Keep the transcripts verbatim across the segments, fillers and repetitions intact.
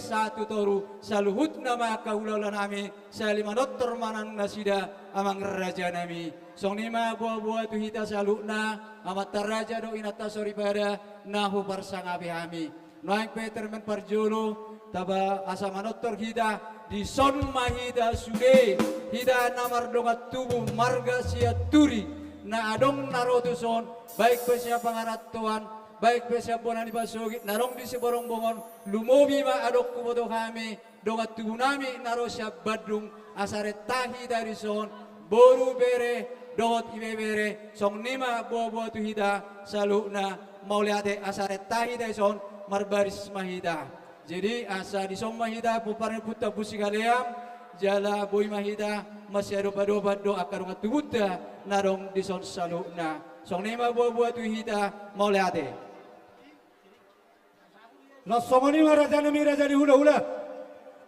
sahat tu toru, saluhutna ma angka hulahula nami, sahali manortor ma nasida amang raja nami. Songon i ma boaboa tu hita saluhutna, amanta raja dohot inanta soripada, na huparsangapi hami. Nuaeng pe termen parjolo, taba asa manortor hita, dison ma hita sude, hita na mardongan tubu marga Sianturi, na adong na ro tuson, baik pe sian pangarantoan, baik pe sian bona ni pasogit, na adong di Siborongborong on, lumobi ma adong huboto hami, dongan tubu nami na ro sian Bandung, asa renta hita dison, boru bere, dohot ibebere, songon i ma boaboa tu hita, saluhutna, mauliate asa renta hita dison, marbaris ma hita. Jadi, asa dison ma hita, pomparan ni ompunta Ompu Sigaleam, jala boi ma hita, masiadopadopan do angka dongan tubunta, na adong dison saluhutna. Songon i ma boaboa tu hita, mauliate. Laos songon i ma raja nami raja ni hulahula.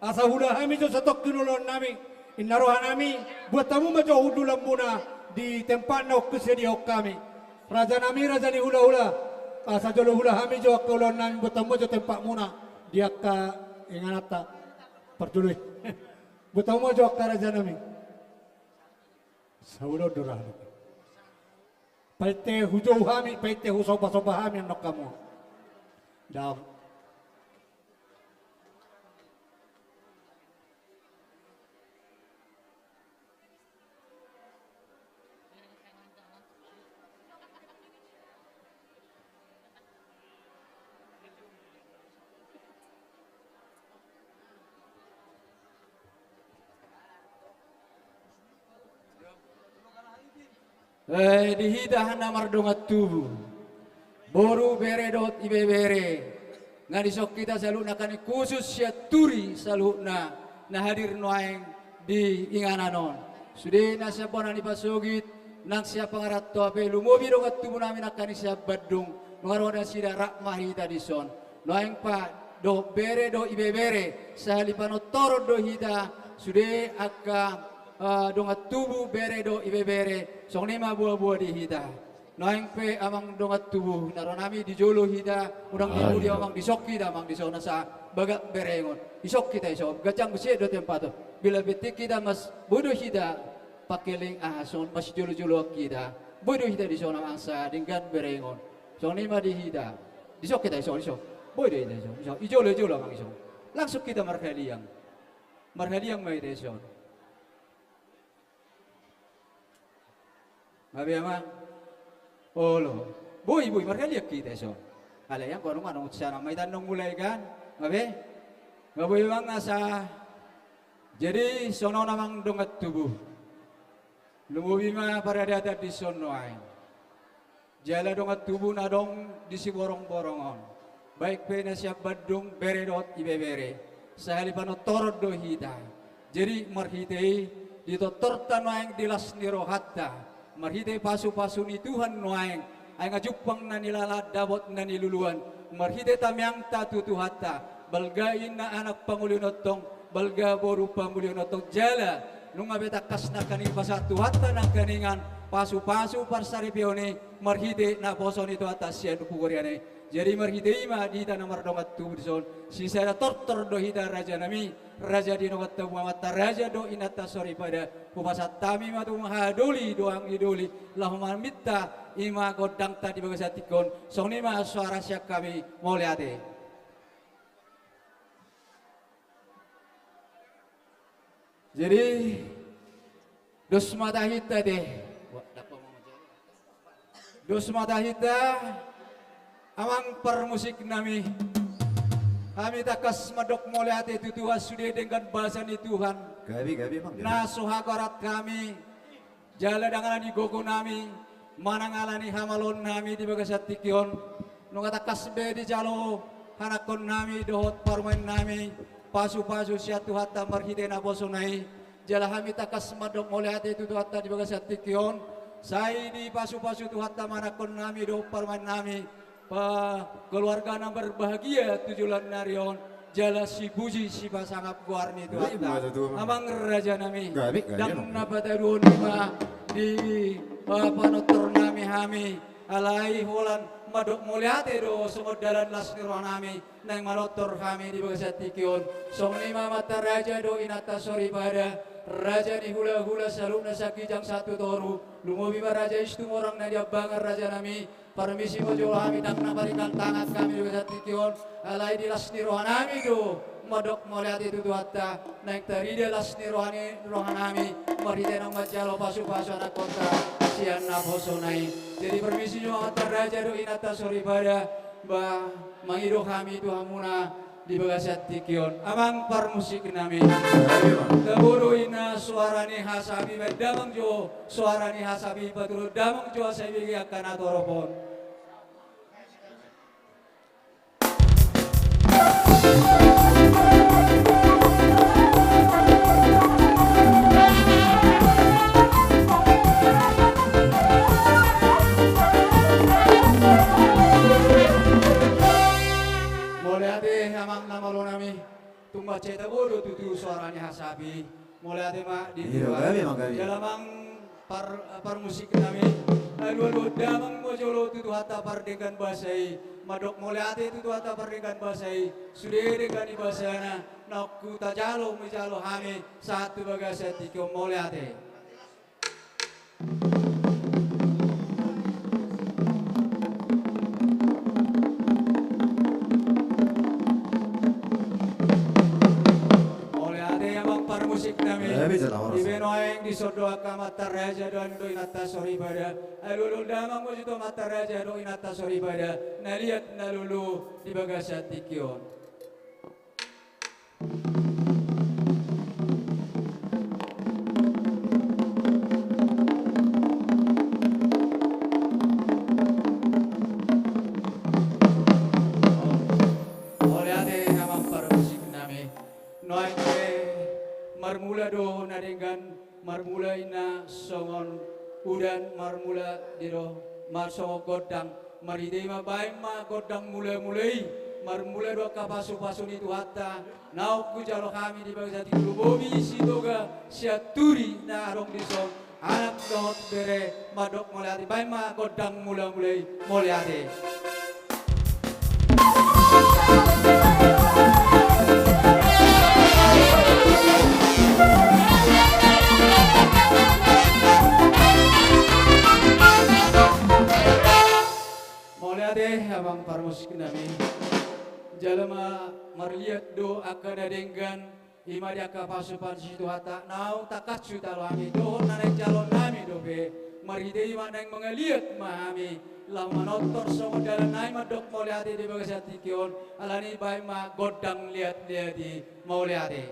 Asa huula hami jo satongkin ulaon nami. Inna roha nami, buat hamu ma jo hundulanmuna di tempat na umsadiahon hami. Raja nami raja ni hulahula. Asa jolo huula hami jo angka ulaon nami, buat hamu ma jo tempatmuna di angka ingananta. Parjolo i. Buat hamu ma jo angka raja nami. Saulon do raja. Painte hujou hami, painte husomba-somba hami annon hamu. Daong. Eh, di hita na mardongan tubu, boru, bere dohot ibebere, nga dison hita saluhutna, nangkaning khusus Sianturi saluhutna na hadir nuaeng di inganan on. Sude na sian bona ni pasogit, nang sian pangarantoan pe, lumobi dongan tubu nami nangkaning sian Bandung, nunga ro nasida, rap ma hita dison. Nuaeng pa dohot bere dohot ibebere, sahali panortoron do hita, sude angka, eh, dongan tubu bere dohot ibebere, songon i ma boaboa di hita. Nuaeng pe amang dongan tubu, na ro nami di jolo hita, unang di pudi amang, dison hita amang, dison asa bagak berengon. Dison hita dison, ganjang busiek do tempat on. Bila penting hita mas, boi do hita pakeling aha songon, masijolojoloan hita. Boi do hita dison amang asa denggan berengon. Songon i ma di hita. Dison hita dison, dison. Boi do hita dison, dison. Di jolo, di jolo amang dison. Langsung hita marhaliang. Marhaliang ma hita dison. Nga be amang. Olo. Boi, boi, marhaliang hita dison. Alai anggo adong, adong sian amang, hita annon mulai kan. Nga be. Nga boi amang asa. Jadi songon on amang dongan tubu. Lumobi ma paradatan dison nuaeng. Jala dongan tubu na adong di Siborongborong on, baik pe na sian Bandung, bere dohot ibebere, sahali panortoron do hita. Jadi marhite i, ditortorta nuaeng di las ni rohanta, marhite pasupasu ni Tuhan nuaeng, ai nga jumpang na nilala, dapot na niluluan, marhite tangiangta tu Tuhanta, balga inna anak pangoli on tong, balga boru pangoli on tong, jala nunga be tangkas nangkaning pasahat Tuhanta nangkaningan pasupasu parsaripeon i marhite naposo ni Tuhanta sian pungurian i. Jadi marhite i ma di hita na mardongan tubu dison, sisada tortor do hita raja nami, raja di dongan tubu, amanta raja dohot inanta soripada, hupasahat hami ma tu haha doli dohot anggi doli, laho maminta i ma gondangta di bagasan tingki on. Songon i ma soara sian hami, mauliate. Jadi, dos ma tahinta te. Dos ma tahinta, amang parmusik nami. Hami tangkas mandok mauliate tu Tuhan sude denggan basa ni Tuhan. Gabe, gabe, amang, gabe. Na so hagorat hami. Jala ndang ala ni gogo nami, manang ala ni hamaloon nami di bagasan tingki on. Nunga tangkas be dijalo hanangkon nami dohot parumaen nami pasupasu sian Tuhanta marhite naposona i. Jala hami tangkas mandok mauliate tu Tuhanta di bagasan tingki on. Sai dipasupasu Tuhanta ma hanangkon nami dohot parumaen nami. Pa keluarga na berbahagia tu joloan ni ari on, jala sipuji sipasangap goar ni Tuhanta. Amang raja nami, ndang na pataduhon i ma di, eh, panortor nami hami, alai holan Mandok mauliate do songon dalan las ni rohanami naeng manortor hami di bagasan tingki on. Songon i ma amanta raja dohot inanta soripada, raja ni hulahula saluhutna sian ginjang sahat tu toru, lumobi ma raja i Situmorang Naniambangan rajanami. Parmisi ma jolo hami, ndang na parikal tangan hami di bagasan tingki on, alai di las ni rohanami do mandok mauliate tu Tuhanta, naeng tarida las ni roha ni, rohanami marhite naung manjalo pasupasu anakkonta sian naposona i. Jadi parmisi jo amanta raja dohot inanta soripada, ba mangido hami tu hamuna di bagasan tingki on. Amang parmusiknami. Tabo do inna suara ni hasapi, baen damang jo suara ni hasapi, patuduhon damang jo asa ibege angka na torop on. Mauliate amang na malonami. Tung mansai tabo do tutu suara ni hasapi. Mauliate ma di Tuhan. Jala amang par-, parmusiknami, alualuhon damang ma jolo tu Tuhanta pardenggan basa i, mandok mauliate tu Tuhanta pardenggan basa i. Sude denggan ni basana naung hutajalo, manjalo hami sahat tu bagasan tingki on. Mauliate. Mauliate amang parmusiknami. Ipe nuaeng dison do angka amanta raja dohot inanta soripada. Alualuhon damang ma jo tu amanta raja dohot inanta soripada na liat na lolo di bagasan tingki on. Mauliate amang parmusiknami. Nuaeng pe marmula do na denggan. Marmula inna songon udan, marmula i do ma songon gondang. Marhite i ma baen ma gondang mulamula i. Marmula do angka pasupasu ni Tuhanta naung hujalo hami di bagasan tingki on, lumobi Sitoga Sianturi na adong dison, anak dohot bere, mandok mauliate. Baen ma gondang mulamula i. Mauliate. Mauliate amang parmusiknami. Jala ma marliat do angka na denggan. I ma di angka pasupasu ni Tuhanta naung tangkas hujalo hami dohot na naeng jaloonnami dope. Marhite i ma naeng mangaliat ma hami laho manortor songon dalannami mandok mauliate di bagasan tingki on. Alani i baen ma gondang liatliat i. Mauliate.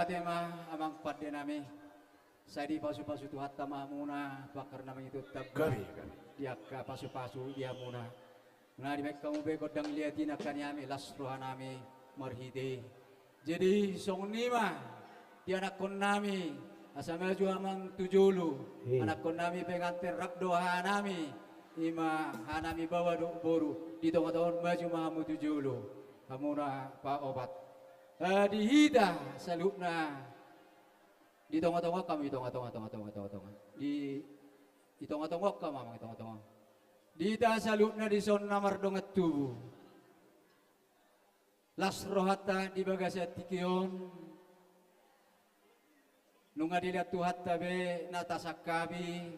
Tema amang pande nami. Sai dipasupasu Tuhanta ma hamuna, tu angka na mangihuthon tamba. Gabe, gabe. Di angka pasupasu di hamuna. Nunga dibaen hamu be gondang liat i nangkaningan, las roha nami marhite i. Jadi songon i ma di anakkon nami, asa maju amang tu jolo. Iya. Anakkon nami penganten rap do haha nami, i ma haha nami baoa dohot boru, di tongatonga on maju ma hamu tu jolo. Hamuna paopat. Eh, di hita saluhutna. Di tongatonga hamu, di tongatonga, tongatonga, tongatonga. Di, di tongatonga hamu, di tongatonga. Di hita saluhutna dison na mardongan tubu. Las rohanta di bagasan tingki on. Nunga dilehon Tuhanta be na tasangkapi,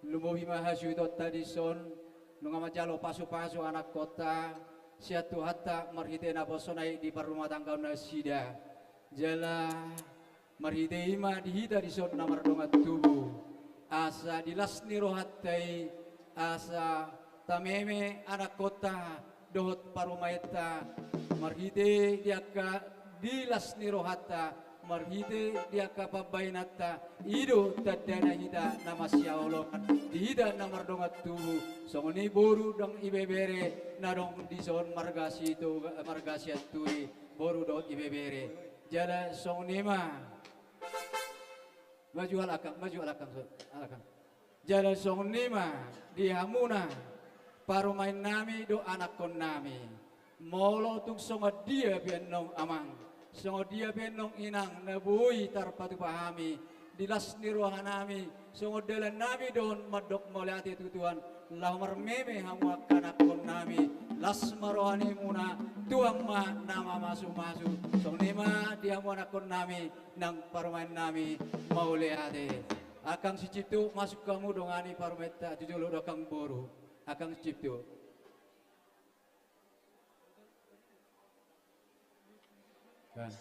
lumobi ma hasuhutonta dison, nunga manjalo pasupasu anakkonta, sian Tuhanta marhite naposona i di parrumatanggaon nasida. Jala marhite i ma di hita dison na mardongan tubu, asa di las ni rohanta i, asa tameme anakkonta dohot parumaenta, marhite di angka di las ni rohanta, marhite di angka pambahenanta, i do tandana hita na masihaholongan di hita na mardongan tubu, songon i boru dohot ibebere na adong dison marga Sitoga, marga Sianturi, boru dohot ibebere. Jala songon i ma. Maju halak, maju halak, halak. Jala songon i ma di hamuna parumaen nami dohot anakkon nami. Molo tung songon dia pe annon amang, songon dia pe annon inang na boi tarpatupa hami, di las ni roha nami, songon dalan nami do on mandok mauliate tu Tuhan, laho marmeme hamu angka anakkon nami, las ma roha ni hamuna, Tuhan ma na mamasumasu. Songon i ma di hamu anakkon nami, nang parumaen nami, mauliate. Angkang Sicipto, masuk hamu dongani parumaenta tu jolo dohot angkang boru. Angkang Sicipto. Kan.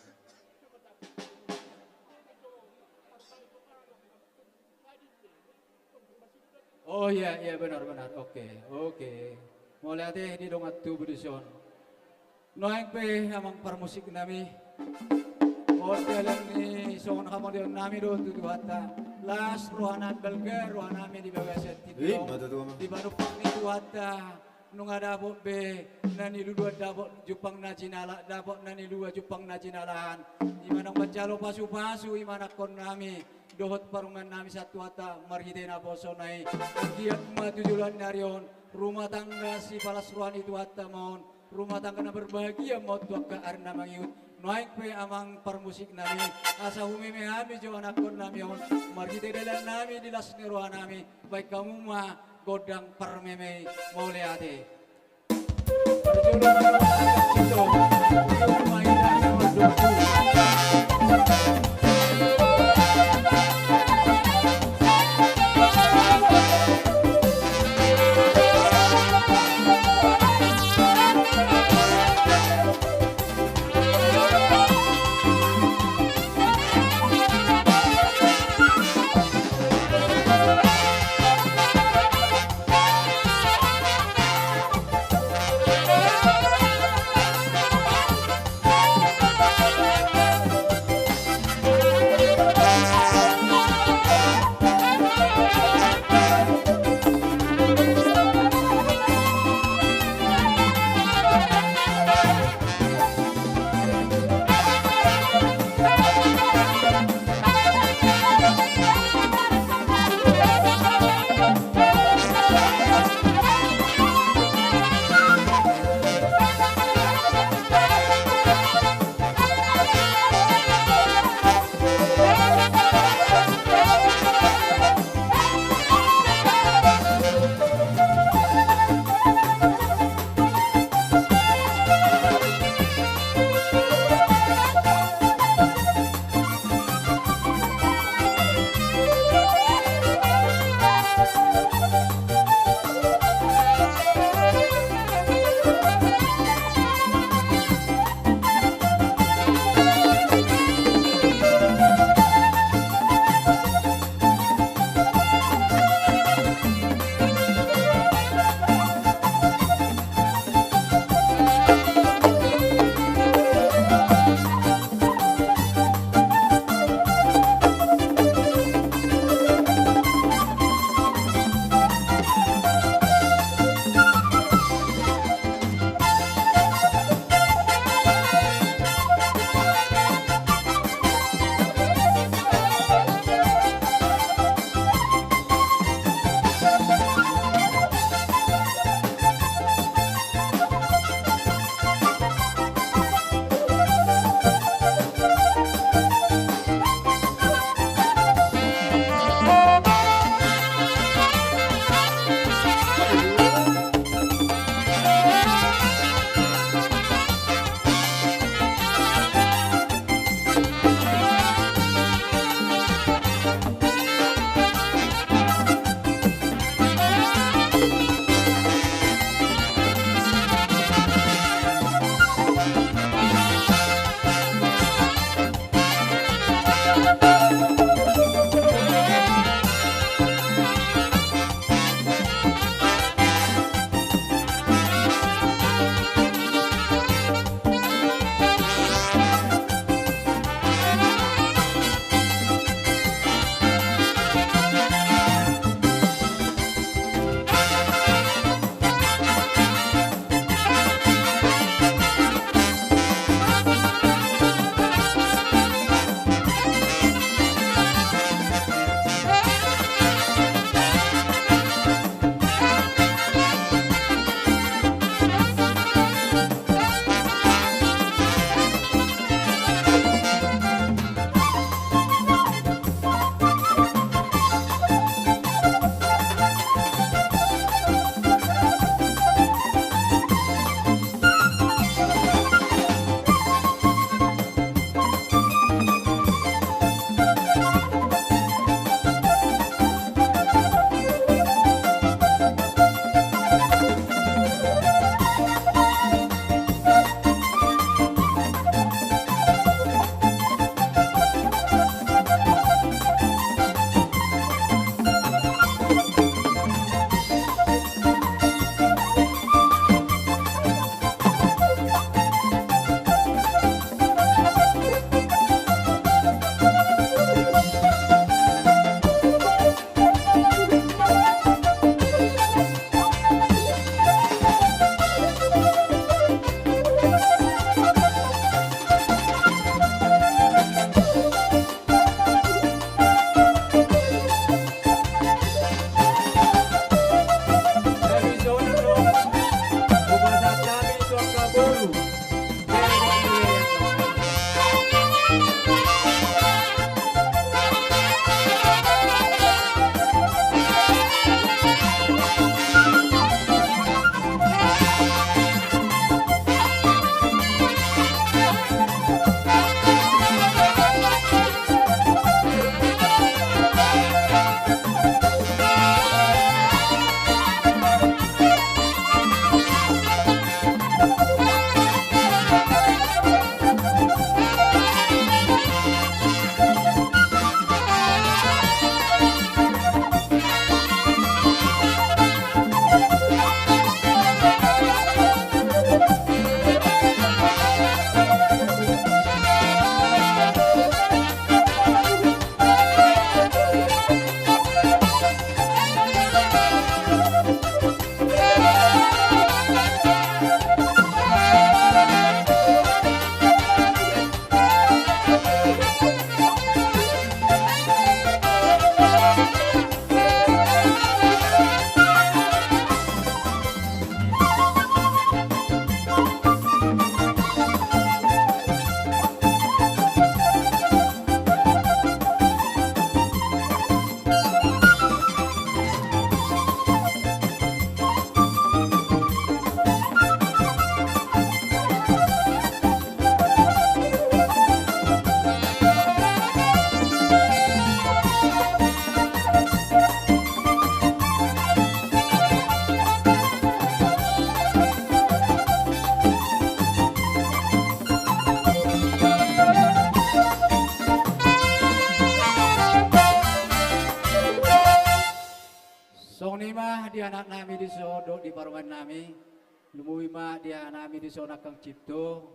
Oh iya, iya, benar, benar. Oke, oke. Mauliate di dongan tubu dison. Nuaeng pe amang parmusik nami. On dalan ni songon hamaulion nami do tu Tuhanta. Las roha nami, balga roha nami di bagasan tingki on. Ima tutu, amang. Di panumpak ni Tuhanta. Nunga dapot be na niluluan, dapot jumpang na jinala, dapot na niluluan jumpang na jinalahan. Ima naung manjalo pasupasu, ima anakkon nami dohot parumaen nami sian Tuhanta marhite naposona i. Anggiat ma tu joloan ni ari on rumah tangga sipalas roha ni Tuhanta ma on, rumah tangga na berbahagia ma on tu angka ari na mangihut. Nuaeng pe amang parmusik nami, asa humeme hami jo anakkon nami on, marhite dalan nami di las ni roha nami, baen hamu ma gondang parmeme i, mauliate. anaknami dison dohot di parumaennami. Lumobi ma di hahanami dison angka cipto.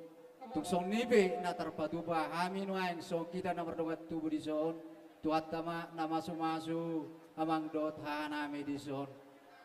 Tung songon i pe na tarpatupa hami nuaeng songon hita na mardongan tubu dison. Tuhanta ma na masumasu amang dohot hahanami dison.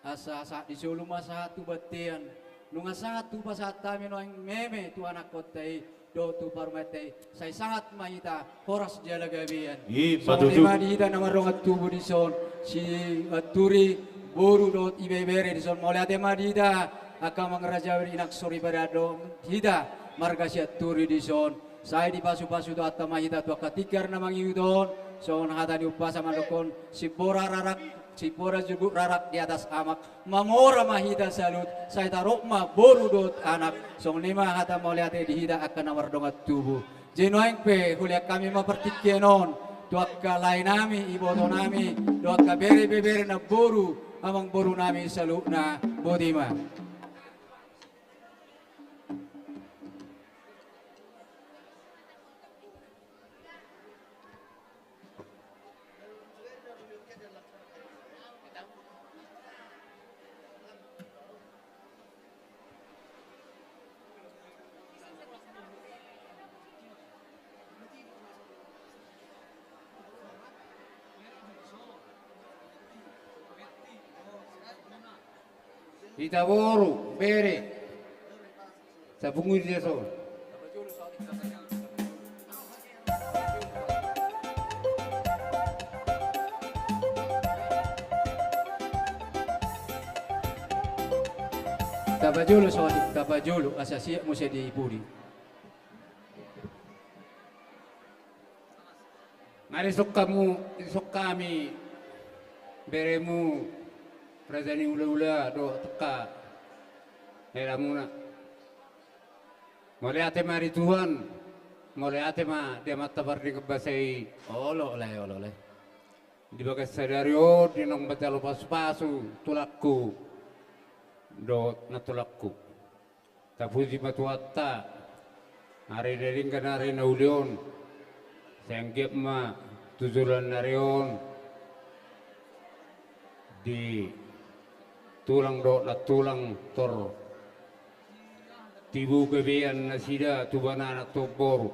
Asa sahat di solu ma sahat tu bontean. Nunga sahat hupasahat hami nuaeng meme tu anakkonta i dohot tu parumaenta i. Sai sahat ma hita horas jala gabean. I ma tutu. Songon i ma di hita na mardongan tubu dison, sianturi boru dohot ibebere dison. Mauliate ma di hita angka amang raja, inang soripada dohot hita marga Sianturi dison. Sai dipasupasu Tuhanta ma hita tu angka tingki na mangihut on. Songon hata ni umpasa mandokkon, simbora rarak, simbora juguk rarak di atas amak. Mamora ma hita saluhut, sai tarop ma boru dohot anak. Songon i ma hata mauliate di hita angka na mardongan tubu. Jadi nuaeng pe hulean hami ma partingkian on tu angka laenami, ibotonami dohot angka bere ibebere, namboru, amangborunami saluhutna. Boti ma. Hita boru, bere. Sapungu di dison. Tapajolo saotik, tapajolo, asa siap muse di pudi. Nga dison hamu, dison hami beremu, raja ni hulahula dohot angka helamuna. Mauliate ma di Tuhan, mauliate ma di Amanta Pardenggan Basa i. Olo, ole, olo, ole. Di bagasan sadari on, di naung manjalo pasupasu tulangku dohot nantulangku. Tapuji ma Tuhanta, ari na denggan, ari na uli on, sai anggiat ma tu joloan ni ari on, di tulang dohot nantulang tor tibu gabean nasida, tubu anak, tubu boru.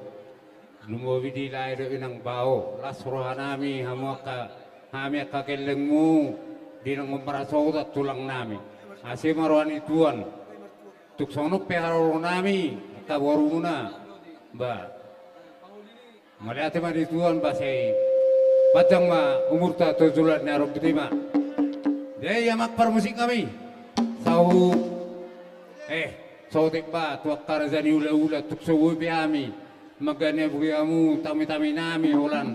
Lumobi di lae dohot inang, bao las rohanami, hamu angka, hami angka gellengmu, di naung marhasohotan tulangnami. Asi ma roha ni Tuhan. Tung songon on pe harorongonnami, angka borumuna. Ba. Mauliate ma di Tuhan, ba sai panjang ma umurta tu joloan ni ari on. Boti ma. Jadi amang parmusiknami. Sahu. Eh, saotik ba tu angka raja ni hulahula, tung so boi pe hami mangganapi hamu, tamu-tamunami, holan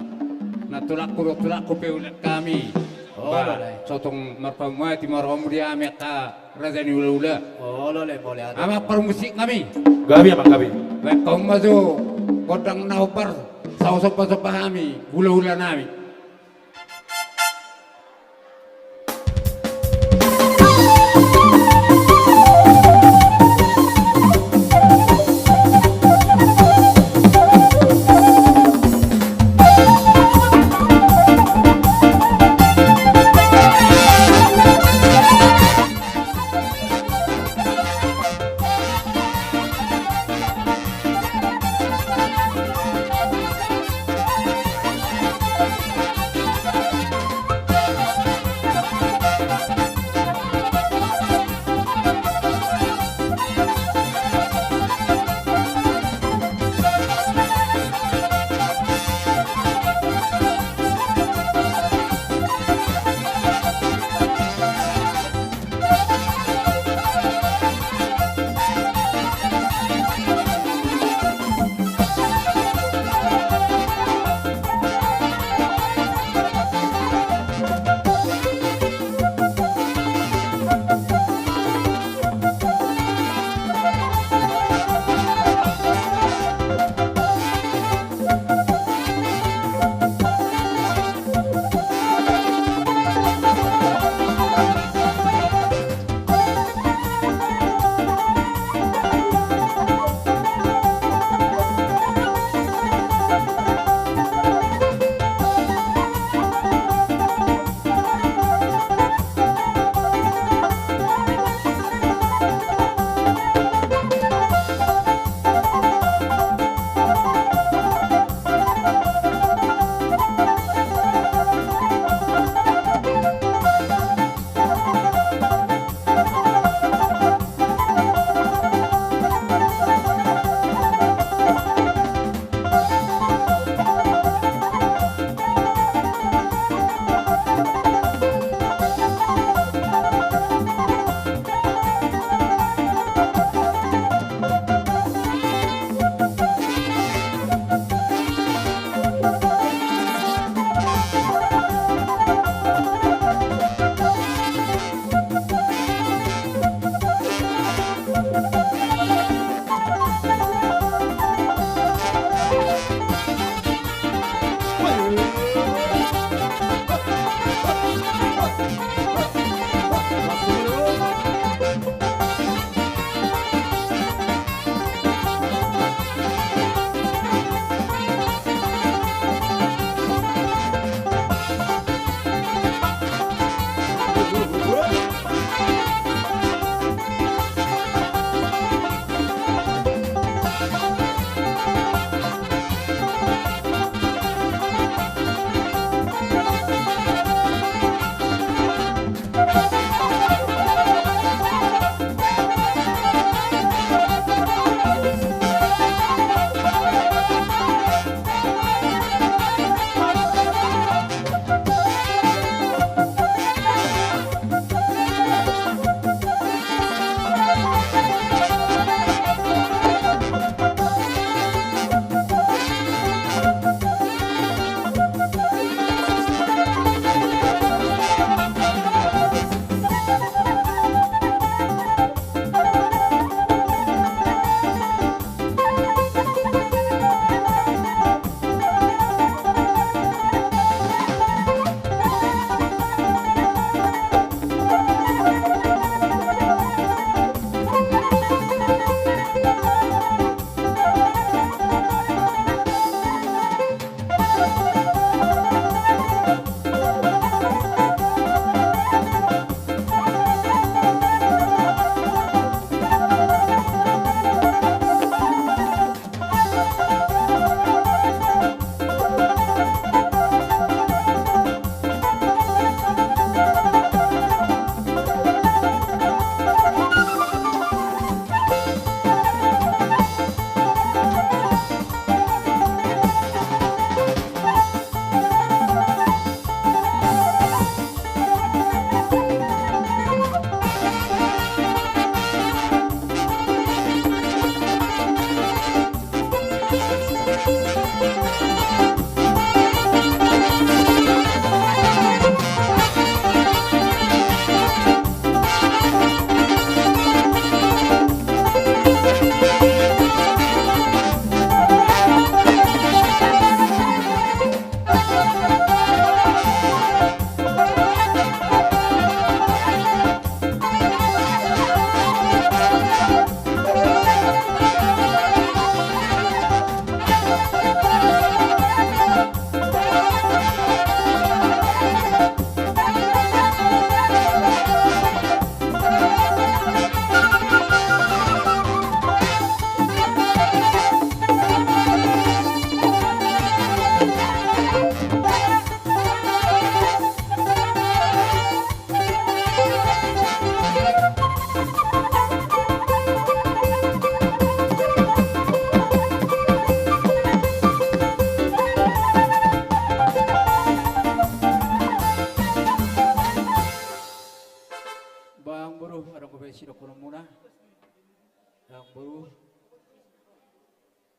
nantulangku dohot tulangku pe hulean hami. Olo, ba, ole. Sai tong marpamuati ma rohamu di hami angka raja ni hulahula. Olo, ole, mauliate. Amang parmusiknami. Gabe, amang, gabe. Baen hamu ma jo gondang na hombar, sai somba-somba hami hulahulanami.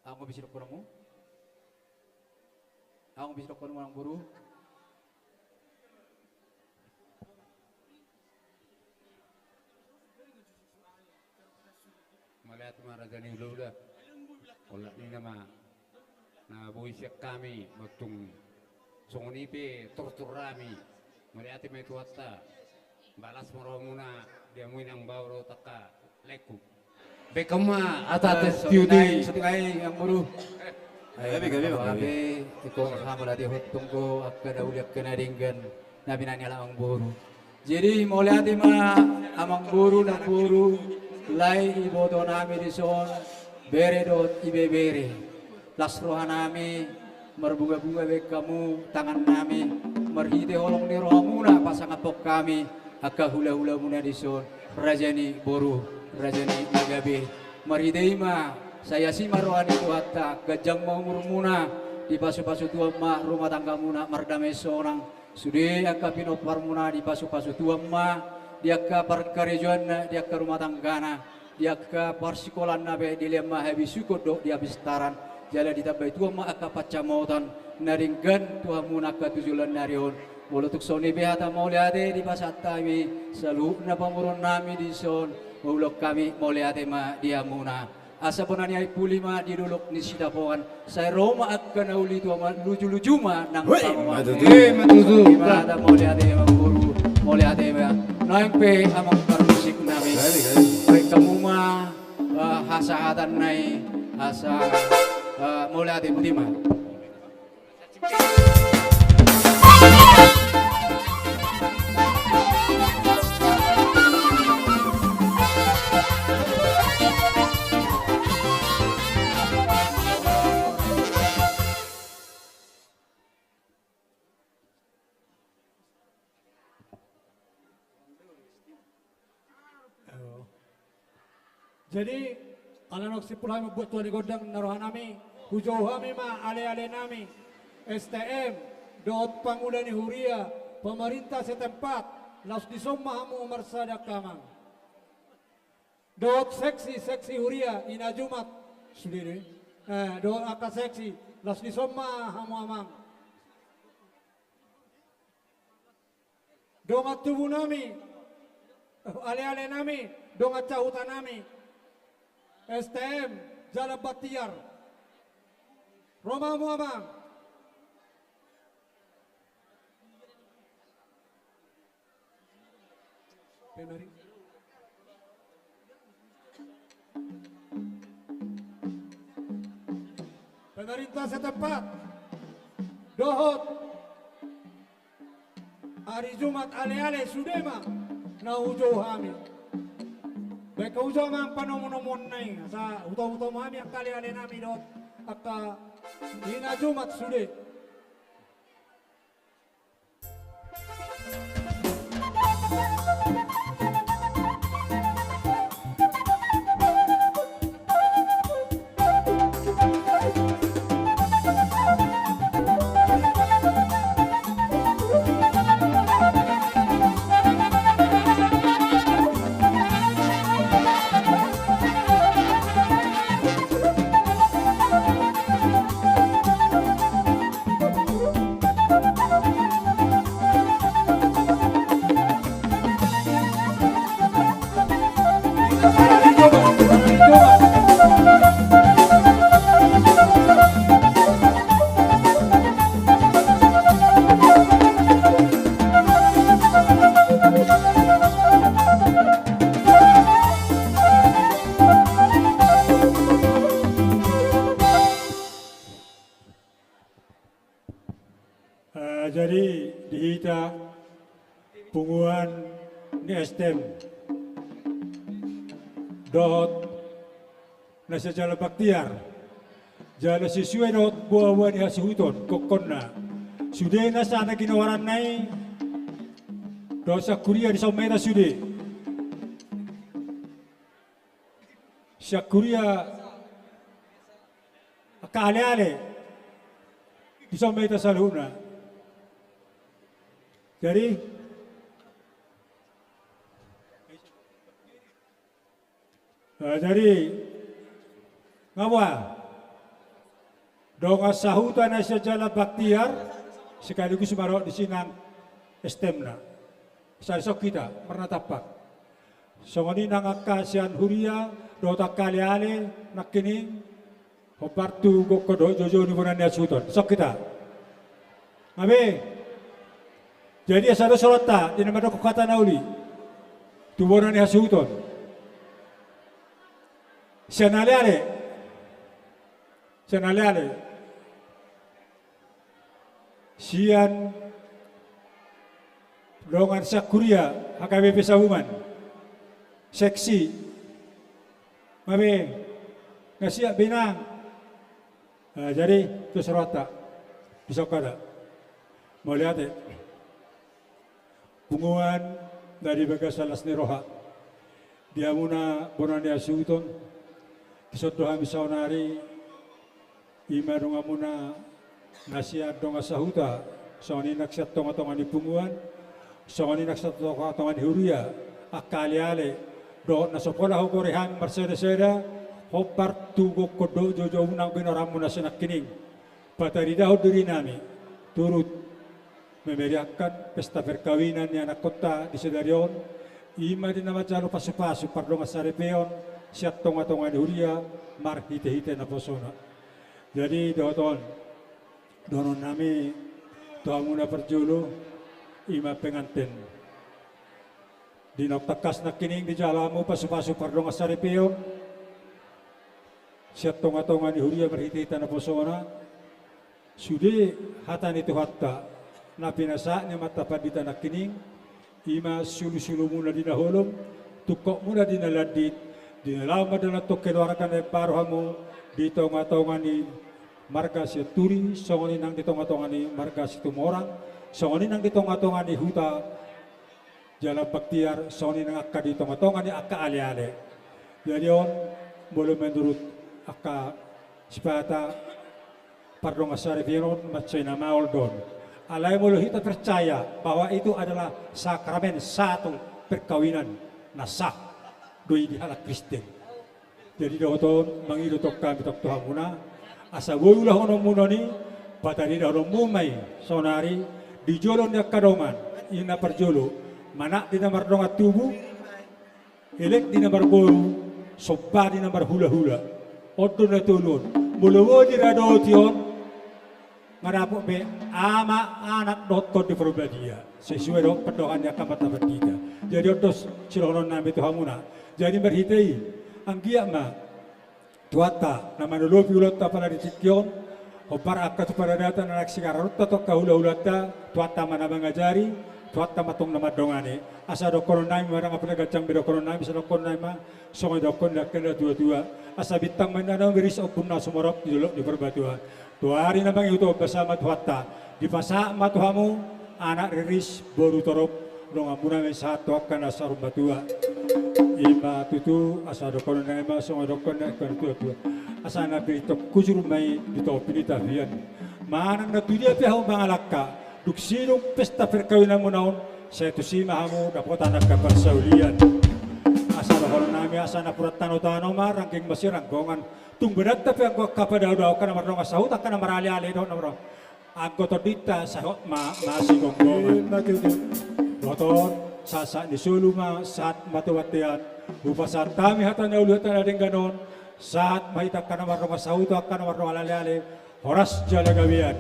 Anggo bisi dohononmu? Anggo bisi dohononmu, amang boru? Mauliate ma raja ni hulahula. Olat ni nama na boi sian hami, mantung songon i pe tortor hami. Mauliate ma i Tuhanta. Balas ma rohamuna di hamu inang bao dohot angka laengku. Baen hamu ma hata atas tiuti. Sotik nai, amang boru. Gabe, gabe, gabe. Ingkon hamu latihon tonggo angka na uli angka na denggan na pinangiala amang boru. Jadi mauliate ma amang boru, namboru, lae iboto nami dison, bere dohot ibebere. Las roha nami marbungabunga baen hamu, tangan nami marhite holong ni rohamuna pasangaphon hami angka hulahulamuna dison, raja ni boru, raja ni na gabe. Marhite i ma sai asi ma roha ni Tuhanta, ganjang ma umurmuna, dipasupasu Tuhan ma rumah tanggamuna mardame sonang. Sude angka pinomparmuna dipasupasu Tuhan ma di angka parkarejoanna, di angka rumah tanggana, di angka parsikolaanna pe dilehon ma habisuhon dohot di hapistaran. Jala ditambai Tuhan ma angka pansamotan na denggan tu hamuna angka tu joloan ni ari on. Molo tung songon i pe hata mauliate dipasahat hami saluhutna pamoruon nami dison, mauliate hami, mauliate ma di hamuna. Asa bona ni aek puli ma di dolok ni Sitapongan, sai ro ma angka na uli, tua ma lujuluju ma nang pangomoan. Ima tutu. Ima tutu. Ima tutu. Mauliate ma boru, mauliate ma. Naeng pe amang parmusik nami. Gabe, gabe. Baen hamu ma, eh, hasahatan nai, asa, eh, mauliate, botima. Jadi, ala naung simpul hami mambuat tua ni gondang na roha nami, hujou hami ma aleale nami, S T M, dohot pangula ni huria, pemerintah setempat, laos dison ma hamu marsada angka amang. Dohot seksi, seksi huria, ina jumat, sude do i. Eh, dohot angka seksi, laos dison ma hamu amang. Dongan tubu nami, aleale nami, dongan sahuta nami, S T M, Jalan Bahtiar. Ro ma hamu amang. Pemeri-, pemerintah setempat dohot ari jumat aleale sude ma na hujou hami. Baen hujou ma panomunomuon nai, asa hutahutamu hami angka aleale nami dohot angka ina jumat sude. Eh, jadi di hita punguan ni S T M dohot na sian Jalan Bahtiar, jala sisue dohot boaboa ni hasuhuton, kokkonna sude nasa na ginoaranna i, dohot sian huria dison ma hita sude. Sian huria angka aleale, dison ma hita saluhutna. Jadi, eh, jadi, nga boha? Dongan sahuta na sian Jalan Baktiar, sekaligus ma dohot disi nang S T M-na. Sai songon hita marnatampak. Songon i nang angka sian huria dohot angka aleale nangkining, hombar tu gokhon dohot joujou ni bona ni hasuhuton. Songon hita. Nga be. Jadi asa dos rohanta di na mandok hata na uli tu bona ni hasuhuton. Sian aleale. Sian aleale. Sian dongan sian huria H K B P Sabungan. Seksi. Nga be. Nga siap be nang. Nah, jadi dos rohanta. Bisa kada. Mauliate. Punguan na di bagasan las ni roha. Di hamuna bona ni hasuhuton, dison do hami saonari, i ma donganmuna na sian dongan sahuta, songon i nang sian tongatonga ni punguan, songon i nang sian tongatonga ni huria, angka aleale, dohot na so pola hugori hami marsadasada, hombar tu gokhon dohot joujoumuna, binoranmuna si nangkining. Pataridahon dirinami, turut memeriahkan pesta perkawinan ni anakkonta di sadari on, i ma di na manjalo pasupasu pardongansaripeon sian tongatonga ni huria marhitehite naposona. Jadi dohot on, dohononnami tu hamuna parjolo, i ma penganten. Di na tangkas nangkining dijalo hamu pasupasu pardongansaripeon sian tongatonga ni huria marhitehite naposona, sude hata ni Tuhanta na pinasahat ni Amanta Pandita nangkining, i ma sulusulumuna di na holom, tungkotmuna di na landit, di na laho mandalanhon keluarga na imbaru hamu di tongatonga ni marga Sianturi, songon i nang di tongatonga ni marga Situmorang, songon i nang di tongatonga ni huta Jalan Baktiar, songon i nang angka di tongatonga ni angka aleale. Jadi on, molo menurut angka sipata, pardongansaripeon on mansai na maol do on. Alai molo hita percaya bahwa itu adalah sakramen satu perkawinan na sah do i di halak Kristen. Jadi dohot on mangido tong hami tong tu hamuna, asa boi ulahononmuna on i, pataridahononmu ma i saonari di jolo ni angka dongan, i na parjolo, manat di na mardongan tubu, elek di na marboru, somba di na marhulahula. On do na tolu on. Molo boi diradoti on, nga dapot be Ama, Anak dohot Tondi Porbadia. Sesuai dohot pandohan ni angka amanta pandita. Jadi on do sidohononnami tu hamuna. Jadi marhite i, anggiat ma Tuhanta na manolopi ulaonta pala di tingki on, hombar angka tu paradatan na naeng singararonta tu angka hulahulanta, Tuhanta ma na mangajari, Tuhanta ma tong na mandongani. Asa dohononnami ma, ndang apala ganjang be dohononnami, asa dohononnami ma, songon i dohonon ni angka na tuatua. Asa bintang ma inna na umiris, ombun na sumorop di dolok ni Parbatuan. Tu ari na mangihut on basa ma Tuhanta, dipasahat ma tu hamu anak riris, boru torop, donganmuna ma i sahat tu angka na saur matua. I ma tutu, asa dohononnami ma songon i dohonon ni angka na tuatua. Asa na pinangido hujur ma i di topi ni tapian. Manang na tudia pe hamu mangalangka, dung sidung pesta perkawinanmuna on, sai tusi ma hamu dapotan angka parsaulian. Asa dohononnami, asa napuran tanotano ma rangging masiranggongan. Tung badanta pe anggo angka padaodao, angka na mardongan sahuta, angka na maraleale dohot na mardongan, anggo tondinta sai hot ma masigomgoman. Ima tutu. Dohot on, sahat ni solu ma sahat ma tu bontean. Hupasahat hami hata na uli, hata na denggan on. Sahat ma hita angka na mardongan sahuta, angka na mardongan aleale, horas jala gabean.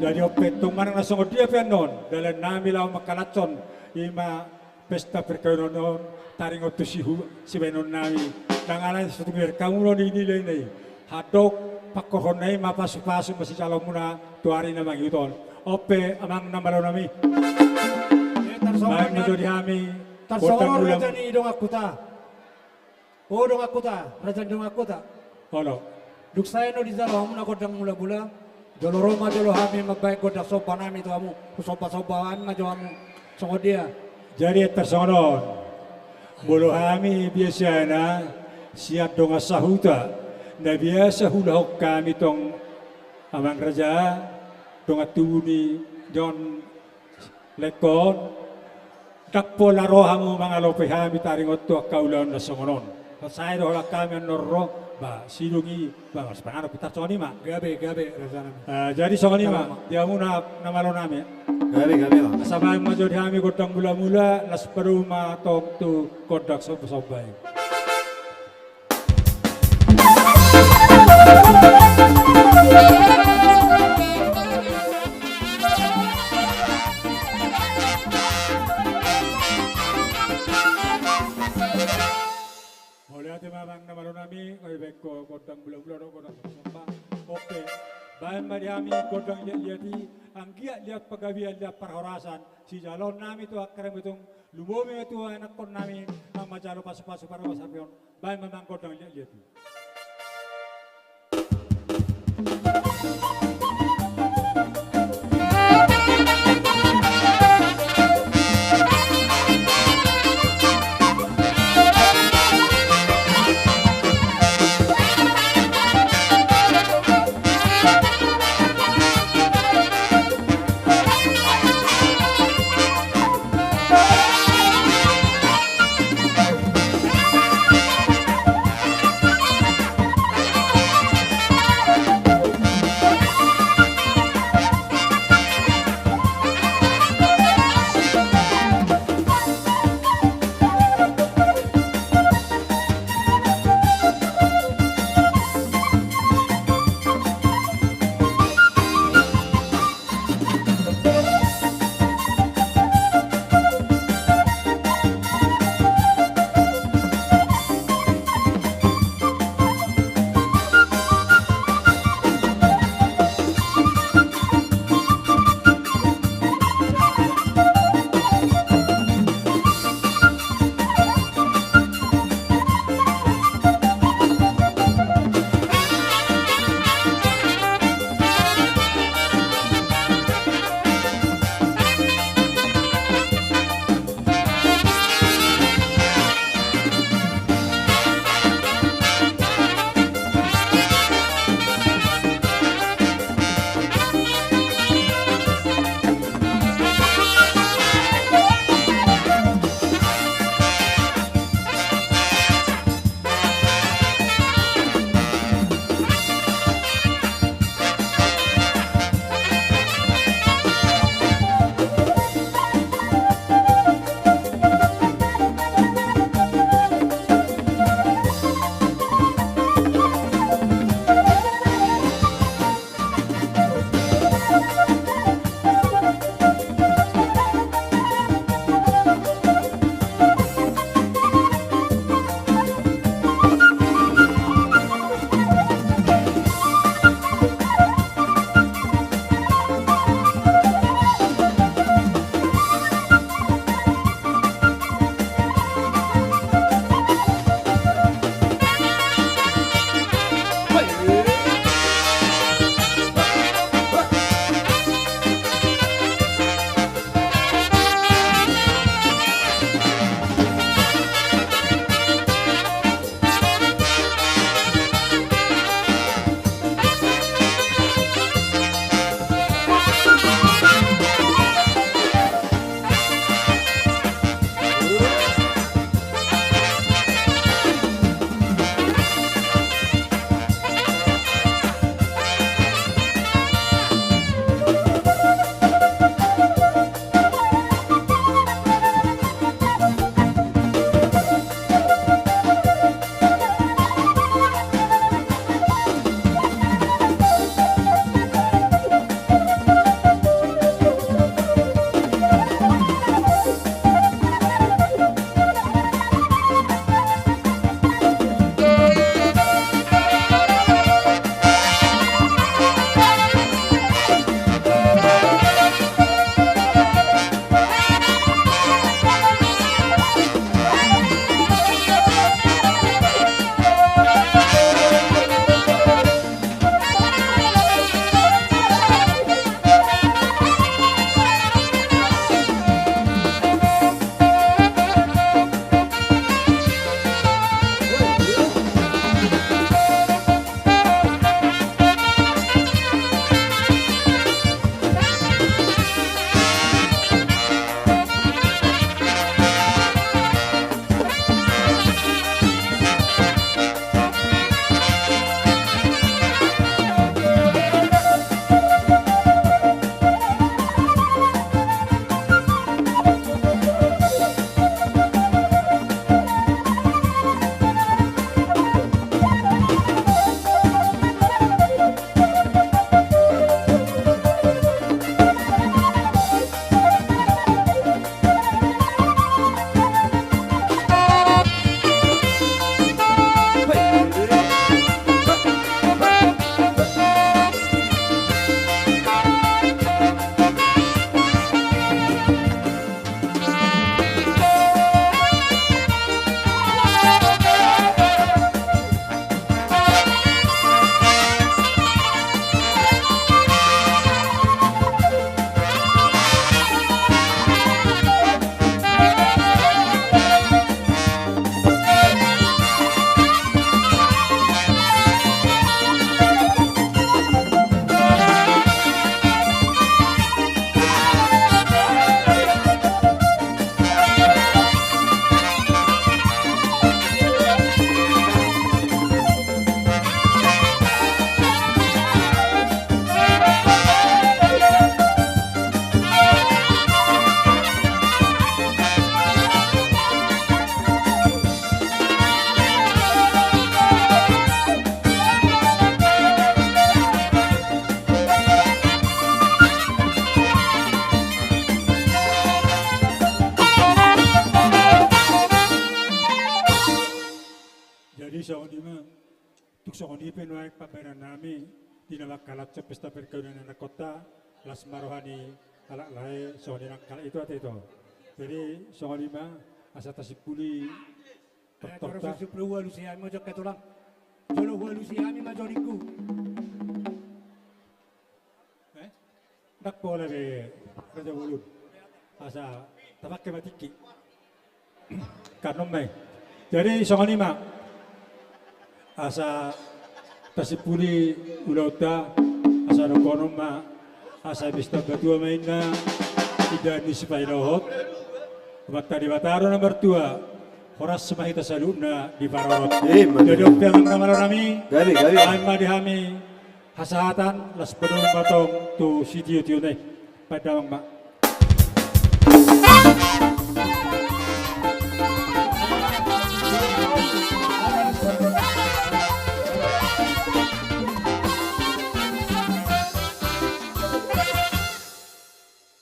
Jadi on pe, tung manang na songon dia pe annon dalannami laho mangkalashon, i ma pesta perkawinan on, taringot tu sihu-, sibahenonnami. Ndang alai so tung dibereng hamu do ninilai na i. Handok pangkorhonna i ma pasupasu masijaloonmuna tu ari na mangihut on. On pe, amang na malo nami. Ia, tarsongon ma i, jodi hami. Tarsongon gondang mula, raja ni dongan huta. O dongan huta, raja ni dongan huta. Olo. Dung sae na dijalo hamuna gondang mulamula, jolo ro ma jolo hami mambahen gondang sombanami tu hamu, husombasomba hami ma jo hamu. Songon dia. Jadi tarsongon on. Molo hami biasana sian dongan sahuta, na biasa huulahon hami tong, amang raja, dongan tubu ni John Lengkon, ndang pola ro hamu mangalopi hami taringot tu angka ulaon na songon on. Sai do holan hami annon ro, Ba, sidung i, ba, marsipanganon pintar songon i ma. Gabe, gabe, rajanami. Eh, jadi songon i ma, di hamuna na malo nami. Gabe, gabe, ba. Asa baen ma jo di hami gondang mulamula, laos padomu ma tong tu gondang sombasomba i. Mauliate ma amang na malo nami, ai baen ho gondang mulamula dohot gondang sombasomba. Oke. Baen ma di hami gondang liatliat i, anggiat liat panggabean liat parhorasan, sijaloon nami tu angka na muse tung lumobi ma tu anakkon nami, na manjalo pasupasu parbasarnion. Baen ma amang gondang liatliat i. Baenon nami di na mangkalashon pesta perkawinan ni anakhonta, las ma roha ni halak lae songon i nang halak ito ate ito. Jadi songon i ma asa tasimpuli. Eh, torta. Torus sipulu ualusi hami ma jokka tulang. Jolo ualusi hami ma jolingku. Eh? Ndang pola be Raja Bolon. Asa tapake ma tingki. Kan on ma i. Jadi songon i ma. Asa tasimpuli ulaonta, asa dohonon ma, asa pesta matua ma inna, indahan ni sipailohot. Amanta Debata do na martua, horas ma hita saluhutna diparorot. Eh, jadi on pe amang na malo nami. Gabe, gabe. Baen ma di hami hasahatan, laos padomu ma tong tu sitio-tio na i. Baen damang ma.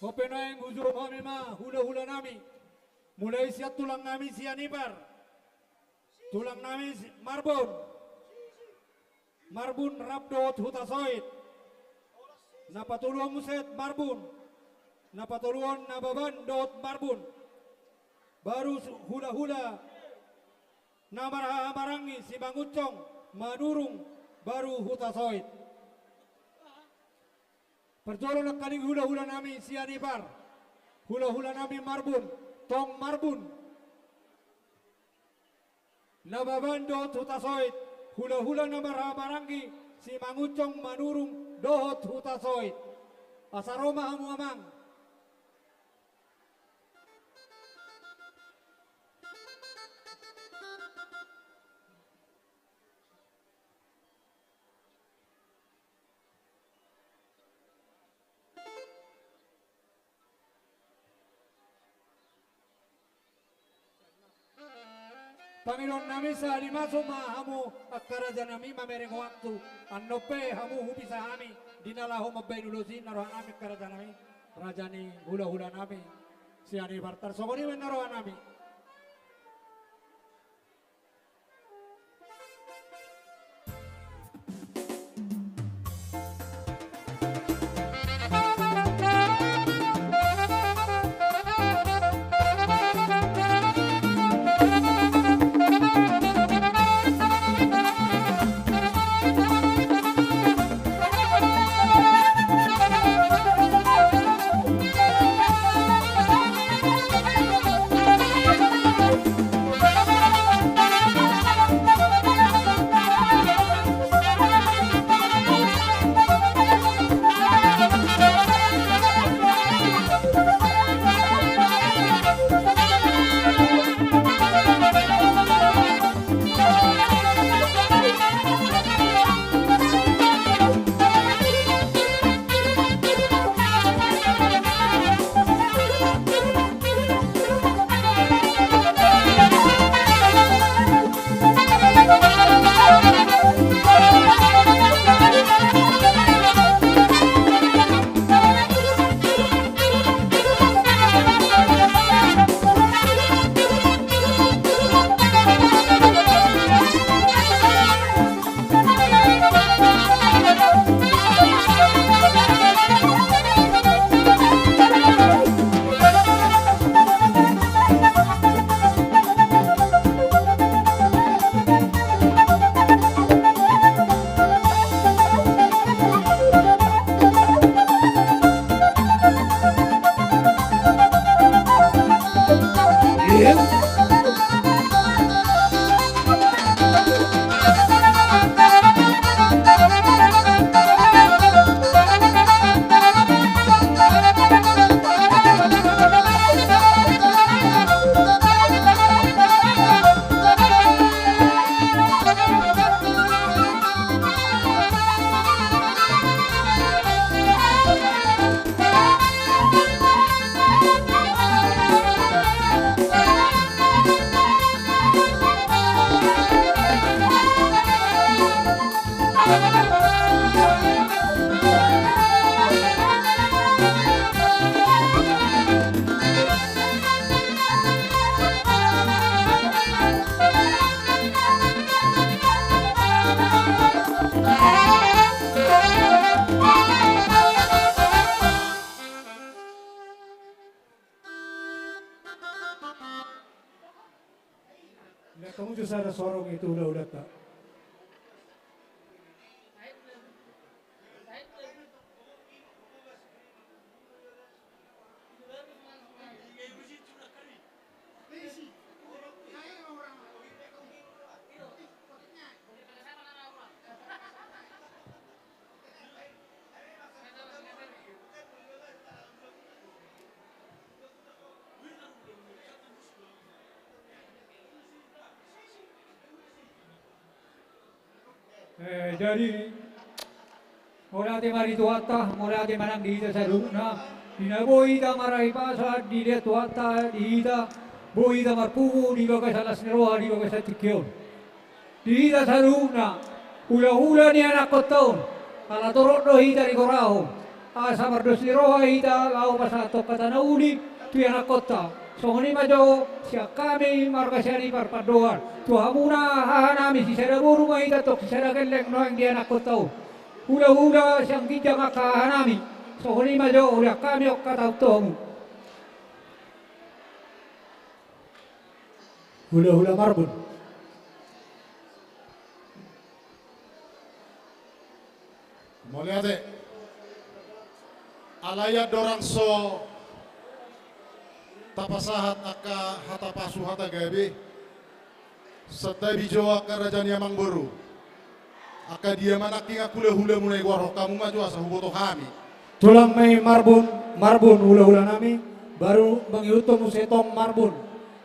Ope naeng hujolo hami ma hula-hula nami. Mulai sian tulang nami Sianipar. Tulang nami si-, Marbun. Marbun rap dohot Hutasoit. Na patoluhon muse Marbun. Na patoluhon Nababan dohot Marbun. Baru su-, hula-hula na marhaha maranggi Simangunsong, Manurung, baru Hutasoit. Parjolo nangkaning hula-hula nami Sianipar. Hula-hula nami Marbun. Tong Marbun. Nababan dohot Hutasoit, hula-hula na marhaha maranggi, Simangunsong, Manurung, dohot Hutasoit. Asa ro ma hamu amang. Pangidoan nami, sahali masuk ma hamu angka raja nami mamereng waktu. Annon pe hamu hupisa hami di na laho mambahen ulos i, ninna roha nami angka raja nami, raja ni hula-hula nami Sianipar. Tarsongon i ma ninna roha nami. sada sorong i tu hulahulanta. Eh, jadi, mauliate ma di Tuhanta, mauliate ma nang di hita saluhutna, di na boi hita marhahipason, dilehon Tuhanta di hita, boi hita marpungu di bagasan las ni roha di bagasan tingki on. Di hita saluhutna, hulahula ni anakkonta on, ala torop do hita digorahon, asa mardos ni roha hita laho pasahathon hata na uli tu ianakkonta. Songon i ma jo sian hami marga Sianipar Pandohan tu hamuna hahanami, sisada boru ma hita tong sisada gelleng nuaeng di anakkonta on. Hulahula sian ginjang angka hahanami. Songon i ma jo, uli hami on hatahon tu hamu. Hulahula Marbun. Mauliate. Alai andorang so tapasahat angka hata pasu hata gabe, santabi jo angka raja ni amangboru. Angka dia ma nangkin angka hulahulamuna, igoarhon hamu ma jo asa huboto hami. Tulang nami Marbun, Marbun hulahulanami, baru mangihuthon muse tong Marbun.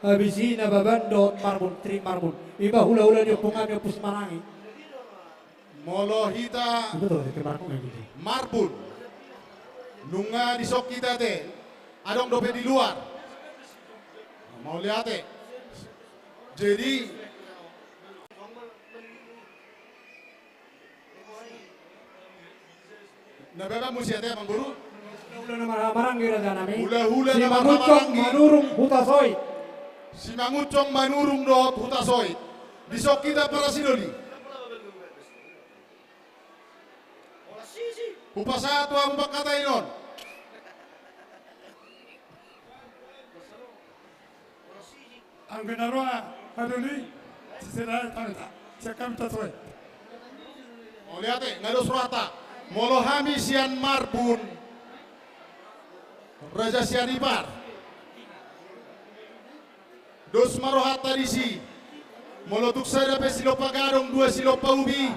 Habis i Nababan dohot Marbun, tri Marbun. Iba hulahula ni ompung nami, Ompu Simanangi. Molo hita Marbun, nunga dison hita ate, adong dope di luar. Mauliate. Jadi, na baba musi ate, amangboru. Hulahula na marhahamaranggi, rajanami. Hulahula na marhahamaranggi. Simangunsong Manurung Hutasoit. Simangunsong Manurung dohot Hutasoit. Dison hita parasidoli. Hupasahat tu hamu pangkataion on. Anggo na roa hadoli, sisada hami ta, sian hami Hutasoit. Mauliate, nga dos rohanta. Molo hami sian Marbun, Raja Sianipar. Dos ma rohanta disi. Molo tung sada pe silompa gadong, dua silompa ubi,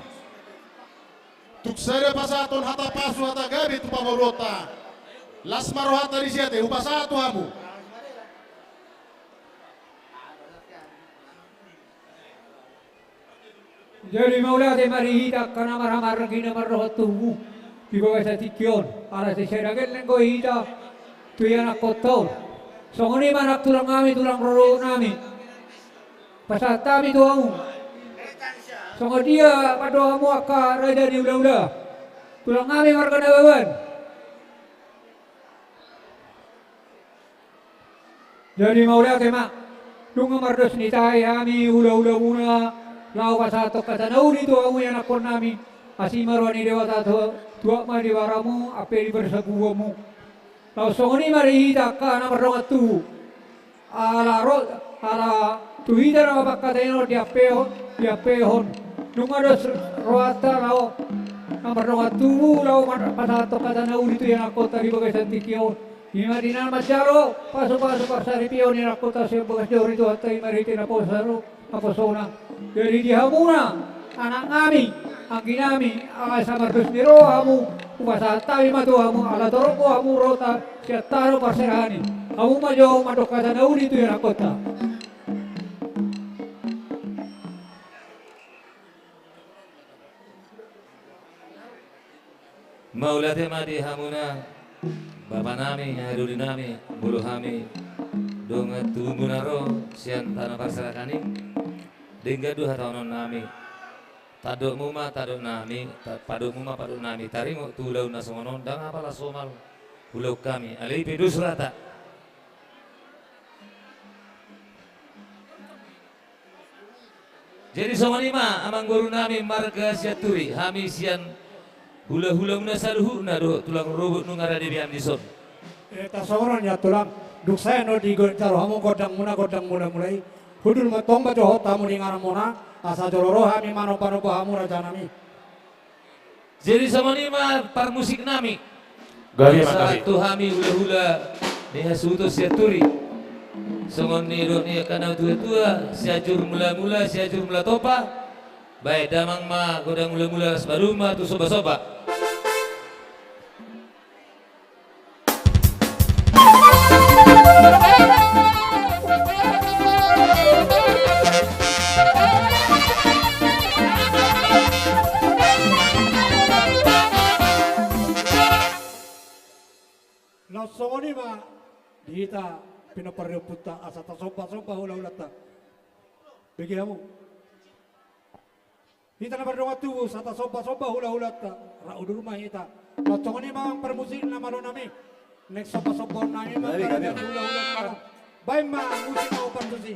tung sada pasahathon hata pasu hata gabe tu pamoruonta. Las ma rohanta disi ate, hupasahat tu hamu. Jadi mauliate ma di hita angka na marhahamaranggi na mardohot tubu di bagasan tingki on, ala sisada gelleng do hita tu ianakkonta on. Songon i ma nang tulang nami, tulang rorobot nami, pasahat hami tu hamu. Songon dia pandohanmu angka raja ni hulahula, tulang nami marga Nababan. Jadi mauliate ma, nunga mardos ni tahi hami hulahulamuna, laho pasahathon hata na uli tu hamu ianakkon nami. Asi ma roha ni Debata, tuat ma di baramu, ampe di parsabubuonmu. Laos songon i ma di hita angka na mardongan tubu. Ala ro, ala tu hita nama pangkataion on diampehon, diampehon. Nunga dos rohanta laho na mardongan tubu laho pasahathon hata na uli tu ianakkonta di bagasan tingki on. I ma di na manjalo pasupasu parsaripeon ianakkon ta sian bagas joro ni Tuhanta i marhite naposo, naposona. Jadi di hamuna, anak nami, anggi nami, asa mardos ni roha hamu, hupasahat hami ma tu hamu, ala torop do hamu rohanta sian tano parserahan i. Hamu ma jo mandok hata na uli tu ianakkon ta. Mauliate ma di hamuna, bapa nami, haha doli nami, molo hami dongan tubumuna ro sian tano parserahan i. Denggan do hatahonon nami. Tandokmu ma tandok nami, ta-, padokmu ma padok nami. Taringot tu ulaon na songon on, ndang apala somal ulaon hami. Alai pe dos rohanta. Jadi songon i ma amangboru nami marga Sianturi, hami sian hulahulamuna saluhutna dohot tulang rorobot nunga rade be hami dison. Eh, tarsongon on ya tulang, dung sae no di go-, jalo hamu gondangmuna, gondang mulamula i. Hundul ma tong ma jo hot hamu di ngaran muna, asa jolo ro hami manomba-nomba hamu raja nami. Jadi songon i ma parmusik nami. Gabe ma, gabe. Sahat tu hami hula-hula ni hasuhuton Sianturi. Songon nidok ni angka na tua-tua, Sianjur Mula-mula, Sianjur Mula Topa. Baen damang ma godang mula-mula, las maduma tu somba-somba. Laos songon i ma di hita pinompar ni ompunta, asa tasomba-somba hula-hulanta. Bege hamu. Hita na mardongan tubu, asa tasomba-somba hula-hulanta, rap udur ma hita. Laos songon i ma parmusik na malo nami. Next somba-somba nami ma. Gabe, gabe. Hula-hula na malo. Baen ma musik na opat tusi.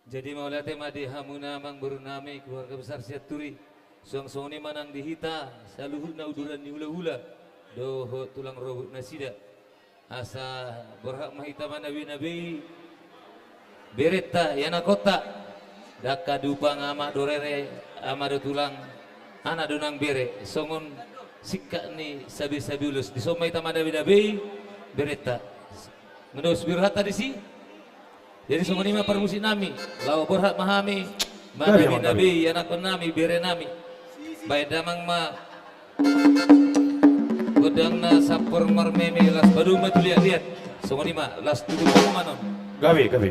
Jadi mauliate ma di hamuna amangboru nami keluarga besar Sianturi. Suang songon i ma nang di hita saluhutna uduran ni hulahula dohot tulang robot nasida. Asa borhat ma hita manabinabei berenta, ianakhonta. Ndang hadumpang ama do rere, ama do tulang, anak do nang bere, songon singkat ni sabesabe ulos. Dison ma hita manabinabei berenta. Ngedos borhanta disi. Jadi songon i ma parmusik nami, laho borhat ma hami manabinabei ianakhon nami, bere nami. Baen damang ma gondang na sampur marmeme, las padomu ma tu liatliat. Songon i ma, las tu gondang ma non. Gabe, gabe.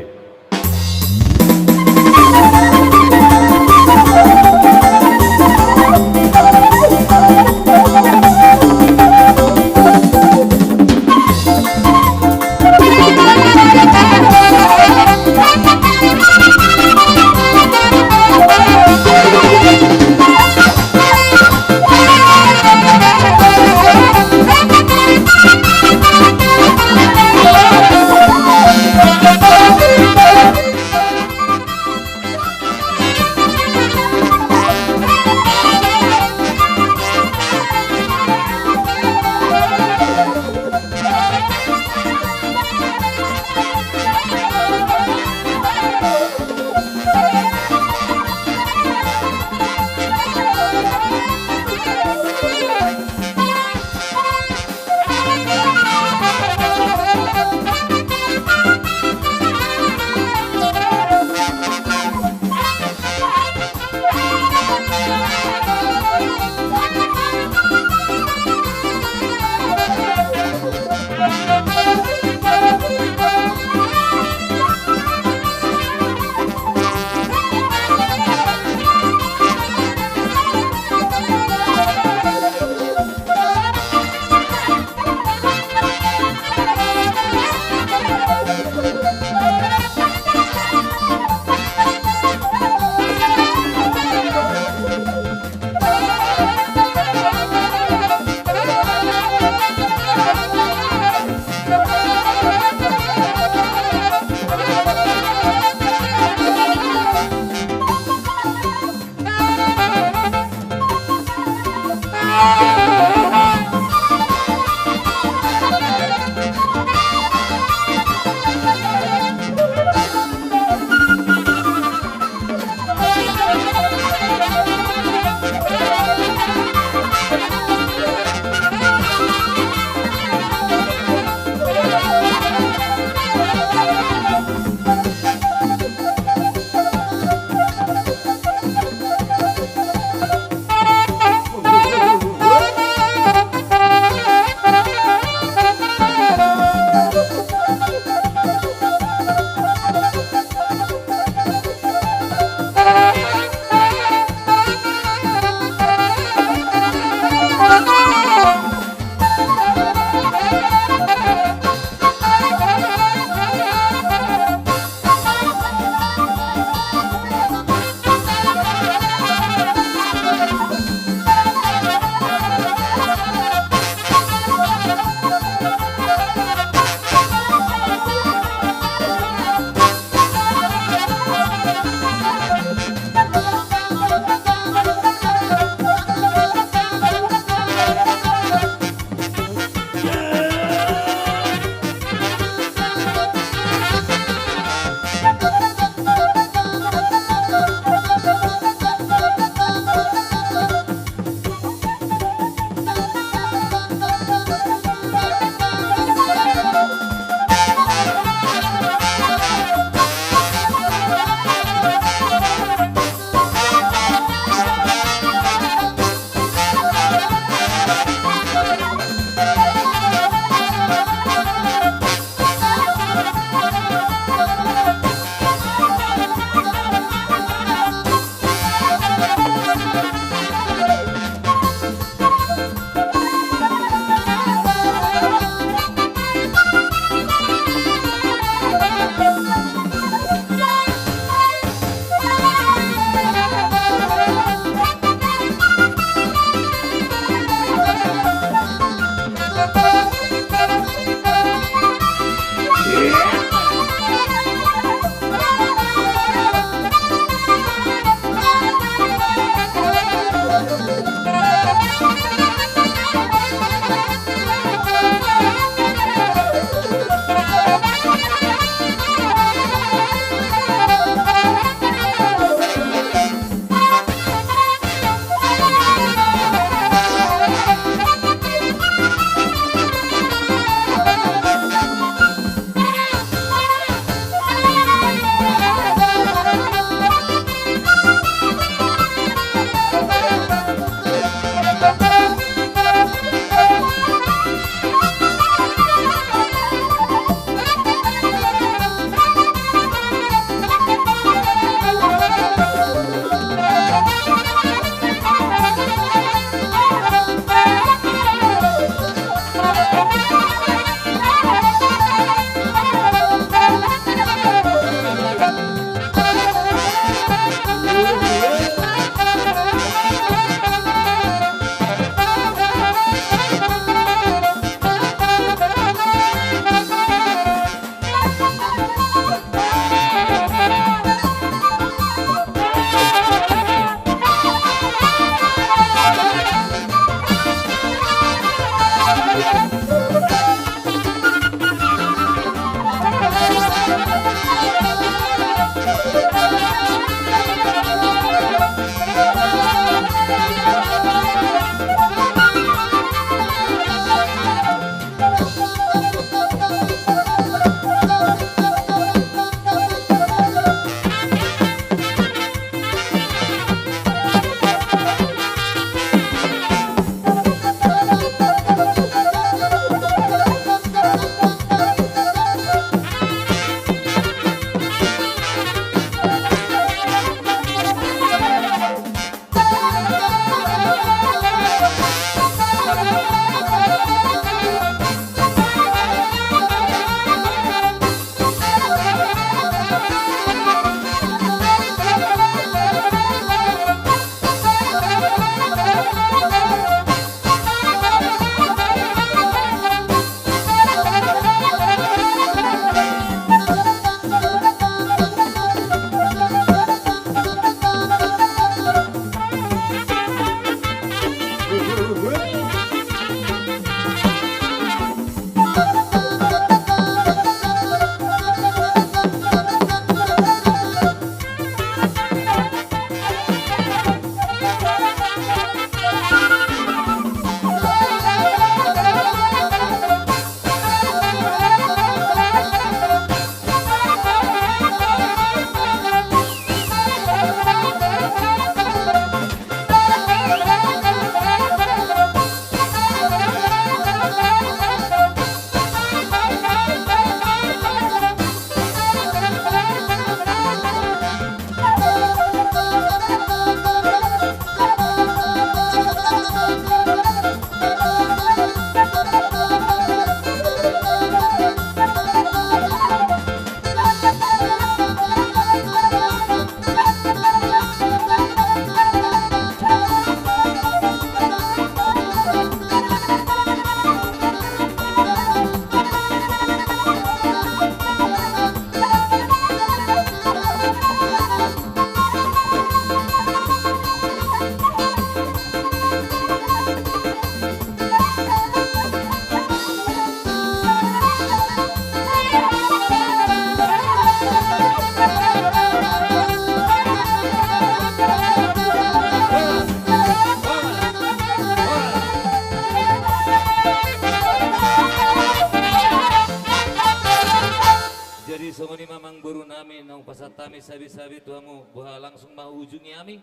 Boru nami, naung pasahat hami sabi-sabi tu hamu, boha langsung ma ujungi hami.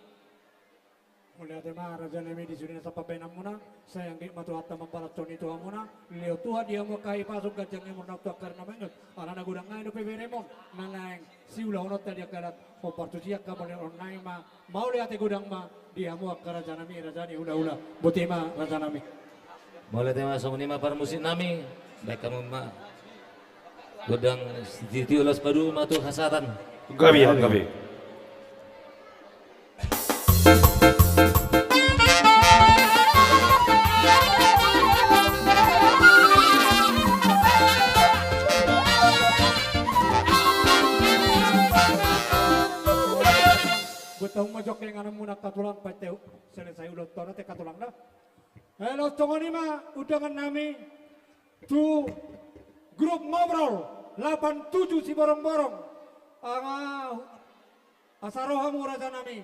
Mauliate ma raja nami di sude na sampambahenanmuna, sai anggiat ma Tuhanta mambalas hami tu hamuna, lehon Tuhan di hamu angka hahipason, ganjang ni umur na tu angka ari na mangihut, ala na godang nai dope beremon na naeng siulahononta di angka adat. Hombar tusi angka mauliate on nai ma, mauliate godang ma di hamu angka raja nami, raja ni hula-hula. Botima raja nami. Mauliate ma, songon i ma parmusik nami, baen hamu ma gondang sitiotio, laos padomu ma tu hasahatan. Gabe, gabe. Buat hamu ma jokeng anakmuna angka tulang, patehu selesai ulaon tona te angka tulang da. Elo, songon i ma undangan nami tu grup ngobrol lapan tujuh Siborongborong. Anga asa ro hamu raja nami.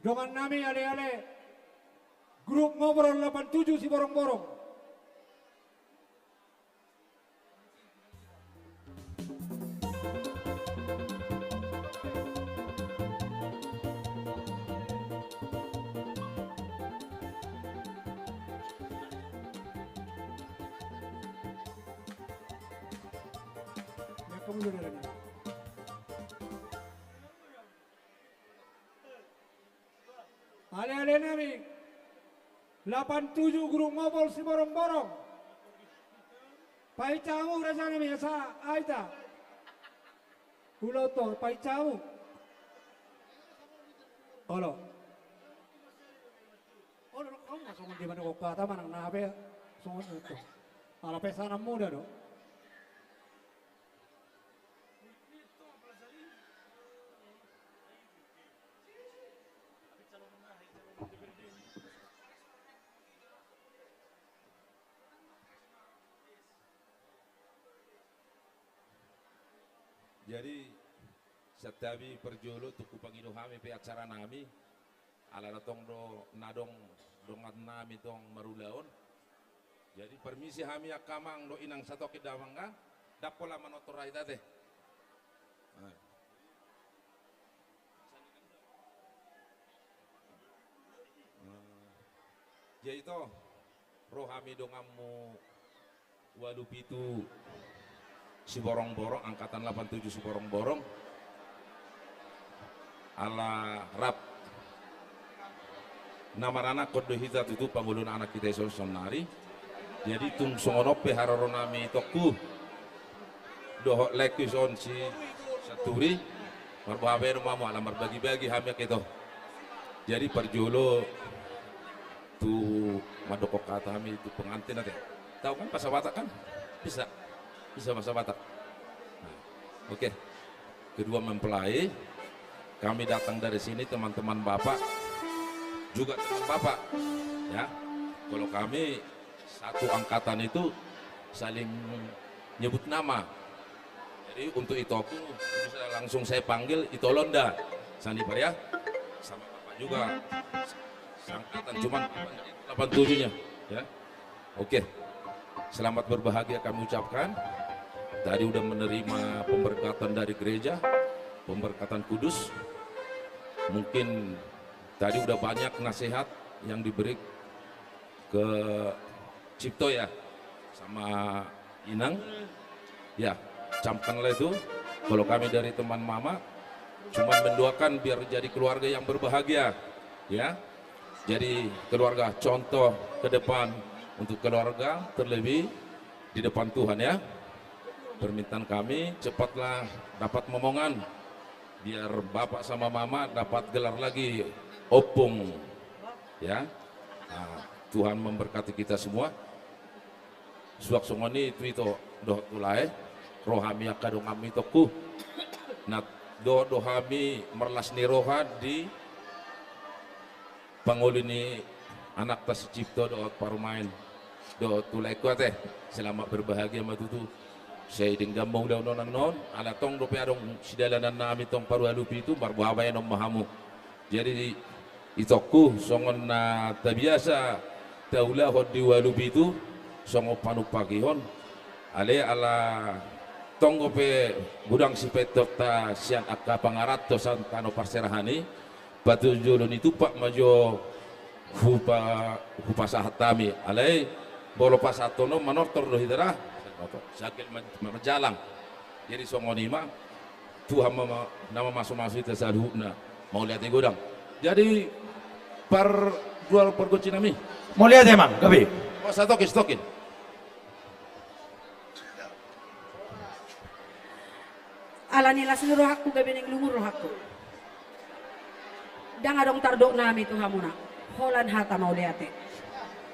Dongan nami ale-ale, grup ngobrol lapan tujuh Siborongborong. Ale-ale nami, lapan tujuh grup ngobrol Siborongborong. Pahinsa hamu raja nami, asa aita. Ulaon tona, pahinsa hamu. Olo. Olo, hamu ma songon dia mandok hata manang na pe songon itu. Ala pesanan muda do. Jadi, santabi parjolo tung hupangido hami pe acara nami, ala na tong do na adong dongan nami tong marulaon. Jadi, parmisi hami angka amang dohot inang satongkin damang, ndang pola manortor aita te. Nah. Jadi ito, ro hami donganmu ualu pitu Siborongborong, angkatan lapan tujuh Siborongborong. Ala rap na maranakhon do hita tutu, pangoluan anak hita i son saonnari. Jadi tung songon on pe haroro nami itongku dohot laengku i son si Santuri, marboha baenon ma hamu, ala marbagi-bagi hami angka ito. Jadi parjolo tu mandokkon hata hami tu pengantin ate. Tahu kan bahasa Batak kan? Bisa. Bisa bahasa Batak. Nah, oke. Kedua mempelai, kami datang dari sini, teman-teman bapak, juga teman bapak. Ya. Kalau kami satu angkatan itu saling nyebut nama. Jadi untuk itoku bisa langsung saya panggil Ito Londa. Sandi Paria, sama bapak juga. Seangkatan, cuman bapak dari lapan tujuhnya, ya. Oke. Selamat berbahagia kami ucapkan. Tadi udah menerima pemberkatan dari gereja, pemberkatan kudus. Mungkin tadi udah banyak nasihat yang diberi ke Cipto ya, sama Inang. Ya, camkanlah itu. Kalau kami dari teman mama, cuma mendoakan biar jadi keluarga yang berbahagia, ya. Jadi keluarga contoh ke depan untuk keluarga, terlebih di depan Tuhan ya. Permintaan kami, cepatlah dapat momongan, biar bapak sama mama dapat gelar lagi ompung. Ya. Nah, Tuhan memberkati kita semua. Suang songon i tu ito dohot tu lae, ro hami angka donganmu itongku. Na dohot do hami marlas ni roha di pangoli ni anakta si Cipto dohot parumaen dohot tu laengku ate. Selamat berbahagia ma tutu. Sai denggan ma ulaon on annon, ala tong dope adong sidalanan nami tong parualupi tu, marboha baenon ma hamu. Jadi itongku, songon na tabiasa taulahon di ualupi tu, songon panumpakihon, ale ala Tong dope godang sipaintorta sian angka pangaranto sian tano parserahan i, patujolo ni tumpak ma jo hupa-, hupasahat hami. Alai molo pasahathon on manortor do hita da. Sangkil ma-, ma-, manjalang. Jadi songon i ma, Tuhan ma, ma, na mamasumasu hita saluhutna. Mauliate godang. Jadi par-, dua pargonsi nami. Mauliate, Amang, gabe. Oh, satoke, satoke. Ala ni las ni rohangku gabe naeng lungun rohangku. Ndang adong tardok nami tu hamuna. Holan hata mauliate.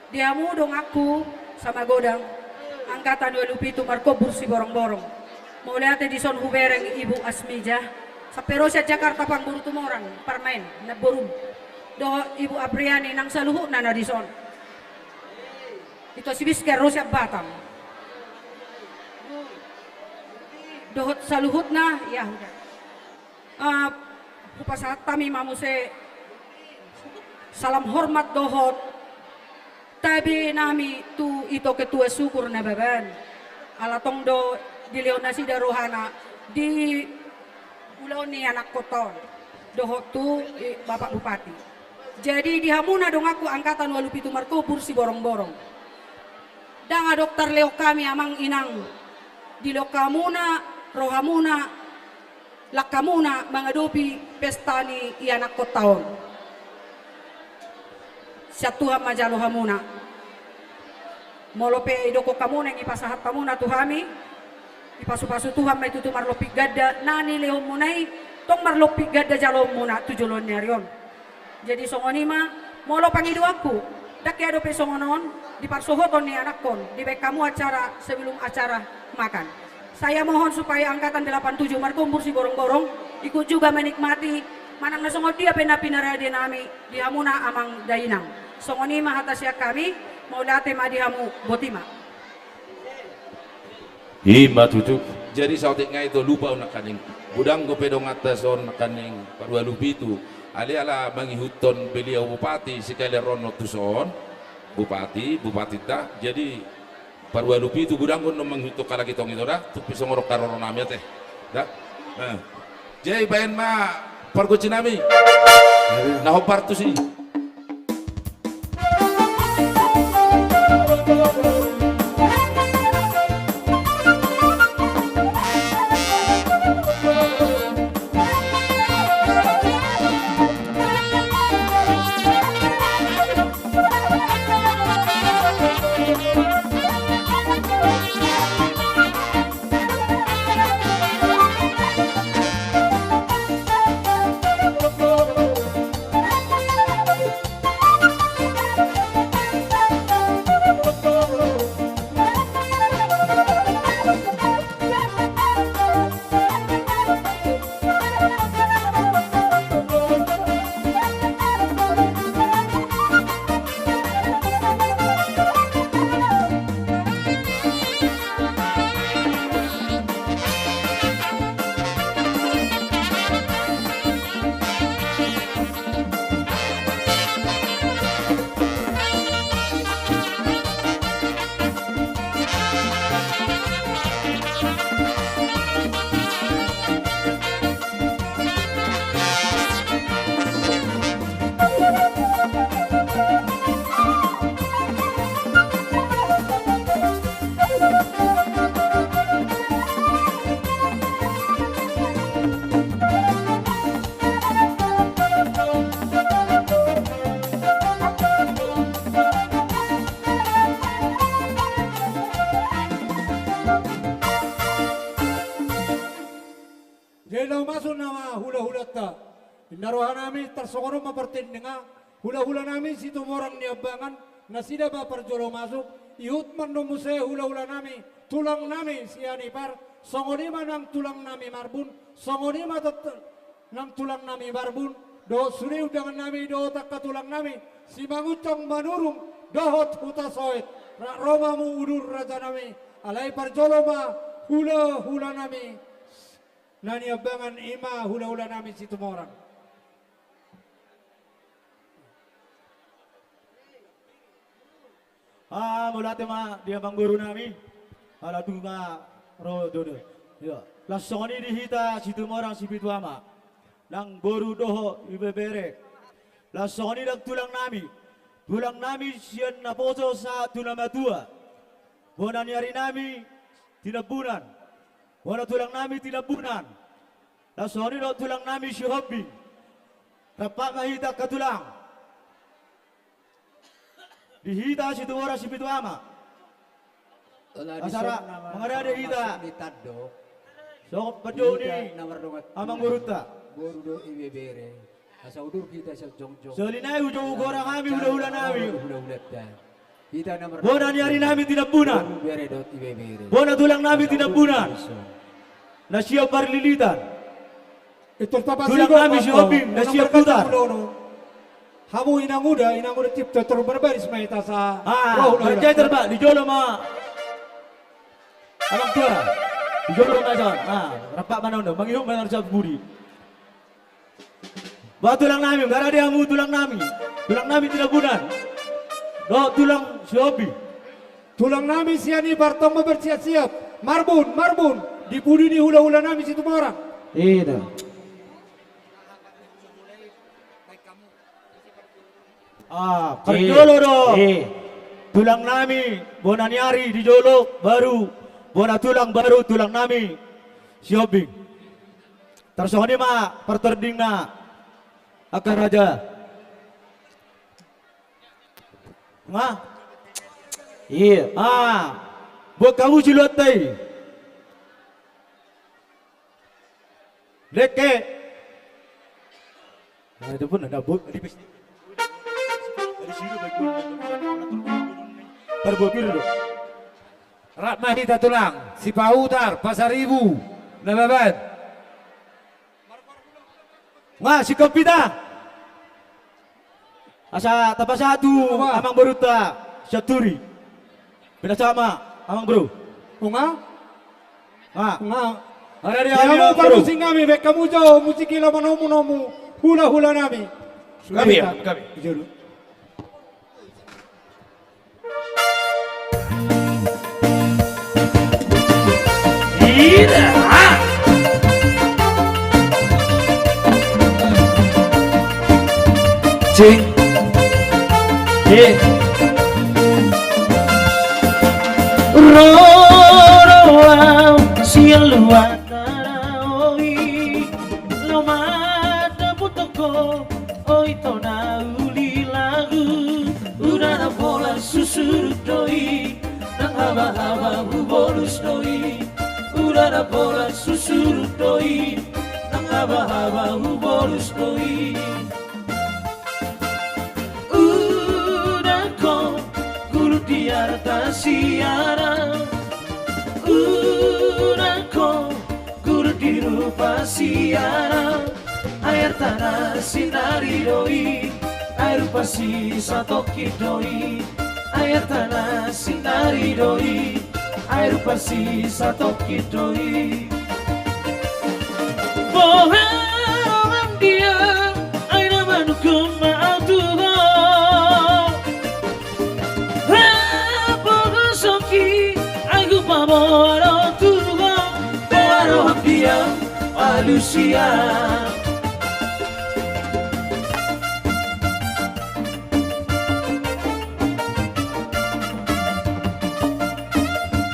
Di hamu donganku, sama godang, angkatan ualu pitu markombur Siborongborong. Mauliate dison hubereng Ibu Asmijah, sampe ro sian Jakarta pangboru Tumorang, parmaen, namborum. Dohot Ibu Apriani nang saluhutna na dison. Ito si Bisker ro sian Batam. Dohot saluhutna, ya huda. Ah, hupasahat hami ma muse salam hormat dohot tabe nami tu ito Ketua Syukur Nababan. Ala tong do dilehon nasida rohana di ulaon ni anakkonta on. Dohot tu, i, Bapak Bupati. Jadi di hamuna donganku angkatan ualu pitu markombur Siborongborong. Ndang adong tarlehon hami amang inang. Dilehon hamuna, rohamuna, langkamuna mangadopi pesta ni ianakkonta on. Sian Tuhan ma jalo hamuna. Molo pe idokkon hamu naeng ipasahat hamuna tu hami, ipasupasu Tuhan ma i tutu marlompit ganda, na nilehonmuna i, tong marlompit ganda jaloonmuna tu joloan ni ari on. Jadi songon i ma, molo pangidoanku, ndang hea dope songon on, di parsohoton ni anakkon, dibaen hamu acara sebelum acara makan. Saya mohon supaya angkatan delapan tujuh markombur Siborongborong ikut juga menikmati manang na songon dia pe na pinarade nami di hamuna amang dainang. Songon i ma hata sian hami, mauliate ma di hamu, boti ma. I ma tutu. Jadi saotik nangkin, lupa on nangkaning. Godang dope donganta son nangkaning parualu pitu. Alai ala mangihuthon beliau bupati, sekalian ro on tuson. Bupati, bupatinta. Jadi parualu pitu godang do on mangihuthon halak i tong ito da, tung pe songon on haroro nami ate. Da? Eh. Jadi baen ma pargonsi nami. Na hombar tusi. Jadi laho masuk nama hulahulanta. Inna rohanami tarsongon on ma partingting, hulahulanami Situmorang Niambangan, nasida ma parjolo masuk, ihut ma annon muse hulahulanami, tulangnami Sianipar, songon i ma nang tulangnami Marbun, songon i ma tet-, nang tulangnami Marbun, dohot sude undangannami, dohot angka tulangnami, Simangunsong, Manurung, dohot Hutasoit, rap ro ma hamu udur rajanami, alai parjolo ma hulahulanami, na Niambangan i ma hulahulanami Situmorang. Ah, mauliate ma di amangborunami. Ala tu ma ro dodo. Ia, laos songon i di hita Situmorang Sipitu Ama, nang boru dohot ibebere. Laos songon i nang tulang nami, tulang nami sian naposo sahat tu na matua, bona ni ari nami Tinambunan, bona tulang nami Tinambunan. Laos songon i dohot tulang nami Sihombing. Rap ma hita angka tulang. Di hita Situmorang Sipitu Ama. Asa ra mangarade hita. Songon pandohan ni amangborunta. Boru dohot ibebere. Asa udur hita sian jongjong. Songon i nai ujou goar hami hulahula nami. Hulahulanta. Bona ni ari nami Tinambunan. Bona tulang nami Tinambunan. Na sian Parlilitan. Tulang nami Sihombing, na sian Butar. Hamu inanguda, inanguda Cipto, tor barbaris ma hita sa. Ah, marjajar ma di jolo ma. Amang tua, di jolo ma sa. Ah, rap ma na on do, mangihut ma na sa budi. Ba tulang nami, garade hamu tulang nami. Tulang nami Tinambunan. Dohot tulang Sihombing. Tulang nami sian Ibar tong ma bersiap-siap. Marbun, marbun. Di pudi ni hulahula nami Situmorang. Ida. Ah, parjolo do. Eh. Tulang nami, bona ni ari di jolo, baru, bona tulang baru, tulang nami Sihombing. Tarsongon i ma partordingna angka raja. Nga? Iya. Ah, buat kamu juluan tai. Deke. Nah, itu pun ada bu, di pes-, ada siru baik pun. Parbuat biru do. Rap ma hita tulang, Sipahutar, Pasaribu, Nababan. Nga, singkop hita. Asa tapasahat tu amangborunta Sianturi. Pinasahat ma, amangboru. Nga? Nga. Nga. Ada di hamu parmusik nami, baen hamu jo musik i laho manomu-nomu hulahula nami. Gabe, gabe. Jolo. Ida. Cing. Eh. Ro, ro, ro, sian luat. Taraoi, lomat dapot toko, oi tona uli lagu. Uda na pola susuduk do i, nang haba-haba hubolus do i. Uda na pola susuduk do i, nang haba-haba hubolus do i. Uda ko, gulut di arta siara. Uda ko, gulut di rupa siara. Ai artana sinari do i, ai rupa si satongkin do i. Ai artana sinari do i, ai rupa si satongkin do i. Boha roham dia, ai na manungkun ma au tu ho. Hapogoson hi, ai hupaboa do tu ho. Boha roham dia, alusia.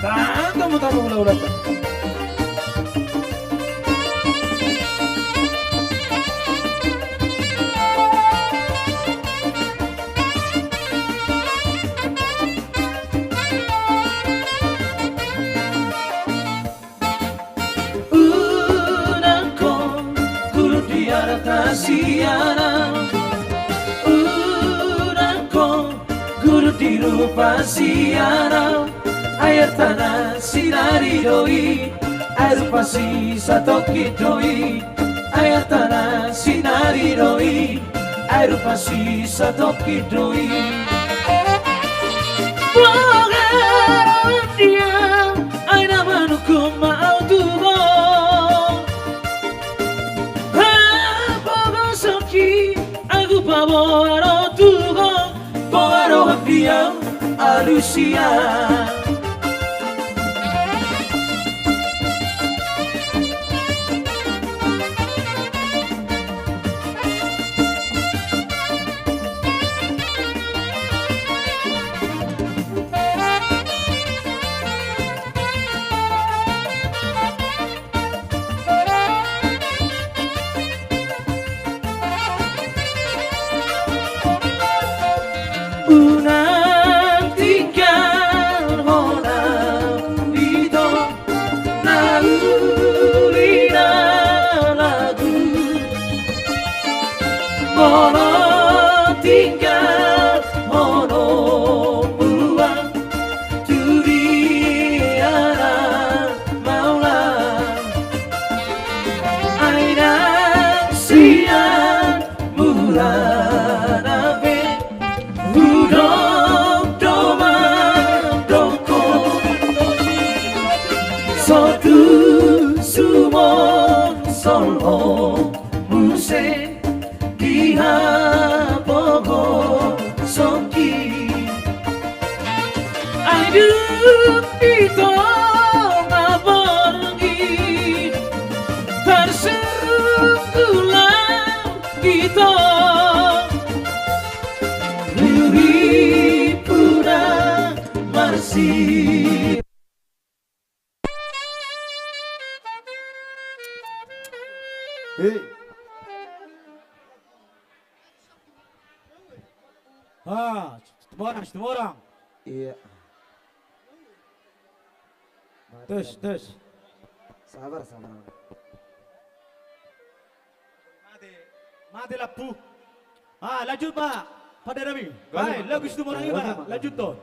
Tahan, tamu, tamu, ulang, ulang. Unang ho gulut di arta siana, unang ho gulut di rupa siana. Ai artana sinari do i, ai rupa si satongkin do i. Ai artana sinari do i, ai rupa si satongkin do i. Boha roham dia, ai na manungkun ma au tu ho. Hapogoson hi, ai hupaboa do tu ho. Boha roham dia, alusia. Unang tinggalhon au ito, na uli na lagu. Molo tinggalhon au, tu dia na maulang. Ai ndang sian mulana be hudok do mandok ho, so tusuk muse di hapogohonki. Ai dung di tonga borngin tarsungkul lam ito, liripuna marsi. Hei. Ah, Situmorang, Situmorang. Iya. Tes, tes. Sabar, sabar. Mate, mate lampu. Ah, lanjut, Pak. Pada Rami. Baik, lagu Situmorang ini, Pak. Lanjut, toh.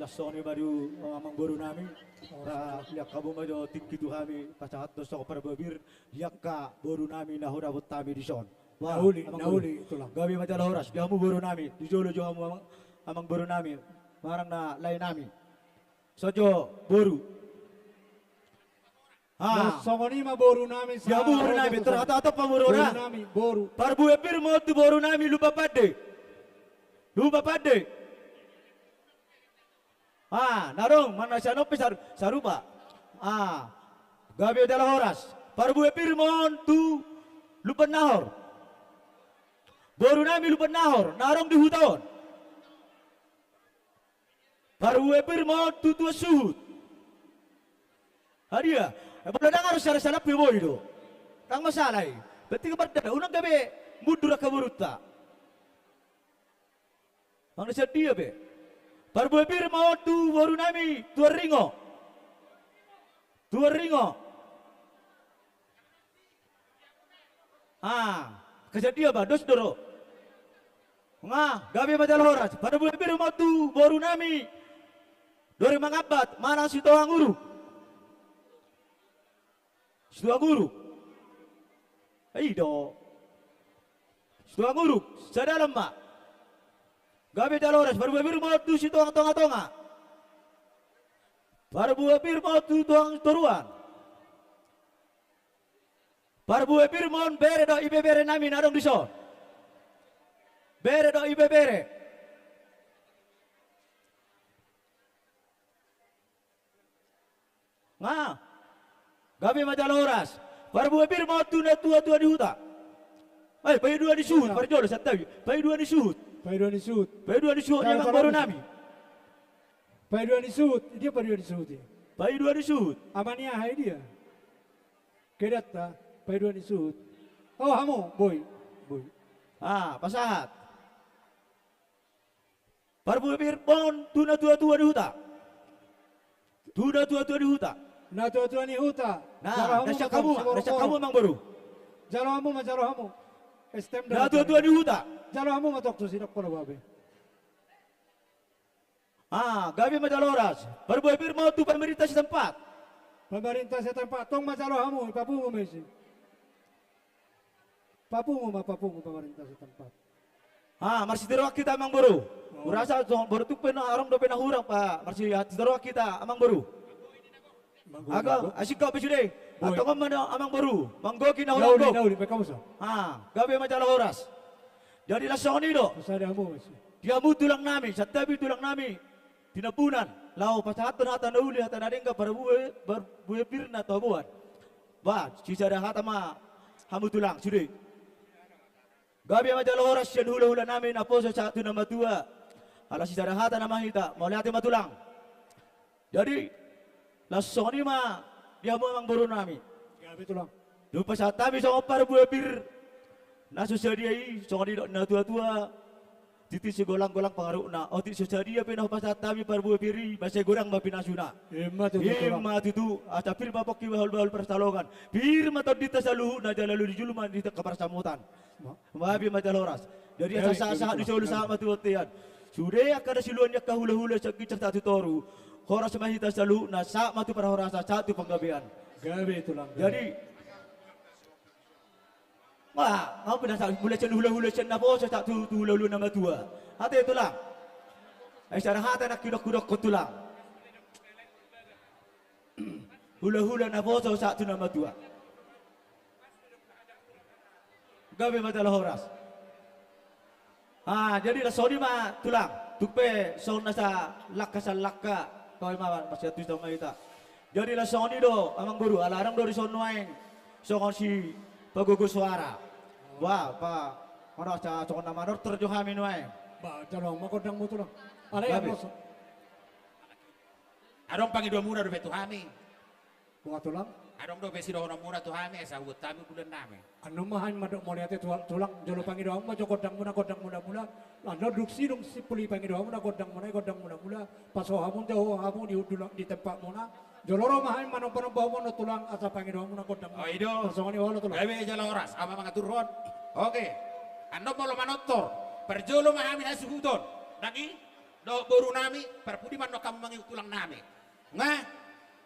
Songon i ma di amang boru nami. Ora, liak hamu ma jo tingki tu hami pasahathon songon parbue pir di angka boru nami na hudapot hami dison. Wah, na uli, amang na boru. Uli, tulang. Gabe ma jala horas di hamu boru nami, di jolo jo hamu amang, amang boru nami, manang na lae nami. Songon jo boru. Ah. Songon i ma boru nami. Di hamu boru nami, terhata atau pa boru nami. Boru nami, boru. Parbue pir ma on tu boru nami Lumban Pande. Lumban Pande. Ah, na adong, manang sian on pe sar-, sarupa. Ah, gabe jala horas. Parbue pir ma on tu Lumban Nahor. Boru nami Lumban Nahor, na adong di huta on. Parbue pir ma on tu Tuan Suhut. Hadia, eh, molo ndang harus sada salap pe boi do. Ndang masalah i. Penting mardada, unang gabe mundur angka borunta. Manang sian dia pe. Parbue pir ma on tu boru nami, Tuan Ringo. Tuan Ringo. Ah, angka sian dia ba, dos do ro. Nga, gabe ma jala horas. Parbue pir ma on tu boru nami Dori Mangambat, manang Sitohang Uruk. Sitohang Uruk. I do. Sitohang Uruk, sadalan ma. Gabe jala horas, parbue pir ma on tu Sitohang Tongatonga. Parbue pir ma on tu Sitohang Toruan. Parbue pir ma on bere dohot ibebere nami na adong dison. Bere dohot ibebere. Nga. Gabe ma jala horas. Parbue pir ma on tu natuatua ni huta. Eh, paidua ni suhut, parjolo santabi. Paidua ni suhut. Paidua ni suhut. Paidua ni suhut ni amang boru nami. Paidua ni suhut, dia paidua ni suhut i. Paidua ni suhut. Ama ni aha i dia? Kedanta, paidua ni suhut. Oh, hamu, boi. Boi. Ah, pasahat. Parbue pir ma on tu natuatua ni huta. Tu natuatua ni huta. Natuatua ni huta. Nah, na sian hamu, na sian hamu amang boru. Jalo hamu ma, jalo hamu. Natuatua ni huta. Jalo hamu ma tong tu sidok polo babe. Ah, gabe ma jala horas. Parbue pir ma on tu pamarintah setempat. Pamarintah setempat, tong ma jalo hamu, papungu ma isi. Papungu ma, papungu pamarintah setempat. Ah, marsitiroan hita amang boru. Hurasa songon boru tung pe na adong dope na hurang pa, marsitiroan hita amang boru. Aga, asing kau pe sude. Tongon ma amang boru. Manggohi na hurang. Ah, gabe ma jala horas. Jadi laos songon i do. Di hamu tulang nami, santabi tulang nami. Tinambunan, laho pasahathon hata na uli, hata na denggan, parbue, parbue pir na taboan. Bah, sisada hata ma hamu tulang, sude. Gabe ma jala horas sian hulahula nami naposo sahat tu na matua. Ala sisada hata nama hita, mauliate ma tulang. Jadi, laos songon i ma di hamu amang boru nami. Gabe tulang. Dung pasahat hami songon parbue pir na so sadia i, songon didok natuatua. Tintin sigolanggolang pangarahutna, otik so sadia pe na hupasahat hami parbue pir i, mansai godang ma pinasuna. Ima tutu, asa pir ma pongki bahulbahul parsalongan. Pir ma tondinta saluhutna jala lujuluju ma di angka parsamotan. Gabe ma jala horas. Jadi asa sahat-sahat ni solu sahat ma tu bontean. Sude angka na siluan ni angka hulahula sian ginjang sahat tu toru. Horas ma hita saluhutna sahat ma tu parhorasan sahat tu panggabean. Gabe tulang. Jadi Wah, au pe na sahat, mulai sian hulahula sian naposo sahat tu, tu hulahula na matua. Ate tulang. Ai sada hata nangkin hudok-hudokkon tulang. Hulahula naposo sahat tu na matua. Gabe ma jala horas. Ah, jadi laos songon i ma tulang, tung pe songon na salangka-salangka, tua i ma, masiantusi ma hita. Jadi laos songon i do amang boru, ala adong do dison nuaeng songon sipagogo soara. Bah, bah, songon na manortor jo hami nuaeng. Bah, jalo ma gondangmu tulang. Alai. Adong pangidoanmuna dope tu hami. Boha tulang? Adong dope sidohononmuna tu hami, asa huboan hami bulan nami. Annon ma hami mandok mauliate tulang, jolo pangidoanmu ma jo gondangmuna, gondang mulamula. Annon dung sidung simpul i pangidoanmuna, gondangmuna i gondang mulamula. Paso hamu, jaho hamu di hundulan, di tempatmuna. Jolo ro ma hami manombanomba hamu annon tulang, asa pangidoanmuna, gondangmuna. Oh, i do. Songon i olo tulang. Gabe jala horas, ama mangaturhon. Oke. Annon molo manortor, parjolo ma hami na suhuton. Ndang i? Dohot boru nami, parpudi ma annon hamu mangihut tulang nami. Nga?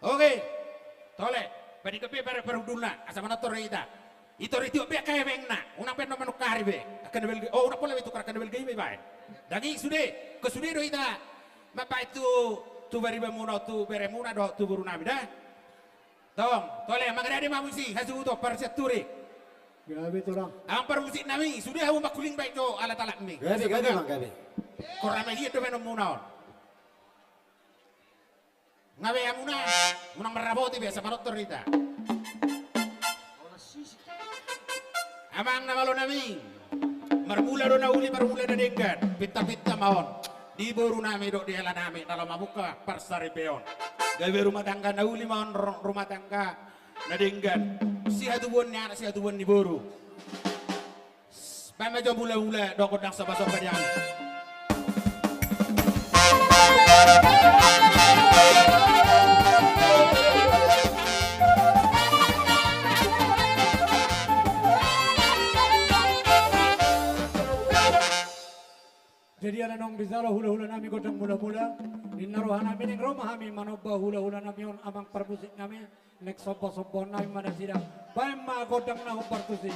Oke. Tole, paninggap be pare parhundulna, asa manortor hita. Itor itiop be angka ebengna, unang pe annon manungkari be. Angka na balga, oh, unang pola be tukar angka na balga i be baen. Dang i sude, angka sude do hita. Mambaen tu, tu baribanmuna, tu beremuna dohot tu boru nami da. Tong, tole, mangadadi ma hamu disi, hasuhuton, parsianturi. Gabe, tulang. Amang parmusik nami, sude hamu mangkuling baen jo alat-alatmi. Gabe, gabe, Amang, gabe. Kora ma hian do baenonmuna on. Nga be hamuna, unang marrapoti be, asa manortor hita. Amang na malo nami, marmula do na uli, marmula na denggan, pinta-pinta ma on. Di boru nami dohot di hela nami, na laho mamungka parsaripeon. Gabe rumah tangga na uli ma on, ru-, rumah tangga na denggan. Sihatubuan ni anak, sihatubuan ni boru. Baen ma jo mula-mula dohot gondang somba-somba di hami. Jadi ala naung dijalo hula-hula nami gondang mula-mula, ninna roha nami naeng ro ma hami manomba hula-hula nami on, amang parmusik nami, naeng somba-sombaon nami ma nasida. Baen ma gondang na hombar tusi.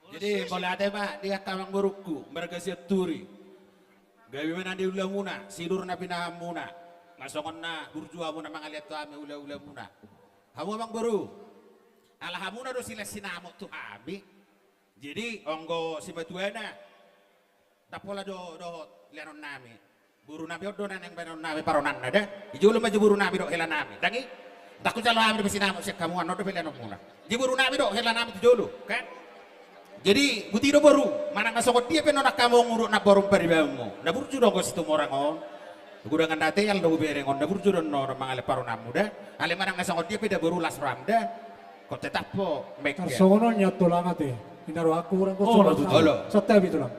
Jadi, mauliate ma di angka amangborungku, marga Sianturi. Gabe ma na niulamuna, sinur na pinahanmuna. Nga songon na burju hamu na mangalean tu hami ula-ulamuna. Hamu amangboru, ala hamuna do silas sinamot tu hami. Jadi, anggo simatuana, ndang pola do dohot leanonnami. Borunami on do na naeng baenonnami parumaenna da. Di jolo ma jo borunami dohot helanami. Ndang i? Ndang hujalo hami dope sinamot sian hamu, annon dope leanonmuna. Di borunami dohot helanami tu jolo, kan? Jadi, buti do boru, manang na songon dia pe annon angka amongmu dohot namborungmu paribanmu. Na burju do anggo Situmorang on. Gudangan na teal do hubereng on, na burju do annon mangalean parumaenmu da. Alai manang na songon dia pe da boru, las roham da. Ho tetap ho, mekka. Tarsongon on nian tulang ate. Inna rohangku hurang ho sumanna. Olo. Santabi tulang.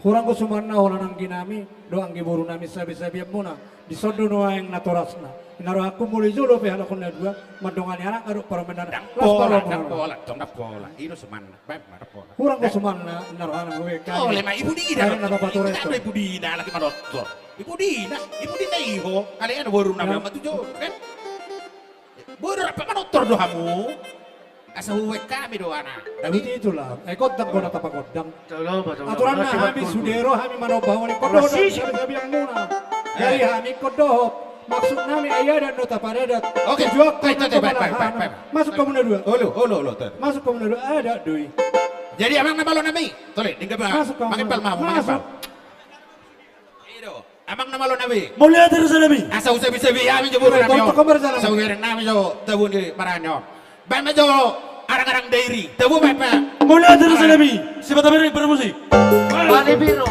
Hurang ho sumanna holan angginami dohot anggi borunami sabe-sabeanmuna. Dison do nuaeng natorasna. Inna rohangku molo i jolo pe halak on na dua mandongani anakna dohot parumaenna. Ndang pola, ndang pola, tong ndang pola. I do sumanna. Baen ma, ndang pola. Hurang ho sumanna, inna rohana huek. Olo ma, ibudina. Ibudina, lagi manortor. Ibudina, ibudina i ho. Alai annon borunami ma tu jolo, kan? Boru rap manortor do hamu. Asa huek hami do anak. Tapi itulah, eh, gondang do na tapagondang. Aturanna hami sude ro hami manomba hamu, ingkon dohot sabianmuna. Jadi hami ingkon dohot. Maksudnami ai adat do taparadat. Oke. Tujuan kami baik, baik, baik. Masuk hamu na dua. Olo, olo, olo. Masuk hamu na dua, adat do i. Jadi amang na malonami. Tole, dingga ba. Masuk hamu. Mangimpal ma hamu, mangimpal. Ido. Amang na malonami. Mauliate do sanami. Asa husabi-sabi hami jo borunami on. Asa hubereng hami jo tabu ni marani on. Baen ma jo arang-arang dairi. Tabu baen ma. Mauliate do sanami. Sipata bereng parmusik. Bani Biro.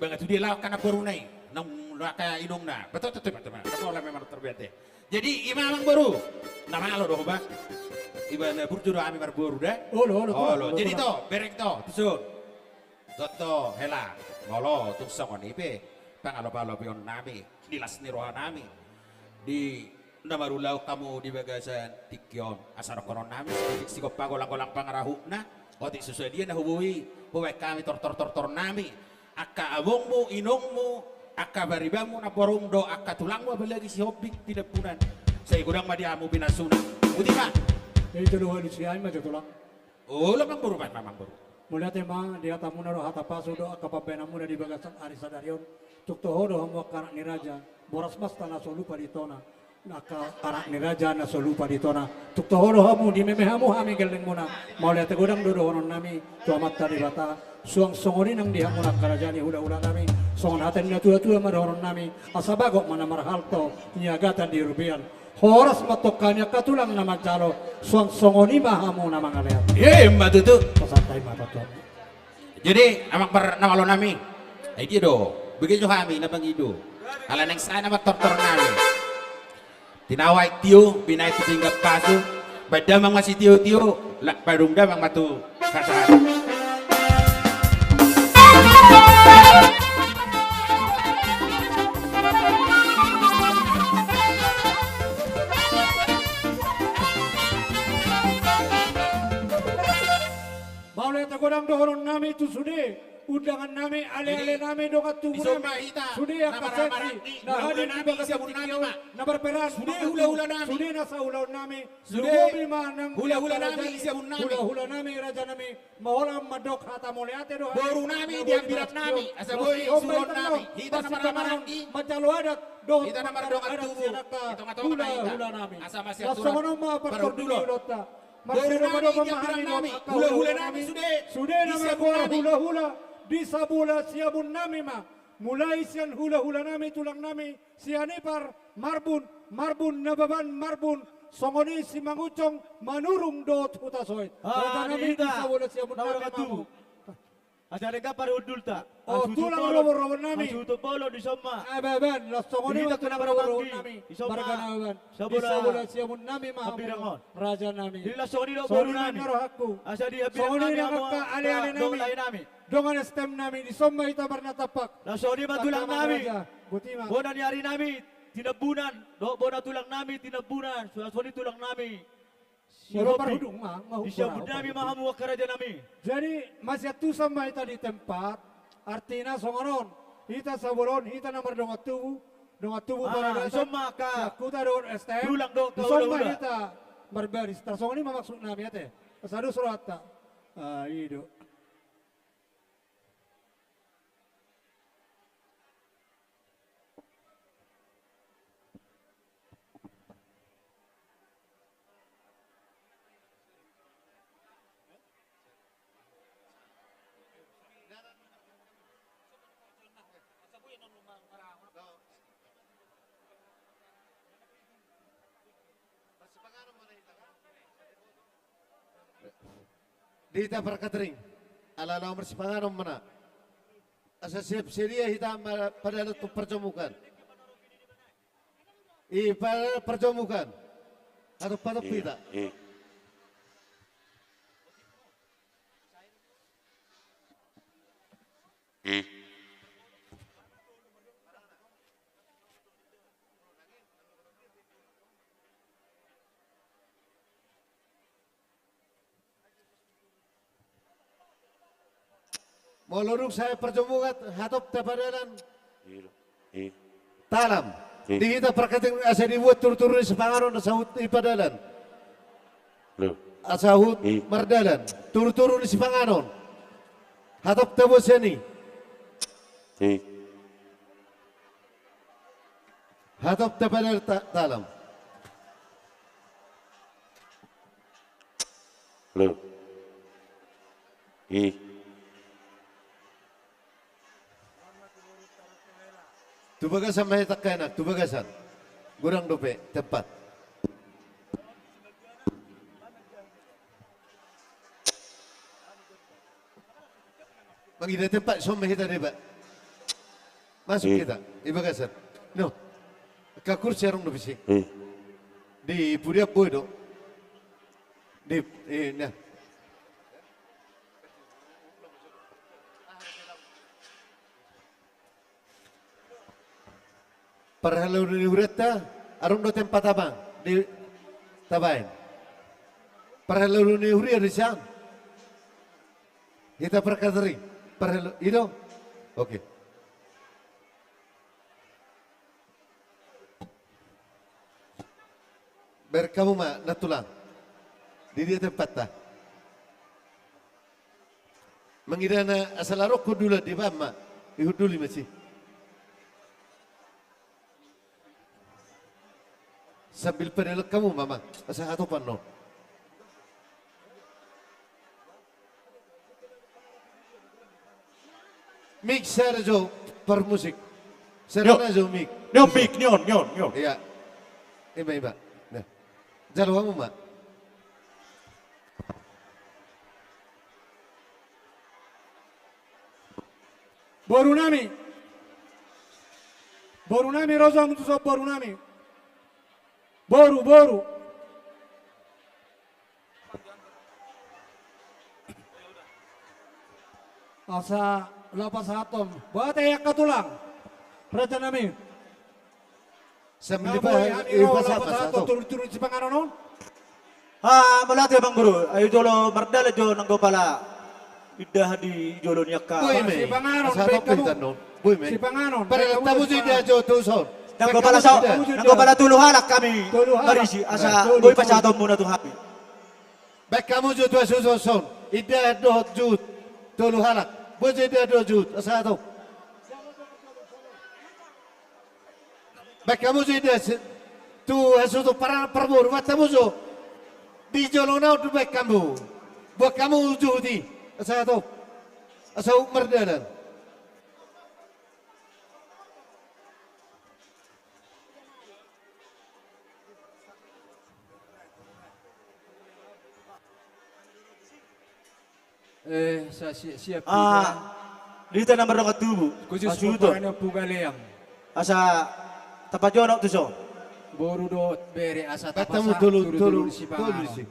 Baga tu dia laho angka namboruna i, nang angka inongna. Betul, betul, betul, betul. Pola memang terbiasa. Jadi ima amangboru, na malo do ho ba. Ibana burju do hami marboru da. Olo, olo, olo. Jadi to, bereng to, tuson. Toto, hela, molo tung songon i pe pangalopalopionnami di las ni rohanami di na marulaon hamu di bagasan tingki on, asa dohononnami, sigopa golang-golang pangarahutna, otik so sadia na huboi hubaen hami tortor-tortornami, angka amongmu, inongmu, angka paribanmu, namborungmu dohot angka tulangmu, apalagi si Hombing Tinambunan. Sai godang ma di hamu pinasuna. Boti ma. Jadi jolo halusi ai ma jo tulang. Olo amangboru, baen ma amangboru. Mauliate ma di hatamuna dohot hata pasu dohot angka pambahenanmuna di bagasan ari sadari on. Tung toho do hamu angka anak ni raja, boras masta na so lupa di tona. Angka anak ni raja na so lupa di tona. Tung toho do hamu, dimeme hamu hami gellengmuna. Mauliate godang do dohononnami tu Amanta Debata. Suang songon i nang di hamuna angka raja ni hula-hulanami. Songon hata ni na tua-tua ma dohononnami. Asa bagot ma na marhalto, niagatan di rupian. Horas ma tongka ni angka tulang na manjalo, suang songon i ma hamu na mangalean. Ima tutu. Pasahat hami ma tu hamu. Jadi amang par na malonami, ai dia do, bege jo hami na mangido. Ala naeng sae na martortornami. Tinawa aek tio, binaen tu pinggan pasu, baen damang ma sitio-tio, lak padung damang ma tu Kata. Mauliate godang dohononnami tu sude undangannami, alealenami, dongan tubunami, sude angka seksi na hadir di bagasan tingki on, na marperan, sude hula-hulanami, sude na saulaonnami. Sude hula-hulanami, rajanami, maholang mandok hata mauliate do hami. Borunami di hambirannami, asa boi suhutonnami, hita na marhahamaranggi, manjalo adat dohot hita na mardongan tubu di tonga-tonga hita, hula-hulanami. Asa masiak songon on ma partondiulonta. Borunami di hambirannami, hula-hulanami, sude na margoar hula-hula di Sabola Siabunnami ma. Mulai sian hula-hulanami, tulangnami, Sianipar, Marbun, Marbun, Nababan, Marbun, songon i Simangunsong, Manurung dohot Hutasoit. Rajanami di Sabola Siabunnami ma hamu. Asa denggan parhundulta. O tulang roborobonnami. Hasuhuton bolon dison ma. Ababan, las songon i ma tulang roborobonnami. Marga Nababan. Di Sabola Siabunnami ma hamu. Rajanami. Di las songon i do borunami. Asa di hambirannami hamu. Songon i nang angka alealenami. Dongan S T M nami, dison ma hita marnatampak. Las songon i ma tulangnami. Boti ma. Bona ni arinami, Tinambunan, dohot bona tulangnami, Tinambunan, suang songon i tulangnami. Sihombing. Di Siabunnami ma hamu angka rajanami. Jadi, masiantusan ma hita di tempat, artina songon on, hita Sabola on, hita na mardongan tubu, dongan tubu Paradaton, dison ma angka sian huta dohot S T M, tulang dohot hula-hula. Dison ma hita marbaris, tarsongon i ma maksudnami ate. Asa dos rohanta. Ah, i do. Di hita parkatering, ala na marsipanganon ma na. Asa siap sedia hita ma-, padalan tu parjomukan. I pa-, parjomukan. Hatop-hatop hita. Molo dung sae parjomukan, hatop tapadalan. Talam. Di hita parkatering asa dibuat turu-turu ni sipanganon, asa huhut i padalan. Asa huhut mardalan. Turu-turu ni sipanganon. Hatop tabo sian i. Hatop tapadalan ta-, talam. Tu bagasan ma hita angka anak, tu bagasan. Godang dope tempat. Mangida tempat, dison ma hita deba. Masuk kita, di bagasan. No. Ka kursi arung do bisi. Di pudian boi do. Di, eh, nah. Parhalado ni hurianta, arung do tempat abang, di tabaen. Parhalado ni huria di sian. Hita parkatering, parhalado, i do? Oke. Bereng hamu ma, nantulang. Di dia tempatta. Mangida na asal arongku dula di bamma, ihunduli masi. Sambil panelan hamu ma, ma, asa hatopan no. Mik sada jo parmusik. Sada na jo mik. Nion mik, nion, nion, nion. Iya. Ima, ima. Nah. Jalo hamu ma. Boru nami. Boru nami, ro jo hamu tu son, boru nami. Boru, boru. Asa laho pasahathon. Boha ate angka tulang, raja nami. Sambil na boi hami ro laho pasahathon tudutudu ni sipanganon on. Ah, mauliate amang boru. Ahu jolo mardalan jo nanggo pala indahan di jolo ni angka. Boi ma i. Sipanganon, asa baen hamu. Boi ma i. Sipanganon. Pala baen hamu tamu jo indahan jo tu son. Nanggo pala tolu halak hami marisi, asa boi pasahatonmuna tu hami. Baen hamu jo tu hasuhuton son, indahan dohot juhut, tolu halak. Boi jo indahan dohot juhut, asa hatop. Baen hamu jo indahan tu hasuhuton par-, parboru, baen hamu jo. Di jolo na on do baen hamu. Boan hamu juhut i, asa hatop. Asa mardalan. Eh, sa-, si-, siap. Ah, hita na mardongan tubu. Khusus pomparan ni Ompu Galeang. Asa tapajonok tu son. Boru dohot bere, asa tapasahat tudutudu ni sipanganon.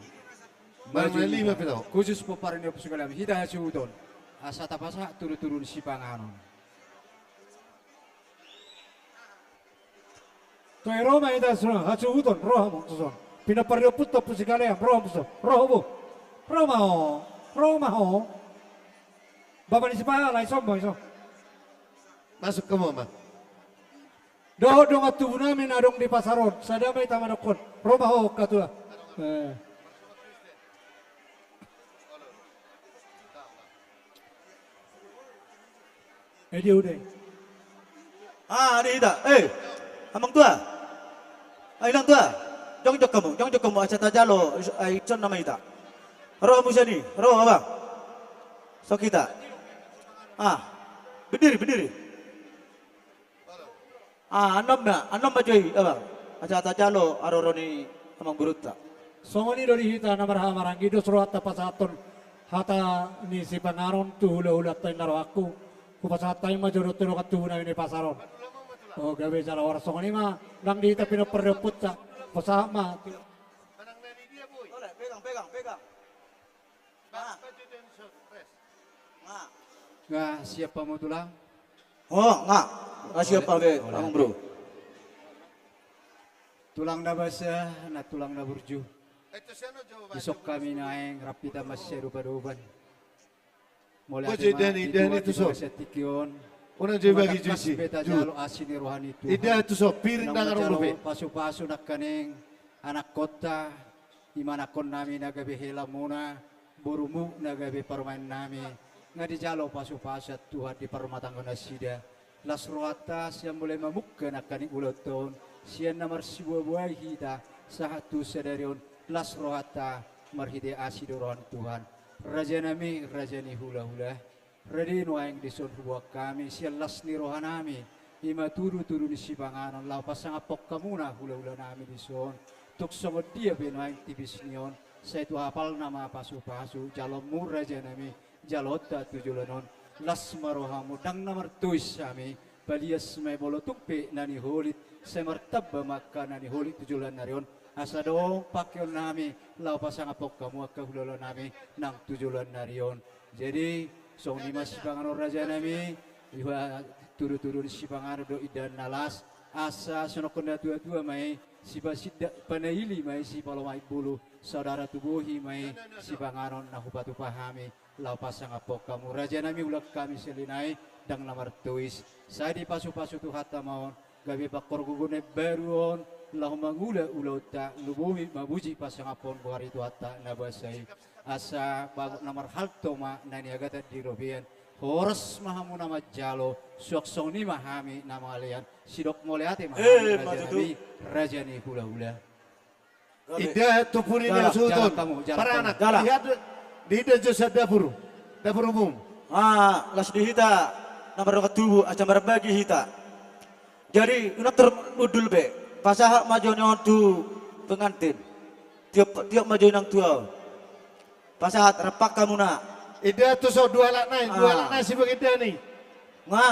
Khusus pomparan ni Ompu Galeang. Hita hasuhuton. Asa tapasahat tudutudu ni sipanganon. Toe ro ma hita tu son, hasuhuton, ro hamu tu son. Pinompar ni ompunta Ompu Sigalean, ro hamu tu son. Ro ho, bo. Ro ma ho. Ro ma ho. Bapa ni sipahala, ison ma, ison. Masuk hamu ma. Dohot dongan tubu nami na adong di pasar on, sada ma hita manongkon. Ro ma ho, angka tulang. Eh. Eh, dia udah. Ah, di hita. Eh, amang tua. Ah, inang tua. Jongjong hamu, jongjong hamu, asa tajalo, ai, ison nama hita. Ro hamu sian i, ro, abang. Songon hita. Ah, berdiri, berdiri. Ah, annon ma, annon ma jo i, abang. Asa tajalo haroro ni amangborunta. Songon i do di hita na marhahamaranggi, dos rohanta pasahathon hata ni sipanganon tu hulahulanta, i na rohangku. Hupasahat hami ma jo dohot tu dongan tubu nami na di pasar on. O, gabe jala horas, songon i ma nang di hita pinompar ni ompunta. Pasahat ma. Pegang, pegang, pegang. Nga, siap hamu tulang? O, nga. Nga siap hamu, amang boru. Tulang na basa, nantulang na burju. Dison hami nuaeng rap hita mansai dopadopan. Mauliate ma di Tuhan di bagasan tingki on. Unang jo ibagi jo isi. Jalo asi ni roha ni Tuhan. Unang ma jalo pasupasu nangkaning anakkonta, i ma anakkon nami na gabe helamuna, borumu na gabe parumaen nami, nga dijalo pasupasu Tuhan di parrumatanggaon nasida. Las rohanta sian mulai mamungka nangkaning ulaonta on, sian na marsibuabuai hita sahat tu sadari on, las rohanta marhite asi do roha ni Tuhan. Raja nami, raja ni hulahula, rade nuaeng dison huboan hami sian las ni roha nami, i ma tudutudu ni sipanganon laho pasangaphon hamuna hulahula nami dison. Tung songon dia pe nuaeng tipis ni on, sai tu hapalna ma pasupasu, jaloonmu raja nami, jaloonta tu joloan on. Las ma rohamu, ndang na martois hami, Palias ma i molo tung pe na niholit, sai martamba ma angka na niholit tu joloan ni ari on. Asa adong pangkeon nami laho pasangaphon hamu angka hulahula nami nang tu joloan ni ari on. Jadi songon i ma sipanganon raja nami, iba tudutudu ni sipanganon do indahan na las. Asa songon na tuatua ma i, sipasindak panaili ma i, sipalomain bulu, saudara tu bohi ma i, sipanganon na hupatupa hami laho pasangaphon hamu raja nami, ulang hami sahali nai ndang na martois. Sai dipasupasu Tuhanta ma on gabe pangkorgogon na imbaru on laho mangula ulaonta, lumobi mamuji pasangaphon goar ni Tuhanta na basa i. Asa bagot na marhalto ma na niagatan di robean. Horas ma hamu na manjalo, suang songon i ma hami na mangalean. Sidok mauliate ma hami, eh, raja nami, raja ni hulahula. Indahan tu pudi na suhut on. Paranak. Di hita jo sian dapur, dapur umum. Ah, las di hita na mardongan tubu asa marbagi hita. Jadi unang tarmundul be. Pasahat ma jo on tu pengantin. Tiop, tiop ma jo inang tua on. Pasahat, rap hamu na. Indahan tu son, dua halak nai, dua halak nai sibagi indahan i. Nga,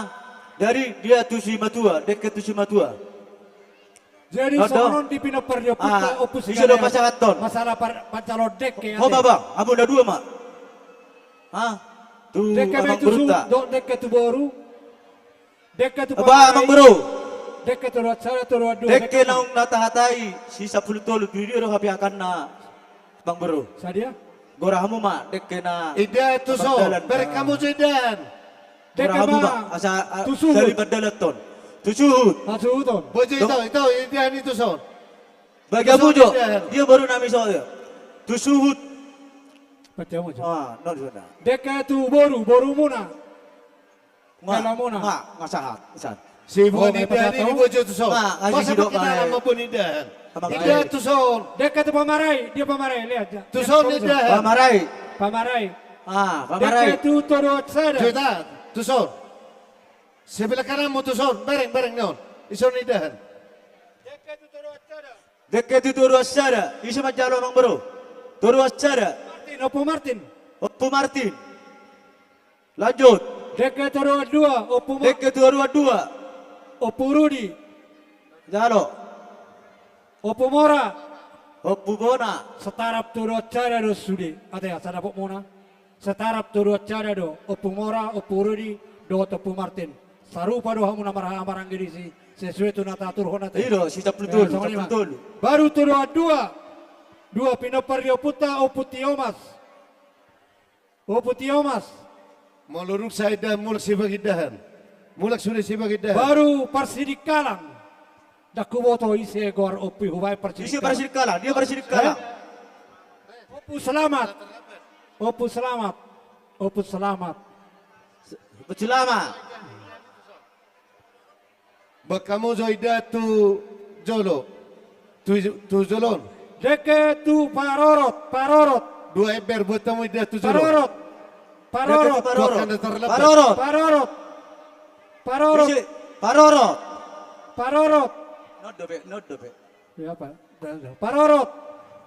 jadi dia tu simatua, dengke tu simatua. Jadi songon on di pinompar ni ompunta, ah, Ompu Sigale, pasahathon masalah par-, pansalon dengke. Ho ma bang, hamu na dua ma. Ah, tu dengke amang boru tu, dohot dengke tu boru. Dengke tu pamarai. Amang boru. Dengke tu dua sada, tu dua dua. Dengke naung na tahatai si sampulu tolu, tu dia do hapiakanna, amang boru? Sadia? Goar hamu ma, dengke na. Indahan tu son, bereng hamu jo indahan. Dengke hamu ma, asa, ah, tu suhut. Sari pandalanhon. Tu suhut. Ah, suhut on. Bojo ito, ito, indahan i tu son. Bagi hamu jo. Dia boru nami so, ya. Tu suhut. Pati hamu jo. Ah, non sana. Dengke tu boru, borumuna. Nga, nga, nga sahat, sahat. Si boru ni indahan i, bojo tu son. Masa pakenalan ma boru ni indahan. Indahan tu son. Dengke tu pamarai, dia pamarai, lihat ja. Tu son indahan. Pamarai. Pamarai. Ah, pamarai. Dengke tu todoan sada. Juta, tu son. Sebelah kananmu tu son, bereng, bereng non. Ison indahan. Dengke tu todoan sada. Dengke tu todoan sada, ise manjalo amang boru? Todoan sada. Martin, Ompu Martin. Ompu Martin. Lanjut. Dengke todoan dua, Ompu Ma-, dengke todoan dua. Ompu Rudi. Jalo. Ompu Mora. Ompu Bona. Setarap todoan sada do sude. Ate, asa dapot muna. Setarap todoan sada do, Ompu Mora, Ompu Rudi, dohot Ompu Martin. Sarupa do hamu na marhaha maranggi disi, sesuai tu na taturhon ate. I do, si sampulu tolu, eh, sampulu tolu. Baru todoan dua. Dua pinompar ni ompunta, Ompu Tiomas. Ompu Tiomas. Molo dung sai indahan, mulak sibagi indahan. Mulak sude sibagi indahan. Baru parsidikalang. Ndang huboto ise goar ompu i, hubaen parsidikalang. Ise parsidikalang? Dia parsidikalang. Eh? Ompu Selamat. Ompu Selamat. Ompu Selamat. Ompu Selamat. Baen hamu jo indahan tu jolo. Tu, tu jolo on. Dengke tu parorot, parorot. Dua ember, baen hamu indahan tu jolo. Parorot. Parorot. Dengke tu parorot. Parorot. Parorot. Parorot. Ise? Parorot. Parorot. Nod dope, nod dope. Ya, apa? Parorot.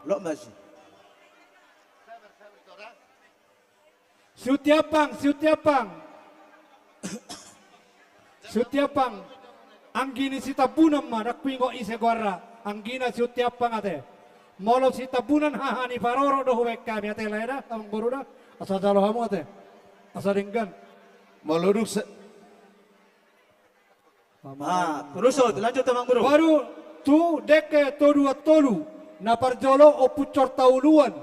Lok masih. Sihut Tiampang, Sihut Tiampang. Sihut Tiampang. Anggi ni Sitambunan ma, ndang huingot ise goarna. Anggi ni Sihut Tiampang ate. Molo Sitambunan haha ni parorot do hubaen hami ate, lae da, amang boru da. Asa jalo hamu ate. Asa denggan. Molo dung se- Ah, terus, oh, lanjut, amang boru. Baru tu dengke todoan tolu, na parjolo Ompu Corta Uluan.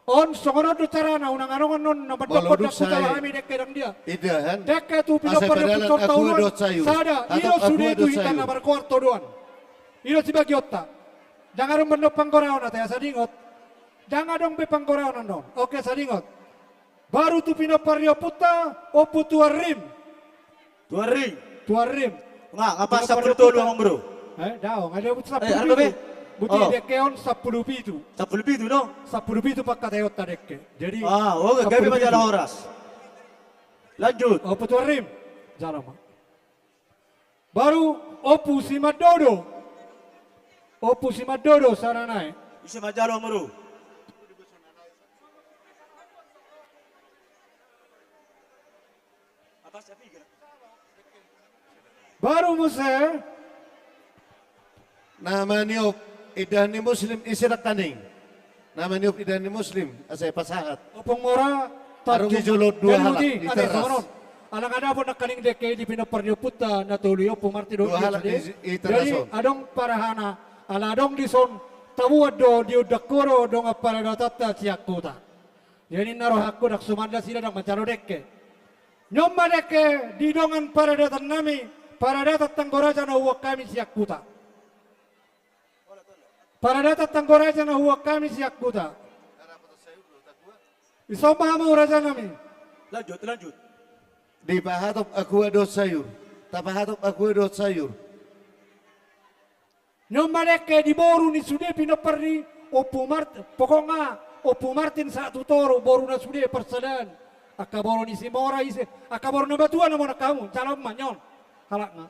On songon on do carana, unang adong annon na mandok, molo dung sai hujalo hami dengke, ndang dia. Indahan. Dengke tu pinompar ni Ompu Corta Uluan. Sada, i do sude tu hita na margoar todoan. I do sibagionta. Ndang adong mandok panggoraon ate, asa diingot. Ndang adong be panggoraon annon. Oke, asa diingot. Baru tu pinompar ni ompunta, Ompu Tuan Rim. Tuan Rim. Tuan Rim. Nga, nga pas sampulu tolu, amang boru? Eh, daong, ada ompu sampulu pitu. Boti dengke on sampulu pitu. Sampulu pitu do? Sampulu pitu pangkataionta dengke. Jadi, ah, oke, gabe ma jala horas. Lanjut. Ompu Tuan Rim. Jala ma. Baru Ompu Simandodo. Ompu Simandodo, sada nai. Ise manjalo, amang boru? Apa sapiga? Baru muse. Na maniop indahan ni Muslim, ise nangkaning? Na maniop indahan ni Muslim, asa pasahat. Ompung Mora, tadi jolo dua halak di teras. Ala nga dapot nangkaning dengke i di pinompar ni ompunta na tolu i, Ompung Martin dohot Dua halak di teras on. Jadi adong parahana, ala adong dison tabuat do, diundang ho do dongan paradatanta sian huta. Jadi ninna rohangku ndang suman nasida ndang manjalo dengke. Nion ma dengke di dongan paradaton nami, paradatan tanggo raja na huboan hami sian huta. Paradatan tanggo raja na huboan hami sian huta. Dison ma hamu raja nami. Lanjut, lanjut. Dipahatop agua dohot sayur. Tapahatop agua dohot sayur. Nion ma dengke di boru ni sude pinompar ni Ompu Mart-, pokokna Ompu Martin sahat tu toru, boru na sude parsadaan. Angka boru ni si Mora ise, angka boru na matua na mona hamu, jalo ma nion. Halak na.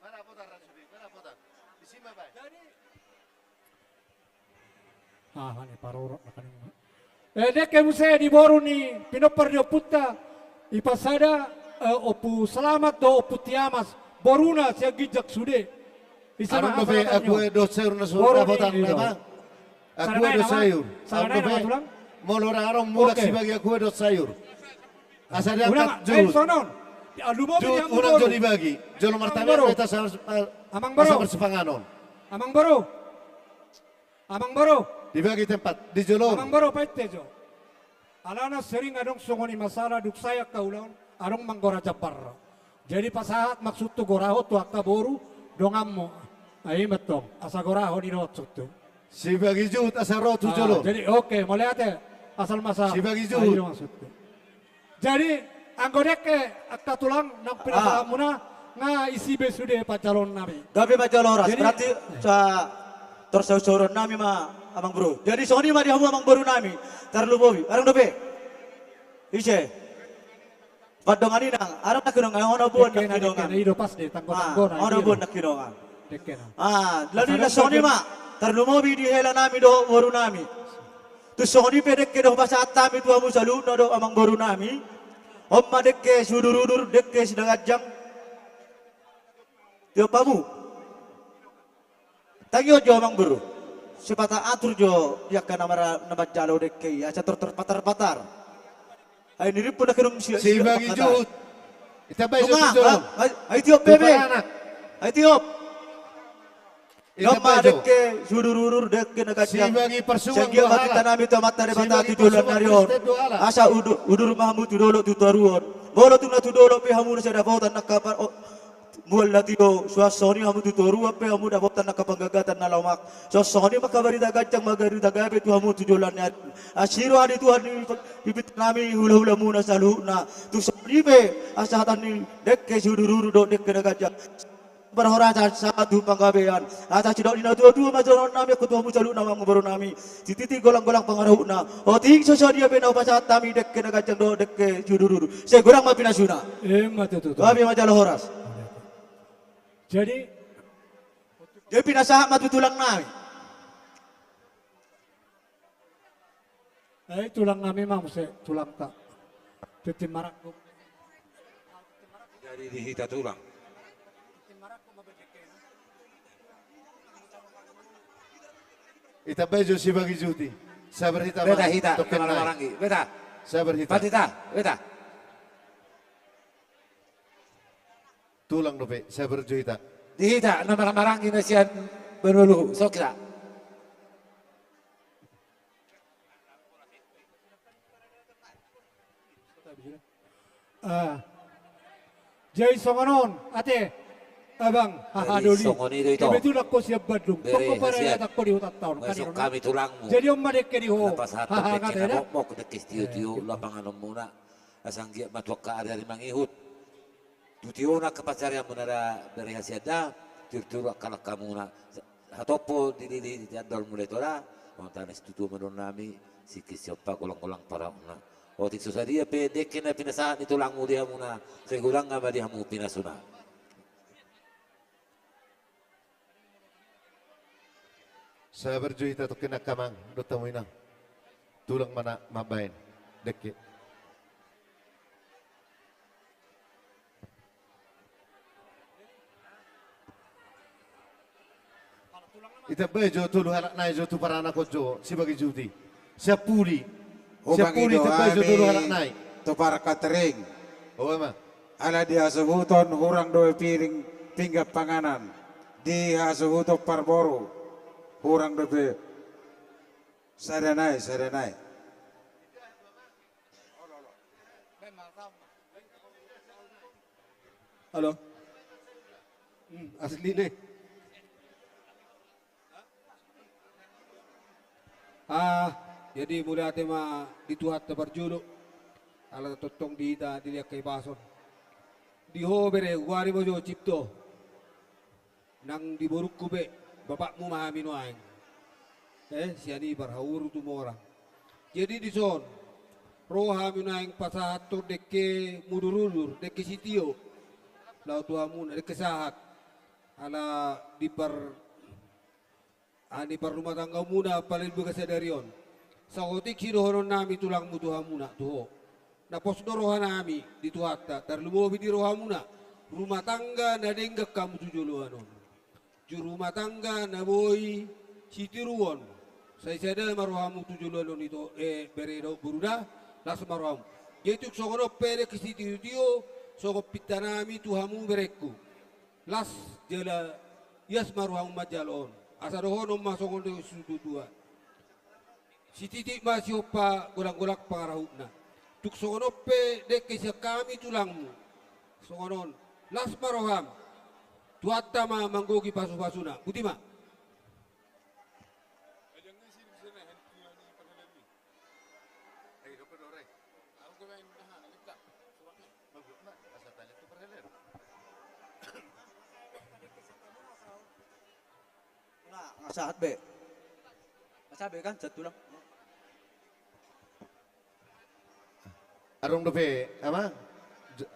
Mana potar sude, mana potar. Isi ma bae. Aha ni parorot na kaning. Eh, dengke muse di boru ni pinompar ni ompunta, ipasada, eh, Ompu Selamat do Ompu Tiamas, boruna sian ginjang sude. Ise ma hasahatanna? Arung dope, aku do sayur na sudah boru ni dapotan nama. Aku do sayur. Arung dope. Molo ra arung mulak sibagi aku do sayur. Asa diangkat jut. Jut, unang jo dibagi. Jolo martamiang do hita asa marsipanganon. Amang boru. Amang boru. Dibagi tempat di jolo. Amang boru, painte jo. Alana sering adong songon i masalah, dung sai angka ulaon adong manggora jambar. Jadi pasahat maksudhu, gorahon tu angka boru donganmu. Ai mantong asa gorahon i dohot suttu. Sibagi jut asa ro tu jolo. Jadi oke, mauliate. Asal masa sibagi jut. Jadi anggo dengke angka tulang naung pinasahatmuna, nga isi be sude panjaloon nami. Gabe manjalo horas. Jadi berarti sa-, torsaursaur nami ma, Amang Boru. Jadi songon i ma di hamu Amang Boru nami. Tarlumobi. Arung dope. Ise. Pandongan inang, arung na kinongan, ono buan na kinongan. Dengkena i do pas de, tanggo-tanggona. Ono buan na kinongan. Dengkena. Ah, lalu na songon i ma, tarlumobi di hela nami dohot boru nami. Tu songon i pe dengke dohot pasahat nami tu hamu saluhutna dohot Amang Boru nami. On ma dengke siudurudur, dengke sinaganjang. Tiop hamu. Tangion jo Amang Boru. Sipata atur jo di angka na mara-, na manjalo dengke i, asa tor terpatar-patar. Ai nirimpu na kinung si-, sibagi jut. Ita bae jut jolo. Ai tiop bebe. Ai tiop. Doma dengke siudurudur, dengke na ganjang. Sibagi parsuang. Sian gia ma tinta nami tu Amanta Debata tu joloan ni ari on. Asa udu-, udur ma hamu tu dolok tu toruan. Molo tung na tu dolok pe hamu na sai dapotan na kapar, o, mual na tio, suang songon i hamu tu toruan pe hamu dapotan angka panggagatan na lomak. Suang songon i ma angka barita ganjang, ma barita gabe tu hamu tu joloan ni ari. Asi roha ni Tuhan di, di pinta nami hulahulamuna saluhutna. Tu songon i pe asa hata ni dengke siudurudur dohot dengke na ganjang. Parhorasan sahat tu panggabean. Asa sidok ni natuatua ma dohonon nami angka tu hamu saluhutna Amang Boru nami. Sititi golanggolang pangarahutna. Otik so sadia pe na hupasahat hami dengke na ganjang dohot dengke siudurudur, sai godang ma pinasuna. Ima tutu. Gabe manjalo horas. Jadi, jadi pinasahat ma tu tulang nami. Ai tulang nami ma muse, tulangta. Tintin marangkup. Jadi di hita tulang. Ita bae jo sibagi jut i. Sabar hita. Beta hita, token na maranggi. Beta. Sabar hita. Pat hita, beta. Tulang dope, sabar jo hita. Di hita na maranggi na sian banua luhut, so hita. Ah. Jadi songon on, ate, abang, haha doli. Kebetulan ho sian Bandung, tong ho paradaton ho di hutanta on. Jadi on ma dengke di ho. Haha, dengke na mokmok, dengke sitiotio, lapanganonmuna. Asa anggiat ma tu angka ariari mangihut. Tu tiona angka pansarianmuna da bere hasian da, tiur-tiur angka langkamuna. Hatop ho dilili di andor mulai toda, on tane situtu ma dohonon nami, singkir siompa golanggolang parahutna. Otik so sadia pe dengke na pinasahat ni tulangmu di hamuna, sai godang ma di hamu pinasuna. Sabar jo hita token angka amang dohot hamu inang. Tulang ma na mambahen dengke. Itambai jo tolu halak nai jo tu paranakon jo, sibagi juti. Siampuli. Siampuli, itambai jo tolu halak nai. Tu parkatering. Ala di hasuhuton hurang dope piring pinggan panganan. Di hasuhuton parboru hurang dope. Sada nai, sada nai. Halo. Hmm, asli ne. Ah, jadi mauliate ma di Tuhanta parjolo. Ala tongtong di hita dilehon hahipason. Di ho bere, huari ma jo Cipto. Nang di borungku pe, bapakmu ma hami nuaeng. Eh, sian Ibar, Hahuru, Tumorang. Jadi dison, ro hami nuaeng pasahathon dengke mudur-udur, dengke sitio. Laho tu hamuna, dengke sahat. Ala di par, ani parrumatanggaonmuna, apala di bagasan sadari on. Saotik sidohononnami tulangmu tu hamuna, tu ho. Na pos do rohanami di Tuhanta, tarlumobi di rohamuna, rumah tangga na denggan hamu tu joloan on. Juru rumah tangga na boi sitiruon, sai sada ma rohamu tu joloan on ito, eh, bere dohot boru da, las ma rohamu. Jadi tung songon on pe dengke sitio-tio, songon pintanami tu hamu berengku. Las jala ias ma rohamu manjalo on. Asa dohonon ma songon dohot situatua. Sititik ma sihompa, golang-golang pangarahutna. Tung songon on pe dengke sian hami tulangmu. Songon on, las ma roham. Tuhanta ma manggohi pasu-pasuna. Boti ma. Nga, nga sahat be. Nga sahat be kan, sahat tulang. Adong dope, ama? J-,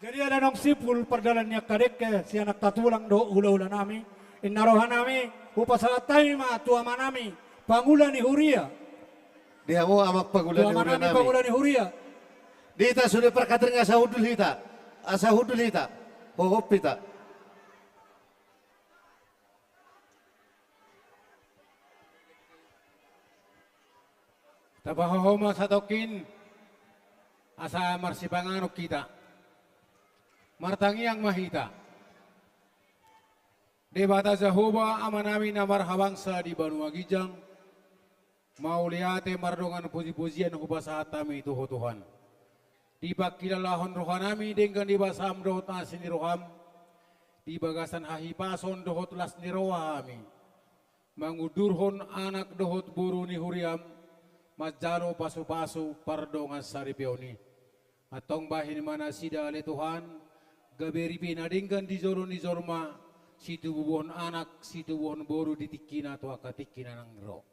jadi ala naung simpul pardalan ni angka dengke sian angka tulang dohot hula-hula nami, inna roha nami, hupasahat hami ma tu ama nami, pangula ni huria. Di hamu amang pangula ni huria nami. Pangula ni huria. Di hita sude parkatering asa hundul hita. Asa hundul hita. Hohop hita. Tapahohom ma satongkin asa marsipanganon hita. Martangiang ma hita. Debata Jahowa, Ama nami na marhabangsa di banua ginjang, mauliate mardongan puji-pujian hupasahat hami tu Ho Tuhan. Dipangkilalahon roha nami denggan ni basam dohot asi ni roham, di bagasan hahipason dohot las ni roha hami mangundurhon anak dohot boru ni huriam manjalo pasu-pasu pardongan saripeon i. Antong bahen ma nasida ale Tuhan, gabe ripe na denggan di jolo ni jolma, situbuhon anak, situbuhon boru di tingkina tu angka tingki na naeng ro.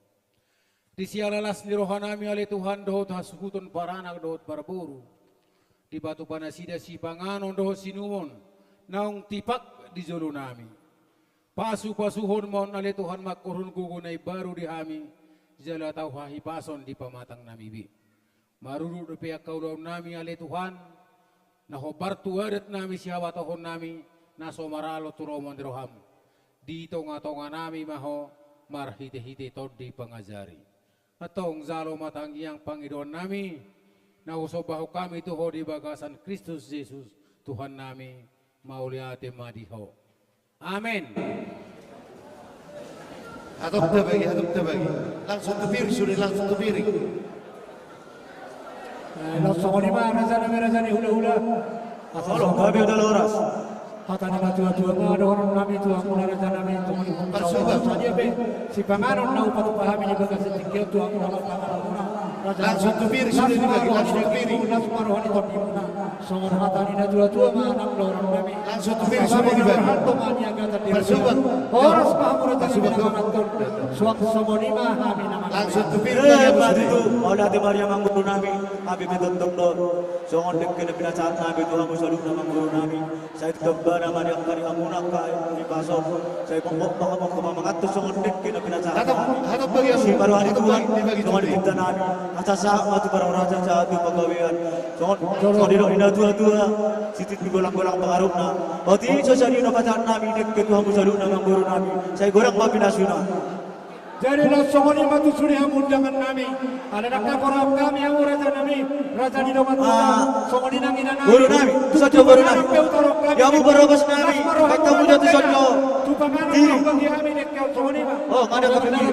Di siala las ni roha nami ale Tuhan dohot hasuhuton paranak dohot parboru, dipatupa nasida sipanganon dohot siinumon naung tipak di jolo nami. Pasu-pasuhon ma on ale Tuhan, mangkorhon gogo na imbaru di hami, jala tau hahipason di pamatang nami be. Marudut dope angka ulaon nami ale Tuhan, na hombar tu adat nami sihabatahon nami, na so maralo tu lomo ni roham. Di tonga-tonga nami ma Ho marhite-hite tondi pangajari. Antong jalo ma tangiang pangidoan nami, na husombahon hami tu Ho di bagasan Kristus Jesus, Tuhan nami, mauliate ma di Ho. Amen. Hatop tabagi, hatop tabagi. Langsung tu piring sude, langsung tu piring. Eh, laos songon i ma raja nami, raja ni hula-hula. Olo, gabe udah loras. Hata ni natua-tua ma dohonon nami tu hamuna raja nami, tu hamuna. Parsuba. Sadia pe sipanganon na hupatupa hami di bagasan tingki on tu hamuna. Langsung tu piring sude dibagi, langsung tu piring. Las ma roha ni tondimuna. Songon hata ni natuatua ma nang lorong nami. Langsung tu pir, songon i ma. Parsubang. Horas ma hamu raja nami na manganhon. Suang songon i ma hami na manganhon. Langsung tu pir. Eh, ma tutu. Mauliate ma di amang guru nami. Hami pe tongtong do. Songon dengke na pinasahat nami tu hamu saluhutna amang guru nami. Sai tu tombana ma di angka di hamuna angka dipasu. Sai mongkop ma hamu angka pamanganhon songon dengke na pinasahat nami. Siparoha ni Tuhan, songon i ma di hita nami. Asa sahat ma tu parhorasan, sahat tu panggabean. Songon, songon didok ni natuatua, sititi golang-golang pangarahutna. Boti so sadia na pasahat nami dengke tu hamu saluhutna amang guru nami. Sai godang ma pinasuna. Jadi laos songon i ma tu sude hamu undangan nami. Ala ndang haporahon hami hamu raja nami, raja ni dongan tubu. Ah, songon i nang ina nami. Boru nami, tu son jo boru nami. Di hamu parhobas nami, bahen hamu jo tu son jo. Tu panganan bagi hami dengke on, songon i ma. Oh, nga dong hami.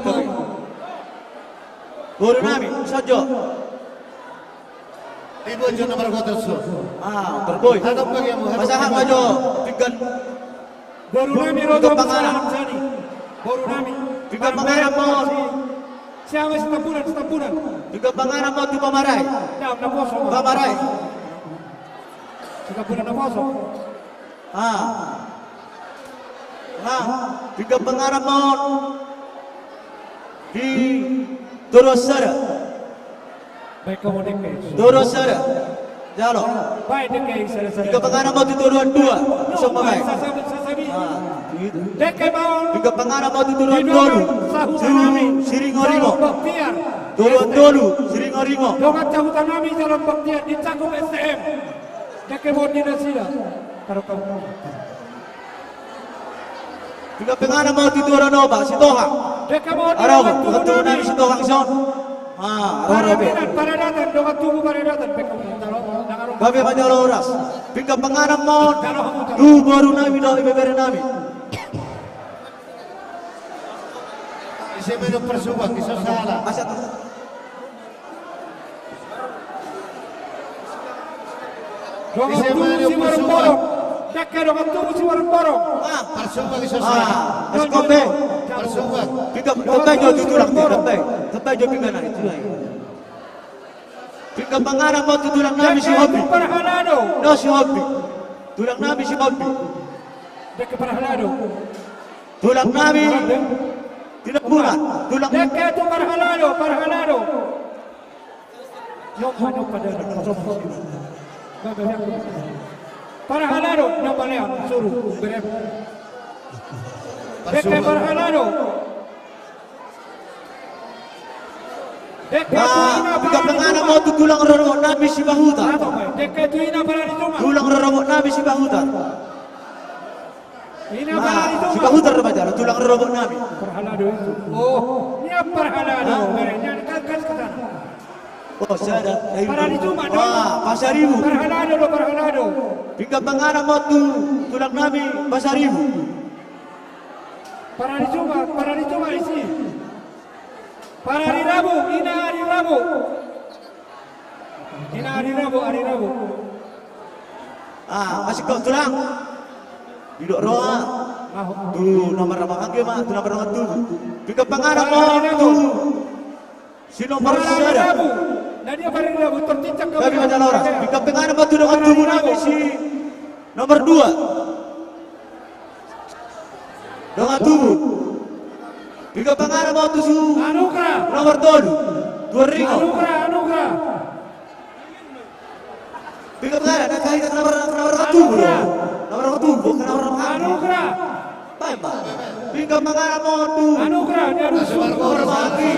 Boru nami, tu son jo. Di bojo na margotor so. Ah, berboi. Pasahat ma jo pinggan. Boru nami, pinggan panganan. Boru nami. Pinggan panganan ma on. Siapa Sitambunan, Sitambunan? Pinggan panganan ma on tu pamarai. Pamarai. Sitambunan naposo. Ah. Nah, pinggan panganan ma on. Di toru sada. Baik, kamu dengke. Toru sada. Jalo. Baik, dengke, sada-sada. Pinggan panganan ma on tu toruan dua. Songon i ma baen. Sasabi, sasabi. Ah, gitu. Dengke ma on. Pinggan panganan ma on tu toruan tolu. Di dongan sahuta nami. Siringo-ringo. Calon Bahtiar. Toruan tolu. Siringo-ringo. Dongan sahuta nami Calon Bahtiar di cakup S T M. Dengke ma on di nasida. Taruh kamu. Pinggan panganan ma on tu toruan opat, Sitohang. Dengke ma on di dongan tubu nami Sitohang son. Ah, ro, ro, ro. Paradatan, dongan tubu Paradatan. Gabe ma jala horas. Pinggan panganan ma on tu boru nami dohot ibebere nami. Ise ma i do parsubang, ise sala. Asa tu. Dongan tubu Simarumborong. Dengke dongan tubu Simarumborong. Ah, parsubang, ise sala. Ah, parsubang. Parsubang. Pinggan, tambai jo tu tulang, tambai. Tambai jo pinggan na i, tulang. Pinggan panganan ma on tu tulang nami Sihombing. Parhalado. No Sihombing. Tulang nami Sihombing. Dengke parhalado. Tulang nami. Tidak bulan. Tulang. Dengke tu parhalado, parhalado. Nyok ma, nyok ma, nyok ma. Parhalado, nyok ma, lean, suru, berem. Dengke parhalado. Dengke tu ina, pinggan panganan ma on tu tulang rorobot nami Sibahutar. Dengke tu ina, parhalado. Tulang rorobot nami Sibahutar. Ina, parhalado. Sibahutar do ma jala, tulang rorobot nami. Parhalado itu. Oh, ina parhalado. Berem, ina kan, kan ke sana. Oh, sada. Parhalado ma on. Ah, Pasaribu. Parhalado do, parhalado. Pinggan panganan ma on tu tulang nami Pasaribu. Parhalado ma, parhalado ma isi. Parhalado, ina parhalado. Ina parhalado, parhalado. Ah, masih kau tulang. Didok roha. Tu nomor berapa kaki ma, tu nomor berapa tu. Pinggan panganan ma on tu. Si nomor sada. Gabe ma jala horas. Pinggan panganan ma on tu dongan tubu nami si nomor dua. Dongan tubu. Pinggan panganan ma on tu si nomor tolu. Tuan Ringo. Pinggan panganan, na hita na marhaha tubu do. Na marhaha tubu, na marhaha tubu. Anugrah. Baen ma. Pinggan panganan ma on tu. Anugrah, dia dusun. Hormati.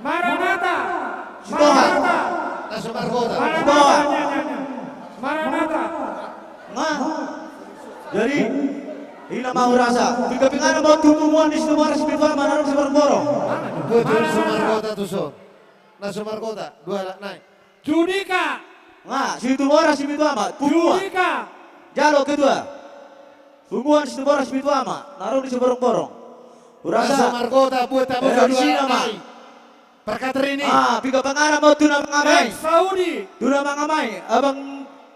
Maranata. Sitohang. Maranata. Maranata. Sitohang. Maranata. Nah. Jadi, ina ma hurasa. Pinggan panganan ma on tu punguan ni Situmorang Sipitu Ama, na ro di Simarumborong. Betul, Simarmata tu son. Na Simarmata, dua halak nai. Judika. Nah, Situmorang Sipitu Ama, punguan. Judika. Jalo ketua. Punguan Situmorang Sipitu Ama, na ro di Simarumborong. Hurasa. Na Simarmata, buat tamu. Eh, ketua Sina ma. Nai. Perkateri ni. Ah, pinggan panganan ma on tu na mangamai. Ex Saudi. Tu na mangamai, abang.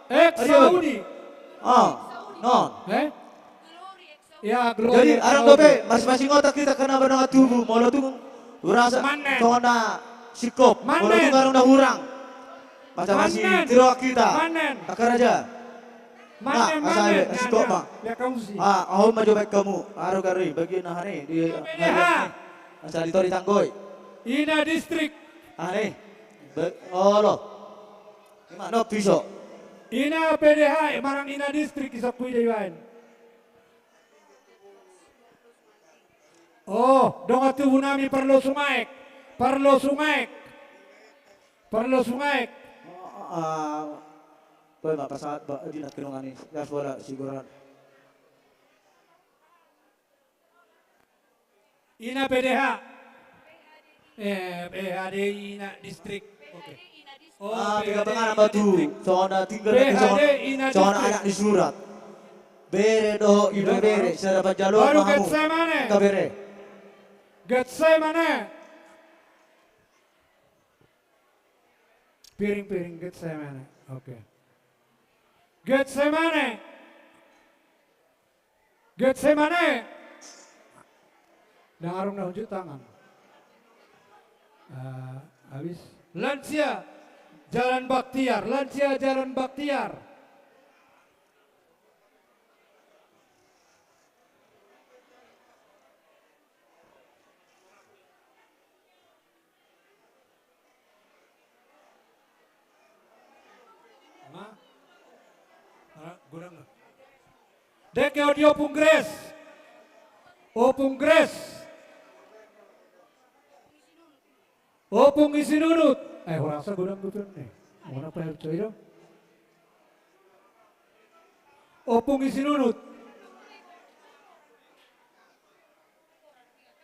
Ex Saudi. Ah, non. Eh? Ya, Glory. Jadi, arang dope, masing-masing otak hita kena benang tubuh, molo tung, hurasa, manen. Tona, sikop, molo tung, manen. Arang na hurang. Masa masih tiro kita. Manen. Kakaraja. Manen, nah, asa manen, asa kok, Mak. Lihat kamu sih. Ah, ahu ma jo baen hamu. Aru kari, bagian aha ni, di, B H D. Asa di tori tanggoi. Ina distrik. Aha ni. Be-, olo. Ima no piso. Ina P D H, marang ina distrik, isok kui dei baen. Oh, dongan tubu nami parlosung aek. Parlosung aek. Parlosung aek. Ah, boe ma pasahat ba, di na kinungan i. Gas bola, siguran. Ina P D H. Eh, P H D ina distrik. Oke. Oh, ah, P H D ina distrik. Songon na tinggal di songon, songon anak ni surat. Bere dohot ibebere, sada panjaloan ma hamu. Baru Getsemane. Ka bere. Getsemane. Piring-piring Getsemane. Oke. Getsemane. Getsemane. Dang adong na unjuk tangan. Ah, habis. Lansia Jalan Baktiar, lansia Jalan Baktiar. Dengke on di Opung Gres. Opung Gres. Opung Isinunut. Eh, hurasa godang godang ni. Mana pa R C do? Opung Isinunut.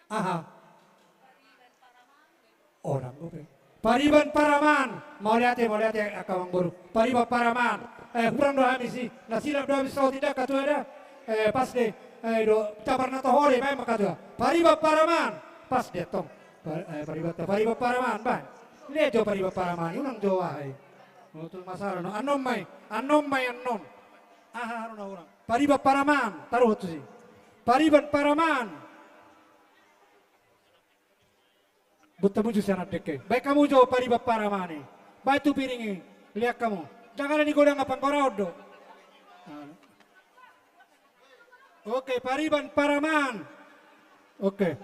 Aha. Orang gue pe. Pariban Paraman. Mauliate, mauliate angka amangboru. Pariban Paraman. Eh, hurang do hami si. Na silap do hami so tindak katua da. Eh, pas de. Eh, do cabar na tohore, main ma katua. Pariban Paraman. Pas de tong. Pa-, eh, pariban, pariban Paraman, bah. Lihat jo pariban Paraman. Unang jo wahai. Betul masalah no. Annon mai. Annon mai annon. Aha, haruna hurang. Pariban Paraman. Taruh tu si. Pariban Paraman. Buat tamu jus anak dengke. Baen hamu jo pariban Paraman i. Baen tu piring i. Lihat hamu. Jangan ni godang apa ngorau do. Oke, pariban Paraman. Oke.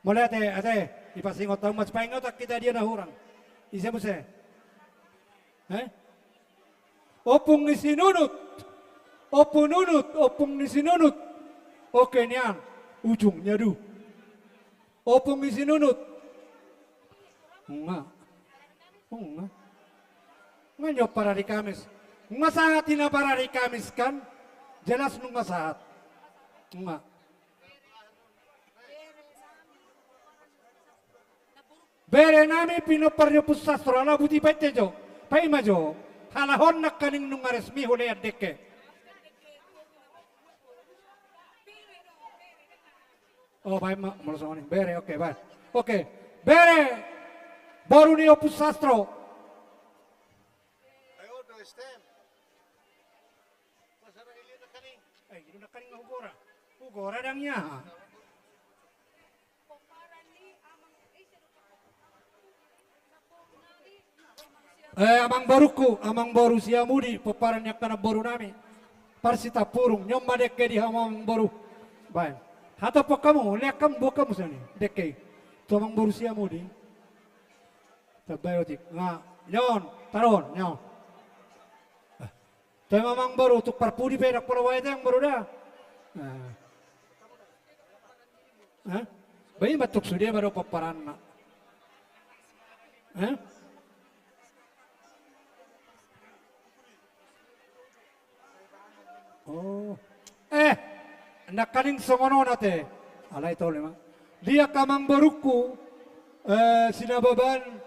Mauliate, ate. Dipasingot hamu mas paingot kita dia na hurang. Ise muse. Eh? Opung Isinunut. Opung Nunut, Opung Isinunut. Oke nian. Ujungnya du. Opung Isinunut. Nga. Nga. Nga nyo parari Kamis. Nga sahat ina parari Kamis kan? Jelas nunga sahat. Nga. Bere nami pinompar ni Ompu Sastro, ala buti painte jo. Paima jo. Halahon nangkaning nunga resmi hulean dengke. Oh, paima, molo songon i. Bere, oke, baik. Oke. Bere. Boru ni Ompu Sastro. Ayo, do stem. Eh, ido nangkaning hugora. Hugora dang ia. Eh, amangborungku, amangboru Siamudi, pomparan ni angka namboru nami. Parsitampurung, nyon ma dengke di hamu amangboru. Baen. Hatophon hamu, lean hamu, boan hamu sian i, dengke. Tu amangboru Siamudi. Tambai otik. Nga, nyon, taruhon, nyon. Eh. Toe ma amangboru, tung parpudi pe ndang pola ubaen i amangboru da. Hah? Ba i ma tung sude ma do pomparanna. Hah? Oh. Eh, nangkaning songon on ate. Alai tole ma. Dia angka amangborungku, eh, Sinababan.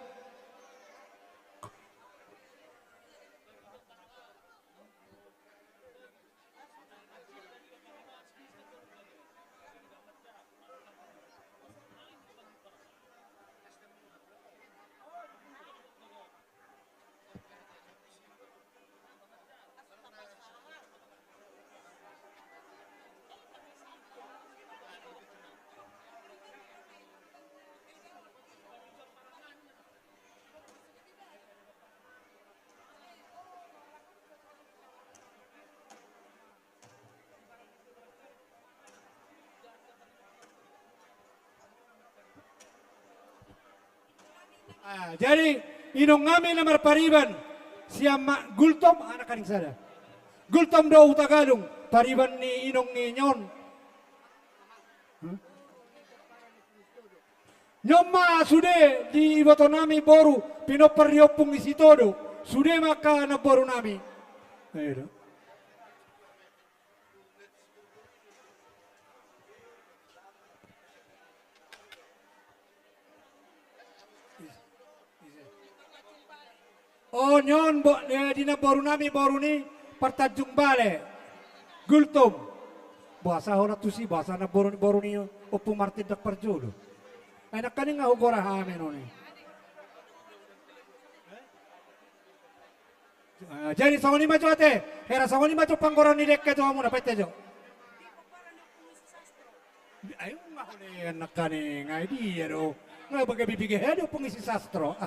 Ah, jadi inong nami na marpariban sian ma-, Gultom, anak kaning sada. Gultom do Hutagalung, pariban ni inong ni on. Hmm? On ma sude di iboto nami boru, pinompar ni ompung ni Sitodo, sude ma angka namboru nami. Ayo do. O, on bo-, eh, di namboru nami boru ni Partanjung Bale. Gultom. Boasa holan tusi, boasa namboru ni boru ni Ompu Martin Dak Parjolo. Ai nangkaning nga hugora hami noni. Ah, jadi songon i ma jo ate, hera songon i ma jo panggoran ni dengke jo hamuna, pete jo. Ai nga hole nangkaning, ai dia do. Nga bage bibige hea do pengisi sastro. Ah.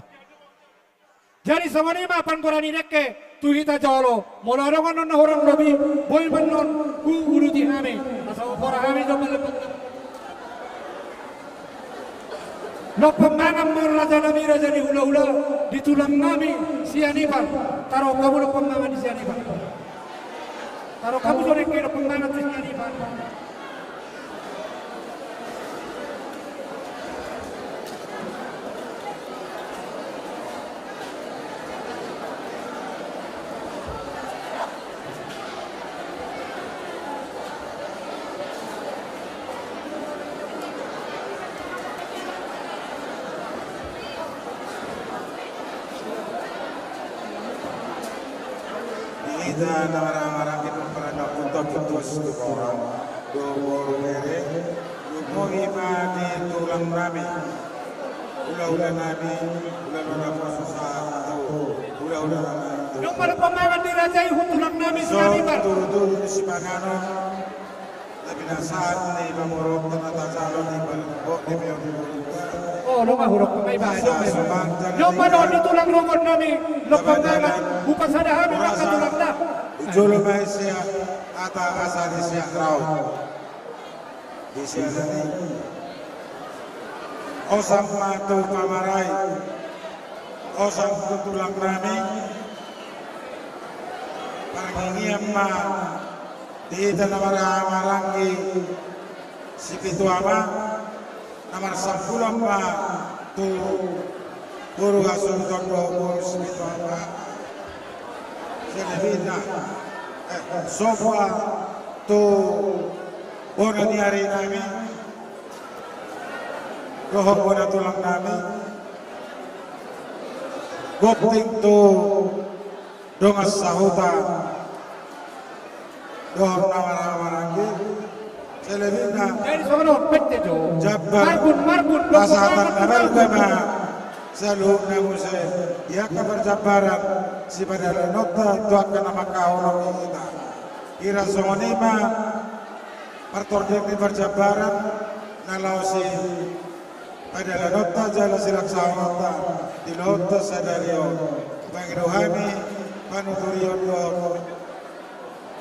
Jadi songon i ma panggoran ni dengke tu hita jolo, molo adong annon na hurang lobi, boi ma annon huuduti hami. Asa hupora hami jo pala. Lompan mangan ma raja nami, raja ni hulahula, di tulang nami Sianipar. Taruhon hamu lompan mangan di Sianipar. Taruhon hamu jo dengke lompan mangan di Sianipar. Di hita na marhahamaranggi, pamparana Ompu Tonus Situmorang dohot boru bere, lumobi ma di tulang nami, hulahula nami, hulahula naposo sahat tu hulahula nami. Dung molo pamangan di raja i tu tulang nami, so, Sianipar. Turuturu ni sipanganon. Tapi na sahat ni pamoruonta na tajalo ni pamoruonta. Oh, lo nga hurang pengai bae. Sa-, suman jala. Nunga dohot di tulang rogon nami, lompan mangan, hupasada hami ma angka tulang na. Jolo ma i sian hata asa di sian rau. Di sian nami. Osang ma tu pamarai. Osang tu tulang nami. Parngingian ma. Di hita na marhahamaranggi sipitu ama, na marsangkulan ma tu boru hasuhuton dohot boru sipitu ama. Selebihna, eh, sopa tu bona ni ari nami, dohot bona tulang nami, gonting tu dongan sahuta dohot na marhahamaranggi, selebihna. Jadi songon on, pete jo. Jambar. Marbun, marbun, pasahaton na balga ma saluhutna muse di angka parjambaran sipadalanonta tu angka na mangkaholongi hita. Hira songon i ma partording ni parjambaran na laho si padalanonta jala silaksanonta di lohonta sadari on. Baen do hami panuturion dohot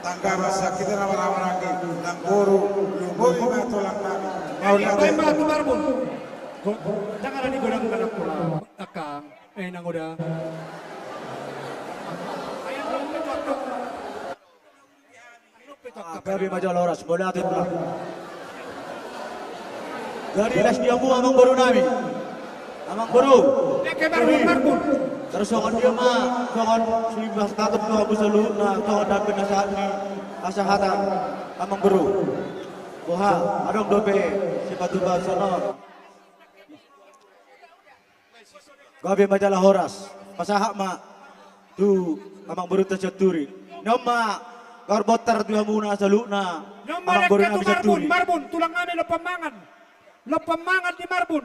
tanggapan sian hita na marhahamaranggi, nang boru, lumobi ma tulang nami. Mauliate. Baen ma tu marbun. Go-, jangan ada digodang-godang pula. Akang, eh, nang udah. Ah, gabe ma jala horas, mauliate ma. Jadi las dia mu amang boru nami. Amang boru. Dengke marbun, marbun. Terus songon dia ma, songon suli pasahaton tu hamu saluhutna, songon dambe na sahat ni pasahaton, amang boru. Boha, adong dope sipatupaon songon. Gabe ma jala horas. Pasahat ma tu amang borunta Sianturi. Nion ma gaor bontar tu hamuna saluhutna. Nion ma amang boru nami Sianturi. Marbun, marbun, tulang nami lompan mangan. Lompan mangan di marbun.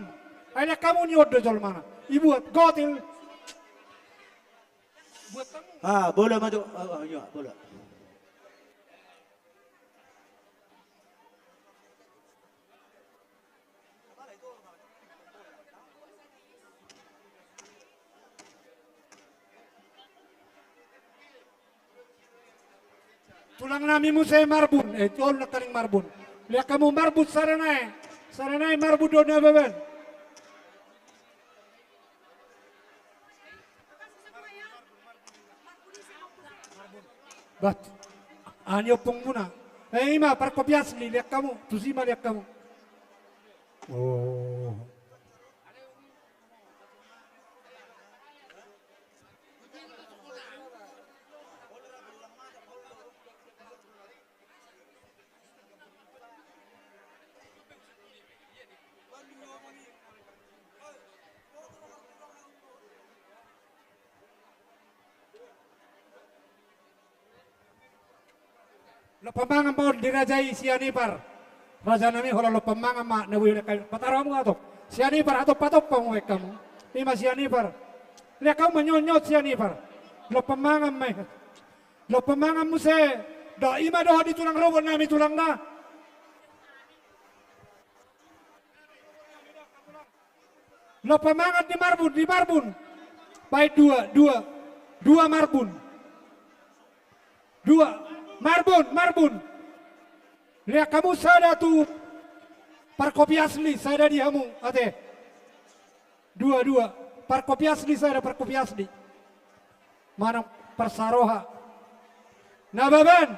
Ai lean hamu, nion do jolmana. Ibuat gotil. Buat hamu. Ah, bola maju. Ah, ah, iya, bola. Tulang nami muse marbun, eh, tolu nangkaning marbun. Lean hamu marbun sada nai, sada nai marbun do na baban. Bat, ani ompung muna. Eh, ima, parkopi asli, lihat kamu, tusi ma lihat kamu. Oh. Lompan mangan ma on di raja i Sianipar. Raja nami holan lompan mangan ma na boi. Pataro hamu atong Sianipar, atau patop hamu baen hamu. Ima Sianipar. Lihat hamu ma nyot-nyot Sianipar. Lompan mangan ma i. Lompan mangan muse. Da, ima dohot di tulang robot nami tulang na. Lompan mangan di marbun, di marbun. Baen dua, dua. Dua marbun. Dua. Marbun, marbun. Lihat hamu sada tu parkopi asli, sada di hamu, ate. Dua, dua. Parkopi asli sada, parkopi asli. Manang parsaroha. Nababan.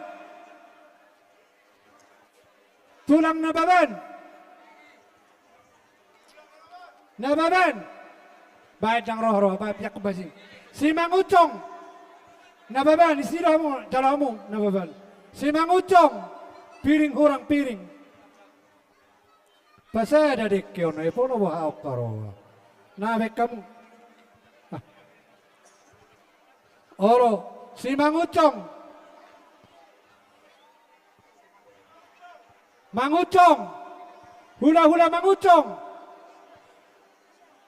Tulang Nababan. Nababan. Baen ndang roha-roha, baen piak basi. Si Mangucong. Nababan, isi do hamu, jalo hamu, Nababan. Si Mangucong. Piring hurang piring. Pasada dekke on, epona boha on karoha. Na baen hamu. Ah. Olo, si Mangucong. Mangucong. Hula-hula Mangucong.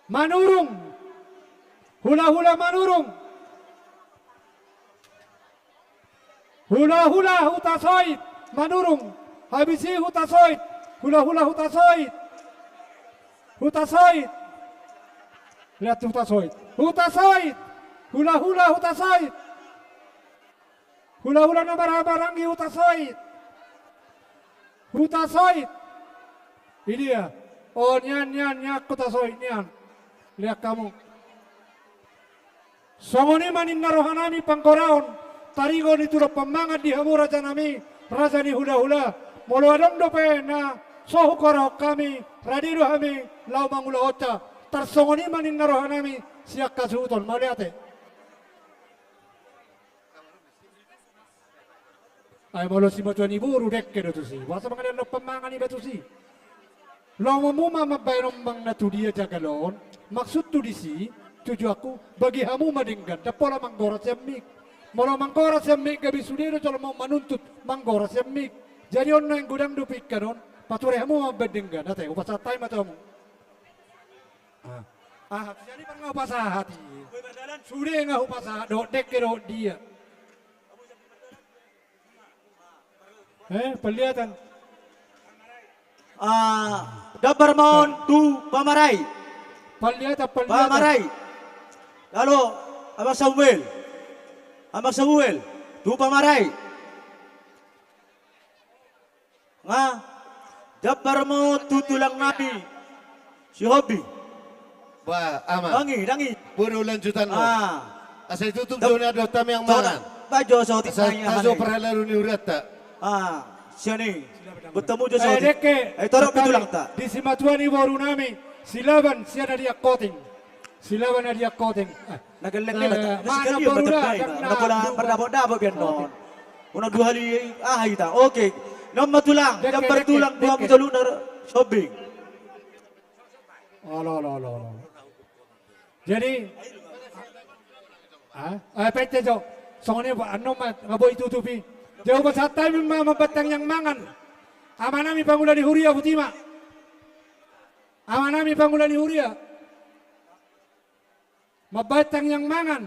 Manurung. Hula-hula Manurung. Hula-hula Hutasoit. Manurung. Habis i Hutasoit. Hula-hula Hutasoit. Hutasoit. Lihat Hutasoit. Hutasoit. Hula-hula Hutasoit. Hula-hula na marhahamaranggi Hutasoit. Hutasoit. Idia. O, nian, nian, nian, Hutasoit, nian. Lihat hamu. Songon i ma ninna rohanami panggoraon, taringot ni tu lompan mangan di hamu rajanami, raja ni hula-hula. Molo adong dope na so hugoarhon hami, rade do hami laho mangulahonsa. Tarsongon i ma ninna rohanami sian hasuhuton. Mauliate. Ai molo simatua ni boru dekke do tusi. Boasa mangalean lompan mangan iba tusi? Lomomu ma mambaen ombang na tu dia jagal on. Maksudhu disi, tujuanhu, bagi hamu ma denggan, ndang pola manggora sian mik. Molo manggora sian mik gabe sude do jolma on manuntut manggora sian mik. Jadi on naeng godang do pingkan on, pature hamu ma mambaen denggan, ate, hupasahat hami ma tu hamu. Ah. Aha, tu Sianipar nga hupasahat i. Sude nga hupasahat, dohot dekke dohot dia. Eh, penglihatan. Ah, gambar ma on tu Pamarai. Penglihatan, penglihatan. Pamarai. Halo, Abang Samuel. Abang Samuel, tu Pamarai. Nga, jambar ma on tu tulang nami. Si Hobi. Ba, ama. Dangi, dangi. Bodo lanjutan on. Ah. Asa ditutup jo na dohot tamiang mangan. Ba jo saotik. Asa tajo parhalado ni hurianta. Ah, sian i. Bertemu jo saotik. Eh, torop di tulangta. Di simatua ni boru nami, Silaban, sian Adian Koting. Silaban Adian Koting. Ah. Na gelleng ni mata. Na pola mardapot-dapot biar non. Unang dua hali aha hita. Oke. Non ma tulang, jambar tulang, dua mujoluk na sombing. Olo, olo, olo, olo. Jadi, ah, eh, pete jo. Songon i, annon ma, nga boi tutupi. Jadi hupasahat hami ma mambaen tangiang mangan. Amanami pangula ni huria, botima. Amanami pangula ni huria. Mambaen tangiang mangan.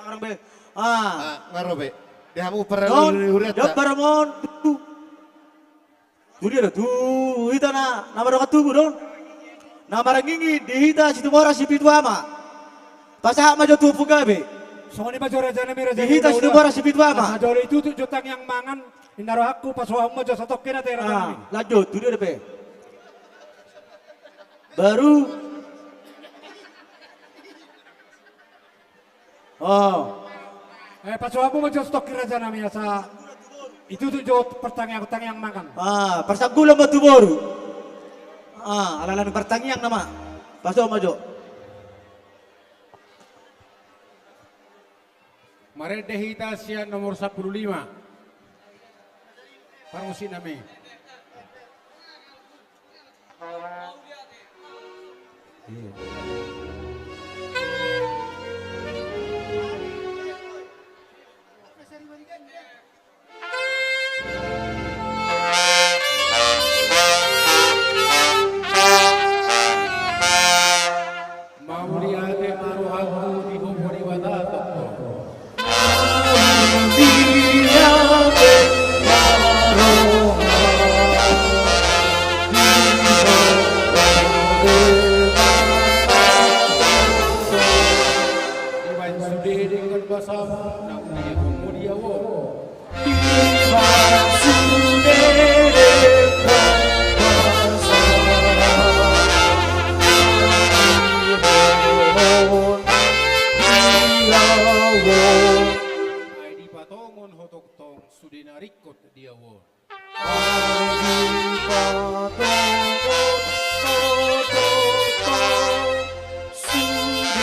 Ngarang be. Ah. Ah, ngarang be. Di hamu parhalado ni hurianta. Jambar ma on tu. Tu dia do, tu hita na, na madongan tubu do on. Na marngingi di hita Situmorang Sipitu Ama. Pasahat ma jo tu Ompu Gabe. Songon i ma jo rajanami, raja ni hita Situmorang Sipitu Ama. Asa jolo itutup jo tangiang mangan. Ninna rohangku, pasohahon ma jo satongkin ate rajanami. Ah, lanjut, tu dia dope. Baru. Oh. Eh, pasohonmu ma jo stok raja nami asa itutu jo partangiang-tangiang mangan. Ah, parsanggulan ma tu boru. Ah, ala-ala ni partangiang nama. Pasohon ma jo. Marende hita sian nomor sampulu lima. Parmusik nami. Iya. Mauliate ma rohangku di Ho Debata tongtong. Mauliate ma rohangku di Ho Debata tongtong. Dibaen sude denggan basamu, naung dietongmu di ahu on. Ai dipatongon ho tongtong sude na ringkot di ahu on. Ai dipatongon ho tongtong sude na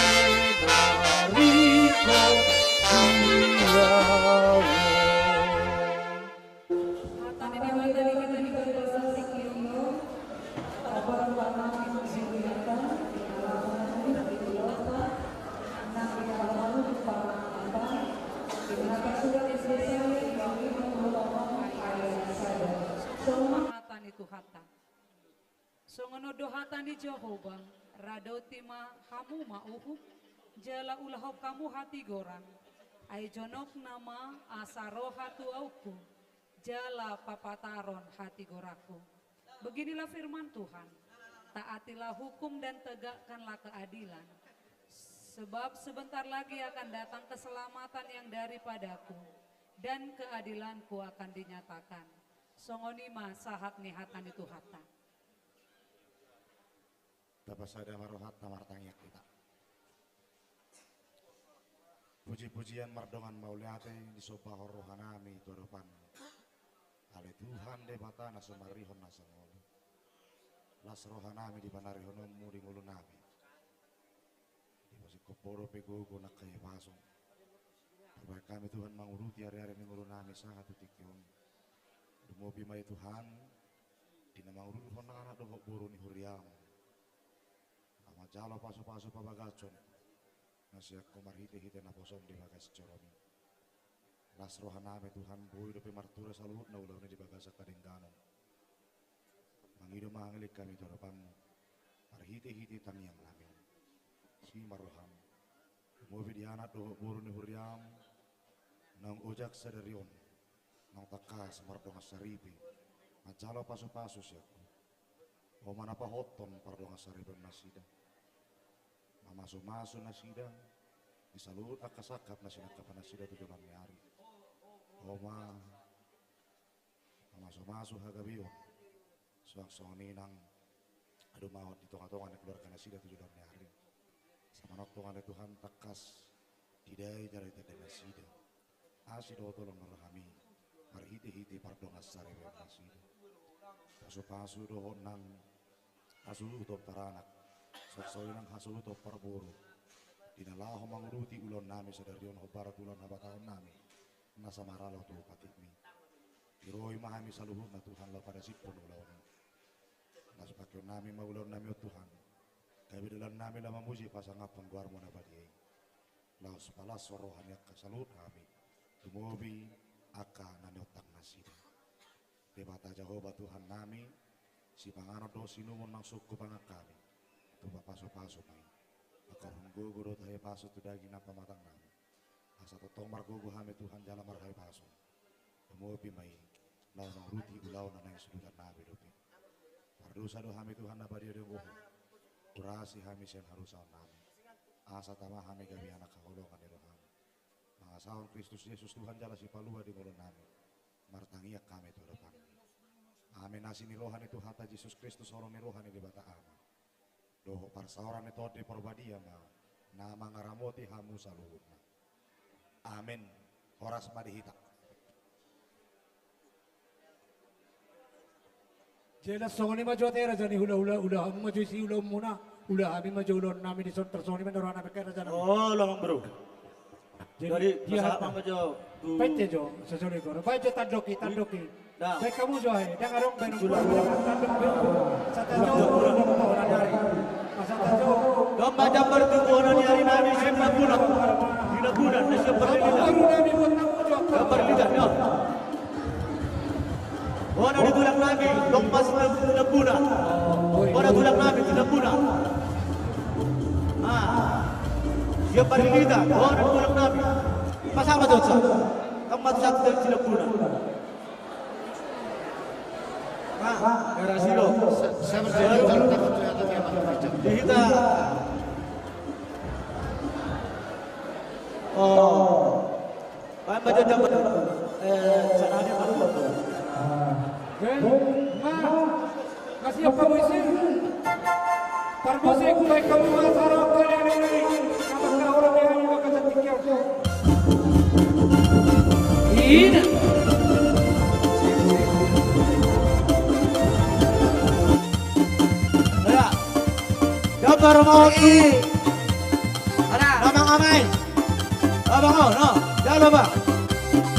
ringkot di ahu on. Hata ni Debata di hita di bagasan tingki on, tabo ma nang di hita, di na laho manungkun di hita, nang di na laho manungkun di hita, di na tarsurat di Yesaya di bab lima pulu onom ayat sada. Songon hata ni Tuhanta. Songon on do hata ni Jahowa, radoti ma hamu ma uhum, jala ulahon hamu hatigoran, ai jonok nama asa roha tu ahu, jala papataron hatigoranku. Beginilah firman Tuhan, taatilah hukum dan tegakkanlah keadilan. Sebab sebentar lagi akan datang keselamatan yang daripadaku, dan keadilanku akan dinyatakan. Songon i ma sahat ni hata ni Tuhanta. Tapasada ma rohanta martangiang hita. Puji-pujian mardongan mauliate disombahon rohanami tu adopanmu. Ale Tuhan Debata na so marihon na sangolo. Las rohanami di panarihononmu di ngolunami. Dipasinghon Ho dope gogo nang hahipason. Tarbahen hami Tuhan mangurupi ari-ari ni ngolunami sahat tu tingki on. Lumobi ma i Tuhan, di na mangurupi hon nang anak dohot boru ni huriam. Manjalo pasu-pasu pabagason na sian Ho marhite-hite naposom di bagas joromi. Las rohanami Tuhan, boi dope martura saluhutna ulaon i di bagasan hadengganon. Mangido ma hami tu adopanmu marhite-hite tangiangnami. Asi ma roham. Lumobi di anak dohot boru ni huriam naung ojak sadari on, naung tangkas mardongan saripe manjalo pasu-pasu sian Ho. Ho ma na pahothon pardongan saripeon nasida. Mamasu-masu nasida di saluhut angka sangkap na sinangkapan nasida tu joloan ni ari. Ho ma mamasu-masu hagabeon. Suang songon i nang hadumaon di tonga-tonga ni keluarga nasida tu joloan ni ari. Asa manongtong ale Tuhan tangkas didai jala ditanda nasida. Asi dohot holong ni rohami marhite-hite pardongan saripeon nasida. Pasu-pasu dohot nang hasuhuton paranak, suang songon i nang hasuhuton parboru, di na laho mangurupi ulaonnami sadari on hombar tu ulaon habataonnami na samaralo tu patikmi. Dirohi ma hami saluhutna Tuhan laho padasihon ulaon i. Laos pangkeonnami ma ulaonnami on Tuhan, gabe dalannami laho mamuji pasangaphon goarmu na badia i. Laos palashon roha ni angka saluhut hami, lumobi angka na niontang nasida. Debata Jahowa Tuhannami, sipanganon dohot siinumon naung sungkun mangan hami, tupa pasu-pasu ma i. Pakarhon gogo dohot hahipason tu daging nang pamatangnami. Asa tongtong margogo hami Tuhan jala marhahipason. Lumobi ma i, laho mangurupi ulaon na naeng sudutannami dope. Pardosa do hami Tuhan na badia di goarmu. Urasi hami sian hadosaonnami. Asa tama hami gabe anak haholongan ni roham. Mangasahon Kristus Jesus Tuhan jala Sipalua di ngolunami. Martangiang hami tu adopanmu. Amen. Asi ni roha ni Tuhanta Jesus Kristus, holong ni roha ni Debata Ama, dohot parsaoran ni Tondi Parbadia ma na mangaramoti hamu saluhutna. Amin. Horas ma di hita. Jelas songon i ma jo ate raja ni hulahula, ulaonmu ma jo isi ulaonmuna, ula hami ma jo ulaonnami dison, tarsongon i ma rohanami angka rajanami. Oh, lamang bro. Jadi, jadi, dia pasahat apa? Baen jo, sajolo i, baen jo tandoki, tandoki. Nah. Baen hamu jo, eh, ndang adong baen. Tandok be. Satajo, tandok be. Satajo. Dong baen jambar tu bona ni ari nami siap na bulan. Di na bulan, na siap berlilin. Jambar lilin, ya. Bona ni tulang nami, dong pas na bulan. Bona tulang nami, di na bulan. Ah. Siap berlilin, bona tulang nami. Pas apa tuh, Sa? Kamu mati satu dari di na bulan. Nah, garasi lo. Saya, saya berjanji, kalau takut ternyata dia mati. Di hita. Oh. Baen ma jo jambar. Eh, sana dia mati. Oke. Nah. Kasih apa, Bu Isi? Parmusik, baen hamu ma saro kalian ini. Nama kau orang yang juga kecantikan. Ina. Ya. Jambar ma on tu. Ada. Nama amai. Abang, oh, no. Jalo, Bang.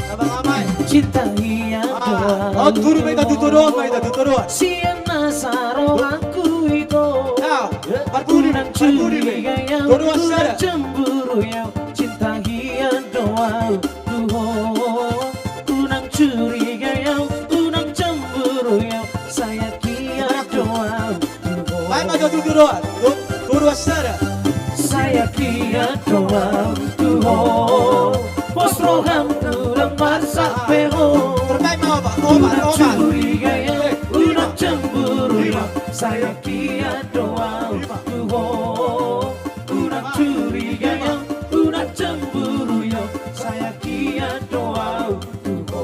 Abang amai. Cinta hian dohot. Oh, tudu ma hita tu todoan, ma hita tu todoan. Sian na sarohangku ito. Nah, parpudi, parpudi. Unang curiga au, unang cemburu au. Cinta hian do au tu ho. Unang curiga au, unang cemburu au. Sayang hian do au. Baen ma jo tu todoan, tu todoan sada. Sayang hian do au tu ho. Pos roham tu na marsak pe ho. Terbaik ma obat, obat, obat. Unang curiga au, unang cemburu au. Sayang hian do au tu ho. Unang curiga au, unang cemburu au. Sayang hian do au tu ho.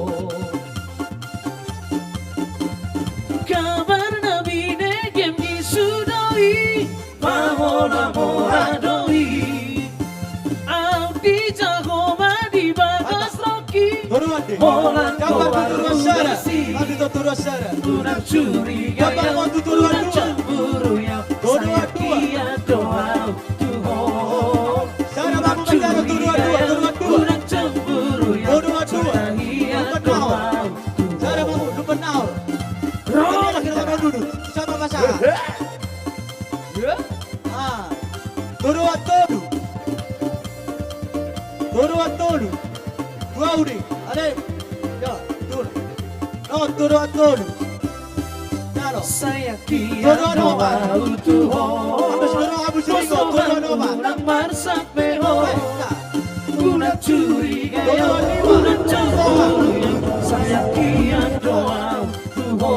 Kabar na binege mi suda i, pamola-mola do i. Au dijaho ma di bagas roki. Holan goarhu na disi. Unang curiga au, unang cemburu au. Sayang hian do au tu ho. Sada ma, unang curiga au, unang cemburu au. Sayang hian do au tu ho. Sada ma, unang curiga au. Rong. Sama pasahat. Ah. Todoan tolu. Todoan tolu. Dua uli. Ale. Ya, tolu. No, todoan tolu. Jalo. Sayang hian do au tu ho. Habis dulu, habis dulu, todoan opat. Unang marsak pe ho. Unang curiga au, unang cemburu au. Sayang hian do au tu ho.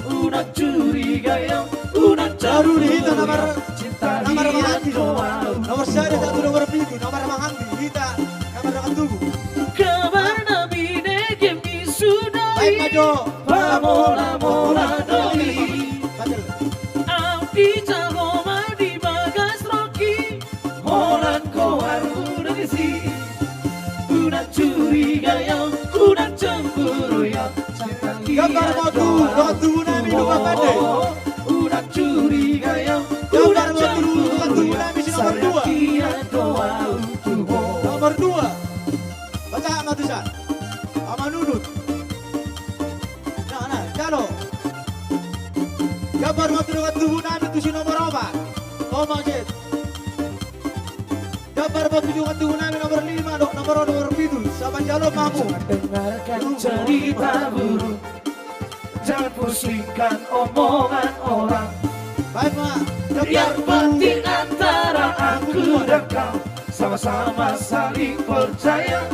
Unang curiga au, unang cemburu au. Cinta hian do au. Nomor sada, satu, nomor pitu, nomor mangan di hita, nomor dengan tubuh. Kabar na binege mi suda i. Baik, maju. Pamola-mola do i. Au dijaho ma di bagas roki. Holan goarhu na disi. Unang curiga au, unang cemburu au. Gambar ma tu, dongan tubu nami, dongan pande. Unang curiga au, unang cemburu au. Gambar ma tu, dongan tubu nami, si nomor dua. Sayang hian do au tu ho. Nomor dua. Baca ma tu sa. Ama Nunut. Nah, nah, jalo. Gambar ma tu dongan tubu nami tu si nomor opat. Oma Jet. Gambar ma tu dongan tubu nami nomor lima, do, nomor, nomor pitu. Sama jalo ma hamu. Jangan dengarkan cerita burung. Jangan pusingkan omongan orang. Baik, Mak. Yang penting antara aku dan kau sama-sama saling percaya.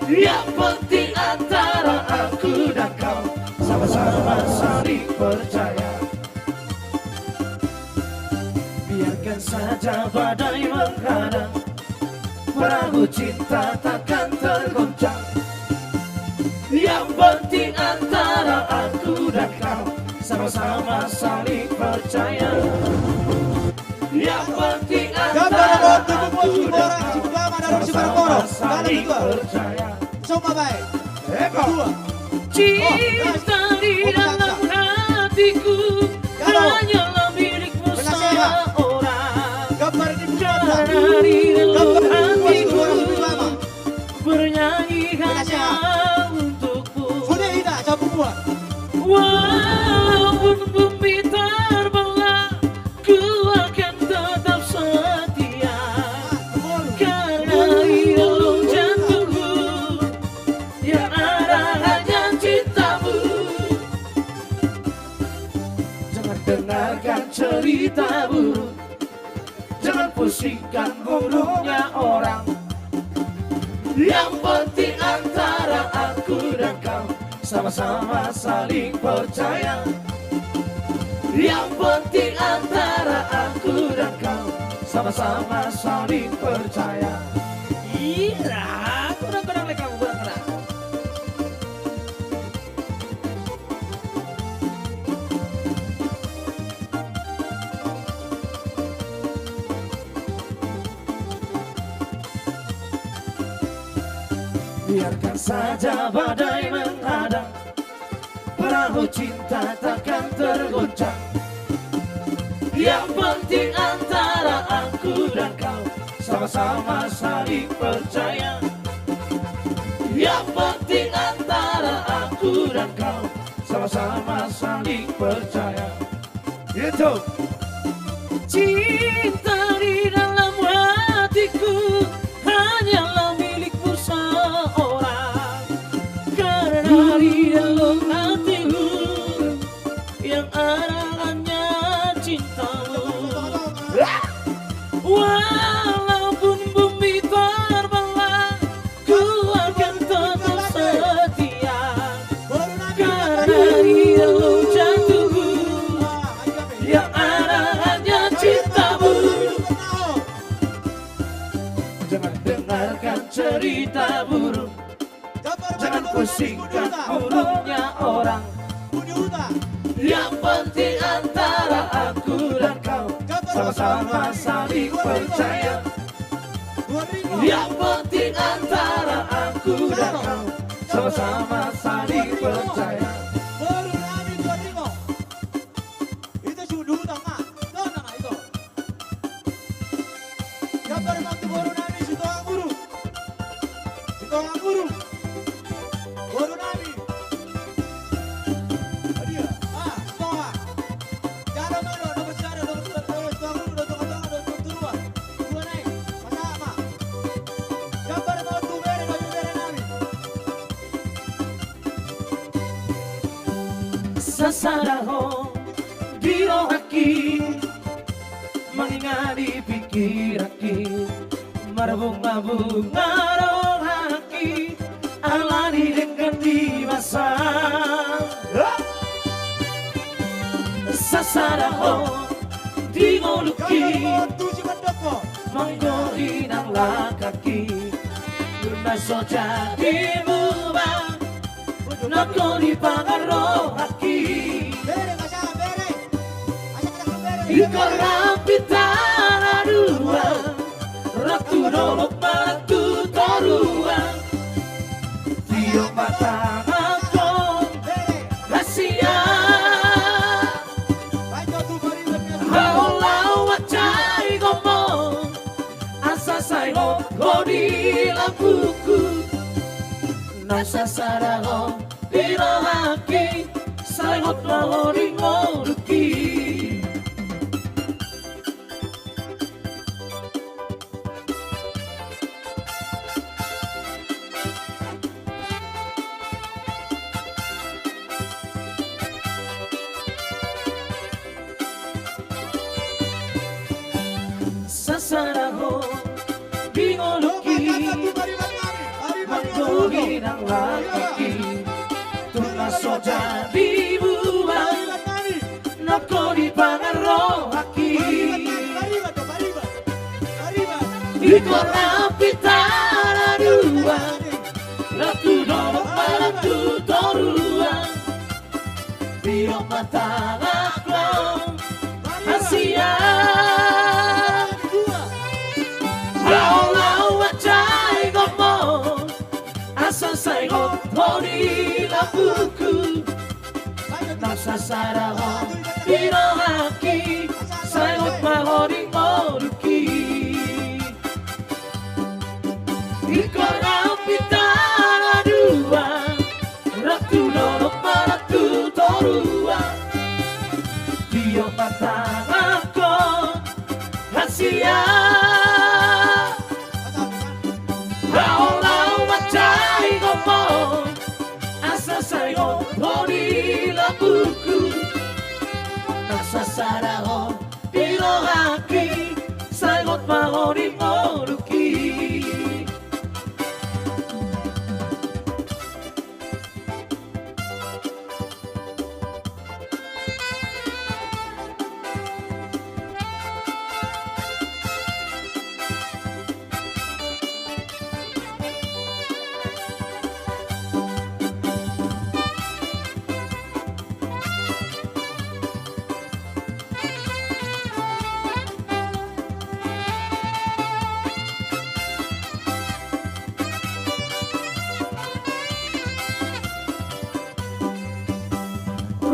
Yang penting antara aku dan kau sama-sama saling percaya. Biarkan saja badai menghadang, perahu cinta takkan tergoncang. Yang penting antara aku dan kau sama-sama saling percaya. Yang penting antara aku dan kau sama-sama saling percaya. Coba baik. Eko. Dua. Cinta di dalam hatiku hanyalah milikmu seorang. Karena di dalam hatiku bernyanyi hanya untukmu. Walaupun bumi terbelah, ku akan tetap setia. Karena di dalam jantungku yang ada hanya cintamu. Jangan dengarkan cerita buruk. Jangan pusingkan buruknya orang. Yang penting antara aku dan kau sama-sama saling percaya. Yang penting antara aku dan kau sama-sama saling percaya. Ira, kurang-kurang lek kamu kurang-kurang. Biarkan saja badai menghadang, perahu cinta takkan tergoncang. Yang penting antara aku dan kau sama-sama saling percaya. Yang penting antara aku dan kau sama-sama saling percaya. Itu. Cinta di dalam hatiku hanyalah milikmu seorang. Karena di dalam hatiku yang ada hanya cintamu. Walaupun bumi terbelah, ku akan tetap setia. Karena di dalam jantungku yang ada hanya cintamu. Jangan dengarkan cerita buruk. Jangan pusingkan buruknya orang. Yang penting antara aku dan kau sama-sama saling percaya. Yang penting antara aku dan kau sama-sama saling percaya. Boru nami, boru nami. Itu sudah utama. Itu utama itu. Gambar ma tu boru nami Sitonga Guru. Sitonga Guru. Boru nami. Adia. Ah, Sitonga. Jalo ma do, nomor sada, nomor dua, eh, Sitonga Guru, do Sitonga Tonga, do Sitonga Turua. Dua nai. Pasahat ma. Gambar ma tu bere, bere nami. Sasada ho di rohangki, mangingani pikiranki, marbunga-bunga rohangki, alani denggan di basa. Sasada ho di ngolungki, manggohi nang langkangki, nunga so jadi muba. Nangkon i pangan rohangki. Ingkon rap hita na dua, rap tu dolok manang tu toruan. Tiop ma tangan on, na sian. Haholao mansai gomong, asa sai hot ho di lambungku. Na sasada ho di rohangki, sai hot ma ho di ngolungki. Sasada ho di ngolungki, manggohi nang langkangki, tu na so jadi muba. Nangkon i pangan rohangki. Ingkon rap hita na dua, rap tu dolok manang tu toruan. Tiop ma tangan on, na sian. Ho di lambungku, nang sasada ho di rohangki, sai hot ma ho di ngolungki. Ingkon hami hita na dua, rap tu dolok ma rap tu toruan, tio ma tanganhon hasian. Laho-laho ma tahi ngomong, asa sai hot ho di lambungku, nang sasada ho di rohangki, sai hot ma ho di ngolungki.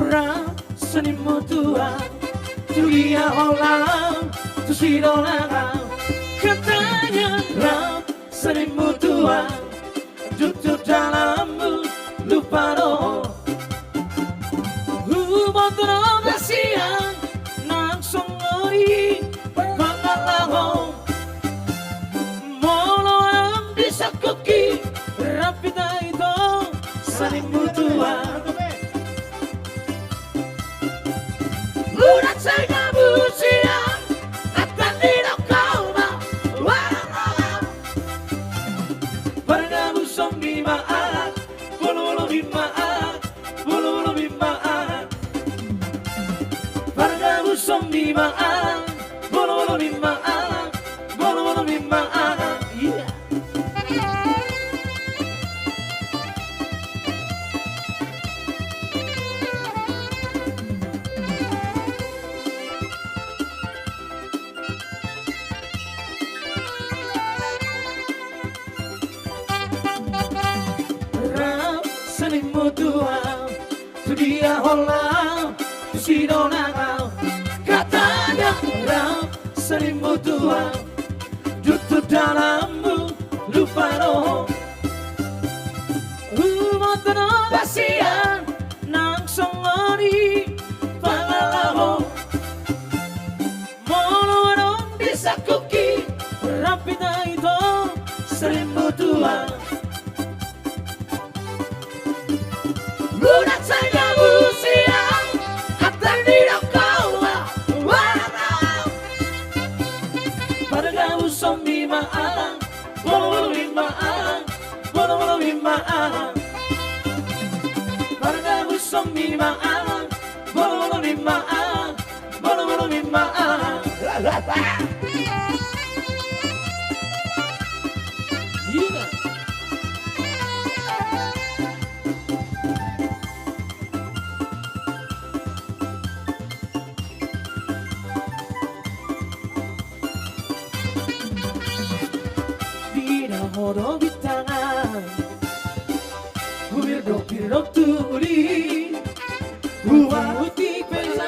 Rap sonimmu tulang, tu dia ho laho, tu si dongan ahu. Hatana rap sonimmu tulang, dung tu dalanmu lupa do ho. Huboto do hasian nang songon i pangalahon. Molo adong di sangkupki, rap hita ito sonimmu tulang. Unang sai gabu sian, antar didok ho ma warang roham. Pargabuson ni ma aha, bolobolo ni ma aha, bolobolo ni ma aha. Pargabuson ni ma aha, bolobolo ni ma aha, bolobolo ni ma aha. Iya. Rap sonimmu tulang, tu dia ho laho, tu si dongan ahu. Hatana rap sonimmu tulang, dung tu dalanmu lupa do ho. Huboto do hasian nang songon i pangalahon. Molo adong di sangkupki, rap hita ito sonimmu tulang. Unang sai gabu sian, antar didok ho ma warang roham. Pargabuson ni ma aha, bolobolo ni ma aha, bolobolo ni ma aha. Pargabuson ni ma aha, bolobolo ni ma aha, bolobolo ni ma aha. Iya. Di na ho do bintangan, hubirdok-birdok tu uli, hubahuti pesa,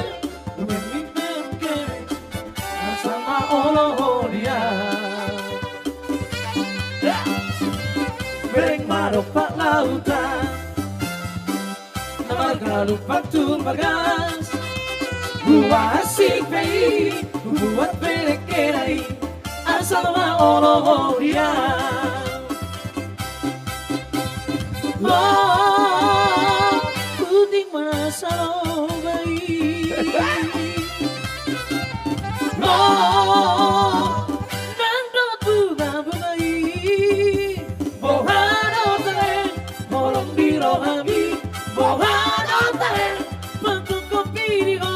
hubimbing-bimbing, asa ma olo ho dia. Bereng ma dompak lautan, na marga Lumban Tumbagas. Huasing pe i, hubuat pe dengke na i, asa ma olo ho dia. Oh, huting ma na saloba i. Oh, nang dohot bunga-bunga i. Boha do tarem, holong di rohami. Boha do tarem, pangkongkopi di ho.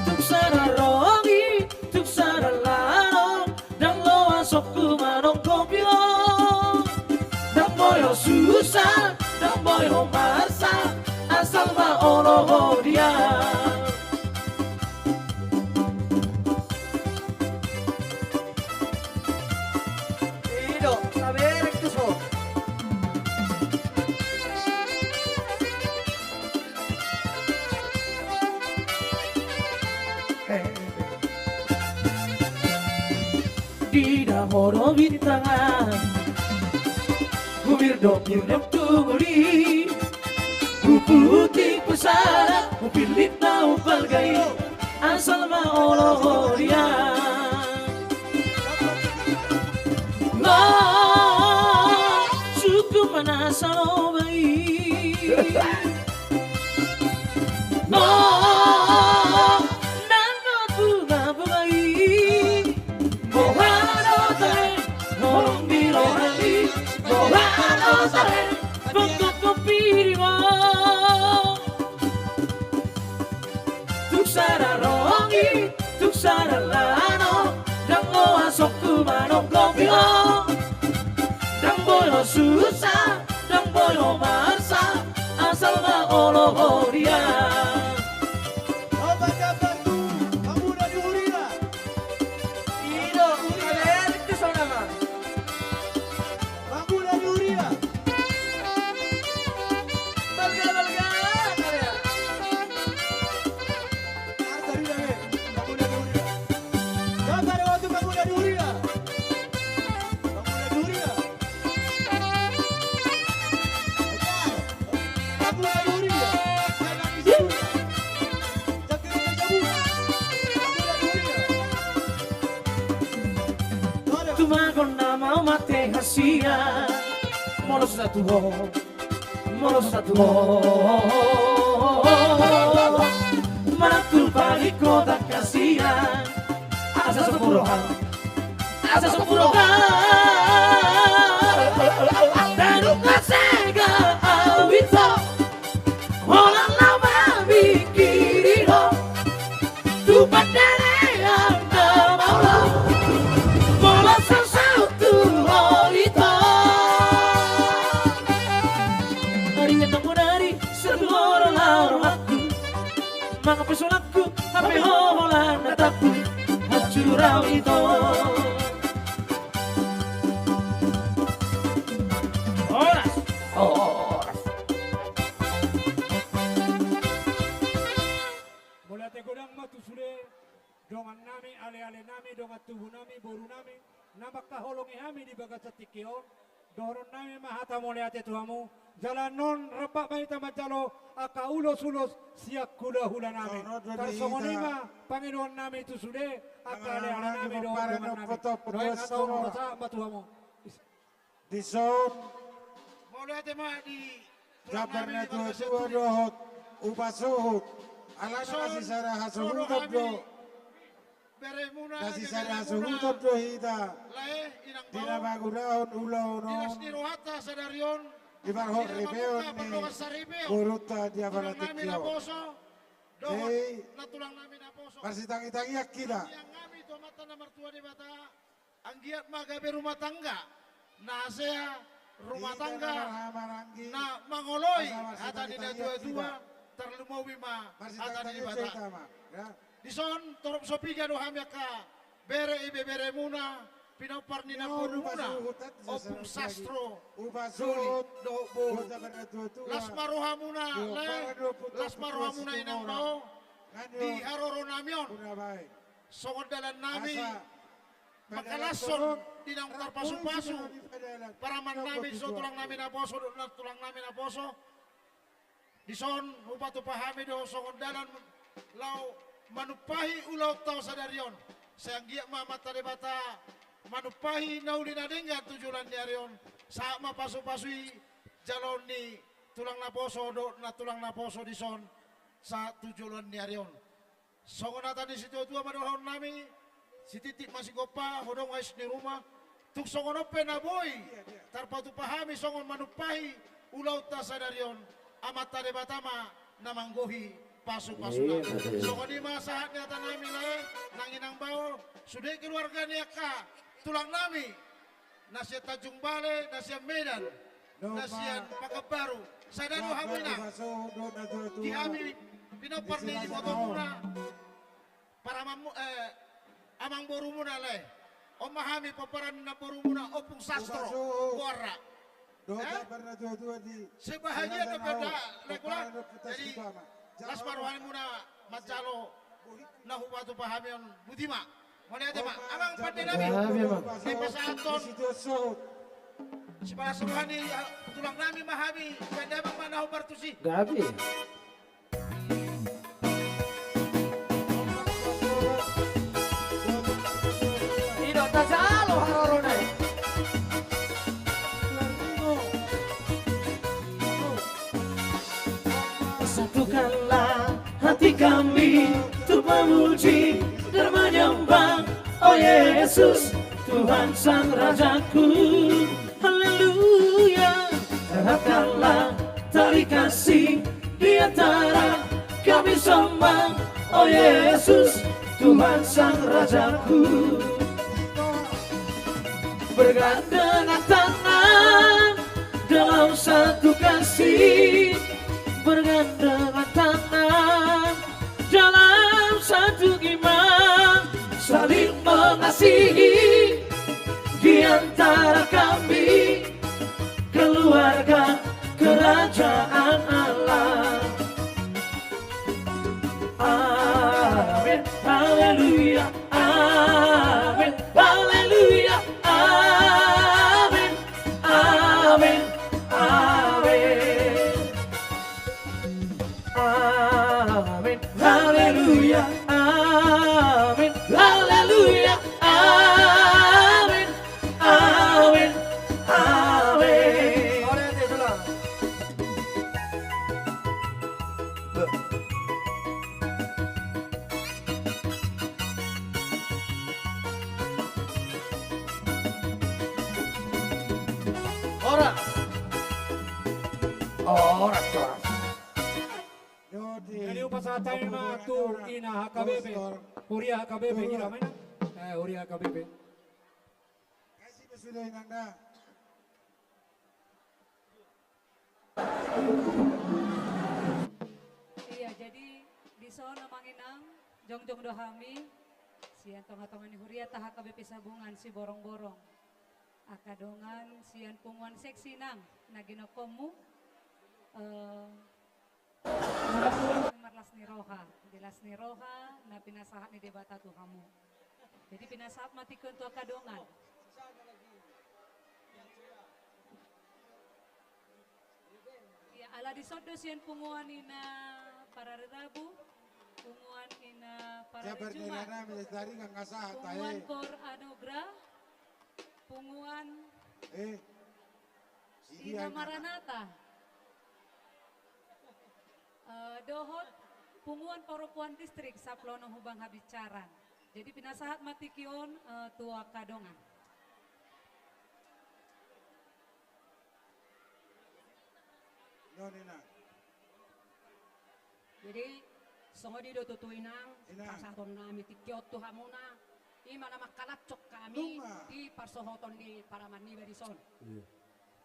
Tung sada roha i, tung sada laho, ndang loasku manongkopi ho. Ndang boi ho susah, ndang boi ho marsak, asal ma olo ho dia. I do, tabereng Di na horo bintang an, humirdok-irdok tu ngolu i, huputik pesara, hupillit na umbalga i, asal ma olo ho dia. Lo, cukup ma na saloba i. Lo, nang do bunga-bunga i. Boha do tahe, holong di roha i. Boha do tahe, bongkok kopi di ho. Tung sada rongi, tung sada lano, ndang loas asokku manongkopi ho. Ndang boi ho susa, ndang boi ho marsa, asal ma olo ho dia. Obat gambar tu, Pemuda di Huria. Ido, Huria. Ada yang itu saudara. Pemuda di Huria. Balga, balga, balga. Harta di dalam, Pemuda di Huria. Gambar waktu Pemuda di Huria. Pemuda di Huria. Pemuda di Huria. Jangan di situ. Tumagon nama mate hasian. Molo susa tu ho, molo susa tu ho, manang tu paling kota kasian. Asa so pu roham, asa so pu roham. Tadung na sega au ito. Holan na mamingkiri ho. Tu pandarean na maulo. Molo saut tu ho ito. Ari na tambun ari satu horo lao rohangku. Mangapes holanku hape ho holan na tambun. Hancur au ito. Horas. Horas. Mauliate godang ma tu sude, dongan nami, ale-ale nami, dongan tubu nami, boru nami, na mangkaholongi hami di bagasan tingki on. Dohonon nami ma hata mauliate tu hamu. Jala annon rap ma hita manjalo angka ulos-ulos sian hula-hula nami. Tarsongon i ma pangidoan nami tu sude angka ale-ale nami dohot dongan nami. Nuaeng hata on hupasahat ma tu hamu. Dison. Mauliate ma di tulang nami di marga Sianturi. Jambar na tua-tua dohot upa suhut. Alana na sisada hasuhuton do. Dison, beremuna, na sisada hasuhuton do hita. Lae, inang bao. Di na mangulahon ulaon on. Di las ni rohanta sadari on. Di parhot ripeon ni. Di na mamungka pardongan saripeon. Boruta di apala tingki on. Tulang nami naposo. Dohot na tulang nami naposo. Marsitangi-tangian hita. Tangiang nami tu Amanta na martua Debata. Anggiat ma gabe rumah tangga na hasea, rumah tangga na mangoloi hata ni natua-tua, tarlumobi ma hata ni Debata. Dison torop so piga do hami angka bere ibeberemuna, pinompar ni namborumuna, Ompung Sastro, Doli dohot boru. Las ma rohamuna lae, las ma rohamuna inang bao, di haroro nami on. Songon dalan nami mangkalashon di naung tarpasu-pasu paraman nami so tulang nami naposo dohot na tulang nami naposo. Dison hupatupa hami do songon dalan laho manumpahi ulaonta sadari on. Sai anggiat ma Amanta Debata manumpahi na uli na denggan tu joloan ni ari on. Sahat ma pasu-pasu i jaloon ni tulang naposo dohot na tulang naposo dison sahat tu joloan ni ari on. Songon hata ni situa-tua ma dohonon nami, sititi ma sigompa, hodong hais ni ruma, tung songon on pe na boi tarpatupa hami songon manumpahi ulaonta sadari on, Amanta Debata ma na manggohi pasu-pasuna. Songon i ma sahat ni hata nami lae, nang inang bao, sude keluarga ni angka tulang nami, na sian Tanjung Balai, na sian Medan, na sian Pakanbaru. Sada do hamu inang. Di hami pinompar ni ibotomuna, paramanmu, eh, amangborumuna lae. On ma hami pomparan ni namborumuna Ompung Sastro Muara. Sebahagian dope da lae kula. Jadi las ma rohamuna manjalo na hupatupa hami on, botima. Mauliate ma, amang pande nami. Gabe, amang. Sai pasahathon sipalas roha ni, ah, tulang nami ma hami, pande amang ma na hombar tusi. Gabe. I do tajalo harorona i. Satukanlah hati kami untuk memuji dan menyembah, oh Yesus, Tuhan Sang Rajaku. Haleluya. Eratkanlah tali kasih di antara kami semua, oh Yesus, Tuhan Sang Rajaku. Bergandengan tangan dalam satu kasih, bergandengan tangan dalam satu iman, saling mengasihi di antara kami, keluarga kerajaan Allah. Amin. Haleluya. Amin. Haleluya. Amin. Amin. Amin. Amin. Haleluya. Amin. Haleluya. Amin. Amin. Amin. Horas. Horas, horas. Jadi hupasahat hami ma tu ina H K B P. Huria H K B P, ira ma ina. Eh, huria H K B P. Kasih sudah inang da. Iya, jadi dison amang inang, jongjong do hami sian tongatonga ni huriata H K B P Sabungan Siborongborong. Angka dongan sian punguan seksi nang na ginokhonmu, eh, marlas ni roha, di las ni roha na pinasahat ni Debata tu hamu. Jadi pinasahat ma tingki on tu angka dongan. Ia, ala dison do sian punguan ina parari Rabu, punguan ina parari Jumat, punguan Kor Anugrah, punguan ina Maranata. Eh, dohot punguan paropuan distrik Saplonom hubang habinsaran. Jadi pinasahat ma tingki on, eh, tu angka dongan. Jadi songon i do tutu inang, pasahaton nami tingki on tu hamuna, i ma na mangkalashon hami di parsohoton ni paraman niba dison.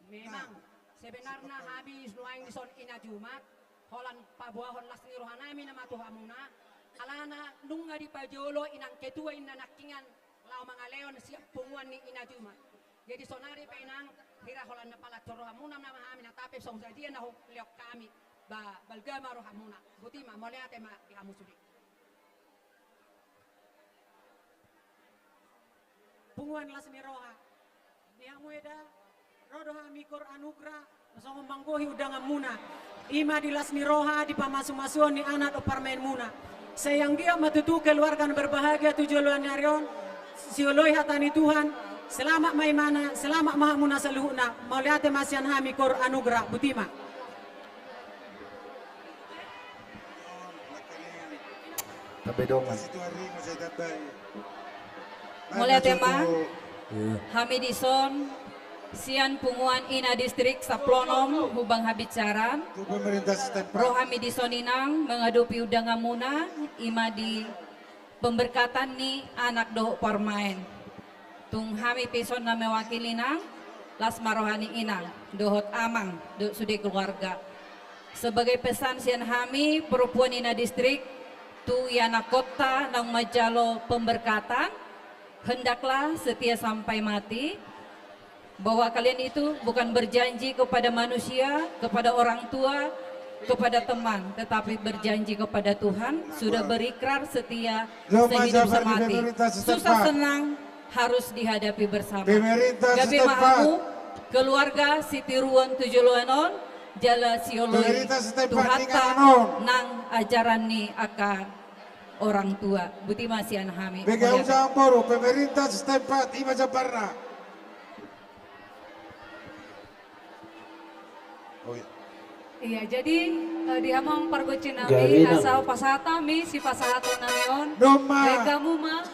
Memang sebenarna hami nuaeng dison ina Jumat, holan paboahon las ni roha nami nama tu hamuna, alana nunga dipajolo inang ketua inna nangkiningan laho mangalehon sian punguan ni ina Jumat. Jadi sonari pe inang, hira holan na palashon rohamuna nama hami, na tape songon sadia na hulehon hami, ba balga ma rohamuna. Botima, mauliate ma di hamu sude. Punguan las ni roha. Ni hamu eda, ro do hami Kor Anugrah songon manggohi undanganmuna. I ma di las ni roha, di pamasumasuon ni anak dohot parumaenmuna. Sai anggiat ma tutu keluarga na berbahagia tu joloan ni ari on, sioloi hata ni Tuhan. Selamat ma imana, selamat ma hamuna saluhutna. Mauliate ma sian hami Kor Anugrah. Botima. Mauliate ma. Hami dison sian punguan ina distrik Saplonom hubang habinsaran. Ro hami dison inang mangadopi undanganmuna, i ma di pemberkatan ni anak dohot parumaen. Tung hami pe dison na mewakili inang, las ma roha ni inang dohot amang dohot sude keluarga. Sebagai pesan sian hami, perempuan ina distrik, tu ianakhonta naung manjalo pemberkatan, hendaklah setia sampai mati, bahwa kalian itu bukan berjanji kepada manusia, kepada orang tua, Kepada teman, tetapi berjanji kepada Tuhan, sudah berikrar setia sehidup semati. Susah senang harus dihadapi bersama. Gabe ma hamu keluarga Sitiruon tu joloan on, jala sioloi tu hata nang ajaran ni angka orang tua. Boti ma sian hami. Pemerintah setempat, ima jambarna. Oh, iya. Iya, jadi, eh, di hamu pargonsi nami, asa pasahat hami sipasahaton nami on. Baen hamu ma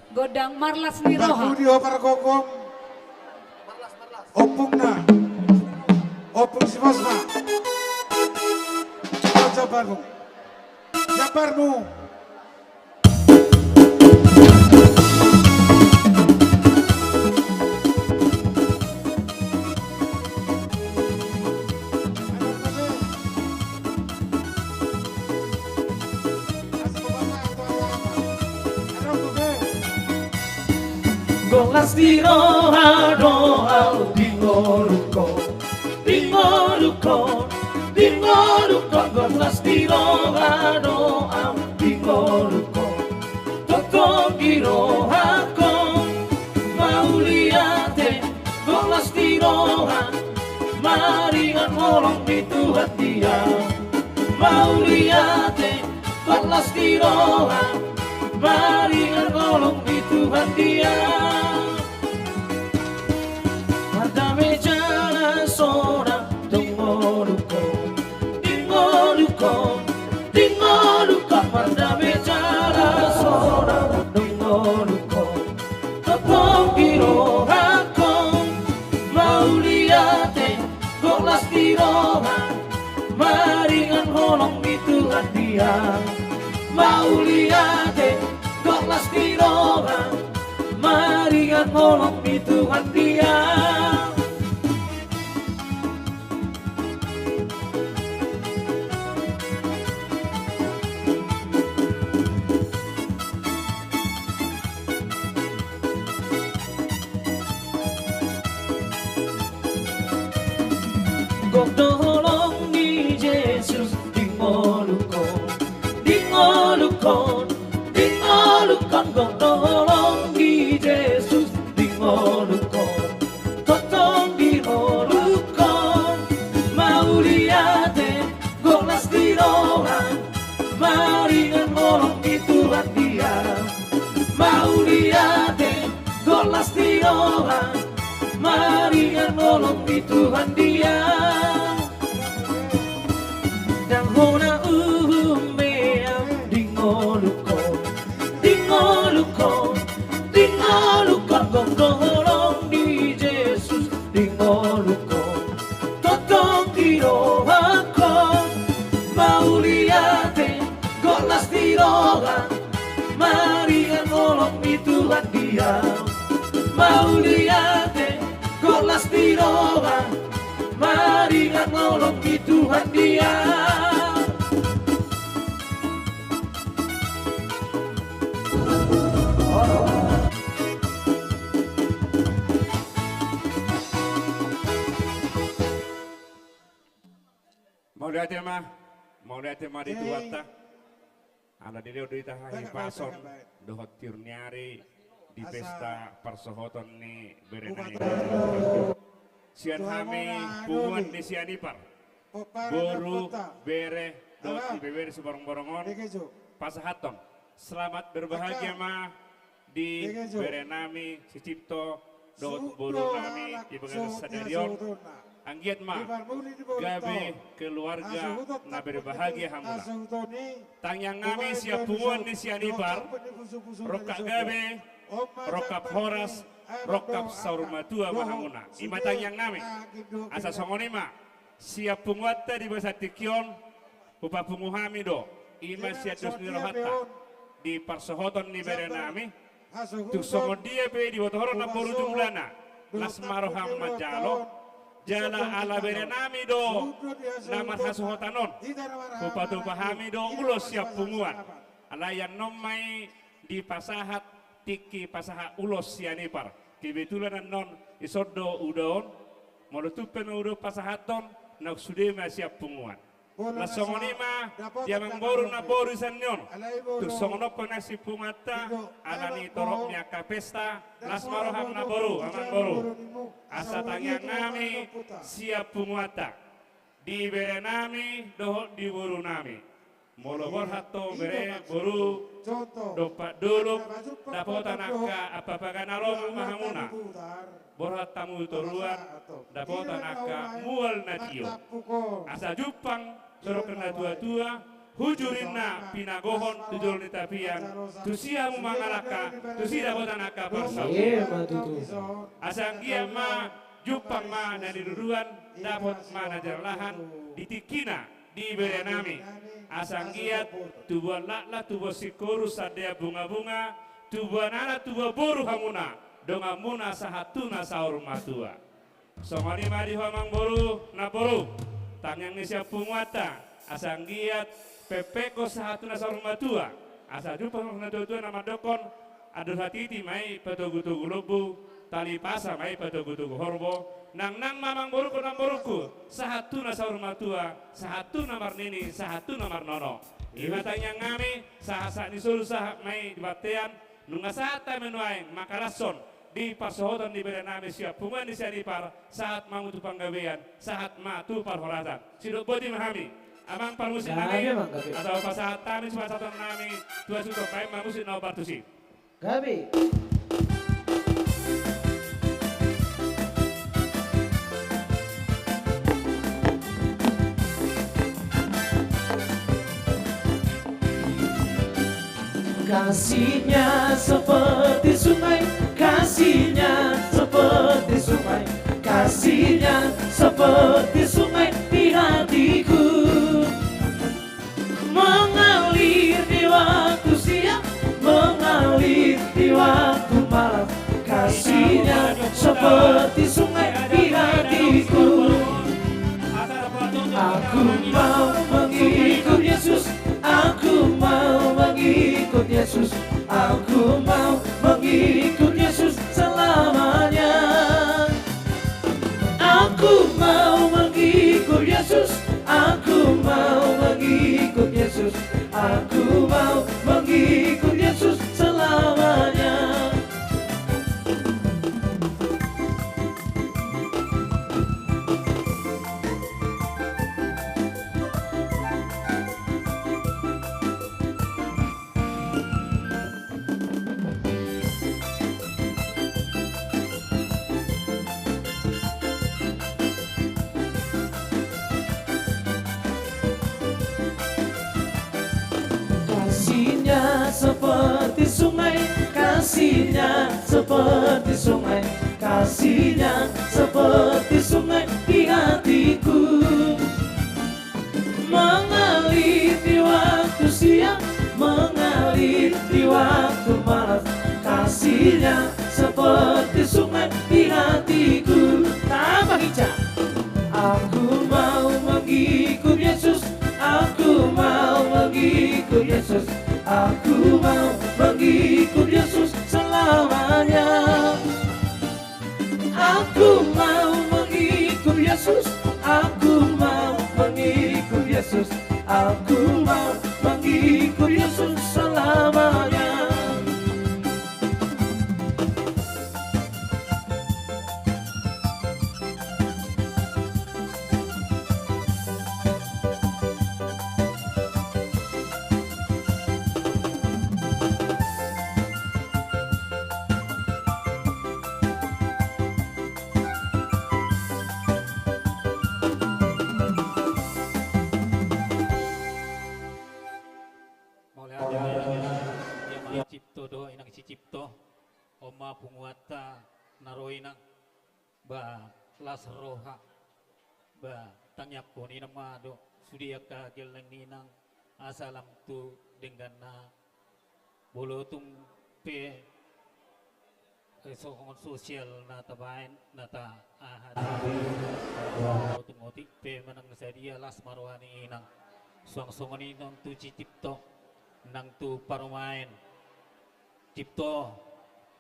gondang marlas ni roha. Parpudi ho pargomgom. Ompungna. Ompung si Bosma. Jambarmu. Jambarmu. Gok las ni roha do au di ngolungkon. Di ngolungkon, di ngolungkon, gok las ni roha do au di ngolungkon. Tongtong di rohangkon, mauliate, gok las ni roha, maringan holong ni Tuhan dia. Mauliate, gok las ni roha, maringan holong ni Tuhan dia. Mardame jala sonang di ngolungkon, di ngolungkon, di ngolungkon, mardame jala sonang di ngolungkon. Tongtong di rohangkon, mauliate, gok las ni roha, maringan holong ni Tuhan dia. Mauliate, gok las ni roha, maringan holong ni Tuhan dia. Gok do holong ni Jesus di ngolungkon, di ngolungkon, di ngolungkon, gok do holong ni Jesus di ngolungkon. Tongtong di ngolungkon, mauliate, gok las ni roha, maringan holong ni Tuhan dia. Mauliate, gok las ni roha, maringan holong ni Tuhan dia. Ndang hona uhum be au di ngolungkon, di ngolungkon, di ngolungkon, gok do holong ni Jesus di ngolungkon. Tongtong di rohangkon, mauliate, gok las ni roha, maringan holong ni Tuhan dia. Mauliate, gok las ni roha, maringan holong ni Tuhan dia. Mauliate ma, mauliate ma di Tuhanta. Ala dilehon do hita hahipason dohot tiur ni ari di pesta parsohoton ni bere nami. Sian hami punguan ni Sianipar, boru, bere dohot ibebere siborongborong on, pasahathon selamat berbahagia ma di bere nami si Cipto dohot boru nami di bagasan sadari on. Anggiat ma gabe keluarga na berbahagia hamuna. Tangiang nami sian punguan ni Sianipar, rongkap gabe, rongkap horas, rongkap saur matua ma hamuna. I ma tangiang nami. Asa songon i ma sian punguanta di bagasan tingki on, hupapungu hami do, i ma sian dos ni rohanta, di parsohoton ni bere nami. Tung songon dia pe diboto ho do namboru jumlana, las ma roham manjalo. Jala ala bere nami do na marhasohotan on, hupatupa hami do ulos sian punguan. Alai annon ma i dipasahat tingki pasahat ulos Sianipar. Kebetulan annon dison do uda on, molo tung pe na uda on pasahathon, naung sude ma sian punguan. Las songon i ma di amangboru namboru di sian on. Tung songon on pe nang sipunguanta, ala ni torop ni angka pesta, las ma roham namboru, amangboru. Asa tangiang nami sian punguanta, di bere nami dohot di boru nami. Molo borhat ho bere, boru, dompak dolok, dapotan angka ampapaga na lomak ma hamuna. Borhat hamu toruan, dapotan angka mual na tio. Asa jumpang tu dongan na tuatua, hujurinna pinagohon tu jolo ni tapian, tusi hamu mangalangka, tusi dapotan angka parsaulian. Asa anggiat ma jumpang ma na niruruan, dapot ma na jinalahan di tingkina di bere nami. Asa anggiat tubuan laklak, tubuan singkoru, sandean bungabunga, tubuan anak, tubuan boru hamuna, donganmuna sahat tu na saur matua. Songon i ma di ho amangboru namboru, tangiang ni siampunguanta, asa anggiat pengpengkon sahat tu na saur matua. Asa jumpang na tuatua na mandokkon, andor hatiti ma i patogutogu lombu, tali pasa ma i patogutogu horbo. Nangnang ma amangborungku namborungku, sahat tu na saur matua, sahat tu na marnini, sahat tu na marnono. I ma tangiang nami, sahatsahat ni solu sahat ma i di bontean. Nunga sahat hami nuaeng mangkalashon di parsaohotan ni bere nami siampunguan ni Sianipar, sahat ma hamu tu panggabean, sahat ma tu parhorasan. Sidok boti ma hami, amang parmusik nami. Asa hupasahat hami sipasahaton nami tu asu, baen ma musik na hombar tusi. Gabe. Kasihnya seperti sungai, kasihnya seperti sungai, kasihnya seperti sungai di hatiku. Mengalir di waktu siang, mengalir di waktu malam. Kasihnya seperti sungai di hatiku. Aku mau mengikut Yesus, aku mau mengikut Yesus, aku mau mengikut Yesus selamanya. Aku mau mengikut Yesus, aku mau mengikut Yesus, aku mau mengikut Yesus selamanya. Kasihnya seperti sungai, kasihnya seperti sungai, kasihnya seperti sungai di hatiku. Mengalir di waktu siang, mengalir di waktu malam, kasihnya seperti sungai di hatiku. Tambah kencang. Aku mau mengikut Yesus, aku mau mengikut Yesus, aku mau mengikut Yesus selamanya. Aku mau mengikut Yesus, aku mau mengikut Yesus, aku mau mengikut Yesus selamanya. Mauliate ma di Tuhan, Amang Sicipto dohot Inang Sicipto. On ma punguanta na ro, Inang. Ba las roha, ba tangiangkon, Inang, ma dohot sude angka gelleng ni Inang, asa lam tu dengganna. Molo tung pe, eh, songon sosial na tabaen, na ta aha, molo tung otik pe manang sadia, las ma roha ni Inang. Suang songon i nang tu Sicipto, nang tu parumaen. Sicipto,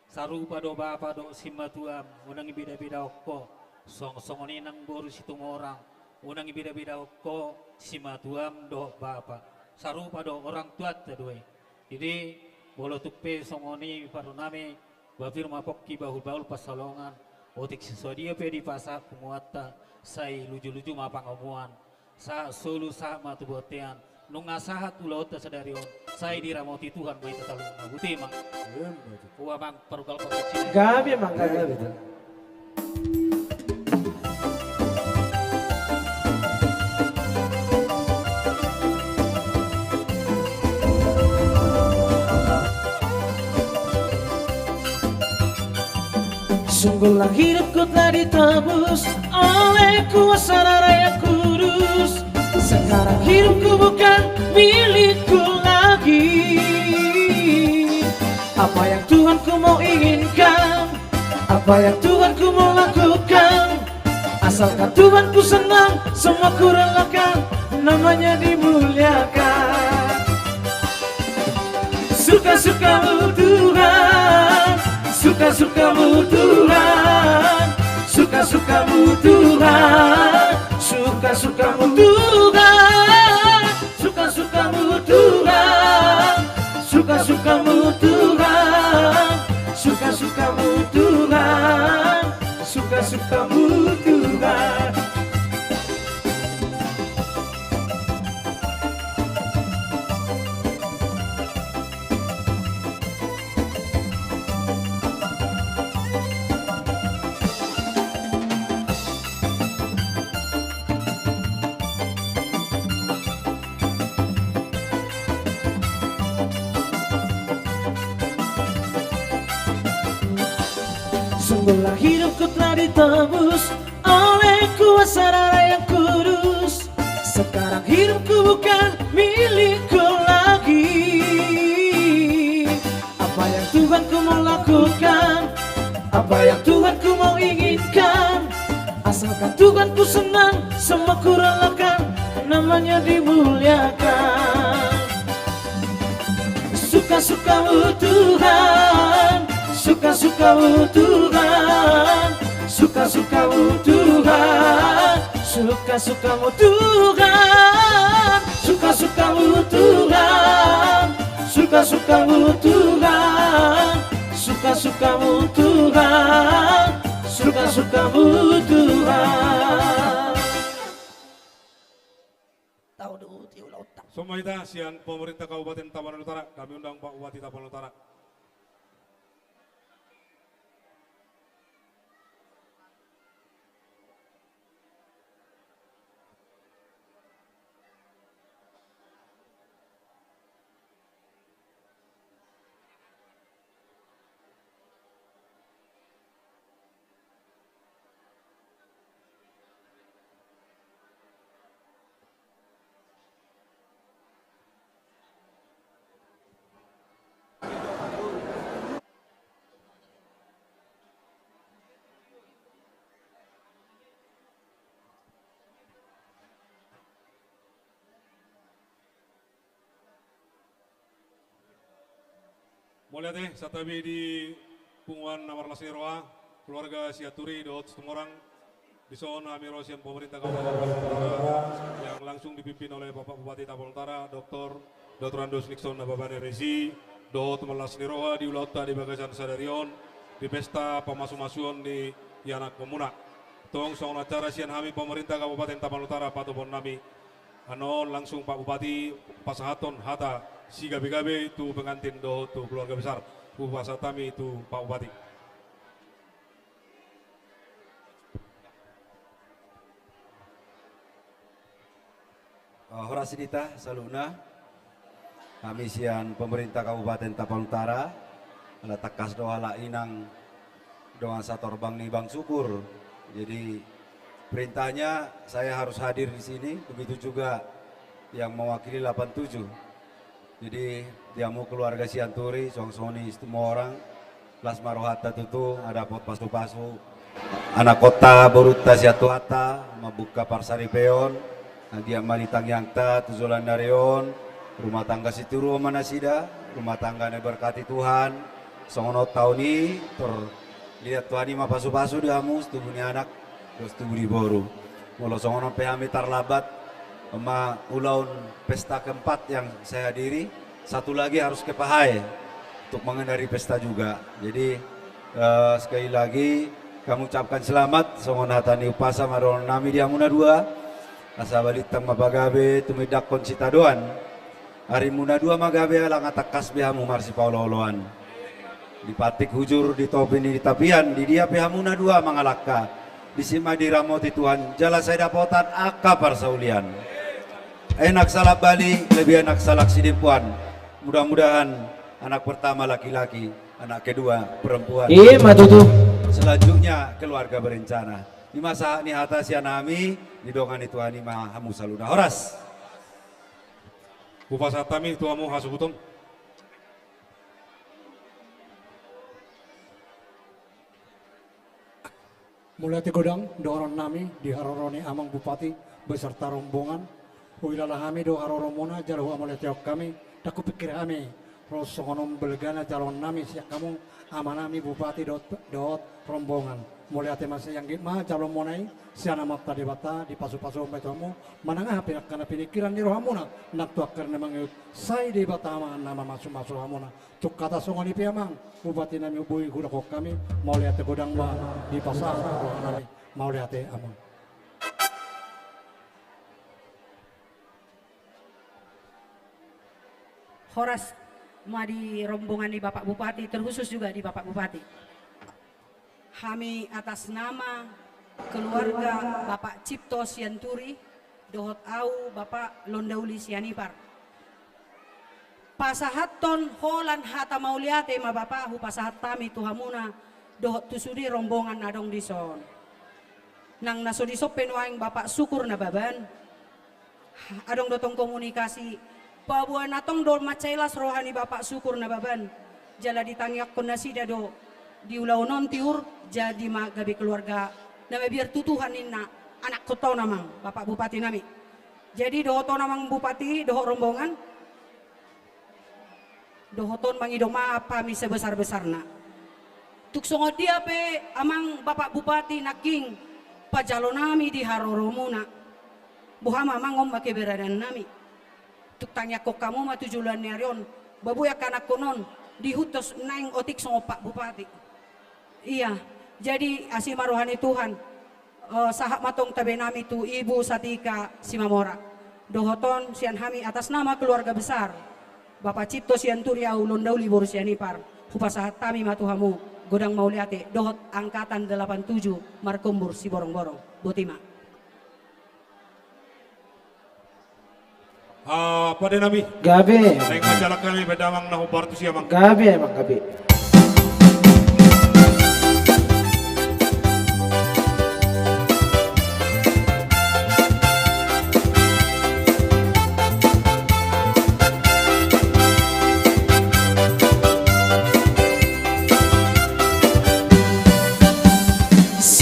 sarupa do bapa dohot simatuam, unang ibedabedahon ho. Suang songon i nang boru Situmorang, Unang ibeda-bedahon ho simatuam dohot bapa. Sarupa do orang tuanta do i. Jadi, molo tung pe songon i, parro nami, ba pir ma pongki bahul-bahul pansalongan, otik si sadia pe dipasahat punguanta, sai luju-luju ma pangomoan, sahat solu sahat ma tu bontean, nunga sahat ulaonta sadari on, sai diramoti Tuhan ma hita saluhutna. Boti, Amang. Ua, Amang, parungkal parungkal sini. Gabe, Amang, gabe. Gabe, Amang. Sungguhlah hidupku telah ditebus oleh kuasa darah yang kudus. Sekarang hidupku bukan milikku lagi. Apa yang Tuhanku mau inginkan, apa yang Tuhanku mau lakukan, asalkan Tuhanku senang, semua kurelakan, namanya dimuliakan. Suka-sukamu Tuhan, suka-sukamu Tuhan, suka-sukamu Tuhan, suka-sukamu Tuhan, suka-sukamu Tuhan, suka-sukamu Tuhan, suka-sukamu Tuhan, suka-sukamu Tuhan. Sungguhlah hidupku telah ditebus oleh kuasa darah yang kudus. Sekarang hidupku bukan milikku lagi. Apa yang Tuhanku mau lakukan, apa yang Tuhanku mau inginkan, asalkan Tuhanku senang, semua kurelakan, namanya dimuliakan. Suka-sukamu Tuhan, suka-sukamu Tuhan, suka-sukamu Tuhan, suka-sukamu Tuhan, suka-sukamu Tuhan, suka-sukamu Tuhan, suka-sukamu Tuhan, suka-sukamu Tuhan. Tahu dulu, tiulau tak. Songon i ma hita sian pemerintah Kabupaten Tapanuli Utara, kami undang Pak Bupati Tapanuli Utara. Mauliate, santabi di punguan na marlas ni roha, keluarga Sianturi dohot Situmorang. Dison hami ro sian pemerintah Kabupaten Tapanuli Utara yang langsung dipimpin oleh Bapak Bupati Tapanuli Utara, Doktor Daud Randus Nixon Nababan, R S I, dohot marlas ni roha di ulaonta di bagasan sadari on, di pesta pamasumasuon ni ianakhonmuna. Tong songon acara sian hami pemerintah Kabupaten Tapanuli Utara, patupaon nami. Annon langsung Pak Bupati pasahathon hata sigabegabe tu pengantin dohot tu keluarga besar. Hupasahat hami tu Pak Bupati. Eh, horas di hita saluhutna. Hami sian pemerintah Kabupaten Tapanuli Utara, ala tangkas do halak inang dongan satorbang ni Bang Sukur. Jadi, perintahnya saya harus hadir di sini, begitu juga yang mewakili delapan tujuh. Jadi, di hamu keluarga Sianturi, songon i Situmorang, las ma rohanta tutu, asa dapot pasupasu anakhonta, borunta sian Tuhanta, mambuka parsaripeon, anggiat ma di tangiangta tu joloan ni ari on, rumah tangga sitiruon ma nasida, rumah tangga na diberkati Tuhan, songon on taon i, tor liat Tuhan i ma pasupasu di hamu, situbu ni anak, dohot situbu ni boru. Molo songon on pe hami tarlambat, ma ulaon pesta keempat yang saya hadiri, satu lagi harus ke Pahae untuk mengenari pesta juga. Jadi, eh, sekali lagi kami ucapkan selamat, songon hata ni umpasa ma dohonon nami di hamuna dua, asa balintang ma pagabe, tumindakhon sitadoan. Arimuna dua ma gabe ala nga tangkas be hamu marsipaolooloan. Dipantik hujur, ditopi ni tapian, di dia pe hamuna dua mangalangka, disi ma diramoti Tuhan, jala sai dapotan angka parsaulian. Enak salak bali, lebih enak salak sidempuan. Mudah-mudahan anak pertama laki-laki, anak kedua perempuan. Ima tutu. Selanjutnya keluarga berencana. Ima sahat ni hata sian hami, didongani Tuhan i ma hamu saluhutna. Horas. Hupasahat hami tu hamu hasuhuton. Mauliate godang dohonon nami di haroro ni Amang Bupati beserta rombongan. Huhilala hami do haroromuna jala huhamauliateon hami, ndang hupingkir hami ro songon on balgana jaloon nami sian hamu, amanami Bupati dohot, dohot rombongan. Mauliate ma, sai anggit ma jaloonmuna i sian Amanta Debata, dipasupasu ma i tu hamu, manang aha pe angka na piningkiran ni rohamuna nang tu angka na mangihut, sai Debata ma na mamasumasu hamuna. Tung hata songon i pe Amang Bupati nami, boi hudok hami, mauliate godang ma dipasahat roha nami. Mauliate Amang. Horas ma di rombongan ni Bapak Bupati, terkhusus juga di Bapak Bupati. Hami atas nama keluarga Bapak Cipto Sianturi dohot au Bapak Londauli Sianipar, pasahathon holan hata mauliate ma Bapak hupasahat hami tu hamuna dohot tu sude rombongan na adong dison. Nang na so dison pe nuaeng Bapak Syukur Nababan, adong do tong komunikasi, paboa na tong do mansai las roha ni Bapak Syukur Nababan, jala ditangiangkon nasida do di ulaon on tiur, jadi ma gabe keluarga na mabiar tu Tuhan ninna, anakhonta on Amang, Bapak Bupati nami. Jadi dohot on Amang Bupati dohot rombongan, dohot on mangido maaf hami sebesar-besarna. Tung songon dia pe Amang Bapak Bupati nangkin pajalo nami di haroromuna, boha ma Amang, on ma keberadaan nami. Tung tangiangkon hamu ma tu joloan ni ari on, ba boi angka anakhon on diihuthon naeng otik songon Pak Bupati. Ia, jadi asi ma roha ni Tuhan. Eh, sahat ma tong tabe nami tu Ibu Satika Simamora. Dohot on sian hami atas nama keluarga besar Bapak Cipto Sianturi, au Londauli boru Sianipar, hupasahat hami ma tu hamu godang mauliate dohot angkatan delapan tujuh Markombur Siborongborong. Boti ma. Ah, pade nami. Gabe. Naeng manjalang hami, bahen damang na hombar tusi Amang. Gabe, Amang, gabe.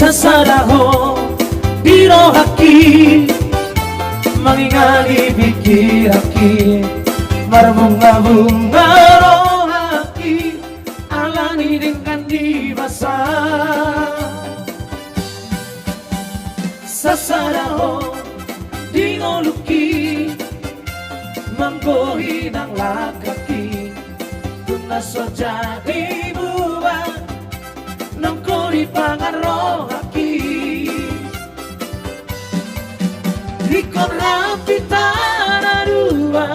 Sasada ho di rohangki, mangingali pikiranki, marbunga-bunga rohangki, alani denggan di basa. Sasada ho di ngolungki, manggohi nang langkangki, tung na so jadi bubar, nangkon dipangan rohangki. Ingkon rap hita na dua,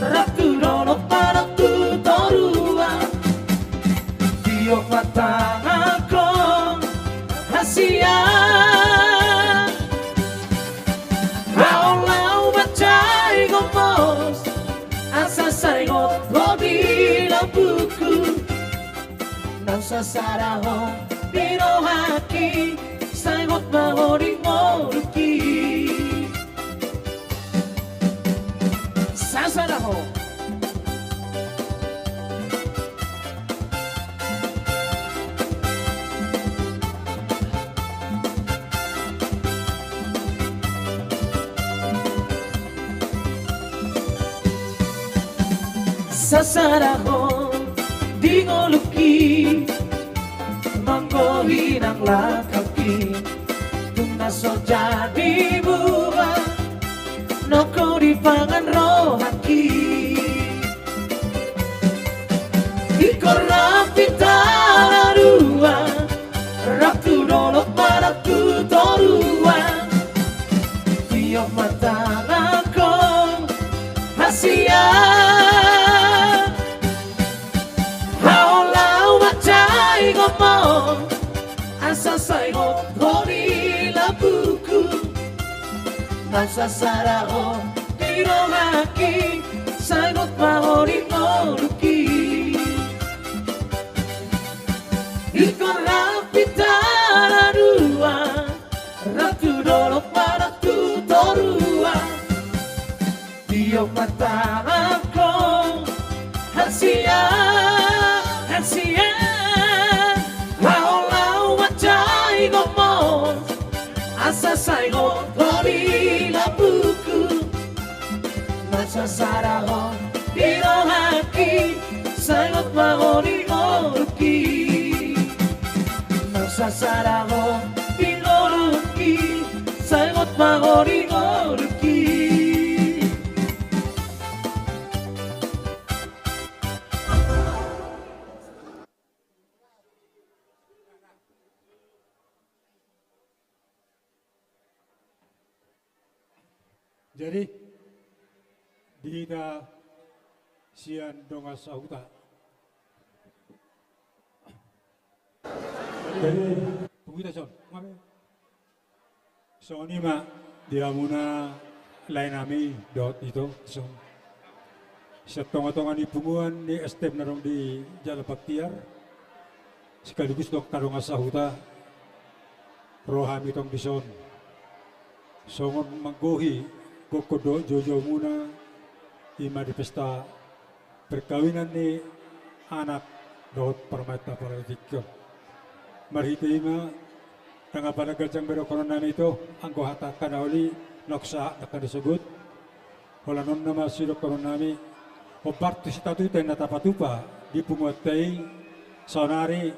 rap tu dolok, rap tu toruan, tiop ma tanganhon hasian. Ahu laho mansai gomos, asa sai hot ho di lambungku. Nang sasada ho di rohangki, sai hot ma ho di ngolungki. Sasada ho. Sasada ho di ngolungki, manggohi nang langkangki, tung Asa jadi buah, nanggo dipangan rohangki. Ingkon rap hita na dua, rap tu dolok manang tu toruan. Tiop ma tanganhon hasian. Hau laho manjalo ma on, asa sai hot ho di lambungku. Naung sasada ho di rohangki, sai hot ma ho di ngolungki. Ingkon rap hita na dua, rap tu dolok manang tu toruan. Tiop ma tanganhon hasian, hasian. Hau laho manjalo ma on, asa sai hot ho di lambungku. Naung sasada ho di rohangki, sai hot ma ho di ngolungki. Naung sasada ho di ngolungki, sai hot ma ho di ngolungki. Jadi, di hita sian dongan sahuta. Jadi, pungu hita son. Songon i ma di hamuna lae nami dohot ito son. Sian tonga-tonga ni punguan ni S T M na adong di Jalan Baktiar, sekaligus dohot angka dongan sahuta, ro hami tong dison songon manggohi gokhon dohot joujou muna, i ma di pesta perkawinan ni anak dohot parumaenta pala di tingki on. Marhite i ma, ndang apala ganjang be dohonon nami ito, anggo hata angka na uli, naung sahat angka na sogot. Holan on nama sidohonon nami, hombar tu sitatupa na tapatupa di punguanta i, saonari,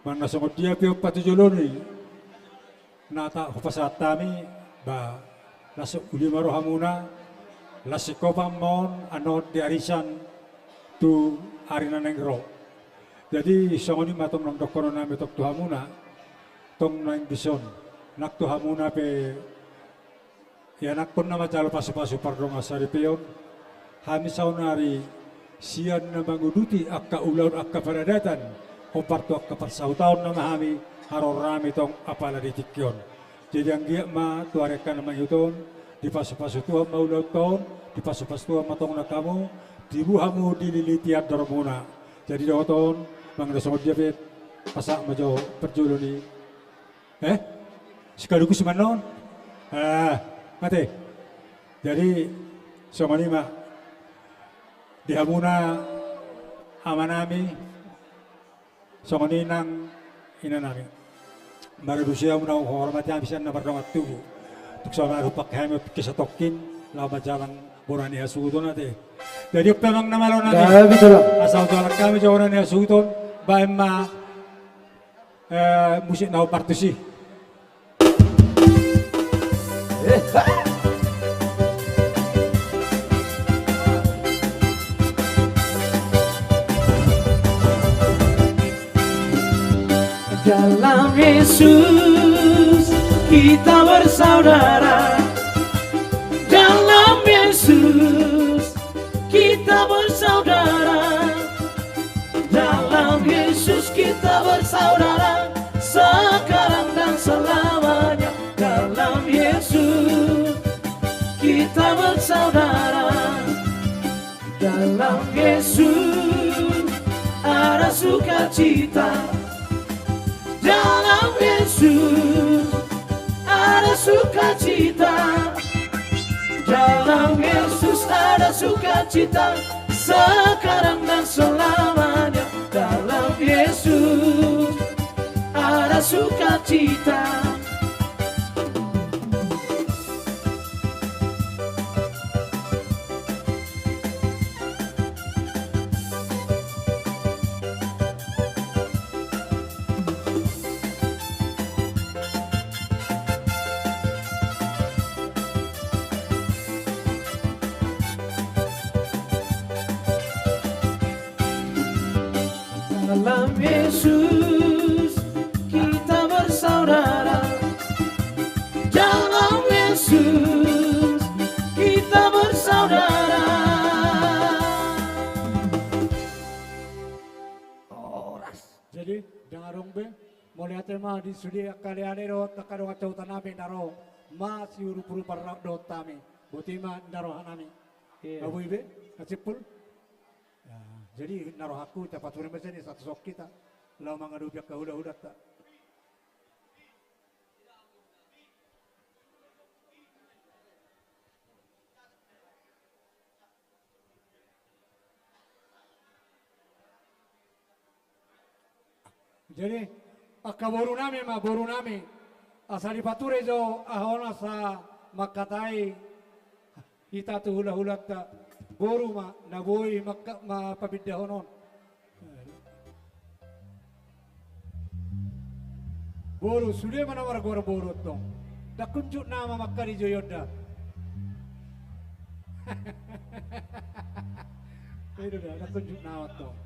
manang na songon dia pe hombar tu jolo ni na tapasahat hami, ba, las uli ma rohamuna, las sikopan ma on, annon di arisan tu ari na naeng ro. Jadi, songon i ma tong naung dohonon nami tong tu hamuna, tong naeng dison, nang tu hamuna pe, ianakhon na manjalo pasu-pasu pardongan saripeon, hami saonari sian na manguduti angka ulaon angka paradatan, hombar tu angka parsahutaon nama hami, haroro nami tong apala di tingki on. Jadi anggiat ma tu ari angka na mangihut on, dipasu-pasu Tuhan ma ulaonta on, dipasu-pasu Tuhan ma tong nang hamu, tibu hamu dililiti andormuna. Jadi dohot on, manang na songon dia pe, pasahat ma jo parjolo ni Eh? Sekaligus ma annon? Ah, mate. Jadi, songon i ma. Di hamuna amanami, songon i nang inanami. Maradu sian hamuna, huhormati hami sian na mardongan tubu. Tung saonari hupakke hami otik kisatongkin, laho manjalang bona ni hasuhuton ate. Jadi, on pe amang na malo nami. Asa hujalang hami jo bona ni hasuhuton, baen ma Eh, musik na hombar tusi. Dalam Yesus kita bersaudara. Dalam Yesus kita bersaudara. Dalam Yesus kita bersaudara, sekarang dan selamanya. Dalam Yesus kita bersaudara. Dalam Yesus ada sukacita. Dalam Yesus ada sukacita. Dalam Yesus ada sukacita, sekarang dan selamanya. Dalam Yesus ada sukacita. Dalam Yesus kita bersaudara. Dalam Yesus kita bersaudara. Horas. Jadi, ndang adong be, mauliate ma di sude angka aleale dohot angka dongan sahuta nami na ro masiurup-urupan rap dohot hami. Boti ma ninna roha nami. Iya. Nga boi be, nga simpul. Ya, jadi ninna rohangku, tapature ma sian i, satu songkita laho mangadopi angka hula-hulanta. Jadi, angka boru nami ma, boru nami. Asa dipature jo aha on asa mangkatai hita tu hula-hulanta. Boru ma na boi mangka-, ma-, pamindahon on. Boru, sude ma na margoar boru tong. Ndang kunjut nama mangkatai jo i on da. Ido da, ndang kunjut nama tong.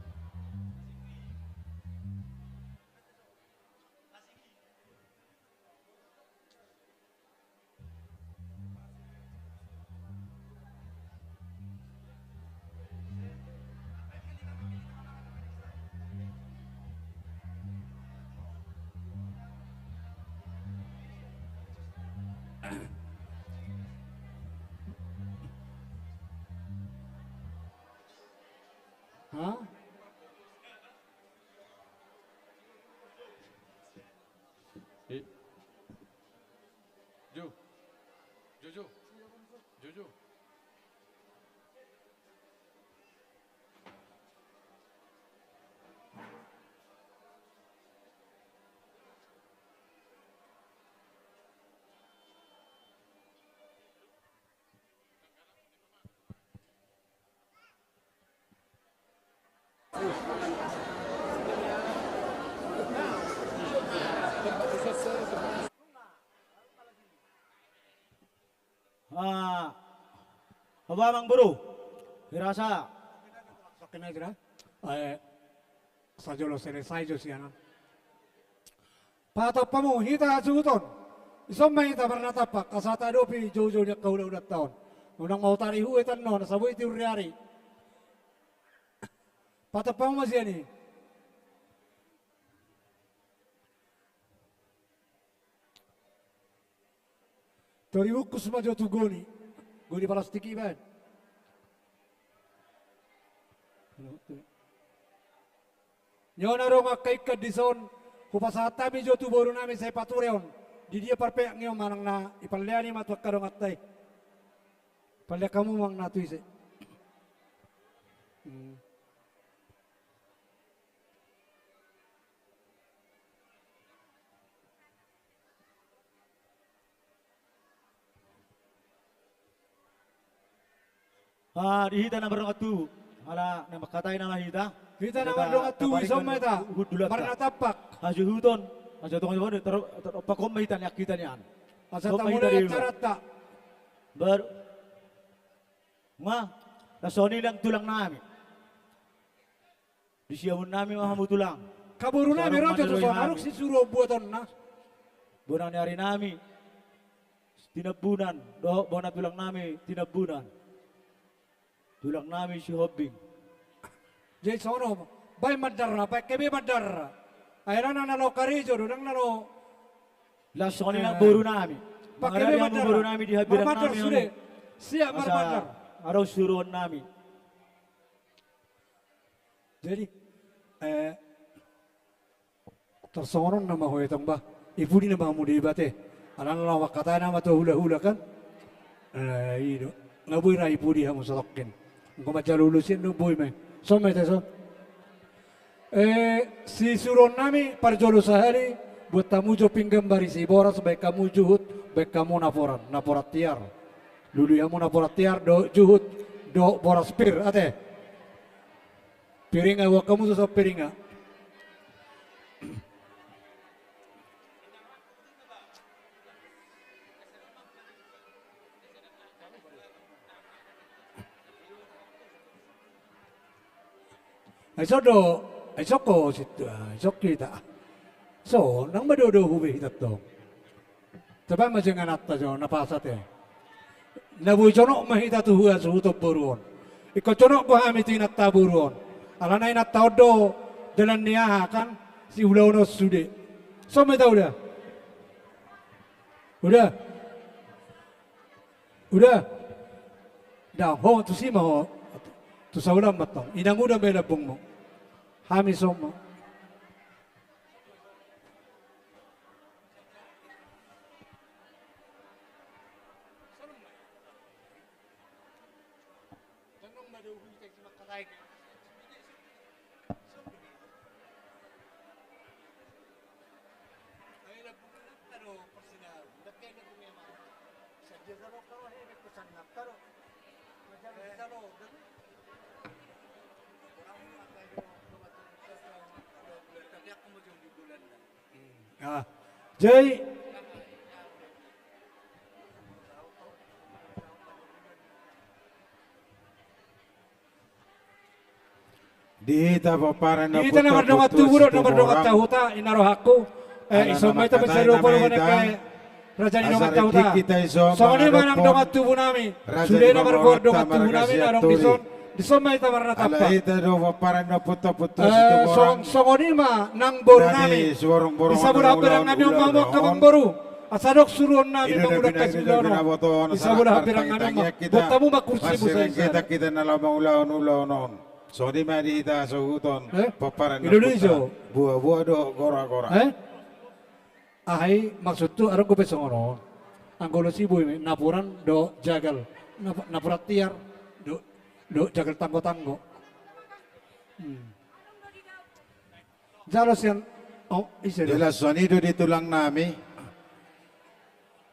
Ha? Eh. Jo. Jo, jo. Jo, jo. Ah, apa, amang boru? Dirasa. Sakin aja dah. Eh, sajolo selesai jo sian on. Patompa hamu hita hasuhuton. Dison ma hita marnatampak asa taadopi joujou ni angka hulahulanta on. Unang mautari hu etan no na saboi tiur ni ari. Patompa hamu ma sian i. Tori bungkus ma jo tu goni. Goni palastik i baen. Nyo na ro angka ingkon dison, hupasahat hami jo tu boru nami sai pature on. Di dia parpeak ni on manang na ipallean i ma tu angka donganta i. Pallean hamu manang na tu ise. Hmm. Ah, di hita na mardongan tubu. Ala na mangkatai nama hita. Hita na mardongan tubu, ison ma hita. Marnatampak. Hasuhuton. Asa tongon tongon tar tar pakon ma hita ni hita nian. Asa tamulai acaranta. Baru. Nga. Nasoni lang tulang nami. Di siamun nami ma hamu tulang. Angka boru nami ro jo tu son, adong sisuruon buatonna. Bona ni ari nami Tinambunan dohot bona tulang nami Tinambunan. Tulang nami Sihombing. Jadi sono, baen mandar na, baen hape mandar. Akhirna na laho karejo do, ndang na laho. Las songon i nang boru nami. Pakke be mandar. Boru nami di hambirang nami sude. Siap marmandar. Adong suruon nami. Jadi, eh, tarsongon on nama ho etong bah. I pudi nama hamu di bate. Alana laho mangkatai nama tu hulahula kan. Eh, i do. Nga boi ra i pudi hamu satongkin. Anggo manjalo ulos i do boi ma i. Son ma i teso. Eh, sisuruon nami parjolo sahali, buat hamu jo pinggan barisi boras, baen hamu juhut, baen hamu naporan, naporan tiar. Lului hamu naporan tiar dohot juhut dohot boras pir ate. Piringa, buat hamu tu son piringa. Ai so do, Ai songko situ, ai songko hita. So, nang madodou hube hita tong. Taba ma jangan atta jo, na pasat e. Na boi jonok ma hita tu hasuhuton boru on. Ingkon jonok do hami tu inanta boru on. Alana inanta on do dalan ni aha kan, si ulaon on sude. So ma hita uda. Uda. Uda. Ndang ho, tusi ma ho. Tu saulaon ma tong. Inang uda ma i lambungmu. Hami so ma. Ah, jadi di hita pomparan, di hita na mardongan tubu dohot na mardongan sahuta, inna rohangku. Eh, ison ma hita mansai do polo maneke. Raja ni dongan sahuta. Songon i ma nang dongan tubu nami. Sude na margoar dongan tubu nami na adong dison. Dison ma hita marnatap. Ala hita do pomparan na punta-punta situ. Songon i ma nang boru nami. Di sabola hambirang nami on ma hamu angka amangboru. Asa dok suruon nami mangudahon hasiulaon on. Di sabola hambirang nami on ma. Boan hamu ma kursimu. Hita na laho mangulahon ulaon on. Songon i ma di hita suhuton. Pomparan na punta. Buabua dohot gora-gora. Aha i maksudhu, adong dope songon on. Anggo ulos i boi ma i, napuran dohot jagal. Nap-, napuran tiar dohot, dohot jagal tanggo-tanggo. Hmm. Jalo sian, oh, ise do. Jelas songon i do di tulang nami.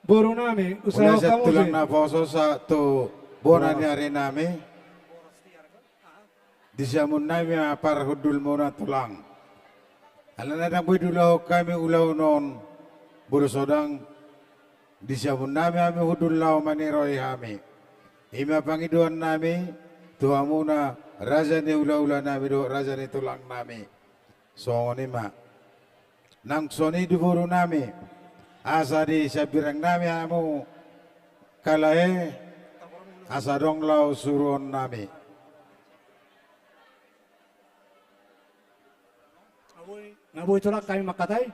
Boru nami, usaha hamu tulang naposo sahat tu bona ni ari nami. Di siamun nami ma parhundulmuna tulang. Alana ndang boi diulahon hami ulaon on, molo so ndang di siamun nami hami hundul laho maniroi hami. I ma pangidoan nami tu hamuna raja ni hulahula nami dohot raja ni tulang nami. Songon i ma. Nang songon i di boru nami. Asa di sian hambirang nami hamu kalae, asa adong laho suruon nami. Nga boi tulang hami mangkatai.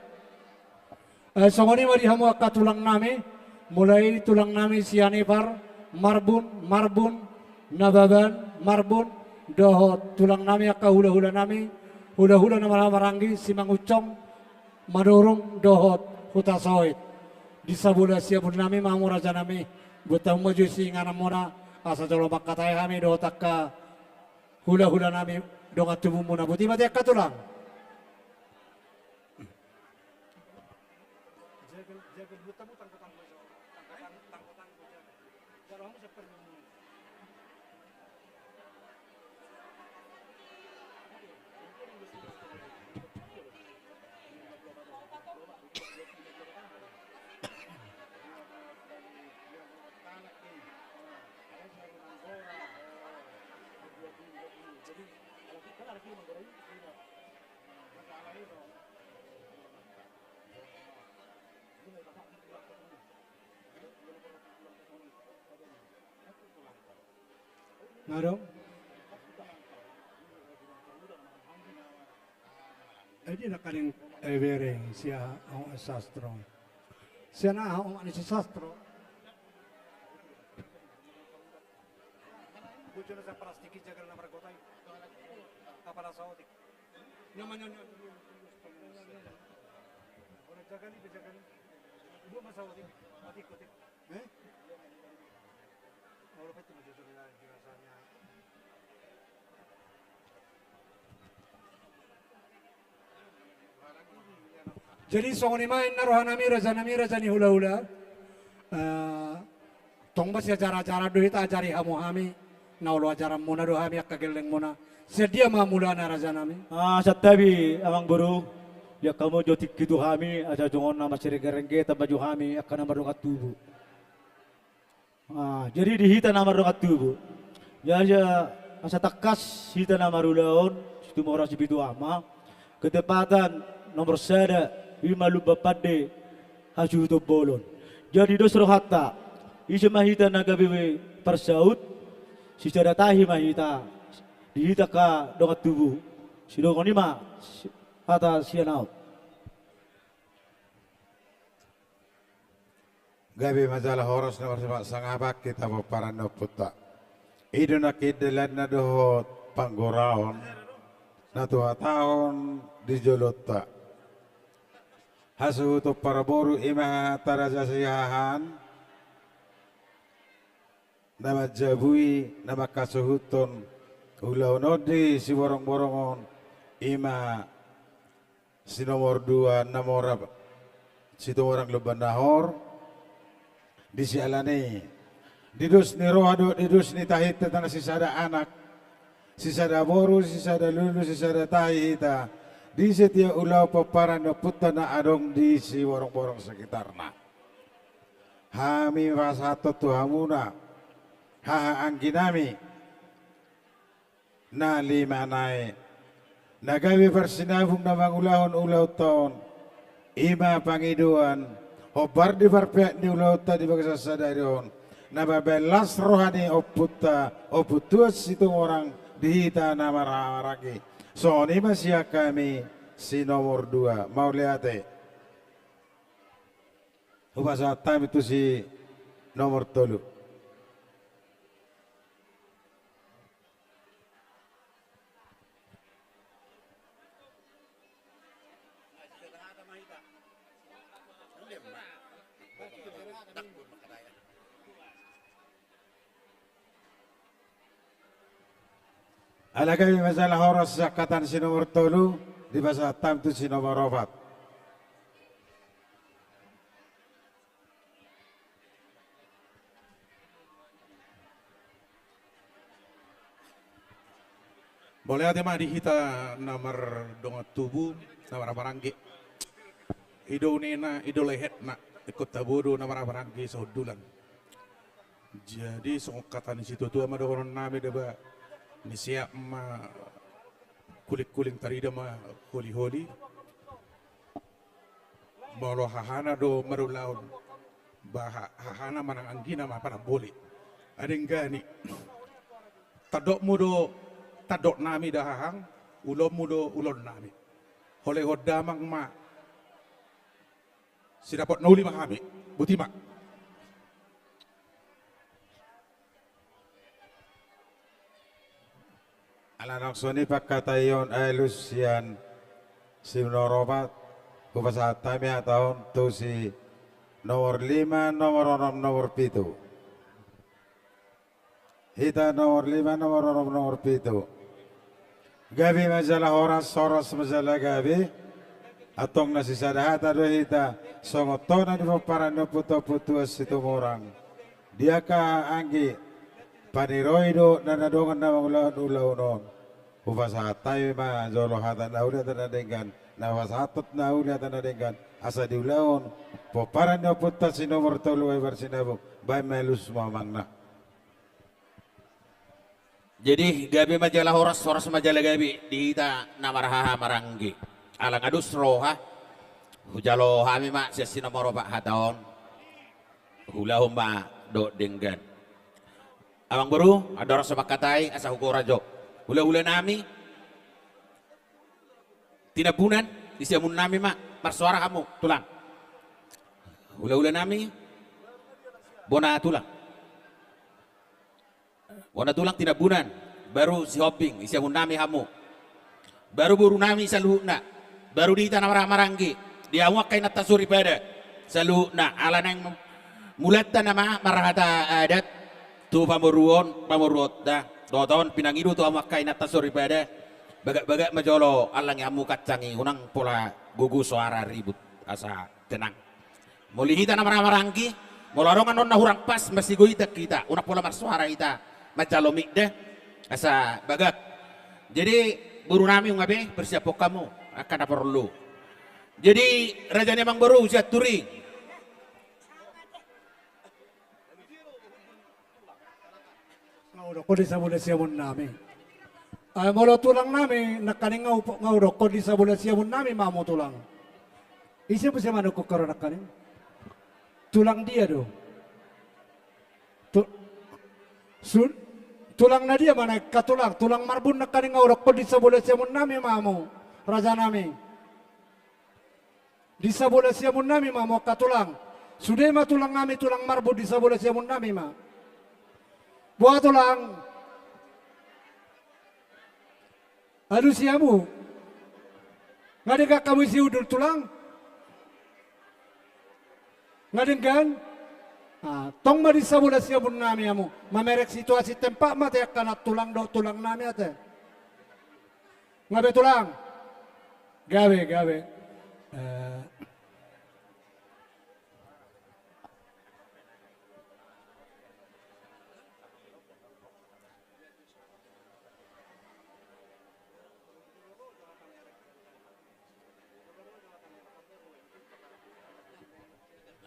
Eh, songon i ma di hamu angka tulang nami, mulai tulang nami Sianipar, Marbun, Marbun, Nababan, Marbun, dohot tulang nami angka hulahula nami, hulahula na marhahamaranggi, Simangunsong, Manurung, dohot Hutasoit. Di sabola siamun nami ma hamu raja nami, boan hamu ma jo siingananmuna, asa jolo mangkatai hami dohot angka hulahula nami dongan tubumuna. Boti ma di angka tulang. Nga adong? Eh, dia nangkaning, eh, bereng sian aha, oh, sastra. Sian aha, oh, ni si sastra. Bocor na sa plastik i jagal na margota i. Apala saotik. Nyaman, nyaman. Ora jagal i, jagal i. Dua ma saotik. Mati kotik. Eh? Jadi songon i ma inna roha nami, raja nami, raja ni hulahula. Eh, tong ma siajara-ajara do hita, ajari hamu hami. Na olo ajaranmuna do hami angka gellengmuna. Sian dia ma mulana raja nami? Ah, santabi amangboru. Ia hamu jo tingki tu hami, asa songon na masirengge-rengge, tamba jo hami angka na mardongan tubu. Ah, jadi di hita na mardongan tubu. Jadi, asa tangkas hita na marulaon, Situmorang Sipitu Ama. Ketepatan nomor sada, i ma Lumban Pande, hasuhuton bolon. Jadi dos rohanta, ise ma hita na gabe parsaut, sisada tahi ma hita, di hita angka dongan tubu, sidongan i ma, si-, hata sian ahu. Gabe ma jala horas na marsipasangapan hita pomparan ni ompunta. I do nangkin dalanna dohot panggoraon na tuhatahon di jolonta. Hasuhuton parboru i ma hata Raja Siahaan, na manjabui, na manghasuhuthon ulaon on di siborongborong on, i ma si nomor dua na mora Situmorang Lumban Nahor. Di siala ni i, di dos ni roha dohot di dos ni tahinta na sisada anak, sisada boru, sisada lulu, sisada tahi hita di setiap ulaon pomparan ni ompunta na adong di siborongborong sekitarna. Hami pasahathon tu hamuna, haha angginami, na lima nai, na gabe parsinabung na mangulahon ulaonta on, i ma pangidoan, hombar di parpeak ni ulaonta di bagasan sadari on, na mambahen las roha ni ompunta, Ompu Tuan Situmorang, di hita na marhahamaranggi. Songon i ma sian hami si nomor dua. Mauliate. Hupasahat hami tu si nomor tolu. Ala gabe ma jala horas sian hata ni si nomor tolu, dipasahat hami tu si nomor opat. Mauliate ma di hita na mardongan tubu, na marhahamaranggi. I do unina, i do lehetna, ingkon tabo do na marhahamaranggi sahundulan. Jadi songon hata ni situatua ma dohonon nami daba, ni seat ma kulingkuling, tarida ma holiholi. Molo hahana do marulaon, ba ha-, hahana manang anggina ma panamboli. Adenggan i. Tandokmu do tandok nami da hahang, ulaonmu do ulaon nami. Holehon damang ma. Sidapot na uli ma hami. Boti ma. Ala nang songon i pangkataion alus sian si nomor opat, hupasahat hami hata on tu si nomor lima, nomor onom, nomor pitu. Hita nomor lima, nomor onom, nomor pitu. Gabe ma jala horas, horas ma jala gabe. Antong na sisada hata do hita, songon tona ni pomparan ni Ompu Tuan Situmorang. Di angka anggi, paniroi do na, na dongan na mangulahon ulaon on. Hupasahat hami ma jolo hata na uli hata na denggan, na pasahathon na uli hata na denggan, asa diulahon pomparan ni ompunta si nomor tolu, bahen parsinabung, bahen ma alus ma amangna. Jadi gabe ma jala horas, horas ma jala gabe di hita na marhahamaranggi. Ala nga dos roha, hujalo hami ma sian si nomor opat hata on. Huulahon ma dohot denggan. Amangboru, andorang so mangkatai, asa hugora jo. Hulahula nami, Tinambunan, di siamun nami ma, marsoara hamu, tulang. Hulahula nami, bona tulang. Bona tulang Tinambunan, baru Sihombing, di siamun nami hamu. Baru boru nami saluhutna, baru di hita na marhahamaranggi, di hamu angka inanta soripada, saluhutna, ala naeng mulanta nama marhata adat, tu pamoruon, pamoruonta, dohot on pinangido tu hamu angka inanta soripada, bagak-bagak ma jolo, allangi hamu kancang i, unang pola gogo soara ribut, asa tenang. Molo hita na marhahamaranggi, molo adong annon na hurang pas, masigoitan hita, unang pola marsoara hita, manjalo mik da, asa bagak. Jadi, boru nami nunga be, persiaphon hamu, angka na porlu. Jadi, raja ni amangboru, Sianturi. Nga udah kode samu da siamun nami. Ai molo tulang nami, nangkaning nga hu, nga hudokkon di sabola siamun nami ma hamu tulang. Ise muse manungkun ho nangkaning? Tulang dia do? Tu, su, tulang na dia ma na angka tulang? Tulang Marbun, nangkaning nga hudokkon di sabola siamun nami ma hamu, raja nami. Di sabola siamun nami ma hamu angka tulang. Sude ma tulang nami, tulang Marbun, di sabola siamun nami ma. Boha tulang? Alusi hamu. Nga denggan hamu isi hundul tulang? Nga denggan? Ah, tong ma di sabola siamun nami hamu. Mamereng situasi tempat ma ate angka na tulang dohot tulang nami ate. Nga be tulang? Gabe, gabe. Eh.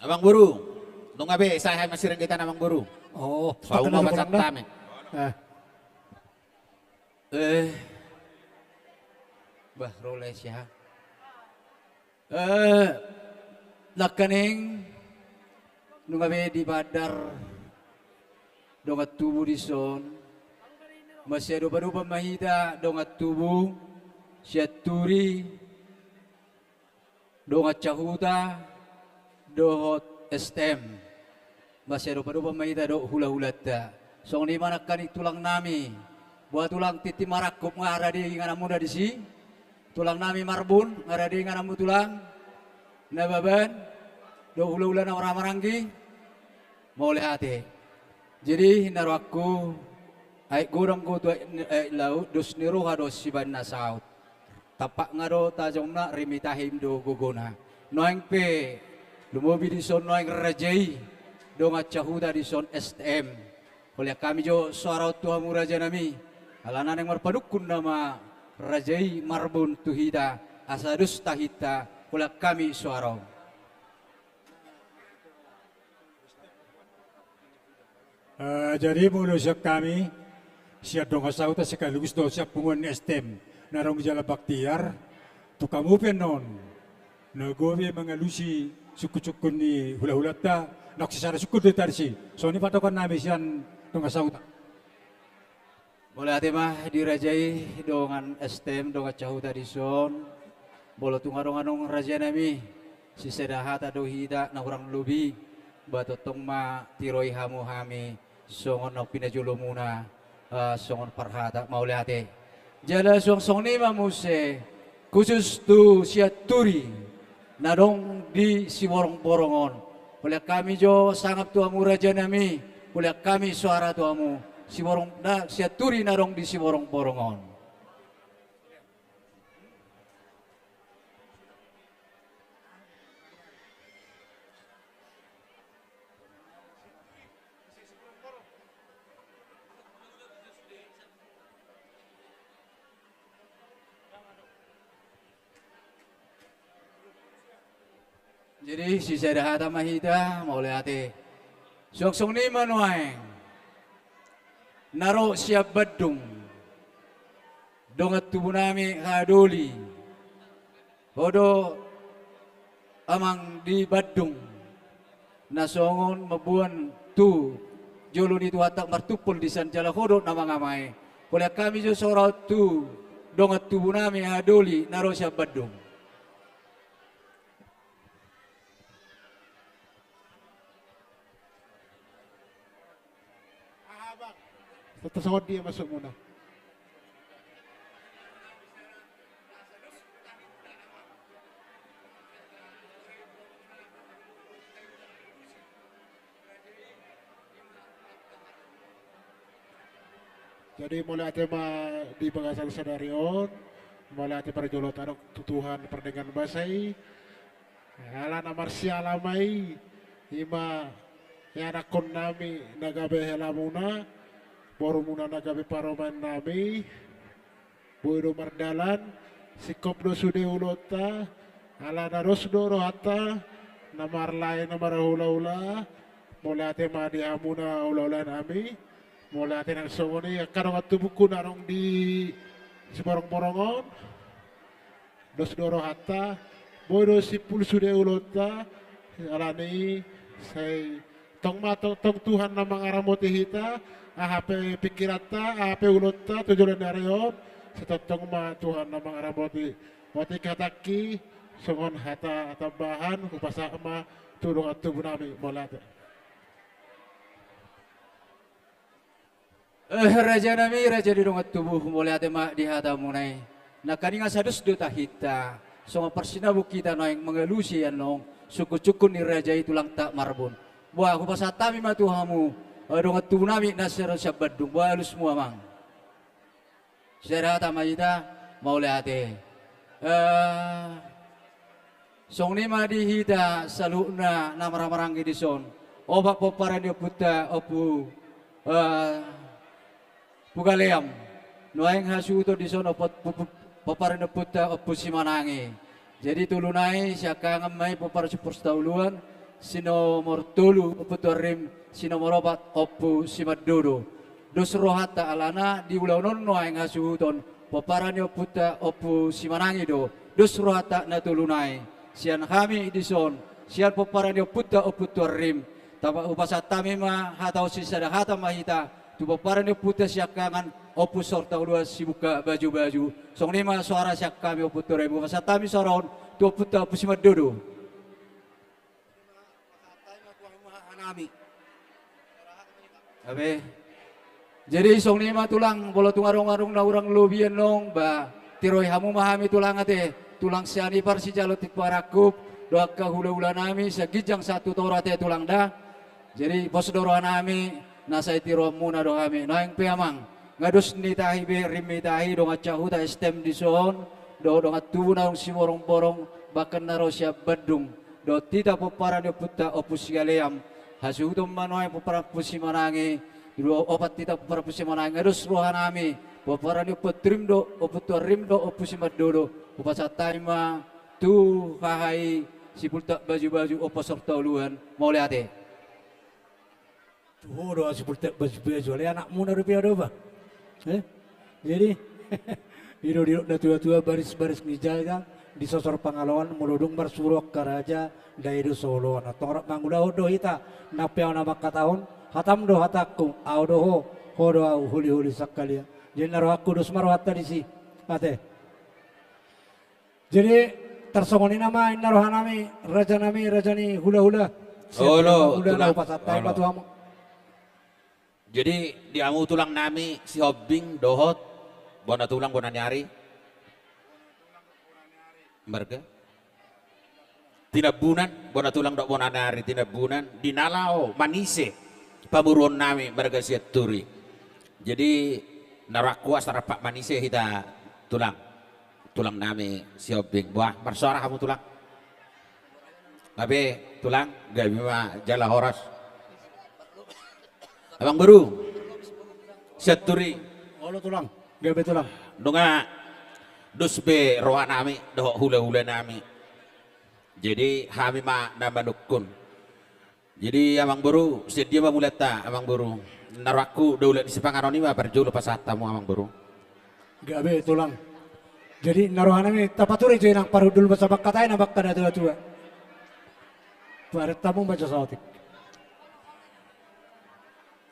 Amang boru, nunga be, sae hami masirenggetan amang boru. Oh, sauma pasahat hami. Eh. Eh. Bah, ro le siha. Eh, nangkaning nunga be dibandar dongan tubu dison, masiadopadopan ma hita dongan tubu, Sianturi, dongan sahuta, dohot S T M. Masiadopadopan ma hita dohot hulahulanta. Songon i ma nangkaning tulang nami. Boha tulang, tintin marangkup nga rade ingananmuna disi? Tulang nami Marbun, nga rade ingananmu tulang? Nababan, dohot hulahula na marhahamaranggi? Mauliate. Jadi, ninna rohangku, aek godang do tu aek, aek laut, dos ni roha do sibaen na saut. Tampakna do tajomna, rimi tahi do gogona. Nuaeng pe, lumobi dison nuaeng raja i, dongan sahuta dison S T M. Holan hami jo soara on tu hamu raja nami. Alana naeng marpanungkun nama raja i Marbun tu hita, asa dos tahinta, holan hami soara on. Eh, jadi molo sian hami, sian dongan sahuta sekaligus do sian punguan ni S T M na adong di Jalan Baktiar, tu hamu pe annon na gobe mangalusi sungkunsungkun ni hulahulanta, naung sisada sungkun do hita disi. Songon i patokan nami sian dongan sahuta. Mauliate ma di raja i, dongan S T M, dongan sahuta dison. Molo tung adong annon raja nami, sisada hata do hita na hurang lobi, ba tongtong ma tiroi hamu hami songon naung pinajolomuna, eh, songon parhata, mauliate. Jala suang songon i ma muse, khusus tu Sianturi na adong di Siborongborong on. Holan hami jo sangap tu hamu raja nami, holan hami soara tu hamu, Siborong, na, Sianturi na adong di Siborongborong on. Jadi, sisada hata ma hita, mauliate. Suang songon i ma nuaeng. Na ro sian Bandung. Dongan tubu nami Hadoli. Ho do amang di Bandung. Na songon mamboan tu jolo ni Tuhanta martumpol di sian jala ho do na mangamai. Holan hami jo soara on tu dongan tubu nami Hadoli na ro sian Bandung. Aha, Bang? Tata songon dia masukmuna. Jadi, mauliate ma di bagasan sadari on, mauliate parjolo tadok tu Tuhan pardenggan basa i, alana marsiala ma i, i ma ianakkon nami na gabe helamuna, borumuna na gabe parumaen nami, boi do mardalan, singkop do sude ulaonta, alana dos do rohanta, na marlae na marhulahula, mauliate ma di hamuna hulahula nami, mauliate nang songon i, angka dongan tubungku na adong di Siborongborong on, dos do rohanta, boi do simpul sude ulaonta, alani i sai tong ma tong, tong Tuhan na mangaramoti hita, aha pe pingkiranta, aha pe ulaonta tu joloan ni ari on, sai tongtong ma Tuhan na mangaramoti. Otik hatangki, songon hata tambahan, hupasahat ma tu dongan tubu nami, mauliate. Eh, raja nami, raja ni dongan tubu, mauliate ma di hatamuna i. Nangkaningan sai dos do tahinta, songon parsinabung hita naeng mangalusi annon sungkunsungkun ni raja i tulangta Marbun. Boha, hupasahat hami ma tu hamu, eh, dongan tubu nami na sian Bandung, boha alusmu amang. Sada hata ma hita, mauliate. Eh, songon i ma di hita saluhutna na marhahamaranggi dison. Opat pomparan ni ompunta Ompu, eh, Pugaleam. Nuaeng hasuhuton dison opat pu-, pu-, pomparan ni ompunta Ompu Simanangi. Jadi tolu nai siangkangan ma i pomparan si Umportauluan, si nomor tolu Ompu Tuan Rim, si nomor opat Ompu Simandodo. Dos rohanta alana di ulaon on nuaeng hasuhuton pomparan ni ompunta Ompu Simanangi do. Dos rohanta na tolu nai. Sian hami dison, sian pomparan ni ompunta Ompu Tuan Rim, tapa hupasahat hami ma hata on, sisada hata ma hita tu pomparan ni ompunta siangkangan Ompu Sortauluan Sibuka Bajubaju. Songon i ma soara sian hami Ompu Tuan Rim, hupasahat hami soara on tu ompunta Ompu Simandodo. Abe. Jadi songon i ma tulang, molo tung adong-adong na hurang lobi annon, ba tiroi hamu ma hami tulang ate, tulang sian Ipar sijalo Timparakkup, dohot angka hulahula nami sian ginjang sahat tu toru ate tulang da. Jadi pos do roha nami, na sai tiroanmuna do hami. Naeng pe amang, nga dos ni tahi be, rim ni tahi, dongan sahuta S T M dison, dohot dongan tubu na adong Siborongborong, bahkan na ro sian Bandung. Dohot hita pomparan ni ompunta Ompu Sigaleam. Hasuhuton ma nuaeng pomparan Ompu Simanangi. Dua opat hita pomparan Ompu Simanangi. Nga dos roha nami. Pomparan ni Ompu Tuan Rim do, Ompu Tuan Rim do, Ompu Simandodo. Hupasahat hami ma tu haha i Sipultak Bajubaju Ompu Sortauluan. Mauliate. Tu ho do Sipultak Bajubaju, alai anakmuna dope ho do ba. Eh? Jadi, didok-didok natuatua, barisbaris ni jaja, disosor pangaloan, molo dung marsuru angka raja, dai do so oloan. Antong rap mangulahon do hita, nang pe ahu na mangkatahon, hatam do hatangku, ahu do ho, ho do ahu, holiholi sangkaliang. Jadi na rohangku dos ma rohanta disi. Ate. Jadi, tarsongon i nama inna roha nami, raja nami, raja ni hulahula. Sian olo, hulahula tulang. Na hupasahat hami ma tu hamu. Jadi, di hamu tulang nami, Sihombing, dohot, bona tulang, bona ni ari. Marga Tinambunan, bona tulang dohot bona ni ari, Tinambunan, di na laho manise pamoruon nami, marga Sianturi. Jadi, na rohangku asa rap manise hita tulang. Tulang nami Sihombing. Boha, marsoara hamu tulang. Gabe tulang, gabe ma jala horas. Amangboru Sianturi. Olo tulang, gabe tulang. Nunga dos be roha nami, dohot hulahula nami. Jadi, hami ma na manungkun. Jadi, amangboru, sian dia ma mulanta, amangboru? Na rohangku, daulat ni sipanganon i ma parjolo pasahat hamu, amangboru. Gabe, tulang. Jadi, na roha nami, tapature jo inang parhundul ma, sabab hata i na mangkada tua-tua. Paret hamu ma jo saotik.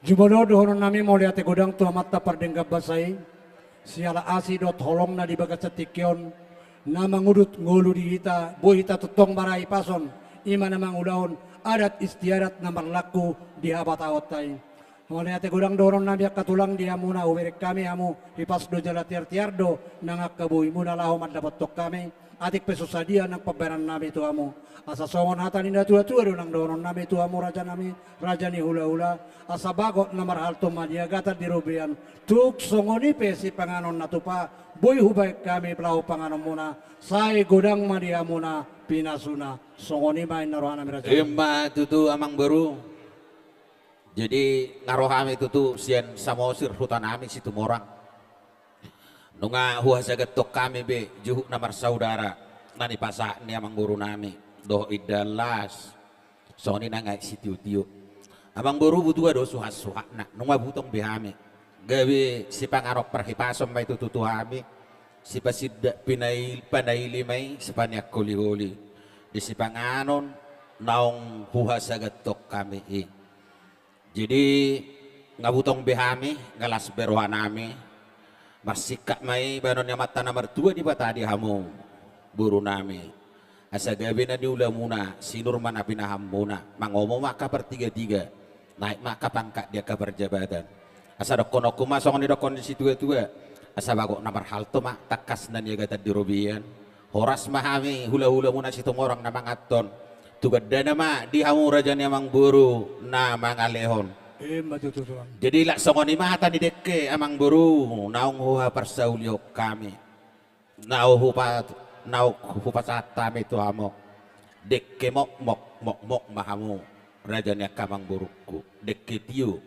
Jumolo dohonon nami mauliate godang tu Amanta pardenggan basa i, siala asi dohot holongna di bagasan tingki on, na mangudut ngolu di hita, boi hita tongtong marhahipason, i ma na mangulahon adat istiadat na marlaku di habatahonta i. Mauliate godang dohonon nami angka tulang di hamu na hubereng hami, hamu hipas do jala tiar-tiar do nang angka bohimuna laho mandapothon hami. Atik pe so sadia nang pambahenan nami tu hamu. Asa songon hata ni na tua-tua do nang dohonon nami tu hamu raja nami, raja ni hulahula. Asa bagot na marhalto ma niagatan di robean. Tung songon i pe sipanganon na tupa, boi hubahen hami laho panganonmuna. Sai godang ma di hamuna pinasuna. Songon i ma inna roha nami raja nami. Ima tutu amangboru. Jadi, nga ro hami tutu sian Samosir, huta nami Situmorang. Nunga huhasagathon hami be juhut na marsaudara na nipasahat ni amangboru nami dohot indahan las. Songon i nang aek sitio-tio. Amangboru, butua do suhat-suhatna, nunga butong be hami. Gabe sipanganon parhipason ma i tutu tu hami. Sipasindak panaili ma i, sipaneang holiholi di sipanganon naung huhasagathon hami i. Jadi nga butong be hami, nga las be rohanami. Marsingkat ma i bahenon ni Amanta na martua Debata di hamu borunami, asa gabe na niulamuna, sinur ma na pinahanmuna, mangomo ma angka partigatiga, naek ma angka pangkat di angka parjabatan. Asa dohononku ma songon nidokkon ni situatua, asa bagot na marhalto ma tangkas na niagatan di robean. Horas ma hami hulahulamuna Situmorang na manganhon, tu gandana ma di hamu raja ni amangboru na mangalehon. Ima tutu, Tulang. Jadi lak songon i ma hata ni dengke amangboru naung huhaparsaulihon hami, naung hupa-, naung hupasahat hami tu hamu. Dengke mokmok, mokmok ma hamu raja ni angka amangborungku. Dengke tio,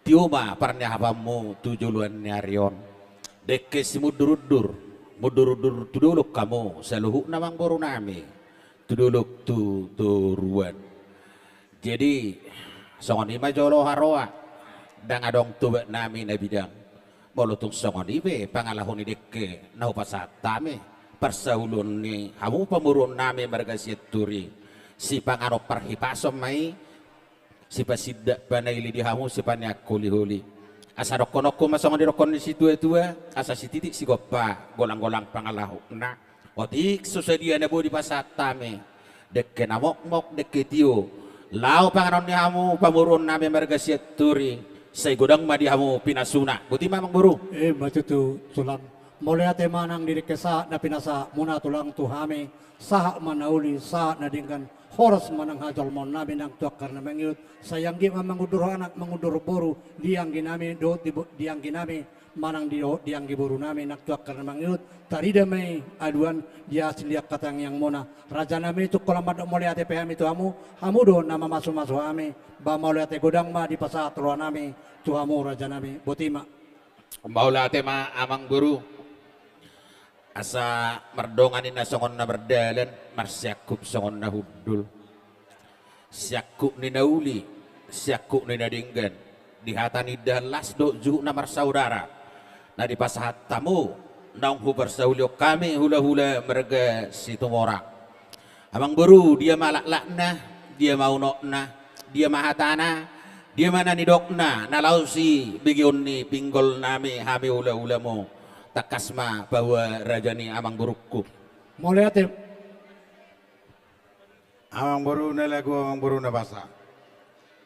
tio ma parniahapanmu tu joloan ni ari on. Dengke simundurundur, mundurundur tu dolok hamu saluhutna amangborunami, tu dolok tu toruan. Jadi songon i ma jolo haroa, ndang adong tobatnami na bidang molo tung songon i be pangalaho ni dengke na hupasahat hami, parsaulihon ni hamu pamoruonnami marga Sianturi. Sipanganon parhipason ma i, sipasindak panaili di hamu, sipaneang holiholi. Asa dohononku ma songon nidokkon ni situatua, asa sititik sigompa, golanggolang pangalahona. Otik so sadia na boi dipasahat hami, dengke na mokmok, dengke tio, laho panganon ni hamu pamoruonnami marga Sianturi, sai godang ma di hamu pinasuna. Boti ma amangboru. Ima tutu, Tulang. Mauliate ma nang di dengke sahat na pinasahatmuna, Tulang, tu hami. Sahat ma na uli, sahat na denggan. Horas ma nang hajolmaonnami nang tu angka na mangihut. Sai anggiat ma mangundur anak, mangundur boru di angginami dohot di bo-, di angginami manang di dohot di anggi borunami nang tu angka na mangihut. Tarida ma i aduan di asi ni angka tangiangmuna. Rajanami, tung holan mandok mauliate pe hami tu hamu, hamu do na mamasumasu hami. Ba mauliate godang ma dipasahat rohanami tu hamu rajanami. Boti ma. Mauliate ma amangboru. Asa mardongan i na songon na mardalan, marsiangkup songon na hundul. Siangkup ni na uli, siangkup ni na denggan, di hata ni indahan las dohot juhut na marsaudara na dipasahat hamu naung huparsaulihon hami hulahula marga Situmorang. Amangboru, dia ma laklakna, dia ma unokna, dia ma hatana, dia ma na nidokna na laho sibegeon ni pinggolnami hami hulahulamu? Tangkas ma paboa raja ni amangborungku. Mauliate. Amangboru na lagu, amangboru na basa,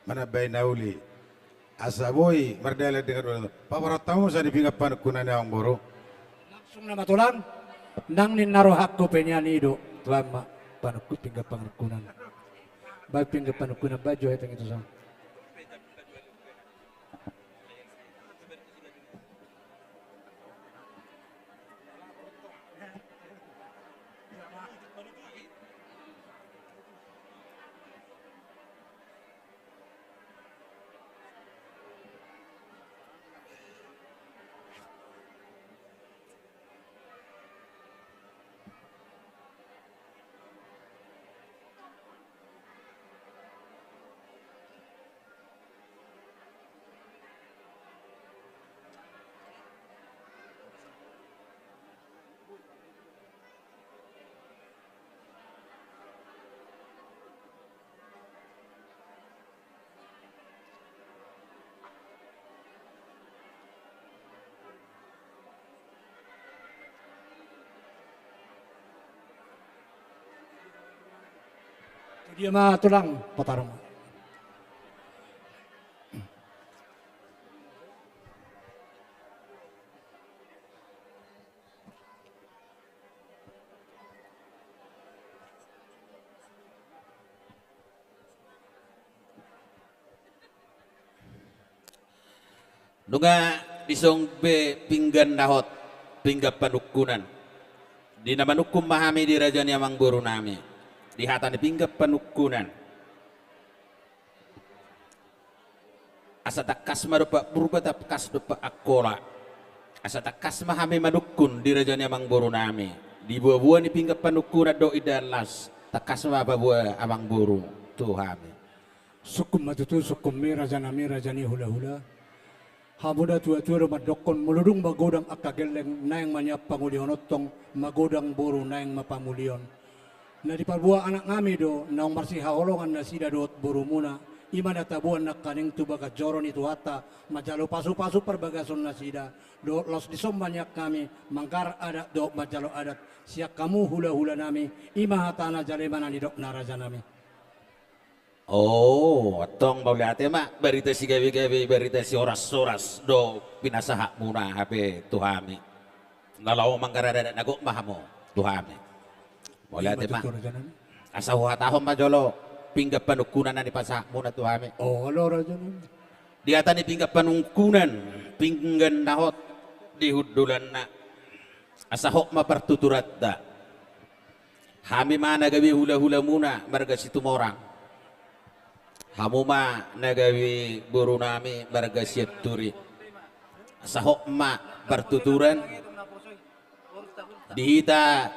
manambai na uli. Asa boi mardalan dengan uli. Paborhat hamu sian pinggan panungkunan i, amangboru. Langsung nama, Tulang. Nang ninna rohangku pe nian i do. Tulang ma panungkun, pinggan panungkunan. Baen pinggan panungkunan, baen jo hepeng i tu son. Tu dia ma, Tulang, pataru ma. Nunga dison be pinggan na hot, pinggan panungkunan. Di na manungkun ma hami di raja ni amangborunami, di hata ni pinggan panungkunan. Asa tangkas ma dompak Purba, tangkas dompak Angkola. Asa tangkas ma hami manungkun di raja ni amangborunami, di boaboa ni pinggan panungkunan dohot indahan las, tangkas ma paboa amangboru tu hami. Sungkun ma tutu, sungkunmi rajanami, raja ni hulahula. Hamu da tua-tua do mandokkon, molo dung magodang angka gelleng, naeng ma nian pangulihon, tong magodang boru, naeng ma pamulion. Na dipaboa anak nami do, naung marsihaholongan nasida dohot borumuna, i ma na taboan nangkaning tu bagas joro ni Tuhanta, manjalo pasu-pasu parbagason nasida, dohot laos dison ma nian hami manggarar adat dohot manjalo adat sian hamu hula-hula nami. I ma hatana jala i ma na nidokna, raja nami. O, antong mauliate ma, barita sigabe-gabe, barita sioras-oras do pinasahatmuna hape tu hami. Na laho manggarar adat na gok ma hamu tu hami. Mauliate ma. Ima tutu, raja nami. Asa huhatahon ma jolo pinggan panungkunan na nipasahatmuna tu hami. Olo, raja nami. Di hata ni pinggan panungkunan, pinggan na hot di hundulanna. Asa hot ma partuturanta. Hami ma na gabe hula-hulamuna marga Situmorang. Hamu ma na gabe boru nami marga Sianturi. Asa hot ma partuturan di hita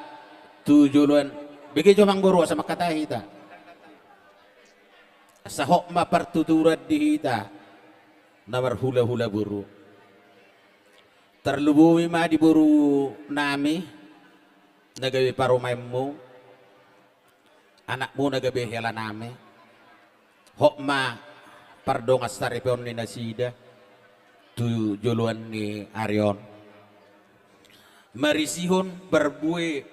tu joloan. Bege jo amang boru asa mangkatai hita. Asa hot ma partuturan di hita na marhula-hula boru. Tarlumobi ma di boru nami na gabe parumaenmu, anakmu na gabe hela nami. Hot ma pardongan saripeon ni nasida tu joloan ni ari on, marisihon parbue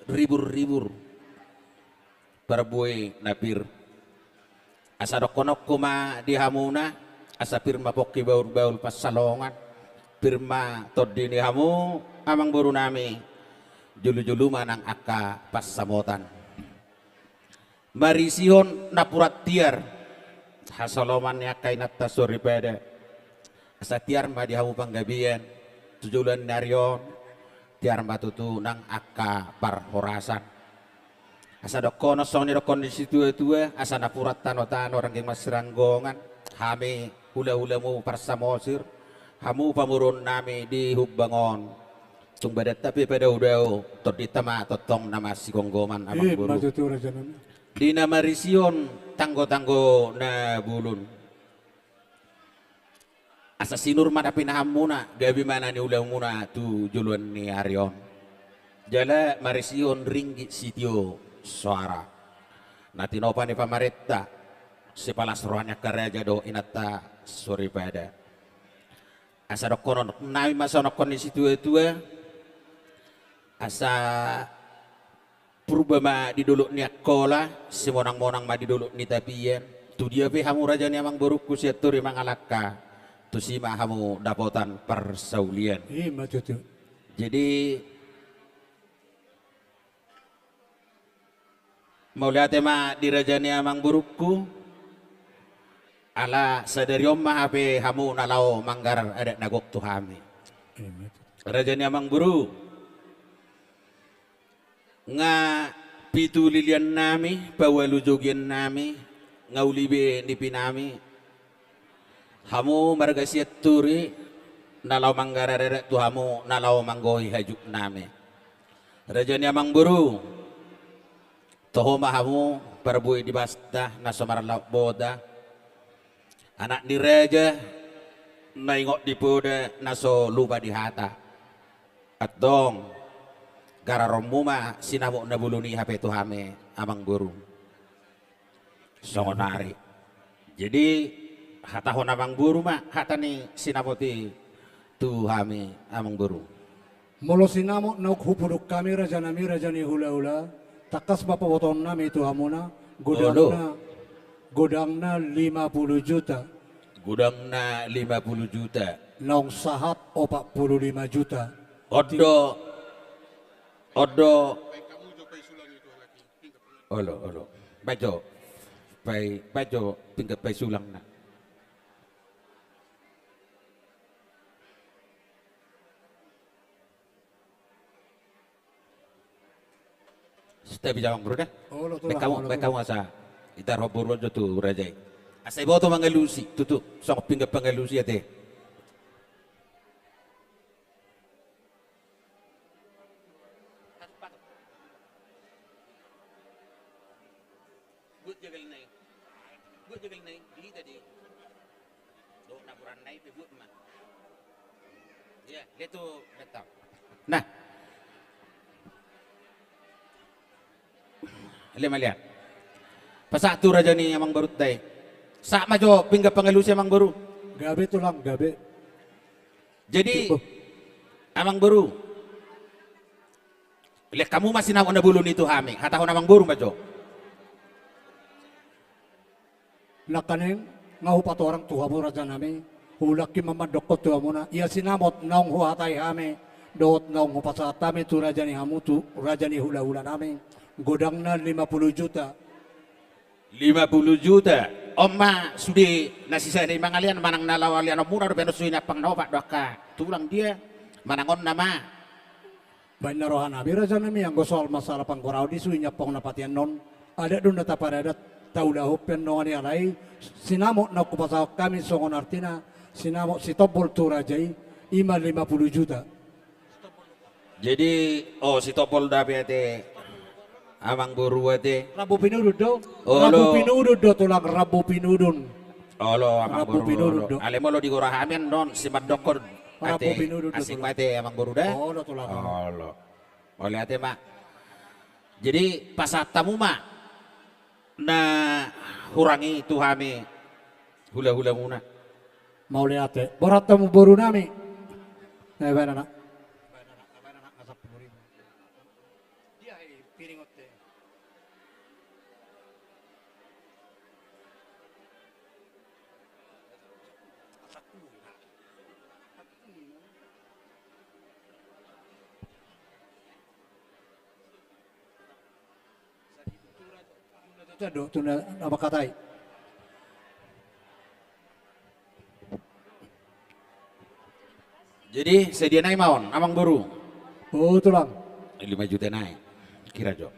ribur-ribur, parbue na pir. Asa dohononku ma di hamuna, asa pir ma pongki bahul-bahul pansalongan, pir ma tondi ni hamu amang boru nami, jolo-jolo ma nang angka pansamotan. Marisihon napuran tiar, hasoloman ni angka inanta soripada. Asa tiar ma di hamu panggabean tu joloan ni ari on, tiar ma tutu nang angka parhorasan. Asa dohonon songon nidokhon ni situatua, asa napuran tano-tano rangging marsiranggongan, hami hula-hulamu Parsamosir, hamu pamoruon nami di Humbang on. Tung badanta pe padao-dao, tondinta ma tongtong na marsigomgoman, amang boru. Ima tutu, raja nami. Di na marisihon tanggo-tanggo na bulun. Asa sinur ma na pinahanmuna, gabe ma na niulamuna tu joloan ni ari on. Jala marisihon ringgit sitio soara na tinopa ni pamarenta, sipalas roha ni angka raja dohot inanta soripada. Asa dohonon nami ma songon nidokhon ni situatua, asa Purba ma di dolok ni Angkola, simonang-monang ma di dolok ni Tapian. Tudia pe hamu raja ni amangborungku Sianturi mangalangka, tusi ma hamu dapotan parsaulian. Ima tutu. Jadi, mauliate ma di raja ni amangborungku, ala sadari on ma hape hamu na laho manggarar adat na gok tu hami. Ima tutu. Raja ni amangboru. Nga pitu lilian nami, paualu jogian nami, nga uli be nipi nami. Hamu marga Sianturi, na laho manggarar adat tu hamu, na laho manggohi hajuk nami. Raja ni amangboru, toho ma hamu parbue di basta, na so marlaok bota. Anak ni raja, na ingot di poda, na so lupa di hata. Antong, gararonmu ma sinamot na bulun i hape tu hami, amangboru. Songon nari. Jadi, hatahon amangboru ma hata ni sinamot i tu hami, amangboru. Molo sinamot naung hupuduk hami, raja nami, raja ni hulahula, tangkas ma pabotohon nami tu hamuna, godangna, godangna lima puluh juta. Godangna lima puluh juta. Naung sahat opat puluh lima juta. On do, on do. Olo, olo. Baen jo. Baen, baen jo pinggan paisulang na. Sude be amangboru da. Olo, tulang, baen hamu, olo, baen hamu tulang. Asa ita ro boru on jo tu raja i. Asa iboto mangalusi, tutu, songon pinggan pangalusi ate. Buat jagal nai. Buat jagal nai. Di hita di. Nah. Lima liat. Pasahat tu raja ni amangborunta i. Sahat ma jo pinggan pangalusi, amangboru. Gabe, tulang, gabe. Jadi, amangboru, lehon hamu ma sinamot na bolon i tu hami. Hatahon amangboru ma jo. Nangkaning, nga hupatorang tu hamu, rajanami, huulahon ma mandokkon tu hamuna, ia sinamot naung huhatai hami dohot naung hupasahat hami tu raja ni hamu, tu raja ni hulahulanami, godangna lima pulu juta. Lima pulu juta. On ma sude na sisada i, mangalean, manang na laho aleanonmuna dope on, suhi ni ampang na opat do angka tulang dia, manang on nama. Baen na rohanami, rajanami, anggo soal masalah panggoraon i, suhi ni ampang na patean on, adat do na taparadat, taulahon pe annon ni alai, sinamot naung hupasahat hami songon artina, sinamot sitombol tu raja i, i ma lima pulu juta. Jadi, o, sitombol do be ate, amangboru, ate. Rambu pinudun do. Olo. Rambu pinudun do, tulang, rambu pinudun. Olo, amangboru, rambu pinudun do. Alai molo di gora hami annon, si mandokkon. Rambu pinudun do, tulang. Asing ma ate, amangboru, da. Olo, tulang. Olo. Mauliate ma. Jadi, pasahat hamu ma na hurang i tu hami hulahulamuna. Mauliate. Borhat hamu, borunami. Eh, baen anak. Baen anak, baen anak, na sampulu ribu. Dia, eh, piring otte. Tado, tunda, apa katai? Jadi, sadia nai ma on, amangboru? O, tulang. Lima juta nai. Kira jo.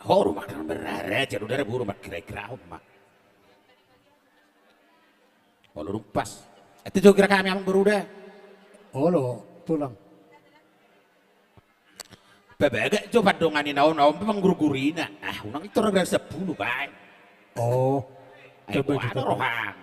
Ho, rumah kan berare, jadi udah buru, mak, kira-kira, mak. Olo, dung pas. Ate jo kira hami, amangboru, da. Olo, tulang. Pabagak jo pandongani na on, na on pe manggurgurina. Ah, unang i torang ra sampulu, baen. O. Ai, coba boha do roham.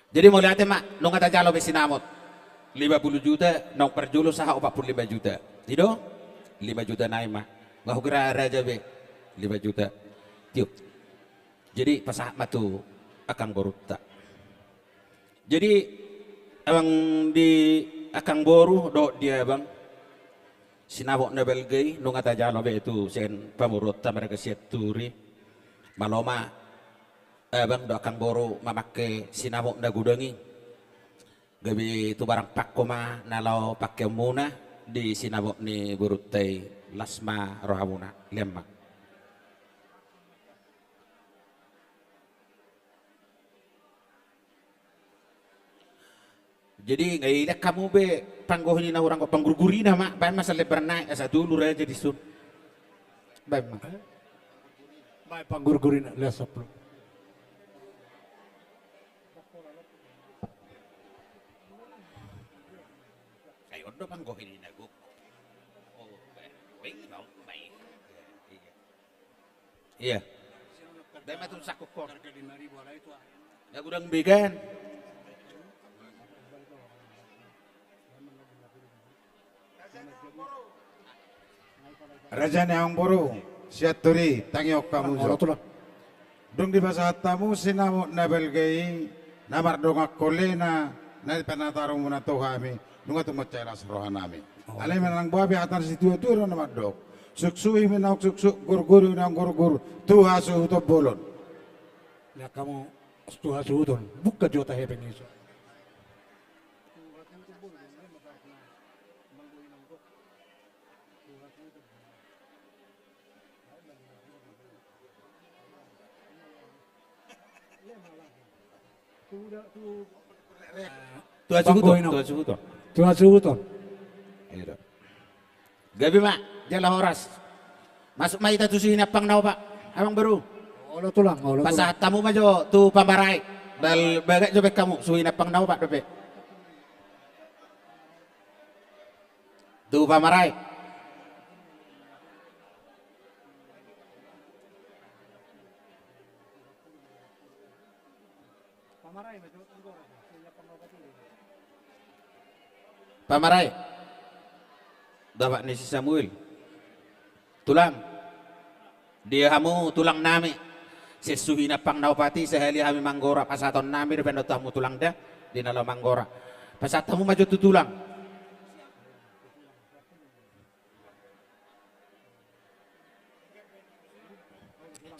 Jadi, mauliate ma, nunga tajalo be sinamot. Lima pulu juta, naung parjolo sahat opat pulu lima juta. I do? Lima juta nai ma. Nga hukira raja be. Lima juta. Tiup. Jadi, pasahat ma tu angkang borunta. Jadi, amang di angkang boru, dohot di abang, sinamot na balga i, nunga tajalo be tu sian pamoruonta marga Sianturi. Malo ma, abang dohot angkang boru, mamangke sinamot na godang i. Gabe tu barang pangko ma na laho pangkeonmuna di sinamot ni borunta i, las ma rohamuna, lehon ma. Jadi, nga ilehon hamu be panggohi ni na hurang on, panggurgurina ma, baen ma sian lembar nai, asa tolu raja di son. Baen ma. Baen panggurgurina, lehon sampulu. Ai on do panggohi ni na gok. O, baen, baen ma, baen. Iya. Baen ma tu sangkut on. Na godang be kan. Raja ni amangboru, Sianturi, tangihon hamu jo. Dung dipasahat hamu sinamot na balga i, na mardongan holena, na pinatarumuna tu hami, nunga tung mansai las rohanami. Alai manang boha pe hata ni situatua do na mandok. Suksuhi ma naung suksuk, gurguri ma naung gurgur, tu hasuhuton bolon. Ia hamu tu hasuhuton, buka jo tahe pengiso. Tu hasuhuton, tu hasuhuton. Tu hasuhuton. Gabe ma jala horas. Masuk ma hita tu suhi nampang na opat, amang boru. Olo tulang, olo tulang. Pasahat hamu ma jo tu pamarae. Bal, bagak jo baen hamu, suhi nampang na opat dope. Tu pamarae. Pamarae. Bapak ni si Samuel. Tulang. Dia hamu tulang nami. Sian suhi nampang na opat i sahali hami manggora, pasahaton nami dope on tu hamu tulang da. Di na laho manggora. Pasahat hamu ma jo tu tulang.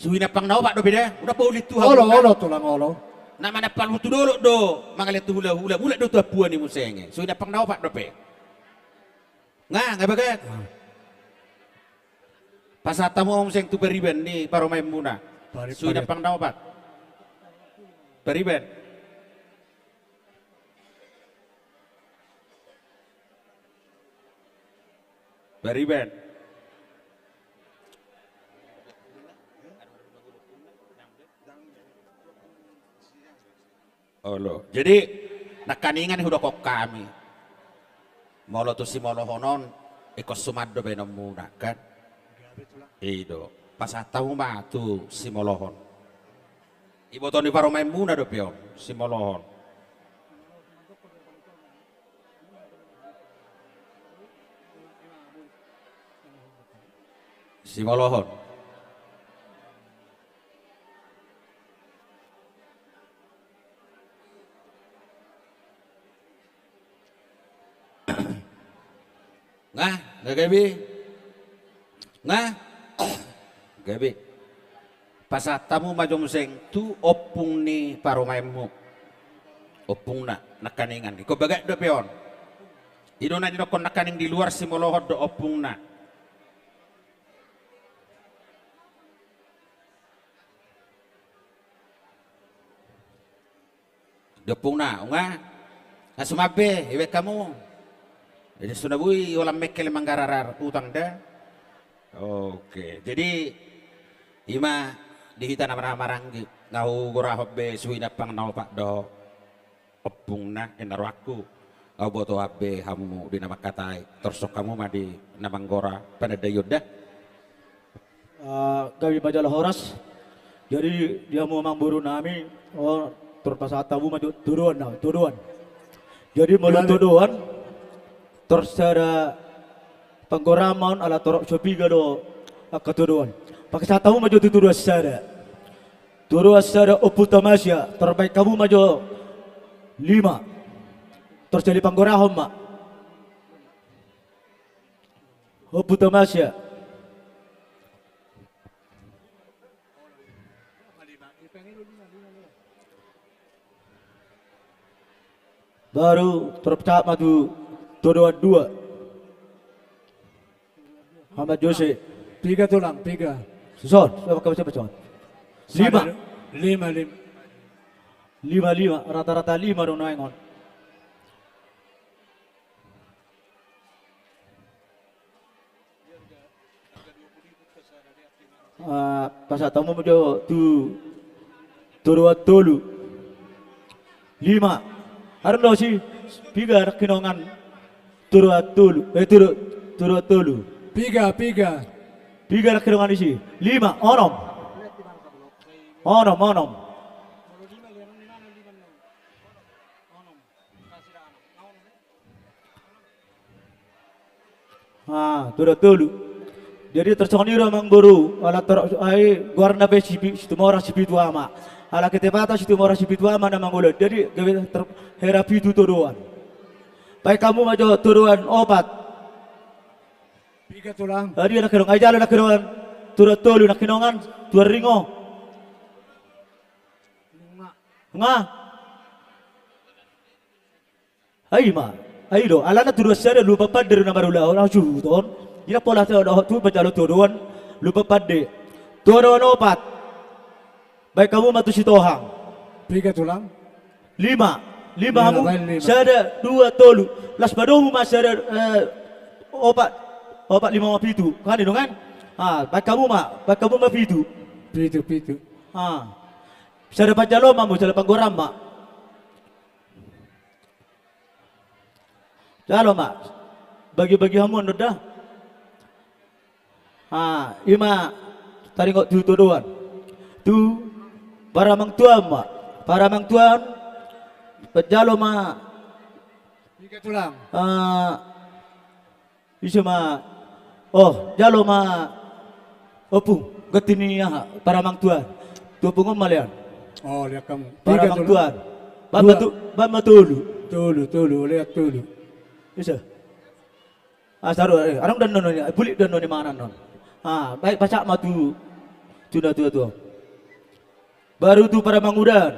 Suhi nampang na opat dope da, unang pauli tu hamu. Olo, olo tulang, olo. Na manang palu tu dolok do, mangaliat tu hulahula, mulak do tu ampuan i muse. Suhi nampang na opat dope. Nga, nga bagak. Pasahat hamu muse tu pariban ni parumaenmuna. Suhi nampang na opat. Pariban. Pariban. Olo. Jadi, nangkaningan i hudokkon hami. Molo tu simolohon on, ingkon suman do baenonmuna, kan? I do. Pasahat hamu ma tu simolohon. Iboto ni parumaenmuna dope on, simolohon. Simolohon. Nga, nga gabe. Nga, gabe. Pasahat hamu ma jo muse tu ompung ni parumaenmu. Ompungna, nangkaningan. Ingkon bagak dope on. I do na nidokkon nangkaning di luar simolohon dohot ompungna. Di ompungna, unga. Nga suman be, ibaen hamu. Jadi so na boi holan mengkel manggararar utang da. Oke, jadi i ma di hita na marhahamaranggi, nga hugorahon be suhi nampang na opat dohot ompungna, ninna rohangku. Nga huboto be hamu di na mangkatai, torus hamu ma di na manggora panandaion da. Ah, gabe ma jala horas. Jadi di hamu amangboru nami, o, tor pasahat hamu ma jo todoan na, todoan. Jadi molo todoan, tor sada panggoraon ala torop so piga do angka todoan. Pasahat hamu ma jo tu todoan sada. Todoan sada Ompu Tamasia, tor baen hamu ma jo lima. Tor sahali panggorahon ma. Ompu Tamasia. Baru tor pasahat ma tu todoan dua. Amat Jose. Piga tulang, piga. Son, son, son, son. Lima. Sada, lima, lima. Lima, lima, rata-rata lima do nuaeng on. Ah, pasahat hamu ma jo tu todoan tolu. Lima. Arlo si piga nangkinongan todoan tolu. Eh, todo, todoan tolu. Piga, piga. Piga nangkinongan disi. Lima, onom. Onom, onom. Ah, todoan tolu. Jadi tarsongon i do amangboru, ala tor ai goarna pe si Pi-, Situmorang Sipitu Ama. Ala ketepatan Situmorang Sipitu Ama na mangulahon. Jadi gabe tor-, hera pitu todoan. Baen hamu ma jo todoan opat. Piga tulang. Jadi nangkinong, ai jalo nangkinongan todoan tolu nangkinongan tu Arringo. Nga. Nga. Ai ma, ai do, alana todoan sada lupa pande do na marulaon, na suhut on. Ina pola sada dohot tu manjalo todoan, lupa pande. Todoan opat. Baen hamu ma tu Sitohang. Piga tulang? Lima. Lima hamu. Lima, baen lima. Sada, dua, tolu. Las padomu ma sada, eh, opat, opat lima ma pitu. Kan i do kan? Ah, baen hamu ma, baen hamu ma pitu. Pitu, pitu. Ah. Sada panjaloan ma hamu, sada panggoaran ma. Jalo ma. Bagi-bagi hamu annon da. Ah, i ma taringot tu todoan. Tu paramangtuaon ma. Paramangtuaon, jalo ma. Piga tulang? Ah, ise ma. Oh, jalo ma. Ompung, ganti ni aha, paramangtuaon. Tu ompung on ma lean. Oh, lean hamu. Piga tulang? Paramangtuaon. Baen ma tu, baen ma tolu. Tolu, tolu, lean tolu. Ise? Ah, saru, eh, adong do annon, eh, bulik do annon, eh, mangan annon. Ah, baen pasahat ma tu, tu na tua-tua. Baru tu paramangudaan.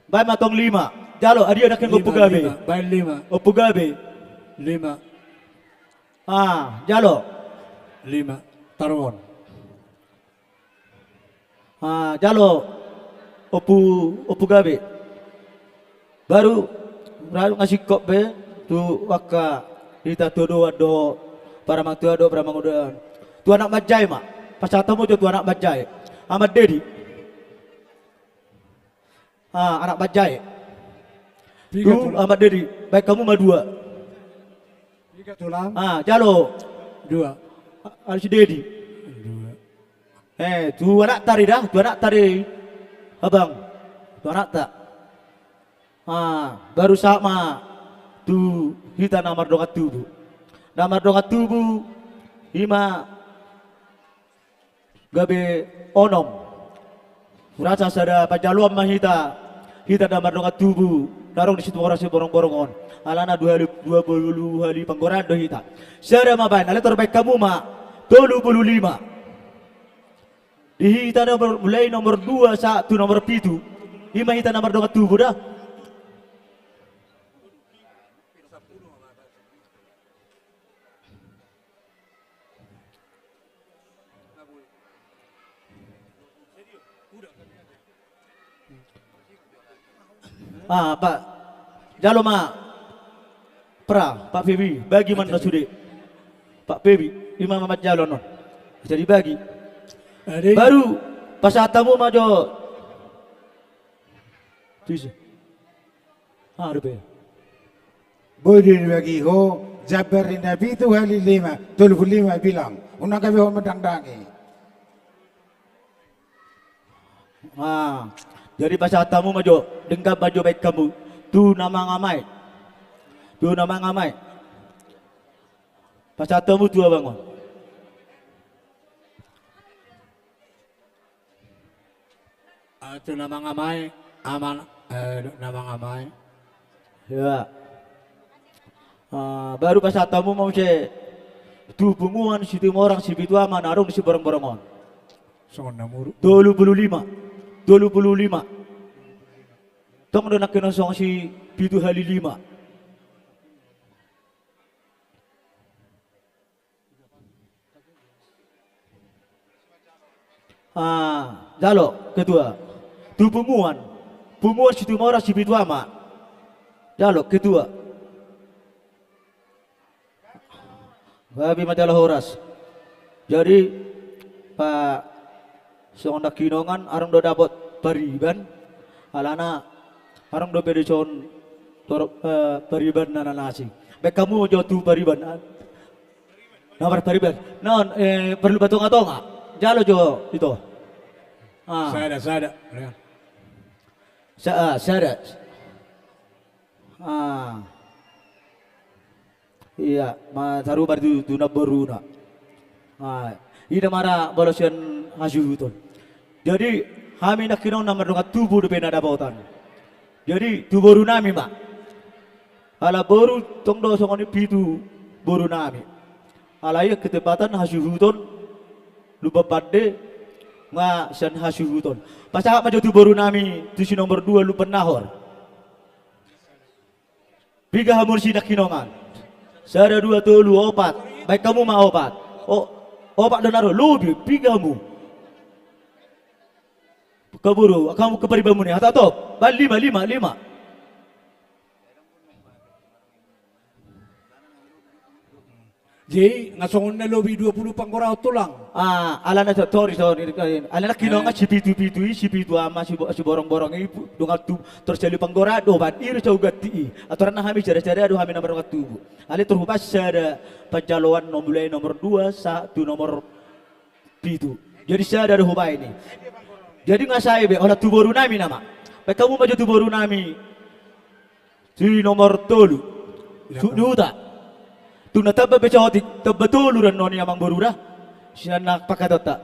Baen ma tong lima. Jalo, adia nangkin. Lima, Ompu Gabe. Lima, baen lima. Ompu Gabe. Lima. Ah, jalo. Lima. Taruhon. Ah, jalo. Ompu, Ompu Gabe. Baru, baru nga singkop be tu angka hita todoan dohot paramangtuaon dohot paramangudaan. Tu anak manjae ma. Pasahat hamu jo tu anak manjae. Amak Dedi. Ah, anak manjae. Piga tu tulang? Amak Dedi. Baen hamu ma dua. Piga tulang? Ah, jalo. Dua. Ah, si Dedi. Dua. Eh, tu anak tadi da, tu anak tadi. Abang. Tu anak ta. Ah, baru sahat ma tu hita na mardongan tubu. Na mardongan tubu, i ma gabe onom. Hurasa sada panjaloan ma hita, hita na mardongan tubu, na adong di Situmorang Siborongborong on. Alana dua hali, dua pulu hali panggoaran do hita. Sada ma baen, alai tor baen hamu ma, tolu pulu lima. Di hita nomor, mulai nomor dua sahat tu nomor pitu. I ma hita na mardongan tubu da. Ah, Pak. Jalo ma. Pra, Pak Febi, bagi ma annon sude. Pak Febi, i ma manjalo annon. Jadi bagi. Baru, pasahat hamu ma jo. Tuisa. Ah, dope. Boi do dibagi ho, jambar ni na pitu hali lima, tolu pulu lima bilang. Unang gabe ho mandangdangi. Ah, jadi pasahat hamu ma jo, denggan ma jo baen hamu. Tu na mangamai. Tu na mangamai. Pasahat hamu tu abang on. Ah, tu na mangamai, aman, eh, na mangamai. Ya. Ah, baru pasahat hamu ma muse tu punguan Situmorang Sipitu Ama na adong di Siborongborong on. Songon na muru. Tolu pulu lima. Tolu pulu lima. Tong do nangkin songon si pitu hali lima. Ah, jalo, ketua. Tu punguan. Punguan Situmorang Sipitu Ama. Jalo, ketua. Gabe ma jala horas. Jadi, pa, songon nangkiningan, adong do dapot pariban. Alana, adong dope dison torop, eh, pariban na, na asing. Baen hamu jo tu pariban. Na marpariban. Non, eh, parlu patongatonga. Jalo jo ito. Ah. Sada, sada. Sa-, ah, sada. Ah. Ia, ma sarupa tu, tu namboruna. Ah, i da ma ra molo sian hasuhuton. Jadi, hami nangkiningan na mardongan tubu dope na dapotan. Jadi, tu borunami ma. Ala boru tong do songon i pitu borunami. Alai ketepatan hasuhuton, Lumban Pande, nga sian hasuhuton. Pasahat ma jo tu borunami, tu si nomor dua Lumban Nahor. Piga hamu si nangkiningan? Sada, dua, tolu, opat. Baen hamu ma opat. O, opat do na ro, lobi, piga hamu? Kaburu, hamu keparibanmuna i. Hata top. Baen lima, lima, lima. Jadi nga songon na lobi dua pulu panggoraon tulang. Ah, alana so-, sorry, sorry. Alana kinongan, eh, si pitu-pitu i, si pitu ama, si bo-, si borong-borong i, pu-, dongan tu, tor sali panggoraon do opat i, ro sauganti i. Aturan na hami sada-sada do hami na mardongan tubu. Alai tor hubaen sada panjaloan, nomor mulai nomor dua, sa-, tu nomor pitu. Jadi sada do hubaen i. Jadi nga sae be, holan tu boru nami nama. Baen hamu ma jo tu boru nami. Si nomor tolu. Suhut ni huta. Tung na tamba be saotik, tamba tolu do annon i amang boru da. Sian na pangkataionta.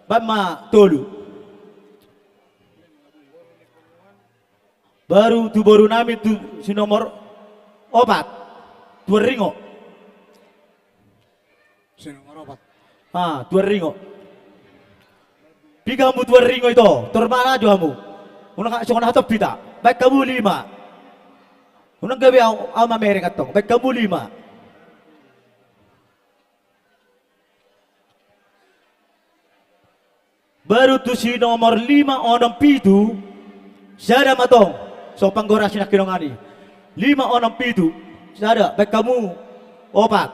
Baen ma tolu. Baru tu boru nami tu si nomor opat. Tuan Ringo. Si nomor opat. Ah, Tuan Ringo. Piga hamu Tuan Ringo ito? Tor ma jo hamu. Unang ka-, songon na hatop hita. Baen hamu lima. Unang gabe au, au mamereng antong. Baen hamu lima. Baru tu si nomor lima onom pitu, sada ma tong. So panggora si nangkinongan i. Lima onom pitu, sada, baen hamu opat.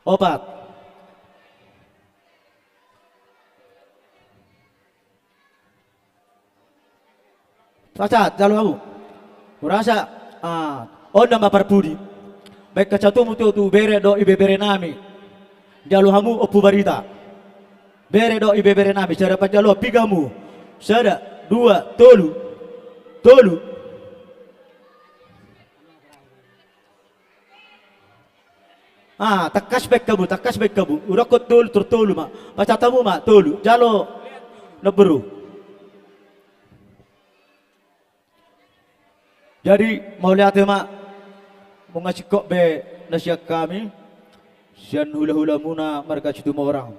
Opat. Pasahat, jalo hamu. Hurasa, ah, on nama parpudi. Baen hamu tu, tu bere dohot ibebere nami. Jalo hamu Ompu Barita. Bere dohot ibebere nami, sada panjaloan, piga hamu. Sada, dua, tolu. Tolu. Ah, tangkas baen hamu, tangkas baen hamu. Udokkon tolu, tor tolu ma. Pasahat hamu ma, tolu. Jalo, namboru. Jadi, mauliate ma. Nunga singkop be na sian hami. Sian hulahulamuna marga Situmorang.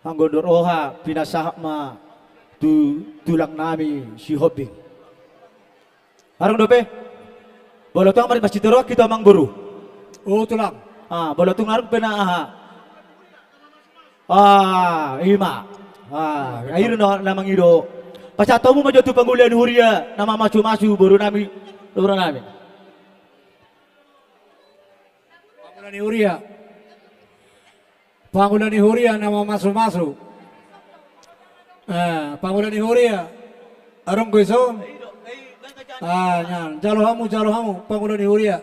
Anggo dohot roha, pinasahat ma tu tulang nami Sihombing. Adong dope? Molo tung mari masitoroan hita amang boru. O tulang. Ah, molo tung adong pe na aha. Ah, i ma. Ah, i do na, na mangido. Pasahat hamu ma jo tu pangula ni huria, na mamasumasu boru nami, boru nami. Pangula ni huria. Pangula ni huria na mamasumasu. Eh, pangula ni huria. Adong do dison? Ah, nian. Jalo hamu, jalo hamu. Pangula ni huria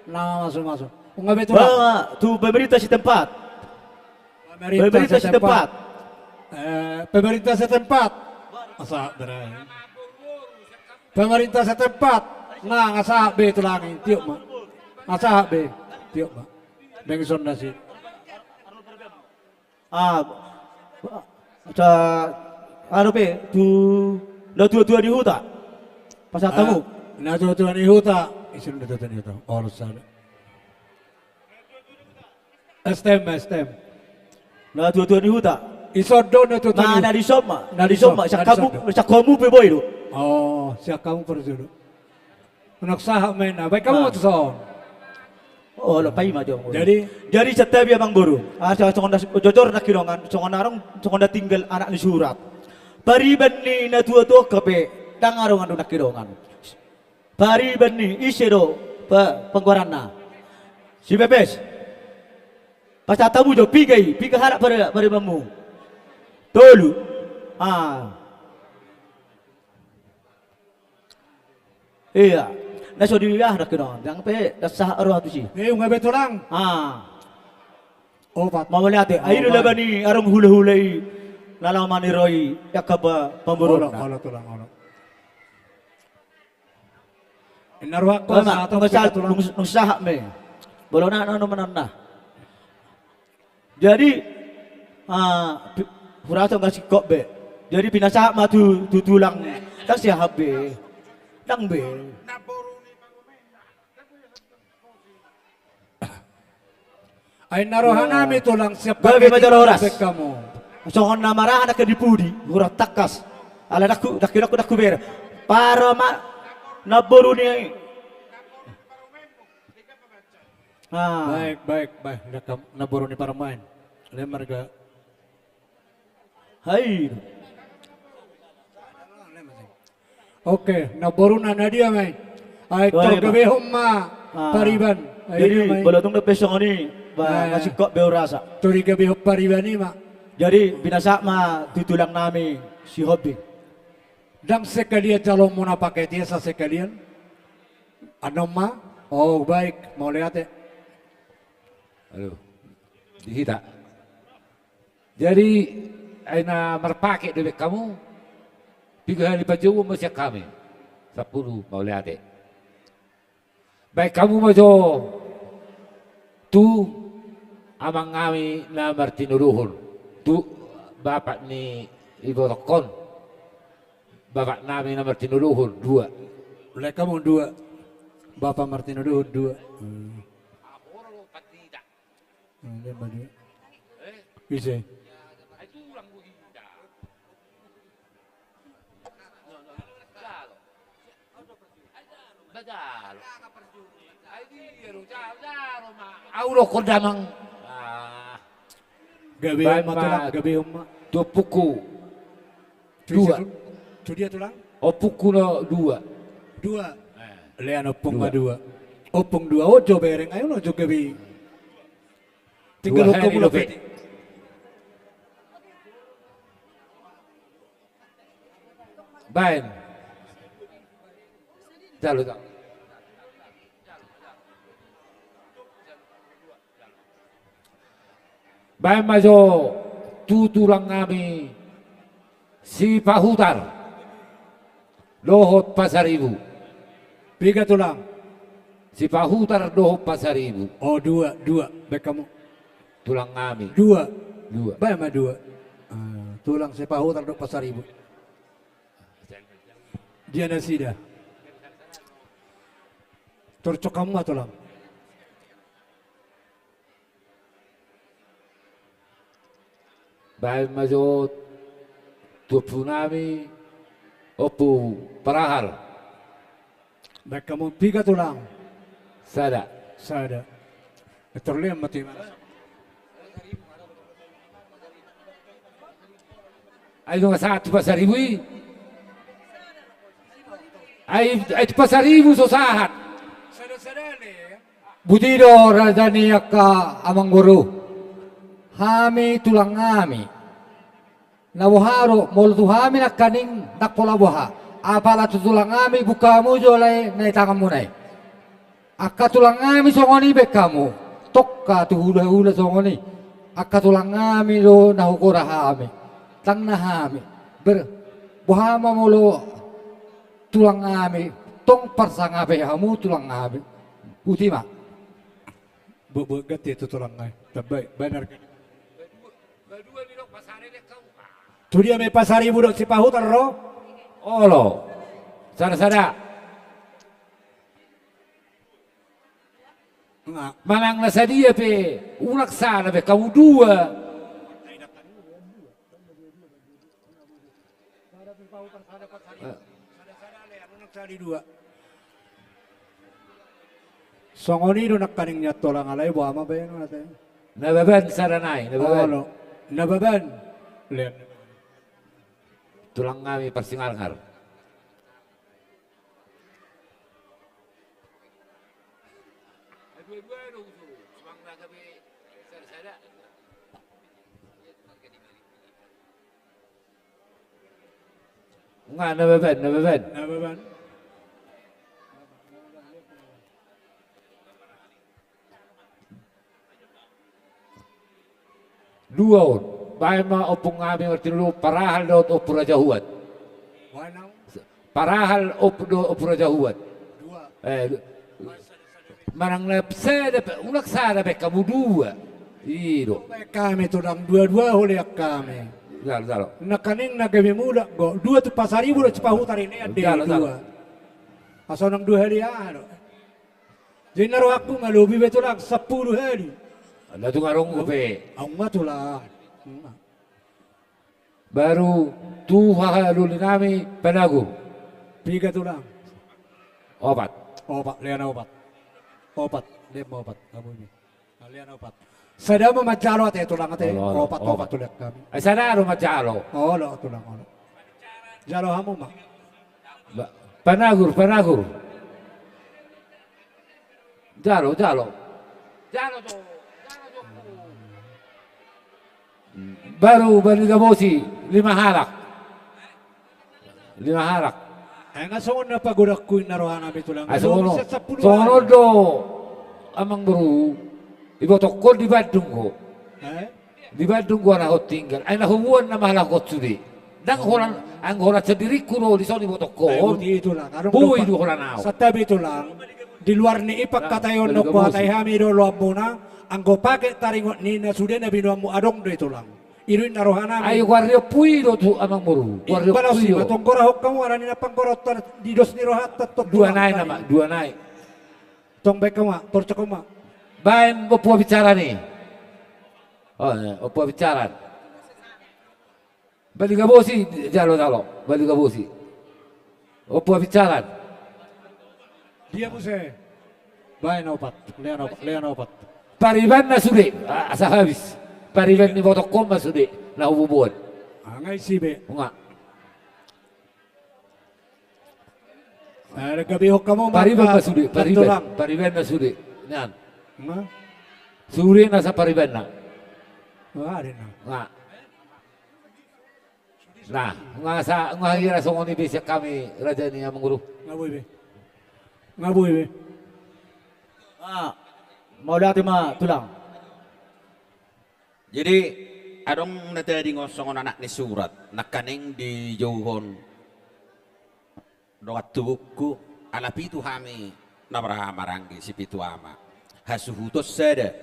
na mamasumasu. Nunga be tulang. Bawa tu pemerintah setempat. Pemerintah setempat. Eh, pemerintah setempat. Asa berai. Pemerintah setempat. Nah, nga sahat be tulang i, tiop ma. Nga sahat be, tiop ma. Dengson nasi. Ah, sa-, anu pe, tu natuatua ni huta. Pasahat hamu. Ah, natuatua ni huta. Isi natuatua ni huta. Olo sada. S T M, S T M. Natuatua ni huta. Ison do natuatua ni huta. Na dison ma. Na dison ma. Sian hamu, sian hamu pe boi do. Oh, sian hamu pe boi do. Unang sahat ma inna. Baen hamu ma tu son. Oh, olo, paima jo. Jadi, jadi santabi amang boru. Ah, so-, songon na jojor nangkinongan, songon na adong, songon na tinggal anak ni surat. Pariban ni natuatua on pe, ndang adong annon nangkinongan. Pariban ni, ise do, pa-, panggoaranna. Si Bebes. Pasahat hamu jo, piga i, piga halak pari-, paribanmu. Tolu. Ah. Iya. Na so di aha nangkinongan, ndang pe, ndang sahat roha tusi. Eh, nunga be tulang. Ah. Opat. Mauliate. Ai do laba ni adong hulahula i, na laho maniroi angka pa-, pamboruonna. Olo, olo tulang, olo. Inna rohangku, sahat ma, sahat, nunga sahat ma i. Bolona, na, na, na, na. Jadi, ah, pi-, hurasa nunga singkop be. Jadi pinasahat ma tu, tu tulang. Ndang sahat be. Ndang be. Ai na roha nami tulang siap. Gabe ma jala horas. Songon na marahan angka di pudi, hurang tangkas. Ala ndang hu-, ndang hu-, ndang hu-, ndang hubere. Parama namboru ni. Ah. Baik, baik, baik. Ndang kam-, namboru ni parmaen. Lem marga. Hai. Oke, namboruna na dia ma i? Ai tor gabehon ma, ah, pariban. Jadi molo tung dope songon i, ba, masingkop be urasa. Tori gabe hot pariban i ma. Jadi pinasahat ma tu tulang nami si Hobi. Ndang sekalian calonmuna paket i asa sekalian. Annon ma. Oh, baik, mauliate. Aduh, di hita. Jadi ai na marpaket do baen hamu. Piga hali panjouon ma sian hami. Sampulu, mauliate. Baen hamu ma jo tu amang nami na martinodohon, tu bapak ni ibotokkon. Bapak nami na martinodohon dua. Baen hamu dua. Bapak martinodohon dua. Hmm. Nah, dia bagi. Ise. Au do kondamang. Ah. Gabe ma tulang, gabe ma. Tu ompungku. Dua. Tu dia tulang? Ompungku no dua. Dua. Eh. Lean ompung ma dua. Ompung dua, ojo bereng, ayo no jo gabe. Tinggal hukum lo peti. Baen. Jalo, jalo. Baen ma jo tu tulang nami Sipahutar dohot Pasaribu. Piga tulang? Sipahutar dohot Pasaribu. Oh, dua, dua. Baen hamu. Tulang nami. Dua. Dua. Baen ma dua. Ah, tulang Sipahutar dohot Pasaribu. Dia nasida. Torcok hamu ma tulang. Baen ma jo tu ompu nami, Ompu Parahal. Baen hamu piga tulang? Sada. Sada. Torlean ma tu imana. Ai nunga sahat tu Pasaribu i. Ai, ai tu Pasaribu so sahat. Sada-sada le. Boti do raja ni angka amangboru. Hami tulang nami. Na boha do, molo tu hami nangkaning ndang pola boha. Apala tu tulang nami, buka hamu jo alai na di tanganmuna i. Angka tulang nami songon i baen hamu. Tongka tu hula-hula songon i. Angka tulang nami do na hugora hami. Ndang na hami. Ber-, boha ma molo tulang nami, tong parsangapi hamu tulang nami. Uti ma. Buat-buat ganti tu tulang nami. Tambai, banar. Tu dia ma i Pasaribu dohot Sipahutar ro? Olo. Sada-sada. Nga. Manang na sadia pe, unang sada baen hamu dua. Songon i do nangkaning nian tulang, alai boha ma baen on ate. Nababan sada nai, nababan. Olo. Nababan. Lean. Tulang nami Parsingarngar. Nga, nababan, nababan. Nababan. Dua on. Baen ma ompung nami martinodohon Parahal dohot Ompu Raja Huat. Parahal op-, dohot Ompu Raja Huat. Dua. Eh, manang na sada pe, unang sada baen hamu dua. I do. Baen hami tulang dua-dua holean hami. Jalo, jalo. Nangkaning na gabe mulak do. Dua tu Pasaribu dohot Sipahutar i, lean do dua. Asa unang dua hali aha do. Jadi na rohangku nga lobi be tulang, sampulu hali. Ala tu nga ronggo pe. Aung ma tulang. Baru tu haha loli nami Panagur. Piga tulang? Opat. Opat, lean opat. Opat, lean opat. Hamu i. Lean opat. Sada ma manjalo ate tulang ate. Olo, olo. Opat, opat tulang hami. Eh, sada do manjalo. Olo, tulang, olo. Jalo hamu ma. Ba-, Panagur, Panagur. Jalo, jalo. Jalo jo. Jalo jo. Baru Baliga Bosi, lima halak. Lima halak. Ai nga songon na pagodangku inna rohanami tulang. Ai songon on do, amang boru. Ibotokkon di Bandung ho. Eh? Di Bandung ho na ho tinggal. Ai na huboan nama halak on sude. Ndang holan, anggo holan sandiringku do dison ibotokkon. Boi do holan au. Santabi tulang. Di luar ni i pangkataion na huhatai hami do loanmuna, anggo paket taringot ni na sude na binoanmu adong do i tulang. I do inna rohanami. Ai huarriompu i do tu amang boru. Huarriompu i do. Tong gorahon hamu ala ni na panggoraonta di dos ni rohanta tong. Dua nai nama, dua nai. Tong baen hamu ma, torcok hamu ma. Baen Ompu Abinsaran i. Ompu Abinsaran. Baliga Bosi, jalo, jalo. Baliga Bosi. Ompu Abinsaran. Dia muse. Baen opat, lean opat, lean opat. Paribanna sude, asa habis. Pariban ni ibotokkon ma sude na huboan. Nga isi be. Nga. Pariban ma sude, pariban. Paribanna sude. Nian. Sude nasa paribanna. Nga. Nah, nga sa, nga hira songon i be sian hami raja ni amang boru. Nga boi be. Nga boi be. Ah, mauliate ma tulang. Jadi adong na tadingon songon anak ni surat, nangkaning dijouhon dongan tubungku, ala pitu hami na marhaha maranggi, sipitu ama. Hasuhuton sada.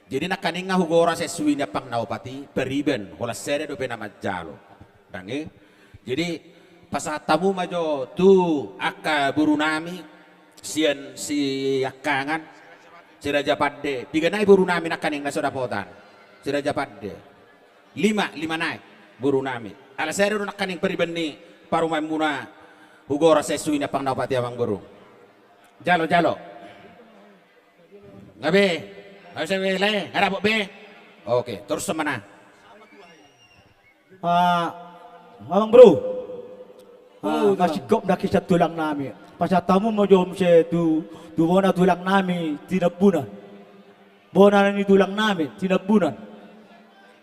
Jadi nangkaning nga hugora sian suhi ni ampang na opat i, pariban, holan sada dope na manjalo. Ndang i. Jadi pasahat hamu ma jo tu angka borunami sian Siangkangan, si Raja Pande. Piga nai borunami nangkaning na so dapotan. Si Raja Pande. Lima, lima nai borunami. Ala sada do nangkaning pariban ni parumaenmuna hugora sian suhi ni ampang na opat i amang boru. Jalo, jalo. Nga be. Nga bisa be lae, nga dapot be. Oke, torus ma na. Ah, amang boru. Ah, masingkop ndang i sian tulang nami. Pasahat hamu ma jo muse tu, tu bona tulang nami Tinambunan. Bona ni tulang nami Tinambunan.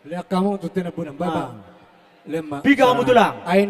Lean hamu tu Tinambunan, baba. Lean ma. Piga hamu tulang? Ain,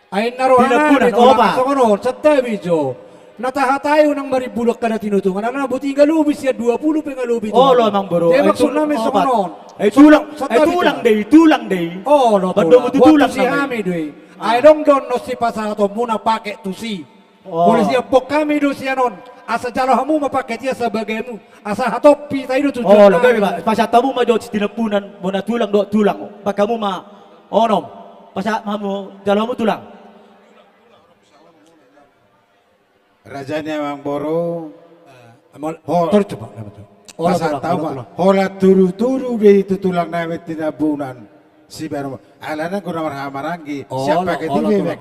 ain na roha nami tulang songon on, santabi jo. Na tahatai unang marimbulan kada tinotongan, ala na boti nga lobi sian dua pulu pe nga lobi tulang. Olo amang boru. Jadi maksud nami songon on. Ai tulang, ai tulang do i, tulang do i. Olo tulang. Buat tusi hami do i. Ai dong do annon sipasahatonmuna paket tusi. Molo sian hami do sian on, asa jalo hamu ma paket i asa bagemu, asa hatop hita i do tu. Olo, gabe ma, pasahat hamu ma jo tu Tinambunan, bona tulang dohot tulang, baen hamu ma onom, pasahat hamu, jalo hamu tulang. Raja ni amang boru. Pasahat hamu ma, holan tudutudu do i tu tulang nami Tinambunan. Sibaru alana guna marhaha maranggi. Siap paket i be.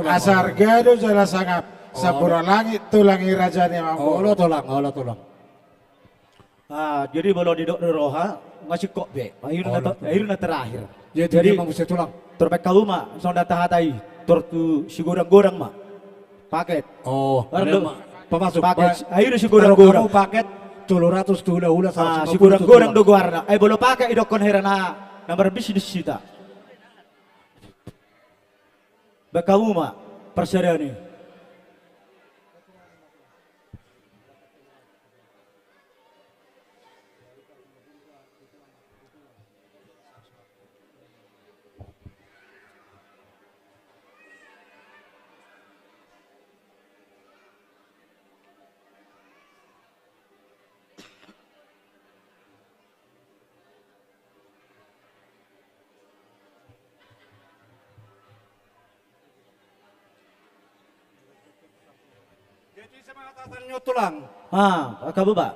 Asa arga do jala sangap. Sampur langit tulang i raja ni amang boru. Olo tulang, olo tulang. Ah, jadi molo didok do roha, masingkop be. Akhirna terakhir. Jadi, jadi ma muse tulang. Tor baen hamu ma, songon na tahatai, tor tu sigodang-godang ma. Paket. Oh, pamasuk paket. Ai do sigodang-godang. Paket tolu ratus tu hula-hula. Ah, sigodang-godang do goarna. Ai molo paket idokkon hera na, na marbisnis hita. Baen hamu ma parsadaan i. Jadi ise ma hatahatanna on tulang? Ah, angka boba.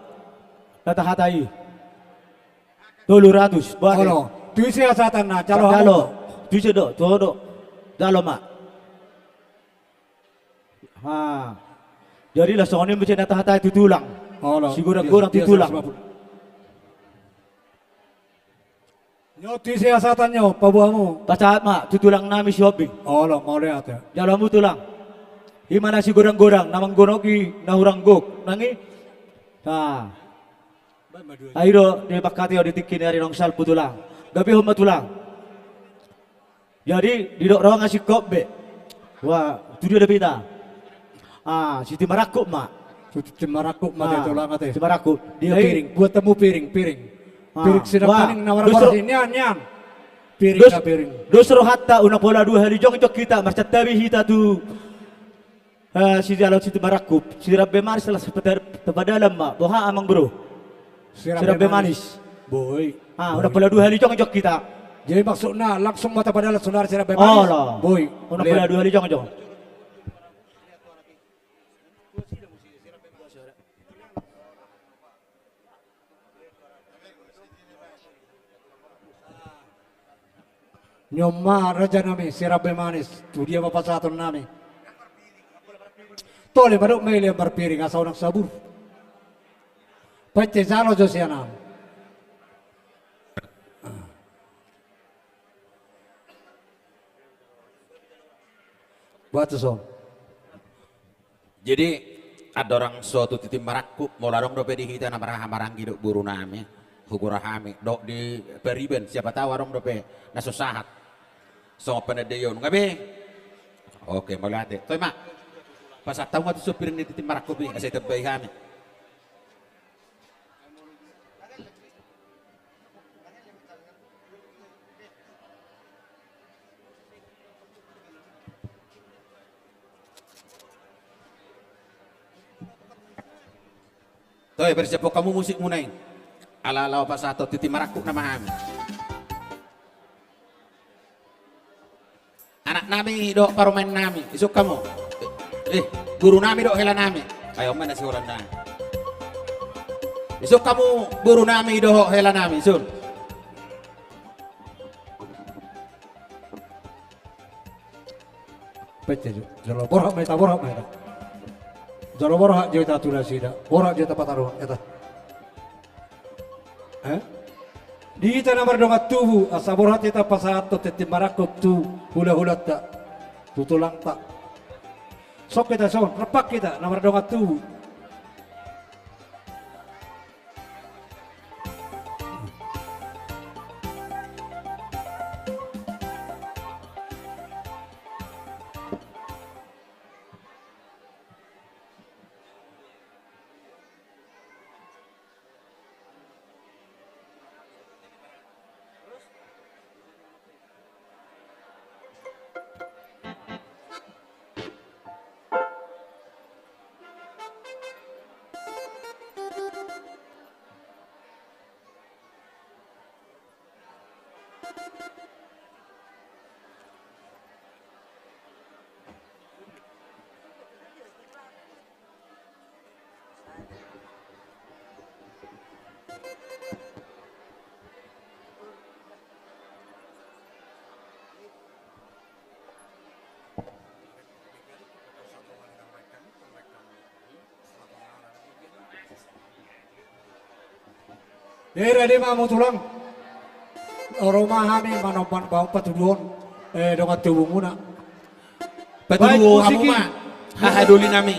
Hatahatai. Tolu ratus, boha. Olo. Tu ise hatahatanna, jalo. Jalo. Tu ise do, tu ho do. Jalo ma. Ha. Jadi laos songon i muse na tahatai tu tulang. Olo. Sigodang-godang tu tulang. Nyo tu ise hatahatanna on, paboa hamu. Pasahat ma tu tulang nami Sihombing. Olo, mauliate. Jalo hamu tulang. Ima na sigodang-godang, na manggonoki na hurang gok, nang i. Nah. Ai do, di bakati o di tingki ni ari nong salpu tulang. Gabe homa tulang. Jadi, didok roha nga singkop be. Wah, tu dia da pita. Ah, si Timarangkup ma. Si Timarangkup ma, ah, dia tulang ate. Timarangkup. Dia piring, buat temu piring, piring. Ah, piring sidang wah, paning na warna-warna dos ro-, nian, nian. Piring dos, na piring. Dos rohanta, unang pola dua hali jongjong hita, marsantabi hita tu, eh, sijalo si Timarangkup, si Rambe Manis, las peta-, tapadalan ma, boha amang bro? Si Rambe Manis. Boi. Ah, unang pola dua hali jongjong hita. Jadi maksudna langsung ma tapadalan sonari si Rambe Manis? Olo. Boi. Unang pola dua hali jongjong. Nion ma raja nami, si Rambe Manis, tu dia ma pasahaton nami. Tole ma dok ma i lean marpiring, asa unang sabur. Paitte jalo jo sian ahu. Buat tu son. Jadi, andorang so tu Timarangkup, molo adong dope di hita na marhaha maranggi dohot boru nami, hugoar hami, dohot di pariban, siapa tahu adong dope na so sahat. Songon panandaion, nga be? Oke, mauliate. Toe ma. Pasahat hamu ma tu son piring ni Timarangkup i, asa ditambai hami. Toe, persiaphon hamu musikmuna i. Ala laho pasahathon Timarangkup nama hami. Anak nami dohot parumaen nami, isuk hamu. Eh, boru nami dohot hela nami. Ai on ma na siholan nami. Isuk hamu boru nami dohot hela nami, sun. Paitte jo, jolo borhat ma hita, borhat ma hita. Jolo borhat jo hita tu nasida, borhat jo hita pataruhon, eta. Eh? Di hita na mardongan tubu, asa borhat hita pasahathon Timarangkup tu hulahulanta, tu tulangta. Sok hita son, rap hita na mardongan tubu. Jadi ma hamu tulang. Ro ma hami manomba bahen patuduhon, eh, dongan tubumuna. Patuduhon hamu ma haha doli nami.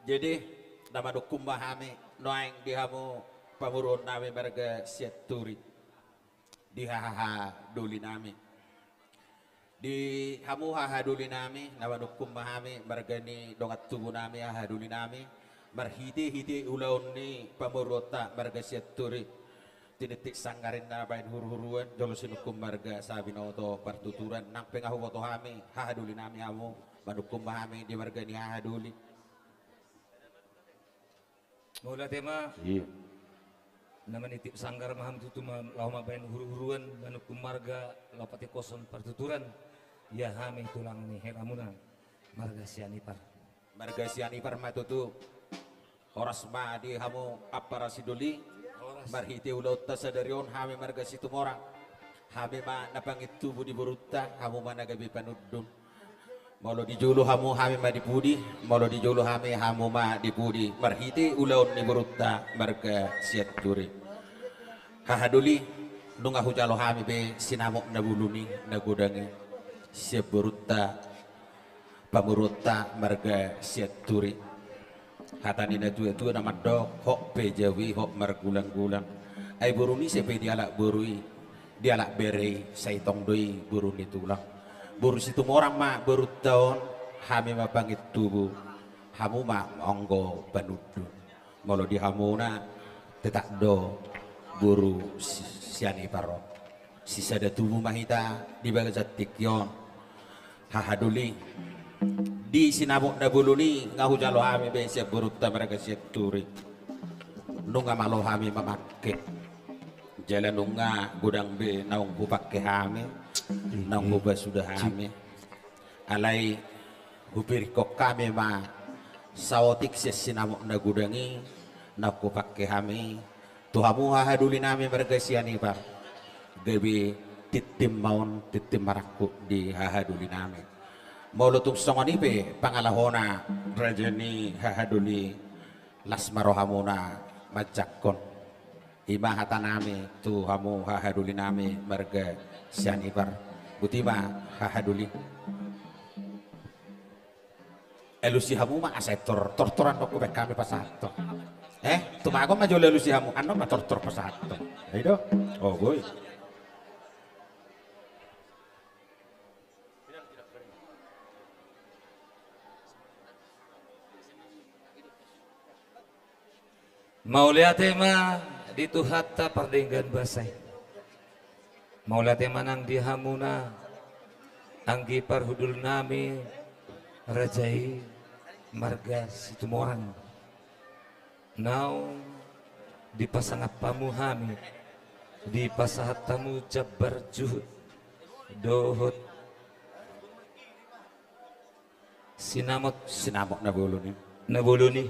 Jadi, na manungkun ma hami nuaeng di hamu pamoruon nami marga Sianturi, di haha doli nami. Di hamu haha doli nami, na manungkun ma hami marga ni dongan tubu nami, haha doli nami, marhitehite ulaon ni pamoruonta marga Sianturi. Tinitip sanggar i na baen huru-huruan, jolo sinungkun marga Sabinoto partuturan, nang pe nga huboto hami, haha doli nami hamu, manungkun ma hami di marga ni haha doli. Mauliate ma. Iya. Na manitip sanggar ma hamu tutu ma, laho ma baen huru-huruan, manungkun marga laho patingkoson partuturan. Ia hami tulang ni helamuna, marga Sianipar. Marga Sianipar ma tutu. Horas ma di hamu ampara sidoli. Horas. Marhite ulaonta sadari on hami marga Situmorang, hami ma na pangintubu di borunta, hamu ma na gabe panundun. Molo di jolo hamu, hami ma di pudi. Molo di jolo hami, hamu ma di pudi, marhite ulaon ni borunta marga Sianturi. Haha doli, nunga hujalo hami be sinamot na bolon i, na godang i, sian borunta, pamoruonta marga Sianturi. Hata ni na tua-tua na mandok, hot pe jabu i, hot margulang-gulang. Ai boru ni ise pe dialap boru i, dialap bere i, sai tong do i boru ni tulang. Boru Situmorang ma borunta on, hami ma pangintubu, hamu ma anggo panundun. Molo di hamuna, tetap do boru Si-, Sianipar on. Sisada tubu ma hita di bagasan tingki on. Haha doli, di sinamot na bolon i nga hujalo hami be sian borunta marga Sianturi. Nunga malo hami mamangke. Jala nunga godang be naung hupangke hami, naung hupasuda hami. Alai hupiringhon hami ma saotik sian sinamot na godang i, naung hupangke hami. Tu hamu haha doli nami marga Sianipar, gabe tintin ma on, tintin marangkup di haha doli nami. Molo tung songon i pe pangalahona raja ni haha doli, las ma rohamuna manjangkon. I ma hata nami tu hamu haha doli nami marga Sianipar. Boti ma haha doli. Alusi hamu ma asa tor, tor, tor, annon hubaen hami pasahathon. Eh, tumagon ma jolo alusi hamu, annon ma tor, tor pasahathon. Ai do. O boi. Mauliate ma di Tuhanta pardenggan basa i. Mauliate ma nang di hamuna anggi parhundul nami, raja i marga Situmorang. Naung dipasangap hamu hami, dipasahat hamu jambar juhut dohot sinamot. Sinamot na bolon i. Na bolon i.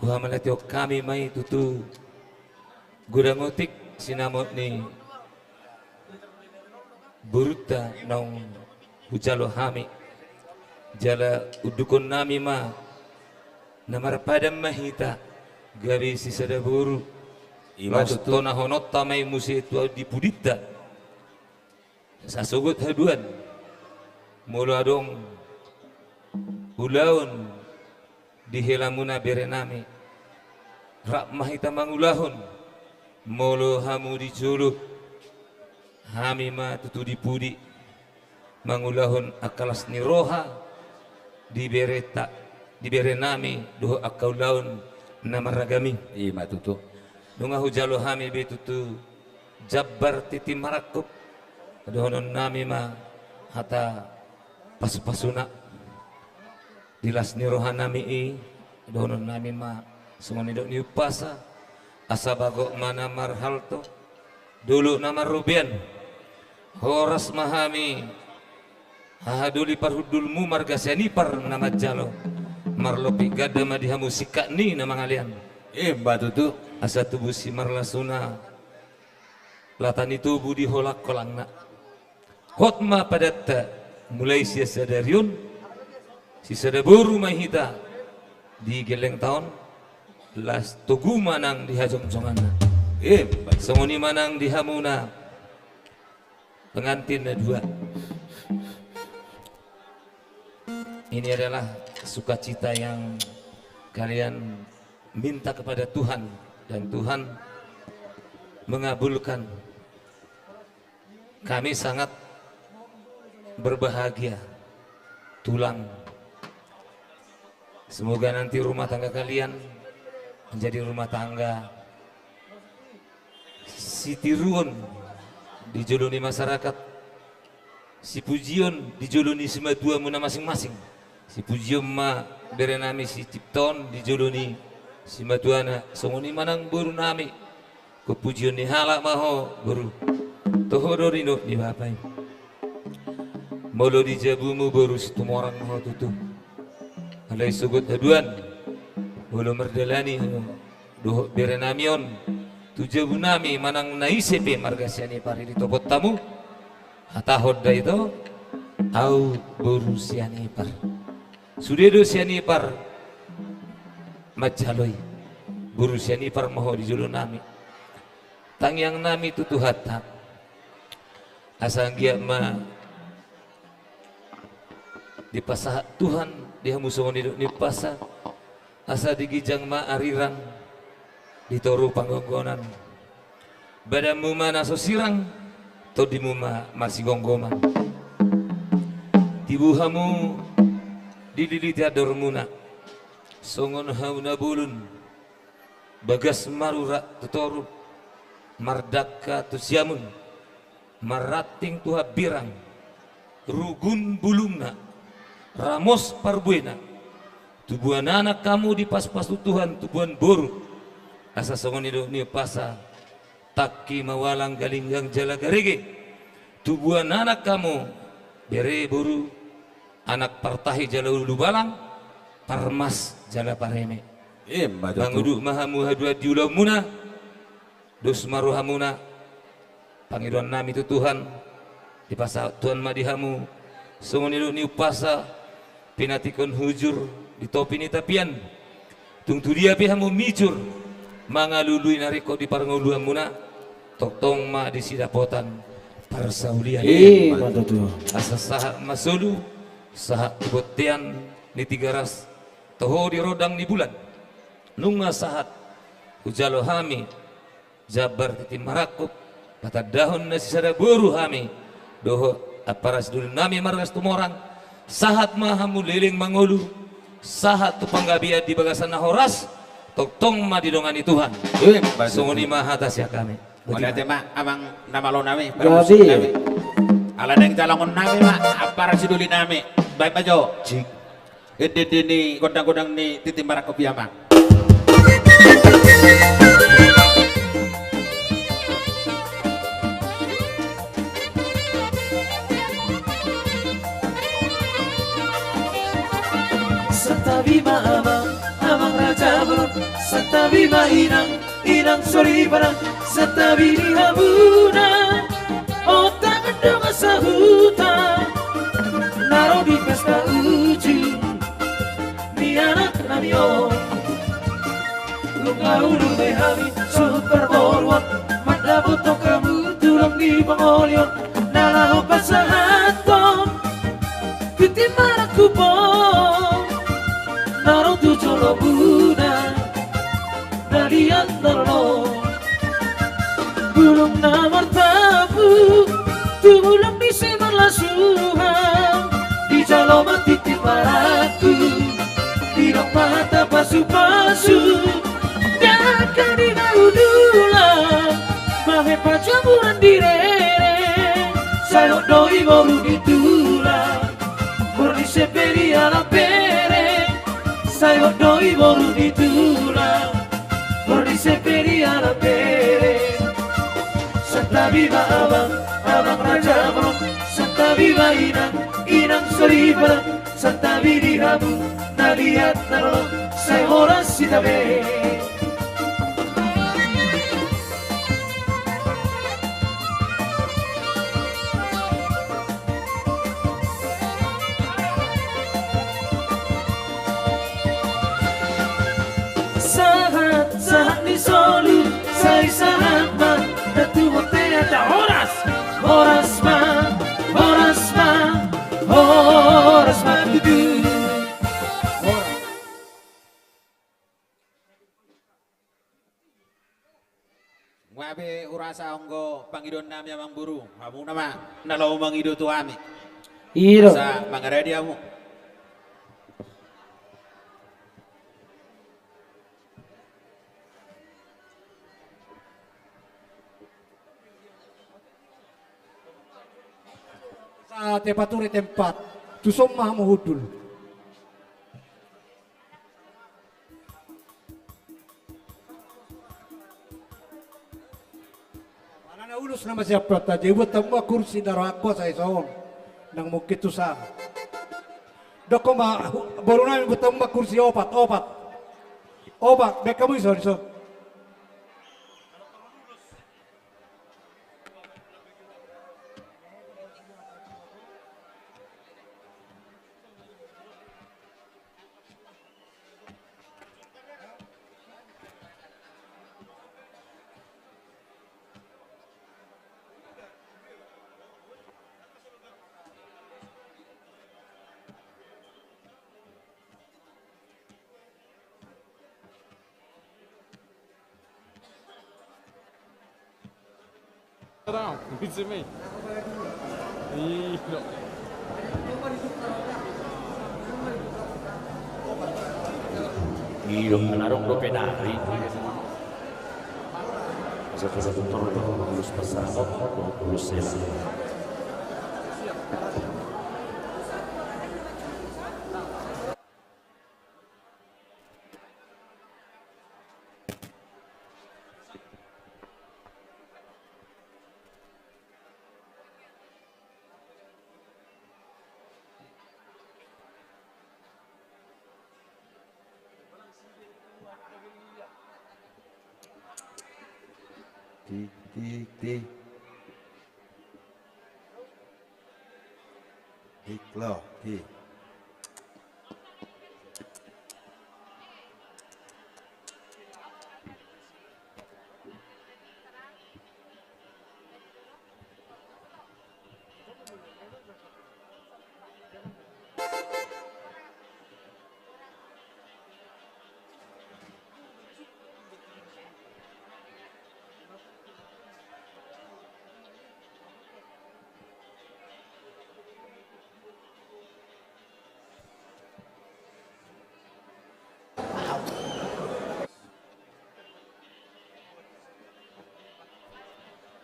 Huhamauliatehon hami ma i tutu. Godang otik sinamot ni borunta naung hujalo hami. Jala undukhon nami ma na marpadan ma hita gabe sisada boru. I ma tutu. Laos tonahononta ma i muse tu ahu di pudinta. Sasogot haduan, molo adong ulaon di helamuna bere nami, rap ma hita mangulahon. Molo hamu di jolo, hami ma tutu di pudi mangulahon angka las ni roha di bereta, di bere nami dohot angka ulaon na marragam i. I ma tutu. Nunga hujalo hami be tutu jambar tintin marangkup, dohonon nami ma hata pasu-pasuna di las ni roha nami i, dohonon nami ma songon nidok ni umpasa, asa bagot ma na marhalto, dolok na marrobean. Horas ma hami haha doli parhundulmu marga Sianipar na manjalo, marlompit ganda ma di hamu singkat ni na mangalean. I ma tutu. Asa tubu simarlasuna lata ni tubu di holang-holangna. Hot ma padanta mulai sian sadari on, sisada boru ma hita di gellengta on, las togu ma nang di hajongjonganna. I ma. Songon i ma nang di hamuna pengantin na dua. Ini adalah sukacita yang kalian minta kepada Tuhan, dan Tuhan mengabulkan. Kami sangat berbahagia, tulang. Semoga nanti rumah tangga kalian menjadi rumah tangga Sitiruon di jolo ni masyarakat, sipujion di jolo ni simatuamuna masing-masing. Sipujion ma berenami Siciptaon di jolo ni simatuana, songon i ma nang borunami. Pujion ni halak ma ho, boru. Toho do ringot ni bapa i. Molo di jabumu, boru, Situmorang ma ho tutu. Alai sogot haduan, molo mardalani ho dohot berenami on tu jabunami manang na ise pe marga Sianipar i di topot hamu, hatahon da ito, au boru Sianipar. Sude do Sianipar manjalo i. Boru Sianipar ma ho di jolonami. Tangiangnami tu Tuhanta, asa anggiat ma dipasahat Tuhan di hamu songon nidok ni umpasa, asa di ginjang ma arirang, di toru panggonggonan. Badanmu ma na so sirang, tondimu ma marsigomgoman. Tibu hamu dililiti andormuna, songon hau na bolon, bagas marurat tu toru, mardangka tu siamun, marranting tu hambirang, rugun bulungna, ramos parbuena. Tubuan anak hamu dipasupasu Tuhan, tubuan boru. Asa songon nidok ni umpasa, tangki ma ualang, galinggang jala garege. Tubuan anak hamu, bere boru, anak partahi jala ulubalang, parmas jala pareme. Ima tutu. Mangudut ma hamu haduan di ulaonmuna, dos ma rohamuna. Pangidoannami tu Tuhan, dipasahat Tuhan ma di hamu songon nidok ni umpasa, pinantikhon hujur di topi ni tapian. Tung tu dia pe hamu mijur mangalului na ringkot di parngoluanmuna, tongtong ma disi dapotan parsaulian. Ima tutu. Asa sahat ma solu, sahat tu bontean ni Tigaras, toho di rondang ni bulan. Nunga sahat hujalo hami jambar tintin marangkup, patandahon na sisada boru hami dohot ampara sidolinami marga Situmorang. Sahat ma hamu leleng mangolu, sahat tu panggabean di bagasan na horas, tongtong ma didongani Tuhan. Ima tutu. Songon i ma hata sian hami. Mauliate ma amang na malonami, parmusik nami. Ala naeng jalangonnami ma ampara sidolinami. Baen ma jo. Cik. Ende-ende ni gondang-gondang ni tintin marangkup i, amang. Santabi ma amang, amang raja bolon. Santabi ma inang, inang soripada. Santabi di hamuna, ontangan dongan sahuta, na ro di pesta uju ni anaknami on. Nunga ulu be hami suhut parboruon, mandapothon hamu tulang di pangoli on, na laho pasahathon tintin marangkup on, na ro tu jolomuna, na liat na lolo. Bulung na martampuk tu bulung ni simarlasuan, dijalo ma tintin marangkup, didok ma hata pasu-pasu. Dangka di na uluan, mahe pajamuran di rere, sai hot do i boru ni tulang, boru ni Semperi anak bere, sai hot do i boru ni tulang, boru ni Semperi anak bere. Santabi ma amang, amang raja bolon. Santabi ma inang, inang soripada. Santabi di hamu na liat na lolo, sai horas hita be. Sahat, sahat ni solu, sai sahat ma, datu bontean. Horas, horas ma, horas ma, horas ma tutu. Nunga be hurasa anggo pangidoannami amang boru, hamuna ma na laho mangido tu hami. I do. Asa mangaradi hamu. Ate pature tempat, tuson ma hamu hundul. Manang na ulos na masiap pata, jadi buat hamu ma kursi na rohangku asa ison. Nang mungkin tu sana. Dok ma, boru nami buat hamu ma kursi opat, opat. Opat, baen hamu ison, ison. Iyo, ala adong dope nari. Satu-satu tor, ulos pasabot, ulos sela. Tik, tik, tik. Tik lo, tik.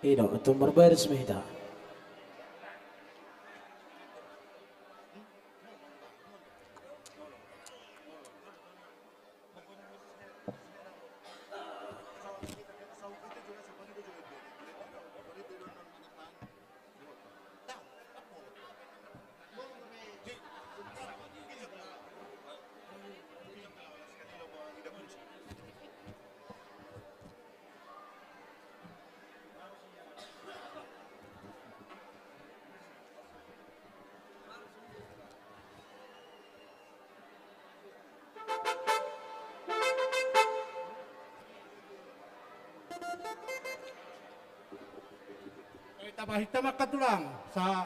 Ino, tung marbaris ma hita. Tapahinta ma angka tulang, sa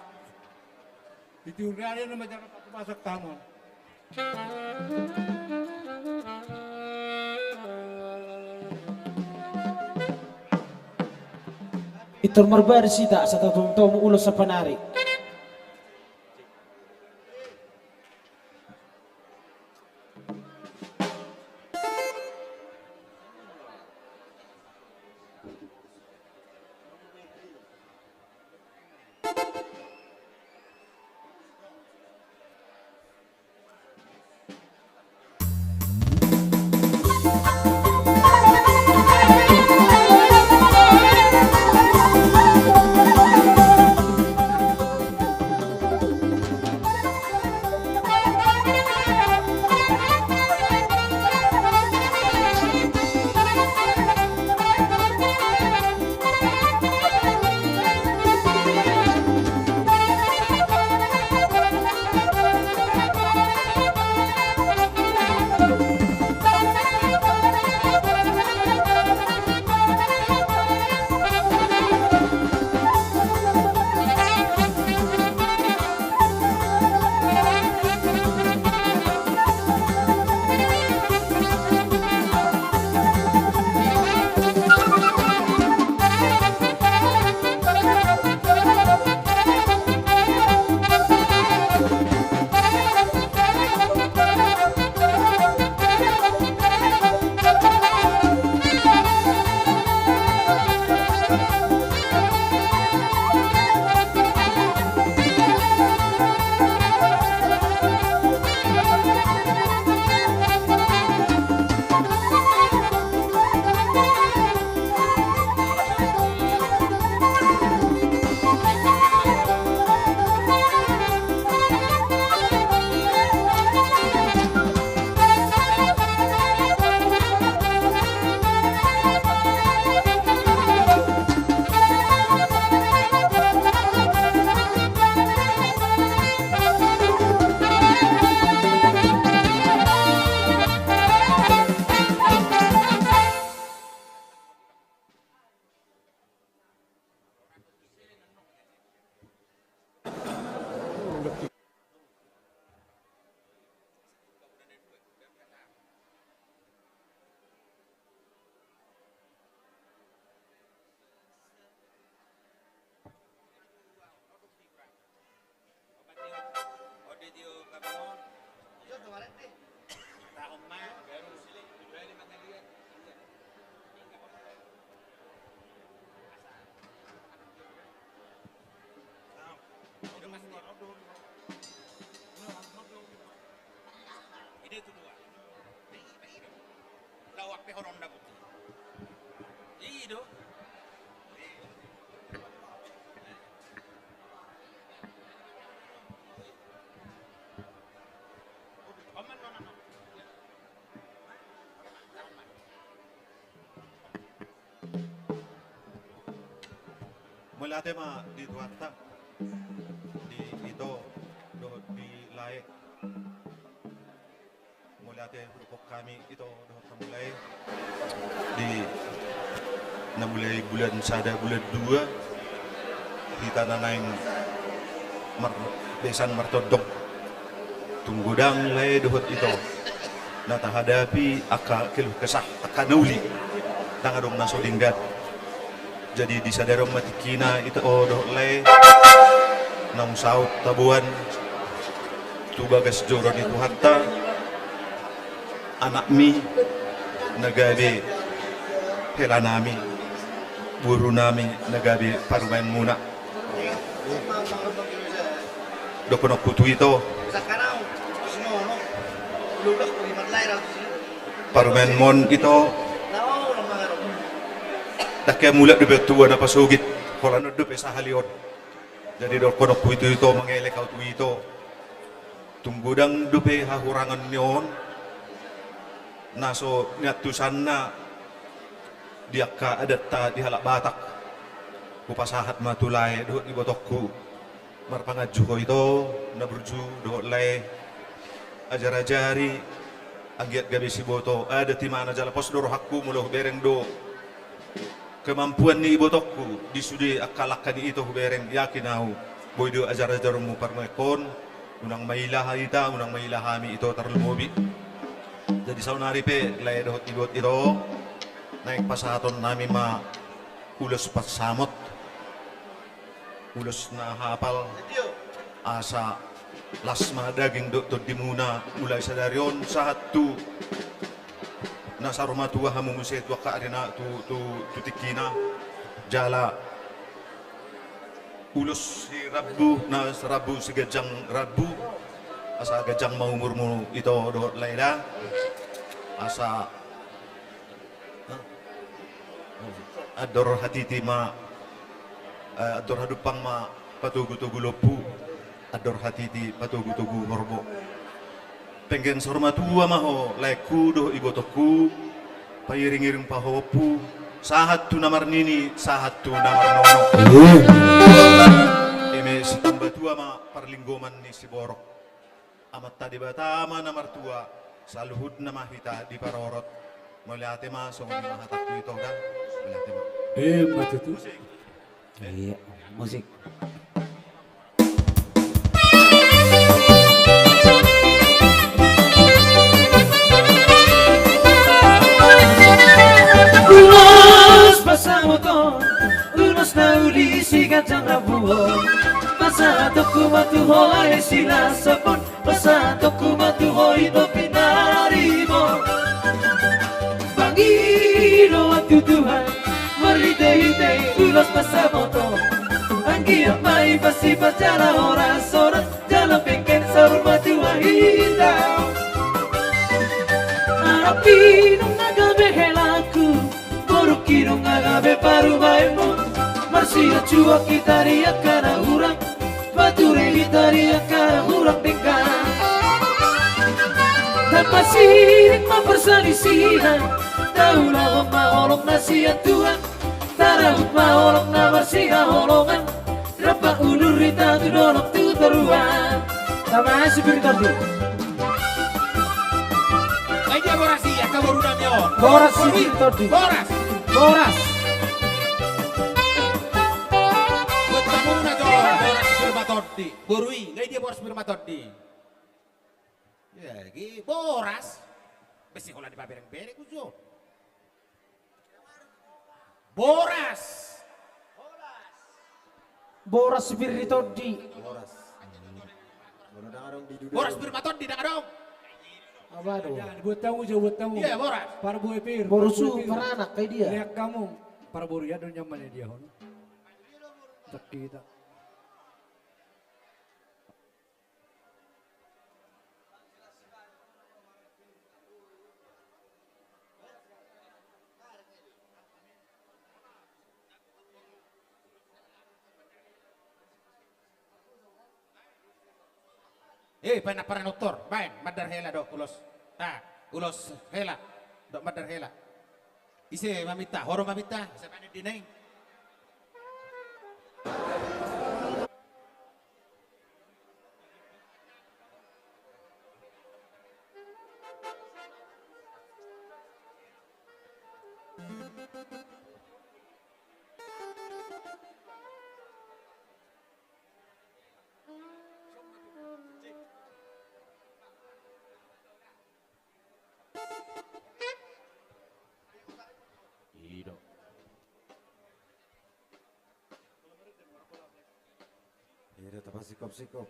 di tiur ni ari na majalan patupasak tano. Pintor marbaris hita asa tatomtomu ulos sapanari. Mauliate ma di Tuhanta, di ito dohot di lae. Mauliate hudok hami ito dohot hamu lae di na mulai bulan sada bulan dua hita na naeng mar-, besan martondong. Tung godang lae dohot ito na tahadapi angka keluh kesah, angka na uli, ndang adong na so denggan. Jadi di sadari on ma tingkina ito dohot lae naung saut taboan tu bagas joro ni Tuhanta, anakmi na gabe helanami, borunami na gabe parumaenmuna. Dohononku tu ito, parumaenmon ito, ndang hea mulak dope on tu boha na pasogit, holan on dope sahali on. Jadi dohononku tu ito, mangelek ahu tu ito. Tung godang dope hahurangan ni on na so niantusanna di angka adatta di halak Batak. Hupasahat ma tu lae dohot ibotongku. Marpanganju ho ito na burju dohot lae. Ajar-ajari, anggiat gabe siboto adat imana jala pos do rohangku molo hubereng do kemampuan ni ibotongku di sude angka langka ni ito hubereng, yakin ahu boi do ajar-ajaronmu parumaenhon. Unang maila hita, unang maila hami ito tarlumobi. Jadi saonari pe lae dohot ibot ito, naeng pasahatonnami ma ulos pansamot, ulos na hapal, asa las ma daging dohot tondimuna mulai sadari on sahat tu na saur matua hamu muse tu angka ari na tu, tu, tu tingkina. Jala ulos si rambu, na rambu si ganjang rambu, asa ganjang ma umurmu ito dohot lae da. Asa andor hatiti ma, eh, andor hadumpang ma patogu-togu lombu, andor hatiti patogu-togu horbo. Pengge saur matua ma ho laengku dohot ibotongku, pairing-iring pahompu, sahat tu na marnini, sahat tu na marnono. Eme sitamba tua ma parlinggoman ni siborok. Amanta Debata ma na martua, saluhutna ma hita diparorot. Mauliate ma, songon i ma hatangku ito da. Mauliate ma. Ima tutu. Musik. Iya, musik. Ulos pansamot on, ulos na uli si ganjang rambu on. Pasahatonku ma tu ho lae Silasap on. Pasahatonku ma tu ho ito pinaribot. Pangidoan tu Tuhan marhite-hite ulos pansamot on. Anggiat ma i pasti parjala horas-horas jala pengge saur matua hita. Anakmi nunga gabe helangku, borungki nunga gabe parumaenmu. Marsianjuan hita di angka na hurang, mature hita di angka na hurang denggan. Tapasiring ma parsalisihan, taulahon ma holong na sian Tuhan. Tarahut ma holong na marsihaholongan, rap ma udur hita tu dolok tu toruan. Tama sipir tondi. Ai dia boras i, angka boru nami on. Boras sipir tondi. Boras. Boras. Buat tamu na jo, boras sipir matondi. Boru i, ai dia boras sipir matondi. Ya, gi boras. Besi holan dipabereng-bereng ujo. Boras. Boras sipir ni tondi. Boras. Boras pir ma tondi, ndang adong. Apa do? Buat tamu jo, buat tamu. Iya, boras. Parbue pir, boru su, paranak, kai dia. Leak hamu. Parboru ya, do nyaman ya dia, hon. Tak kita. Eh, baen na parantor, baen, mandar hela do, ulos. Ah, ulos hela do, mandar hela. Ise maminta, ho do maminta, ise baen di naeng. I do. I do, tapasikop-sikop.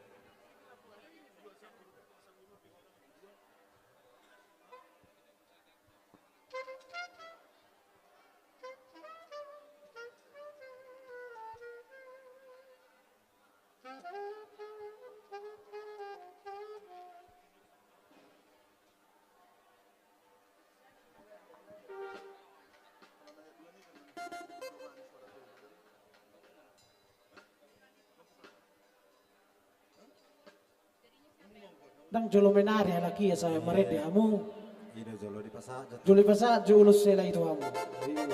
Ndang jolo menari halak i asa marende hamu. I do, jolo dipasahat jo. Jolo dipasahat jo ulos hela i tu hamu. Iya.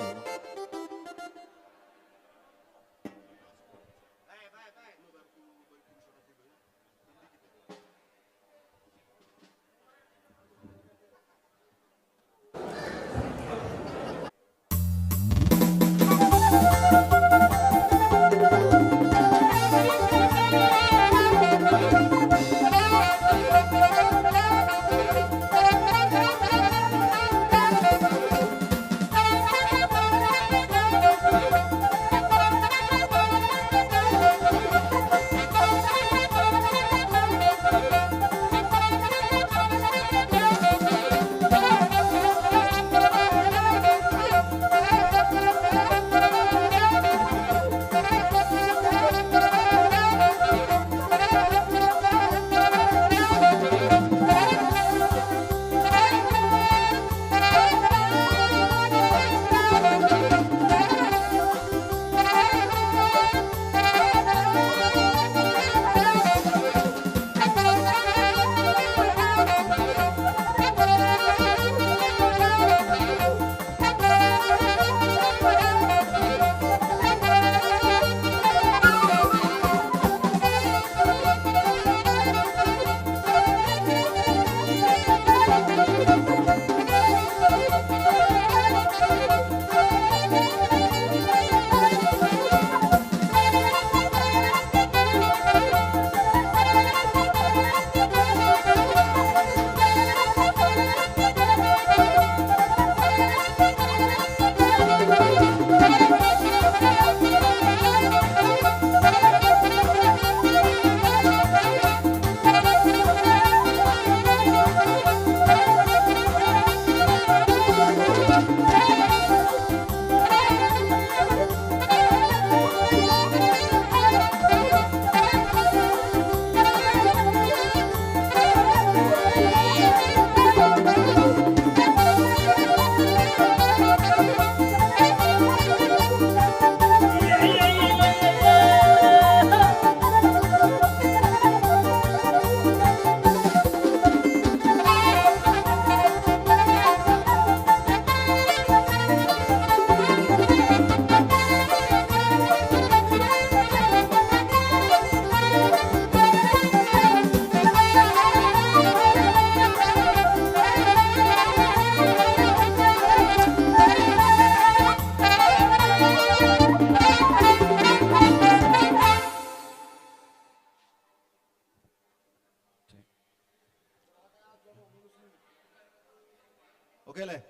Oke, le.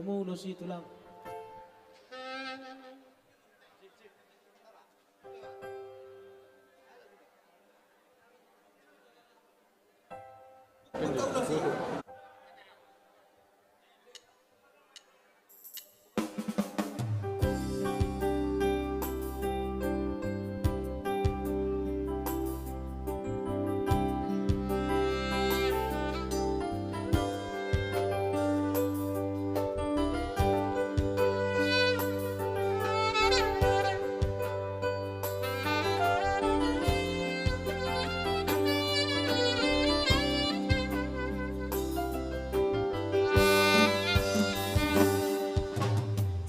Mulu si tulang.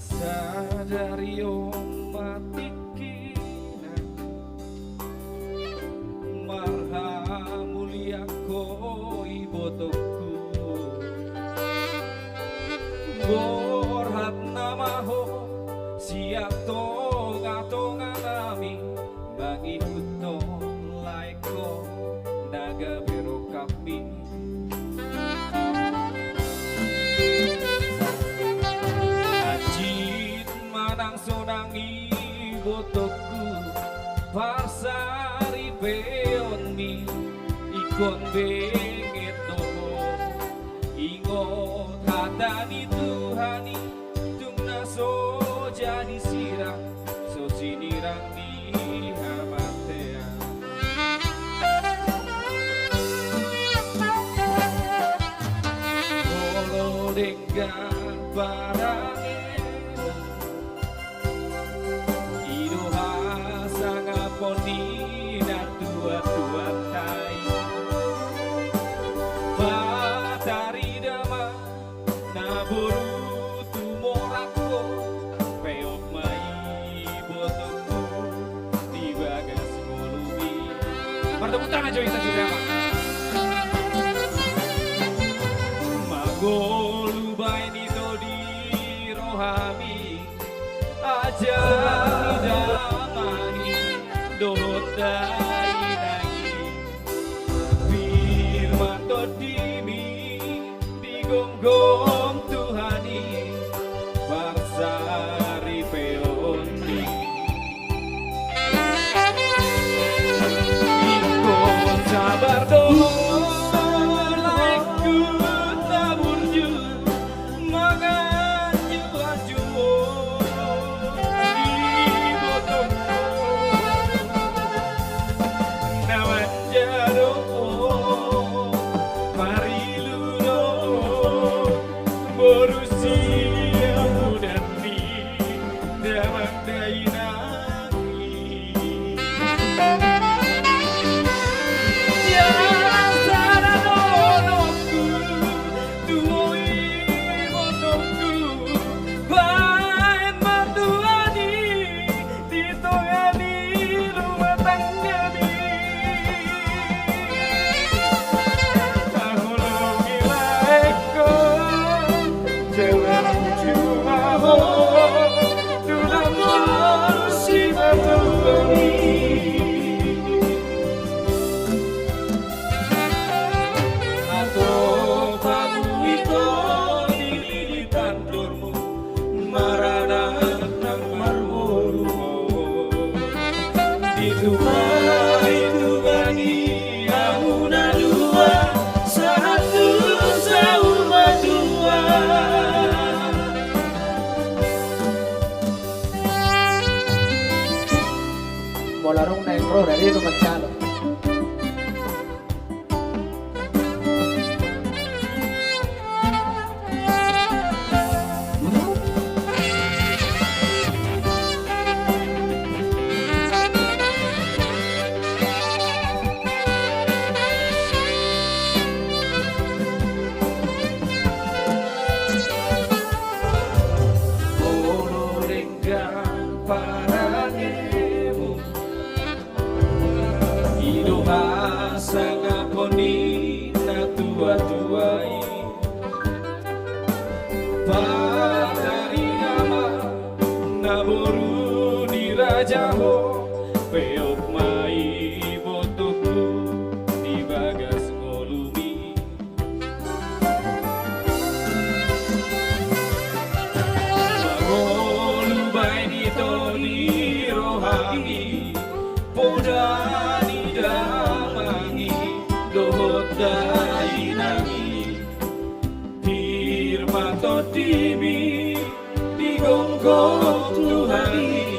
Sadari on ma tingkina marhamulian ho ibotongku. Borhat nama ho sian tongatonganami, mangihuthon laengkon na gabe rongkapmi. Anjing manang sonang ibotongku, parsaripeonmi ingkon benget do ho. Ingot hata ni Tuhan i, tung na so jadi sirang, so sinirang ni hamatean. Molo denggan parange, i do hasangapon ni natuatuanta i. Patarida ma naboru tumorang ho, peop ma ibotongku di bagas ngolumi. Martepuk tangan jo hita sude, Amang. Mangolu baen ito di rohami, ajari damang i dohot dainang i, pir ma tondimi di gomgom Tuhan i, parsaripeon ni. Ingkon sabar do laengku na burju, manganju-anju ho ibotongku. Na manjalo ho, marilu do ho, boru siapudan ni damang dainang i. Ia sada dohononku tu ho ibotongku, baen ma Tuhan i di tonga ni rumah tanggami. Haholongi laengkon, jala burju ma ho, tulang boru sipatupaon i. Antong hamu ito di lilitan dormu, maranak nang marboru ho. Ditupai Tuhan i hamu na dua, sahat tu saur matua. Molo adong naeng ro dari itu manjalo. Molo denggan parangemu, i do hasangapon ni natuatua i. Patarida ma naboru ni raja ho, peop ma ibotongku di bagas ngolumi. Todi rohami, poda ni damang i dohot dainang i, pir ma tondimi di gonggong Tuhan i,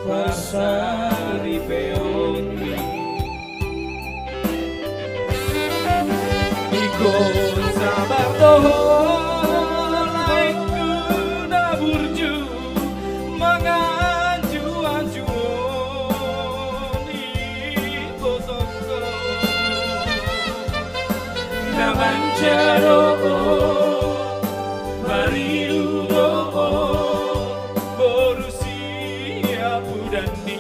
pasaripeonmi. Ingkon sabar do ho laengku na burju, manganju-anju on ibotongku. Na manja do ho, marilu do ho, boru siapudan ni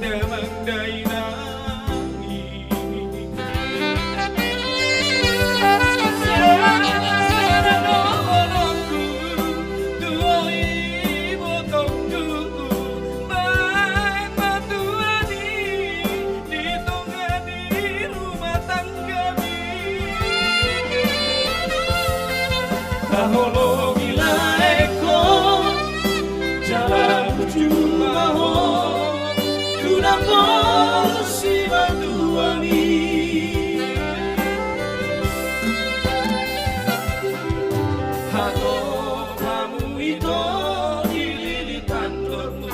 damang dainang i. Sada dohononku tu ho ibotongku, baen ma Tuhan i di tonga ni rumah tanggami. Taholongi laengkon, jala burju ma ho tu na pola sibatuami. Hatop hamu ito di lilitan dormu,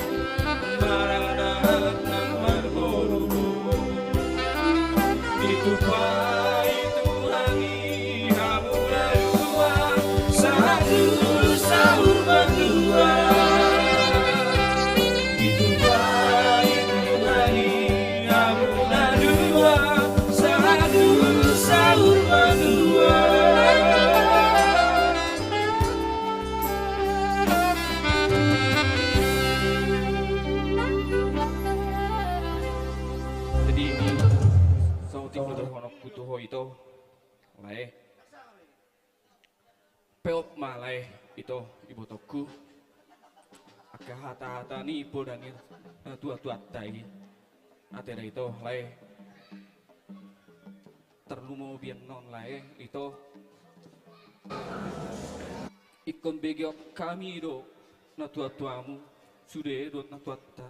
maranak nang marboru. Ditupai Tuhan i hamu na dua, sahat tu saur matua. Ditupai Tuhan i hamu na dua, sahat tu saur matua. Jadi, saotik ma dohononku tu ho ito, lae. Peop ma lae ito ibotongku angka hata-hata ni poda ni natuatuanta i. Ate da ito lae. Tarlumobi annon lae ito, ingkon begeon hami do natuatuamu sude dohot natuanta,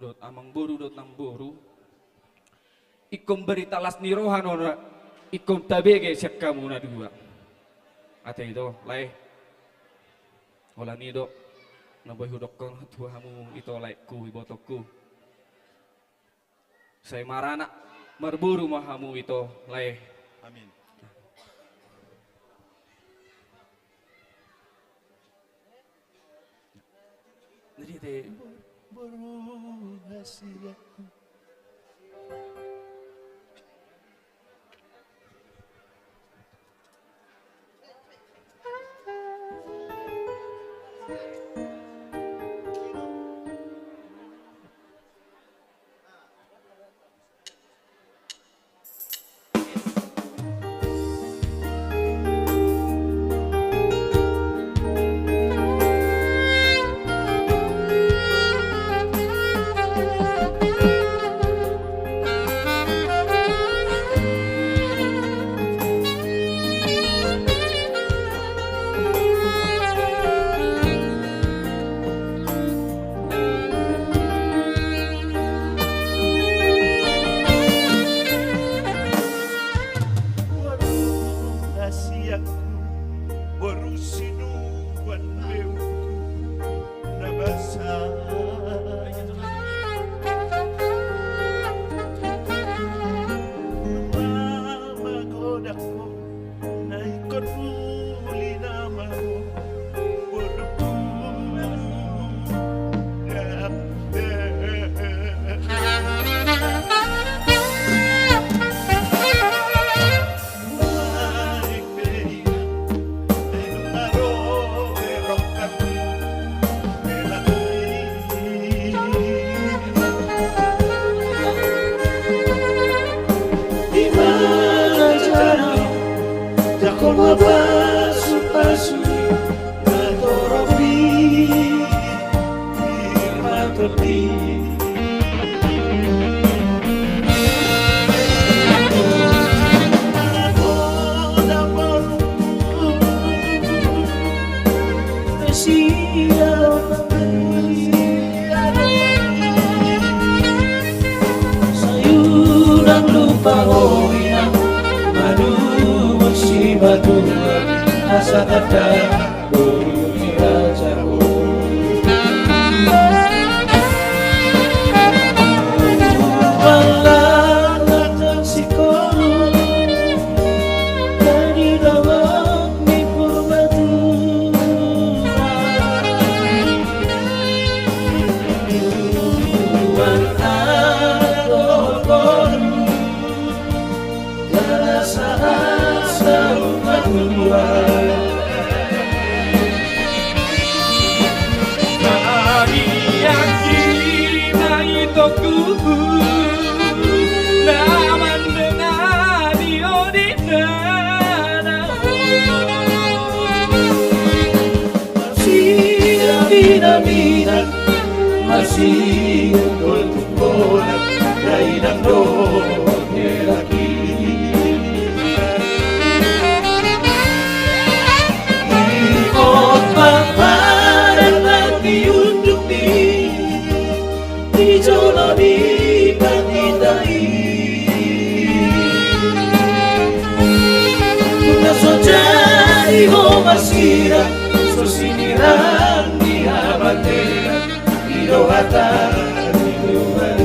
dohot amangboru dohot namboru. Ingkon barita las ni roha do na ingkon tabege sian hamu na dua. Ate ito lae. Holan i do na boi hudokkon tu hamu ito laengku ibotongku. Sai maranak marboru ma hamu ito lae. Amin. Jadi te boru hasianku. Boru hasianku, boru sinuan beungku, na basa. Nunga magodang ho, na ingkon uli nama ho. Jahowa pasu-pasu i, na torop i, i ma tondi. Sai unang lupa ho inang, manuhot simatua, asa tanda boru ni raja ho. Mangalangka sikoru, na di dolok ni Purbatua. Tubuan anak dohot boru, jala sahat saur matua. Tariaki ma itongku, na mandongani on inna. Marsiaminaminan, marsiungkol-ungkolan, dainang dohot hela i. Dipot ma parangan ni unduk i, di jolo ni pangido i. Nunga so jadi ho marsirang, so sinirang ni habatena, i do hata ni Tuhan i.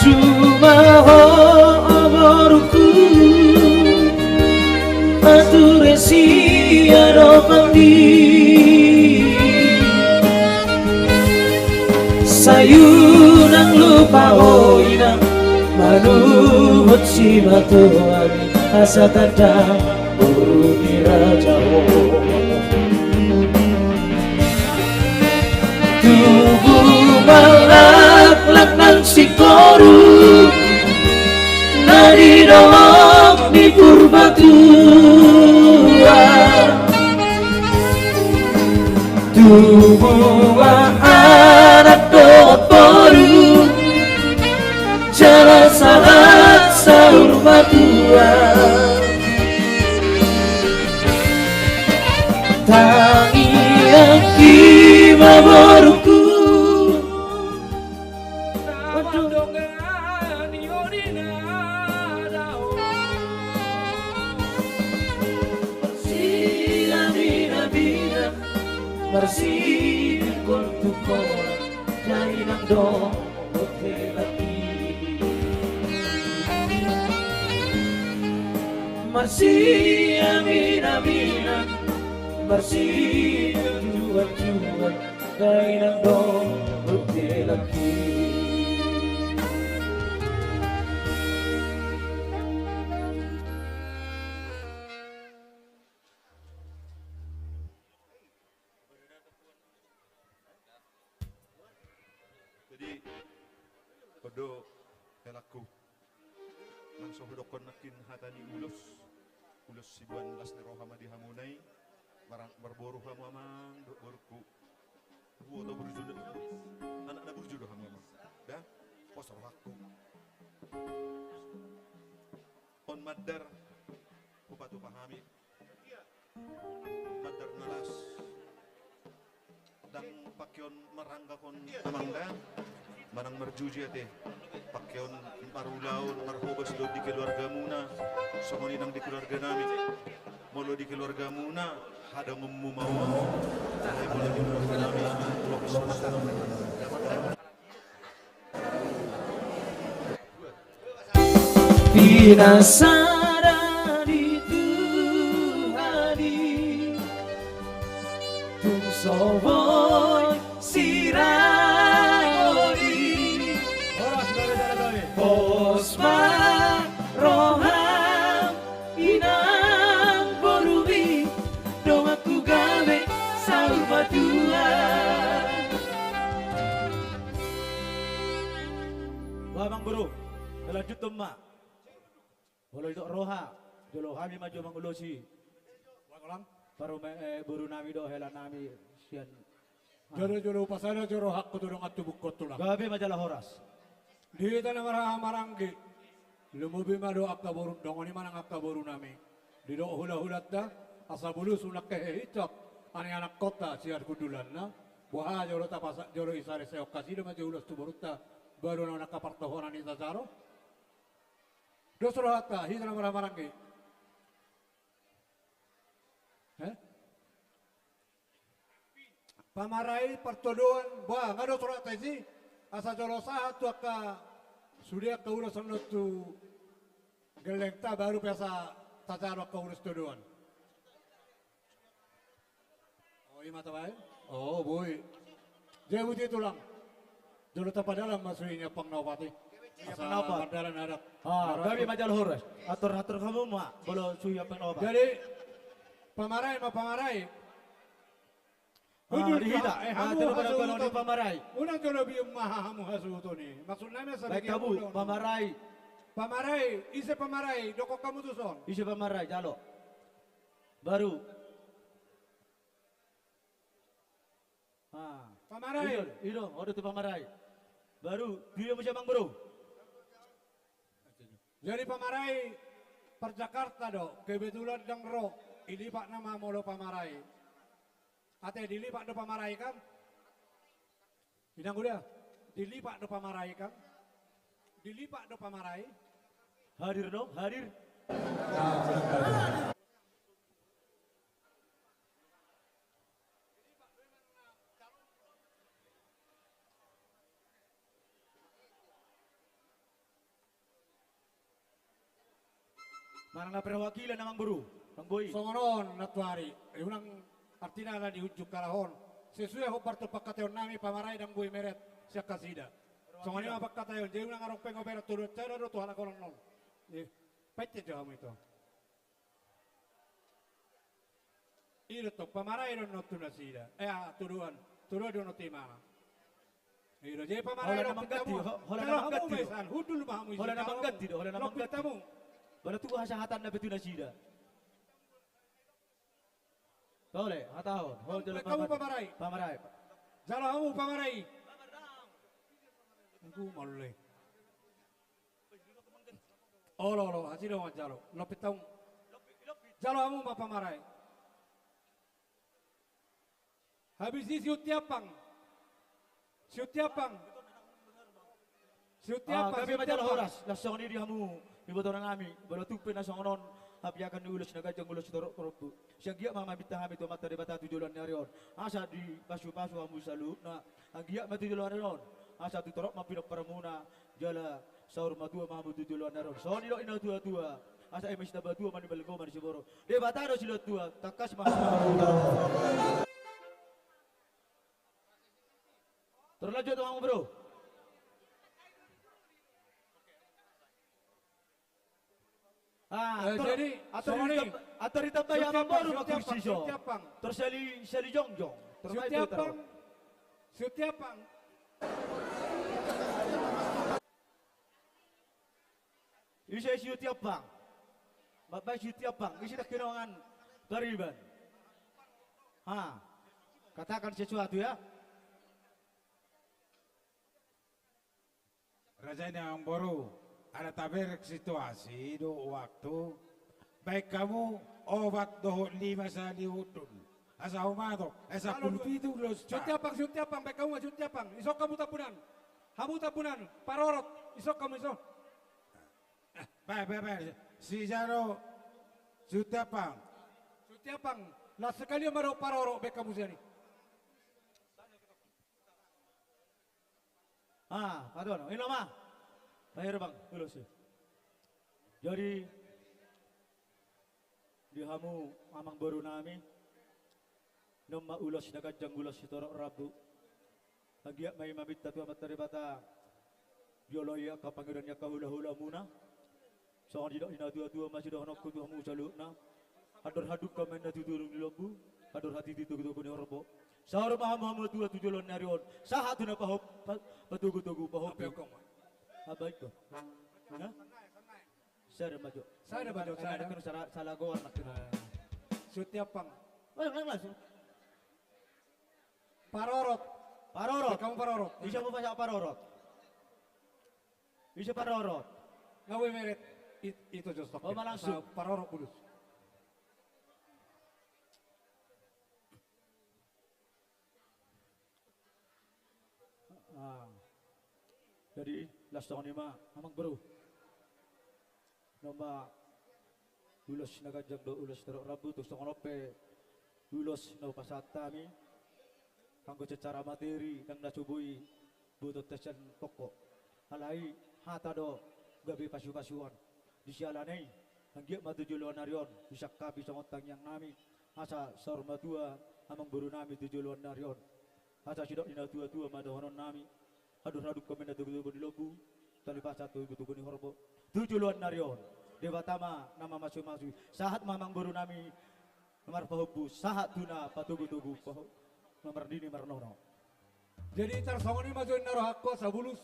Juma ho, o borungku, pature sian adopanmi. Sai unang lupa ho inang, manuhot simatuami, asa tanda boru ni raja ho. Tubu ma laklak nang sikoru, na di dolok ni Purbatua. Tubu ma anak dohot boru, jala sahat saur matua. Tangiangki ma borungku, marsiaminaminan, marsiungkol-ungkolan, dainang dohot hela i. Marsiaminaminan, marsijujuan, dainang dohot hela i. Jadi, on do, helangku, nang so hudokkon nangkin hata ni ulos, ulos siboan las ni roha ma di hamuna i. Marang-, marboru hamu amang dohot borungku. Uboto burju do, anak na burju do hamu amang. Da, pos rohangku. On mandar hupatupa hami. Mandar na las. Ndang pangkeon marangga on amang da, manang marjuji ate. Pangkeon marulaon, marhobas do di keluargamuna. Songon i nang di keluarganami. Molo di keluargamuna, hadangonmu ma on. Alai molo di keluarganami, lobi songon i. Pinasada ni Tuhan i, tung so boi sirang on i. Pos ma roham, ina. Lanjut ma. Molo didok roha, jolo hami ma jo mangulosi. Ulang, ulang. Parumaen, eh, boru nami dohot hela nami sian. Jolo-jolo pasada jo rohangku tu dongan tubuhon, tulang. Gabe ma jala horas. Di hita na marhaha maranggi. Lumobi ma dohot angka boru, dongan i ma nang angka boru nami. Didok hula-hulanta, asa bulus unang kehe hicok, ani anak kota sian hundulanna. Boha jolo tapasahat, jolo isare seok kasida ma jo ulos tu borunta, baru na angka partohonan i tajalo. Dos rohanta, hita na marhaha maranggi. Eh? Pamarai, partodoan, ba, nga dos rohanta disi, asa jolo sahat tu angka sude angka ulos on tu gellengta, baru pe asa tajalo angka ulos todoan. Oh, i ma tabaen? Oh, boi. Jadi boti, tulang. Jolo tapadalan ma suhi ni ampang na opat i. Asa mardalan adat. Ah, gabe ma jala horas. Atur-atur hamu ma, molo suhi ampang na opat. Jadi, pamarai ma pamarai. Ah, di hita. Eh, hamu hasuhuton i pamarai. Unang jolo bium ma hamu hasuhuton i. Maksud nami asa baen hamu pamarai. Pamarai, ise pamarai, dokkon hamu tuson. Ise pamarai, jalo. Baru. Ah. Pamarai. I do, i do, olo tu pamarai. Baru, dia muse amang boru. Jadi pamarai par Jakarta do, kebetulan ndang ro, dilipat nama molo pamarai. Ate dilipat do pamarai kan? Inang uda, dilipat do pamarai kan? Dilipat do pamarai. Hadir do, hadir. Manang na perwakilan amang boru, amang boi. Songon on nantuari, eh, unang artina na di ujung halak on. Sesuai hombar tu pangkataion nami, pamarai ndang boi meret sian hasida. Songon i ma pangkataion, jadi unang adong pengoperan, todoan sada do tu halak on on. Eh, paitte jo hamu ito. I do tong pamarai do on tu nasida. Eh, ah, todoan. Todoan do on tu imana. I do, jadi pamarai do on tu imana. Holan na mangganti, ho-, holan na mangganti do. Jalo hamu ma ison, hundul ma hamu ison. Holan na mangganti do, holan na mangganti. Lompit hamu. Boha tu hasahatanna pe tu nasida. Tole, hatahon. Ho, jalo hamu pamarai. Pamarai. Jalo hamu pamarai. Igu malle. Olo, olo, hasida ma jalo. Lompit hamu. Jalo hamu ma pamarai. Habis i si Uti Ampang. Si Uti Ampang. Si Uti Ampang, gabe ma jala horas. Las songon i di hamu, iboto nami. Molo tung pe na songon on hapiakan ni ulos na ganjang, ulos sitorop rambu. Sai anggiat ma maminta hami tu Amanta Debata tu joloan ni ari on, asa dipasupasu hamu saluhutna. Anggiat ma tu joloan ni ari on, asa tu torop ma pinomparmuna, jala saur matua ma hamu tu joloan ni ari on. Songon i do i na tuatua, asa eme sitamba tua ma nimbal gomar ni siborok. Debata do silehon tua, tangkas ma. Terlanjur tu amang boru. Ah, eh, tor-, jadi, ator songon i, ditam-, ator ditambai amang boru ma kursi so. Tor sali, sali jongjong. Tor si Uti Ampang. Si Uti Ampang. Ise si Uti Ampang? Bapak si Uti Ampang, ise dah kenongan pariban? Ha, katakan sesuatu ya. Raja i amang boru, ala taberek situasi dohot waktu, baen hamu opat dohot lima sali hundul. Asa humatok, eh, sampulu pitu ulos. Si Uti Ampang, si Uti Ampang, baen hamu ma si Uti Ampang. Ison hamu Tambunan. Hamu Tambunan, Parorot, ison hamu ison. Eh, bae, bae, bae. Si jalo, si Uti Ampang. Si Uti Ampang, las sekali ma dohot Parorot, baen hamu sian i. Ah, patuan, ino ma. Paherbang, ulos i. Jadi, di hamu amang boru nami, on ma ulos na ganjang, ulos sitorop rambu. Anggiat ma i maminta tu Amanta Debata, dioloi angka pangidoan ni angka hulahulamuna. Songon didok ni natuatua ma sidohononku tu hamu saluhutna. Andor hadungka ma inna tu durung ni lombu, andor hatiti togutogu ni horbo. Saur ma hamu hamu tua tu joloan ni ari on, sahat tu na pahop-, pa-, patogutogu pahompu. Apa i do? Hah? Sada ma jo. Sada ma jo, sada. Nangkin sala, sala goar nangkin. Setiap pang. Oh, lang-, langsung. Parorot. Parorot. Kamu parorot. Ise ma pasahat parorot? Ise parorot? Nga boi meret. It-, itu jos. Oh, ma langsung. Parorot bulus. Ah. Jadi, las songon i ma, amang boru. Noma ulos na ganjang do ulos torop rambu, tung songon on pe ulos na hupasahat hami. Anggo secara materi, ndang na so boi botoonta sian pongko. Alai, hata do gabe pasu-pasuan. Di siala ni i, anggiat ma tu joloan ni ari on, disangkapi songon tangiang nami, asa saur matua amang boru nami tu joloan ni ari on. Asa sidok ni na tua-tua ma dohonon nami, hadung-hadung hamu na togu-togu ni lombu, tali pasa togu-togu ni horbo. Tu joloan ni ari on, Debata ma na mamasu-masu, sahat ma amang boru nami, na marpahompu, sahat tu na patogu-togu, paho-, na mardini marnono. Jadi tarsongon i ma jo inna rohangku asa bulus,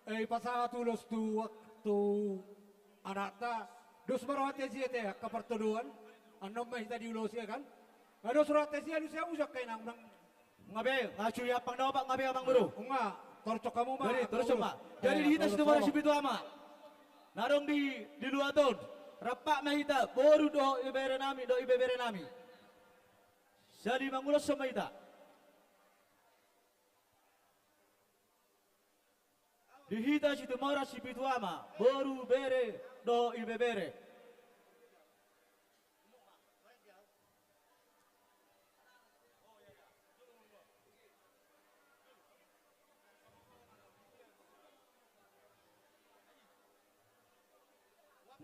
eh, pasahat ulos tu, tu anakta, dos ma roha te sia te angka partodoan, annon ma hita diulosi, ya kan? Nga dos roha te sia, dos sia usak kainang unang. Nga be, nga suhi ampang na opat, nga be amang boru. Nga, torcok hamu ma. Jadi, torcok ma. Jadi, eh, di hita situmorang sipitu ama. Na adong di, di luat on. Rap ma hita, boru dohot ibebere nami, dohot ibebere nami. Jadi manguloshon ma hita. Di hita situmorang sipitu ama, boru, bere, dohot ibebere.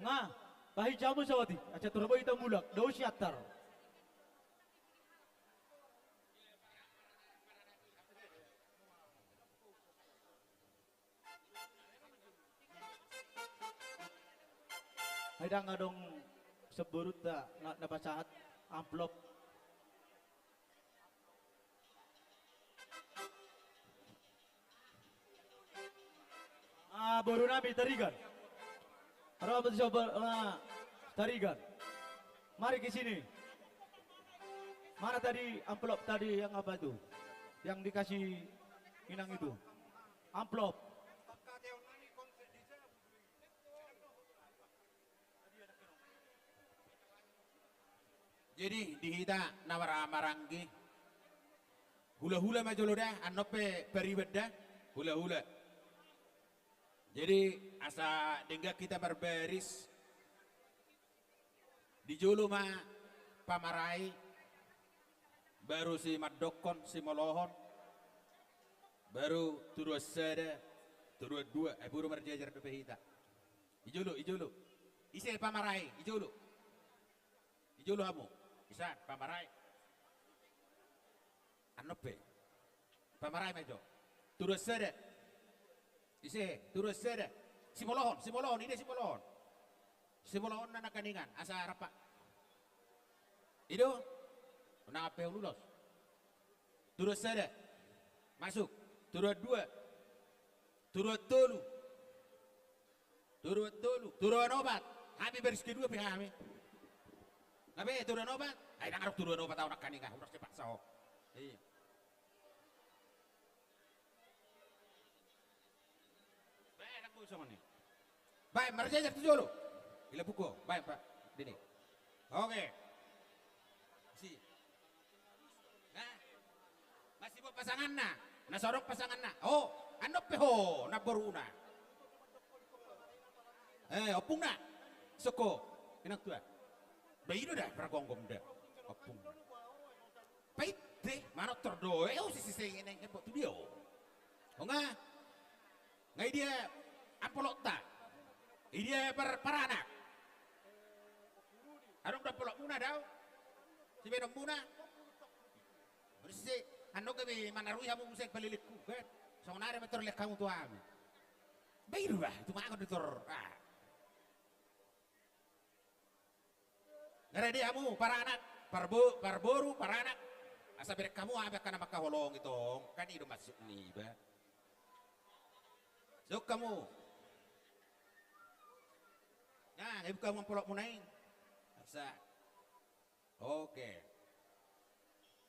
Nga, pahinsa hamu saotik, asa tor boi hita mulak, dao siantar. Ai ndang adong sian borunta na, na pasahat amplop. Ah, boru nami Tarigan. Ro ma tu sobo, ah, Tarigan. Mari ke sini. Mana tadi amplop tadi yang apa itu? Yang dikasih Inang itu. Amplop. Jadi, di hita na mara-, maranggi. Hula-hula ma jolo da, annon pe pariban da. Hula-hula. Jadi, asa denggan hita marbaris. Di jolo ma pamarai, baru simandokkon, simolohon, baru toruan sada, toruan dua, eh, boru marjejer dope hita. I jolo, i jolo. Ise pamarai, i jolo. I jolo hamu. Ise pamarai. Annon pe. Pamarai ma jo. Toruan sada. Ise, toruan sada. Simolohon, simolohon, ida simolohon. Simolohon na nangkaningan, asa rap. I do. Unang ampe ulos. Toruan sada. Masuk. Toruan dua. Toruan tolu. Toruan tolu. Toruan opat. Hami baris kedua pe hami. Nga be, toruan opat. Ai, ndang adong toruan opat, au nangkaningan, unang dipaksa ho. Iya. Bae, anak bulu songon i. Bae, marjejer tu jolo. Ila buko, bae, Pak. Dini. Oke. Si. Nah. Masih buat pasanganna. Na so adong pasanganna. Oh, annon pe ho, namboruna. Eh, ompungna. Soko. Inang tua. Ba i do da, pargomgom da. Ompung. Pait de, manortor do, eh, oh, sisi seng, neng, eh, tu dia, oh. Oh, nga. Nga i dia amplopta. I dia par-, paranak. Adong do amplopmuna, dao. Sibaenonmuna. Molo sisi, annon gabe manarui hamu muse palelengku, kan? Songon ari ma tor lean hamu tu hami. Ba i do bah, tu mangan do tor, ah. Nga rade hamu, paranak, parbo-, parboru, paranak. Asa bereng hamu, abe angka na mangkaholongi tong, kan i do maksud niba. Sok hamu. Nah, ibuka hamu amplopmuna i. Asa. Oke.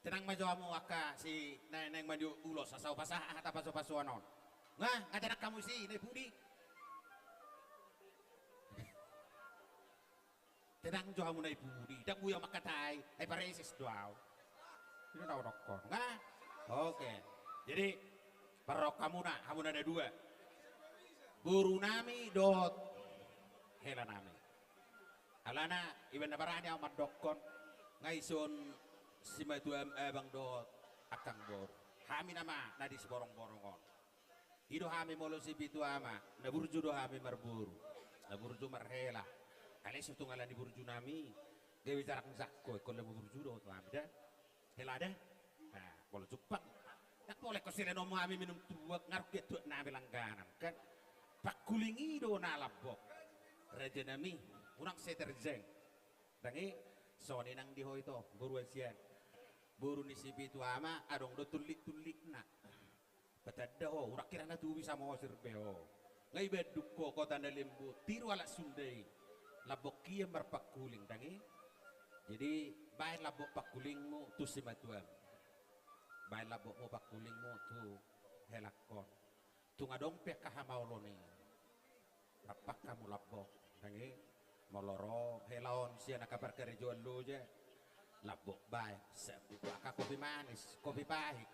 Tenang ma jo hamu angka si naeng-naeng manjou ulos asa hupasahat hata pasu-pasuan on. Nga, nga tenang hamu isi, na i pudi. Tenang jo hamu na i pudi. Ndang boi au mangkatai, ai pareses do au. I do na hudokkon, nga? Oke. Jadi, parrohahon hamuna, hamuna na dua. Borunami dohot helanami. Alana, iba na barani au mandokkon, nga dison simatuam abang dohot angkang boru. Hami nama na di siborong-borong on. I do hami molo sipitu ama, na burju do hami marboru, na burju marhela. Alai so tung ala ni burjunami, gabe jarang jangkon, ingkon laho burju do tu hami da. Hela da. Nah, molo jumpang. Ndang pola ingkon silenonmu hami minum tuak, nga rungkit tuaknami langganan, kan? Pangkuling i do na lambok. Rajanami, unang seterjang. Ndang i, songon i nang di ho ito, boru hasian. Boru ni sipitu ama, adong do tullik-tullikna. Patanda ho, hurang hira na tubu i Samosir be ho. Nga i Bandung ho, kota na lembut, tiru halak Sunda i. Lambok hian marpangkuling, ndang i? Jadi, baen lambok pangkulingmu tu simatuam. Baen lambokmu pangkulingmu tu helangkon. Tung adong pe angka hamaolon i. Rap hamu lambok, ndang i? Molo ro hela on sian angka parkarejoan loja, lambok baen, sambutu angka kopi manis, kopi pahit.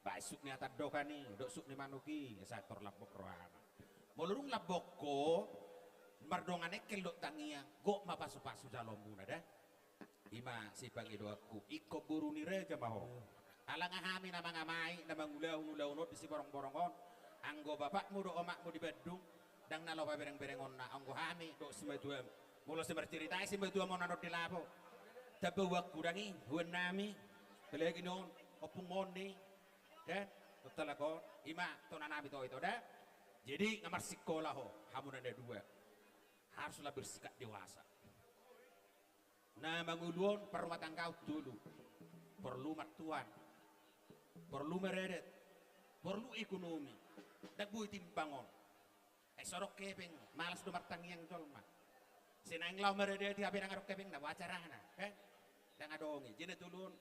Baen suk ni hatandokan i, dohot suk ni manuk i, asa tor lambok rohana. Molo dung lambok ho, mardongan engkel dohot tangiang, gok ma pasu-pasu jaloonmuna da. I ma sipangidoanku, ingkon boru ni raja ma ho. Ala nga hami na mangamai, na mangulahon ulaon on di siborong-borong on. Anggo bapakmu dohot omakmu di Bandung, ndang na laho pabereng-berengonna. Anggo hami dohot simatuam, molo sai marceritai simatuam on annon di lapo. Tamba uangku ndang i, uannami. Apalagi on, ompung moni. Kan? Total anggo on, i ma tonanami to ito da. Jadi, nga marsikola ho, hamuna na dua. Haruslah bersikap dewasa. Na mangolu on parrumatanggaon tolu. Porlu martuan, porlu maradat, porlu ekonomi. Ndang boi timbang on. Ai so adong hepeng, malas do martangiang jolma. Sai naeng laho maradati hape ndang adong hepengna, boha carana, kan? Ndang adong i. Jadi na tolu on,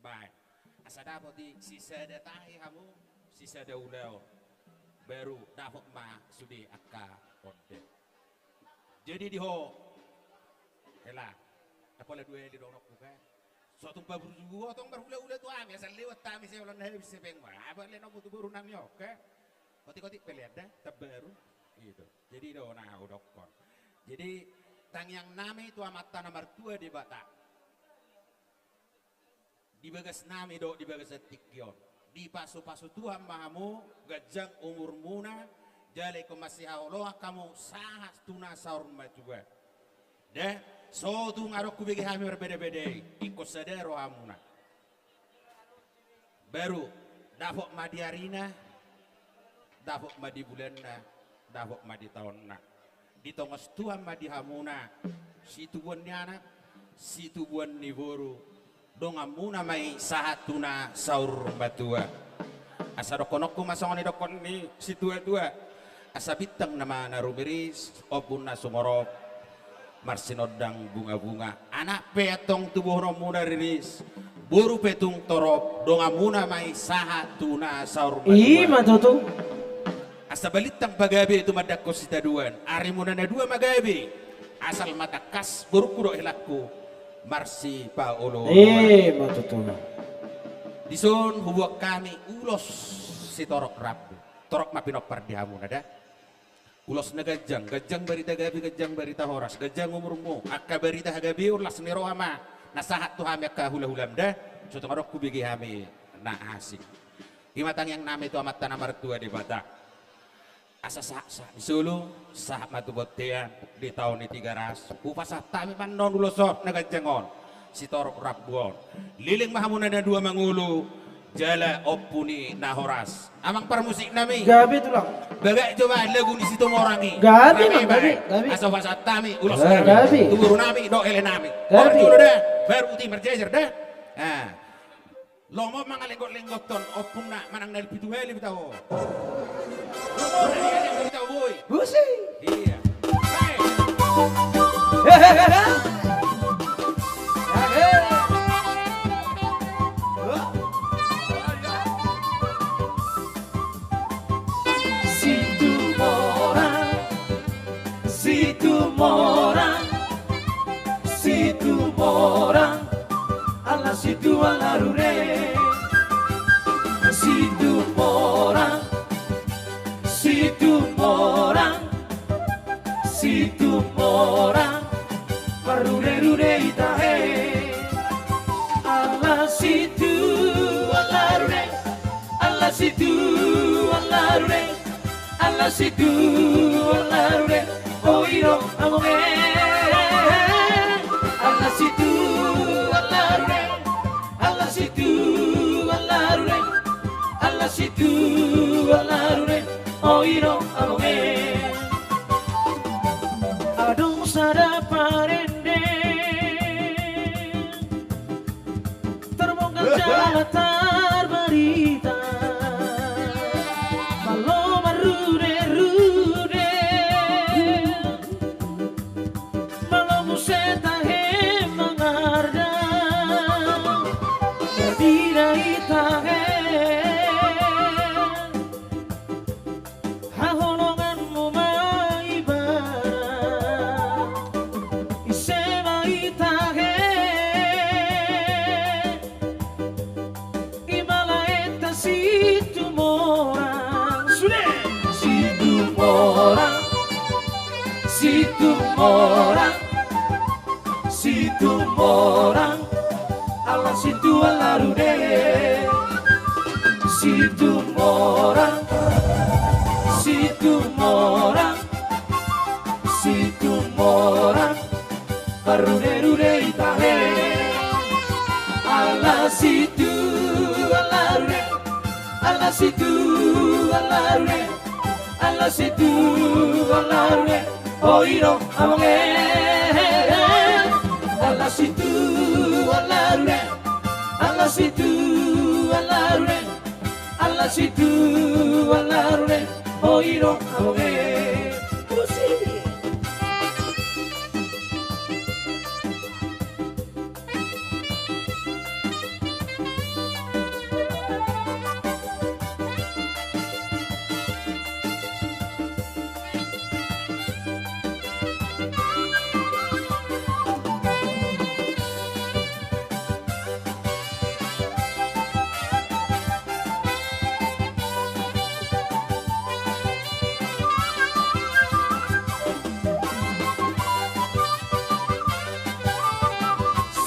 baen. Asa dapot i sisada tahi hamu, sisada ulaon. Baru dapot ma sude angka ondeng. Jadi di ho, hela, na pola dua hali dohononku kan. So tung paburju ho tong marhula-hula tu hami, asal lewat hami sai holan na habis hepengmu. Apa lehononmu tu borunami on kan. Otik-otik pe lean da, tambaru. I do. Jadi do na hudokkon. Jadi tangiangnami tu Amanta na martua Debata. Di bagasnami dohot di bagasan tingki on. Dipasu-pasu Tuhan ma hamu, ganjang umurmuna, jala ingkon masihaholongan hamu sahat tu na saur matua. Da, so tung adong hubege hami marbada-bada i, ingkon sada rohamuna. Baru, dapot ma di arina, dapot ma di bulanna, dapot ma di taonna. Ditongos Tuhan ma di hamuna situbuan ni anak, situbuan ni boru, donganmuna ma i sahat tu na saur matua. Asa dohononku ma songon nidokkon ni situa-tua. Asa bintang nama na rumiris, ombun na sumorop, marsinondang bunga-bunga. Anak pe antong tubuhononmuna riris, boru pe tung torop, donganmuna ma i sahat tu na saur matua. I ma tutu. Asa balintang pagabe tumandangkon sitadoan, arimuna na dua ma gabe. Asal ma tangkas borungku dohot helangku marsipaolooloan. I ma tutu. Dison huboan hami ulos sitorop rambu. Torop ma pinompar di hamuna da. Ulos na ganjang, ganjang barita gabe, ganjang barita horas, ganjang umurmu, angka barita hagabeon, las ni roha ma na sahat tu hami angka hula-hulam da. So tung adong hubege hami na asing. I ma tangiangnami tu Amanta na martua Debata. Asa sahat-sahat ni solu, sahat ma tu bontean di taon ni Tigaras. Hupasahat hami ma annon ulos on na ganjang on, sitorop rambu on. Leleng ma hamuna na dua mangolu, jala ompu ni na horas. Amang parmusiknami. Gabe tulang. Bagak jo baen lagu ni Situmorang i. Gabe, gabe, gabe. Asa hupasahat hami ulos nami tu borunami dohot helenami. Gabe. Baru uti marjejer da. Lomo mangalenggot-lenggothon ompungna manang na pitu hali bita ho. Lomo na hali bita ho boi. Busi. Iya. Baik. Situmorang, Situmorang, Situmorang, ala Situ ala rure. Situmorang, Situmorang, Situmorang, marrurerude i tahe. Ala Situ ala rure, ala Situ ala rure, ala Situ ala rure, oi do amang e. Ala Situ ala rure, ala Situ ala rure, ala Situ ala rure, oi do amang e. Adong sada parende, tarbongkar jala tarbarita, malo marruderude, malo muse tahe mangardas, jadi da i tahe. Haholonganmu ma ibana, ise ma i tahe. I ma lae ta Situmorang. Sude. Situmorang, Situmorang, Situmorang, ala Situ ala rure. Situmorang, Situmorang, Situmorang, marruderude i tahe. Ala Situ ala rure, ala Situ ala rure, ala Situ ala rure, oi do amang e. Ala Situ ala rure, ala Situ ala rure, ala Situ ala rure, oi do amang e. Musik.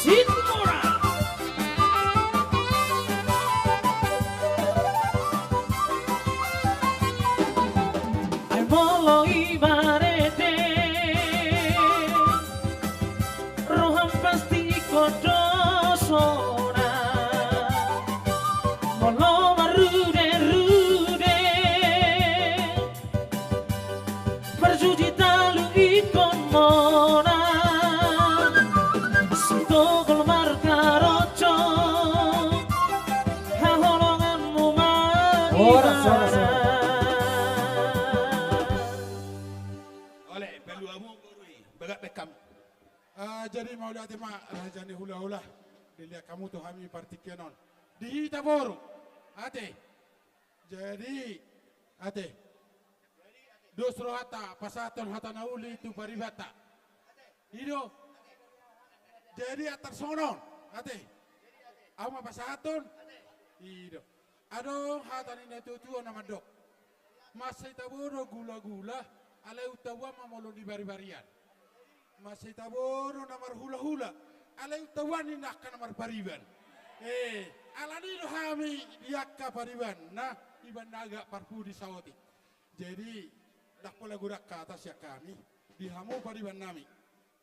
Situmorang. Ai molo i marende, roham pasti ingkon do sonang. Molo marruderude, parjuji talu ingkon monang. Sitogol markaroco, haholonganmu ma ibana. Horas, horas, horas. Ole, palu hamu boru i, bagak bekam. Ah, jadi mauliate ma raja ni hulahula, dilehon hamu tu hami partingkian on. Di hita boru. Ate. Jadi, ate. Dos rohanta pasahathon hata na uli tu paribanta. I do. Jadi antar songon on, ate. Ahu ma pasahathon. I do. Adong hata ni natuatua na mandok: Mansai tabo do gulagula, alai untabuan ma molo di baribarian. Mansai tabo do na marhulahula, alai untabuan ninna angka na marpariban. Eh, alani do hami di angka paribanna, iban na agak parpudi saotik. Jadi, ndang pola godang hata sian hami, di hamu paribannami.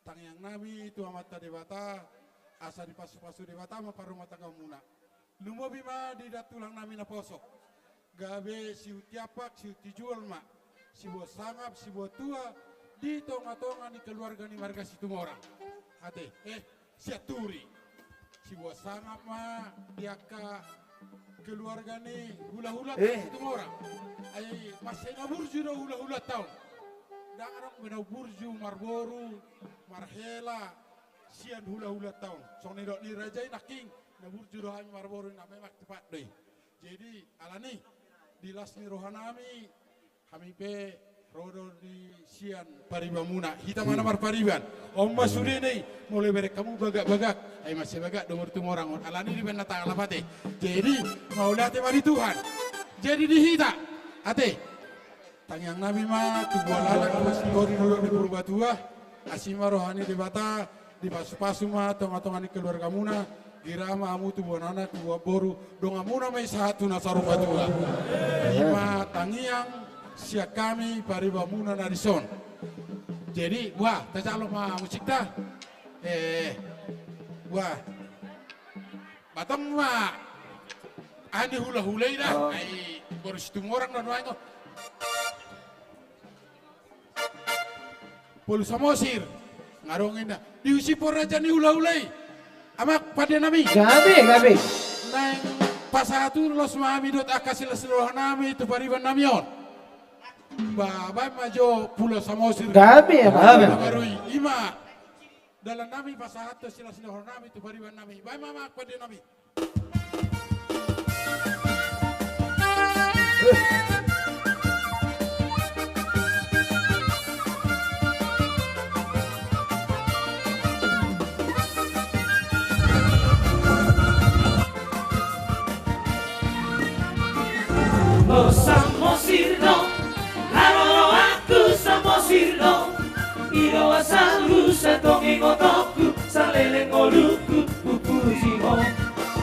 Tangiangnami tu Amanta Debata, asa dipasupasu Debata ma parrumatanggaonmuna. Lumobi ma di da tulangnami naposo. Gabe sihunti ampak, sihunti jual ma. Siboan sangap, siboan tua, di tongatonga ni keluarga ni marga Situmorang. Ate, eh, Sianturi. Siboan sangap ma di angka keluarga ni hulahula, eh, Situmorang. Ai mansai na burju do hulahulanta on. Dang adong be na burju marboru, marhela, sian hulahulanta on. Songon nidok ni raja i nangkin, na burju do hami marboru, na memang tepat do i. Jadi, alani, di las ni rohanami, hami pe ro do di sian paribanmuna. Hita ma na marpariban. On ma sudena i, molo ibereng hamu bagak-bagak. Ai mansai bagak do murtumorang on. Alani dibaen na tangan lapat i. Jadi, mauliate ma di Tuhan. Jadi di hita. Ate. Tangiangnami ma tubuan anak, tubuan boru di Purbatua, asi ma roha ni Debata, dipasupasu ma tongatonga ni keluargamuna, gira ma hamu tubuan anak, tubuan boru, donganmuna ma i sahat tu na saur matua. I ma tangiang sian hami paribanmuna na dison. Jadi, wah, tajalo ma musikta. Eh, wah. Batang ma. Ani hulahula i da. Oh. Ai boru Situmorang do nuaeng on. Pulu Samosir. Nga adong inna. Diusiphon raja ni hulahula i. Amak pandenami. Gabe, gabe. Naeng pasahat ulos ma hami dohot angka silas ni rohanami tu paribannami on. Ba, baen ma jo Pulu Samosir. Gabe, gabe. Ima. Dalannami pasahat tu silas ni rohanami tu paribannami. Baen ma, amak pandenami. Pulu Samosir do, haroroanku Samosir do. I do asalhu, santongin otakhu, saleleng ngolungku, hupuji ho.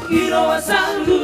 I do asalhu,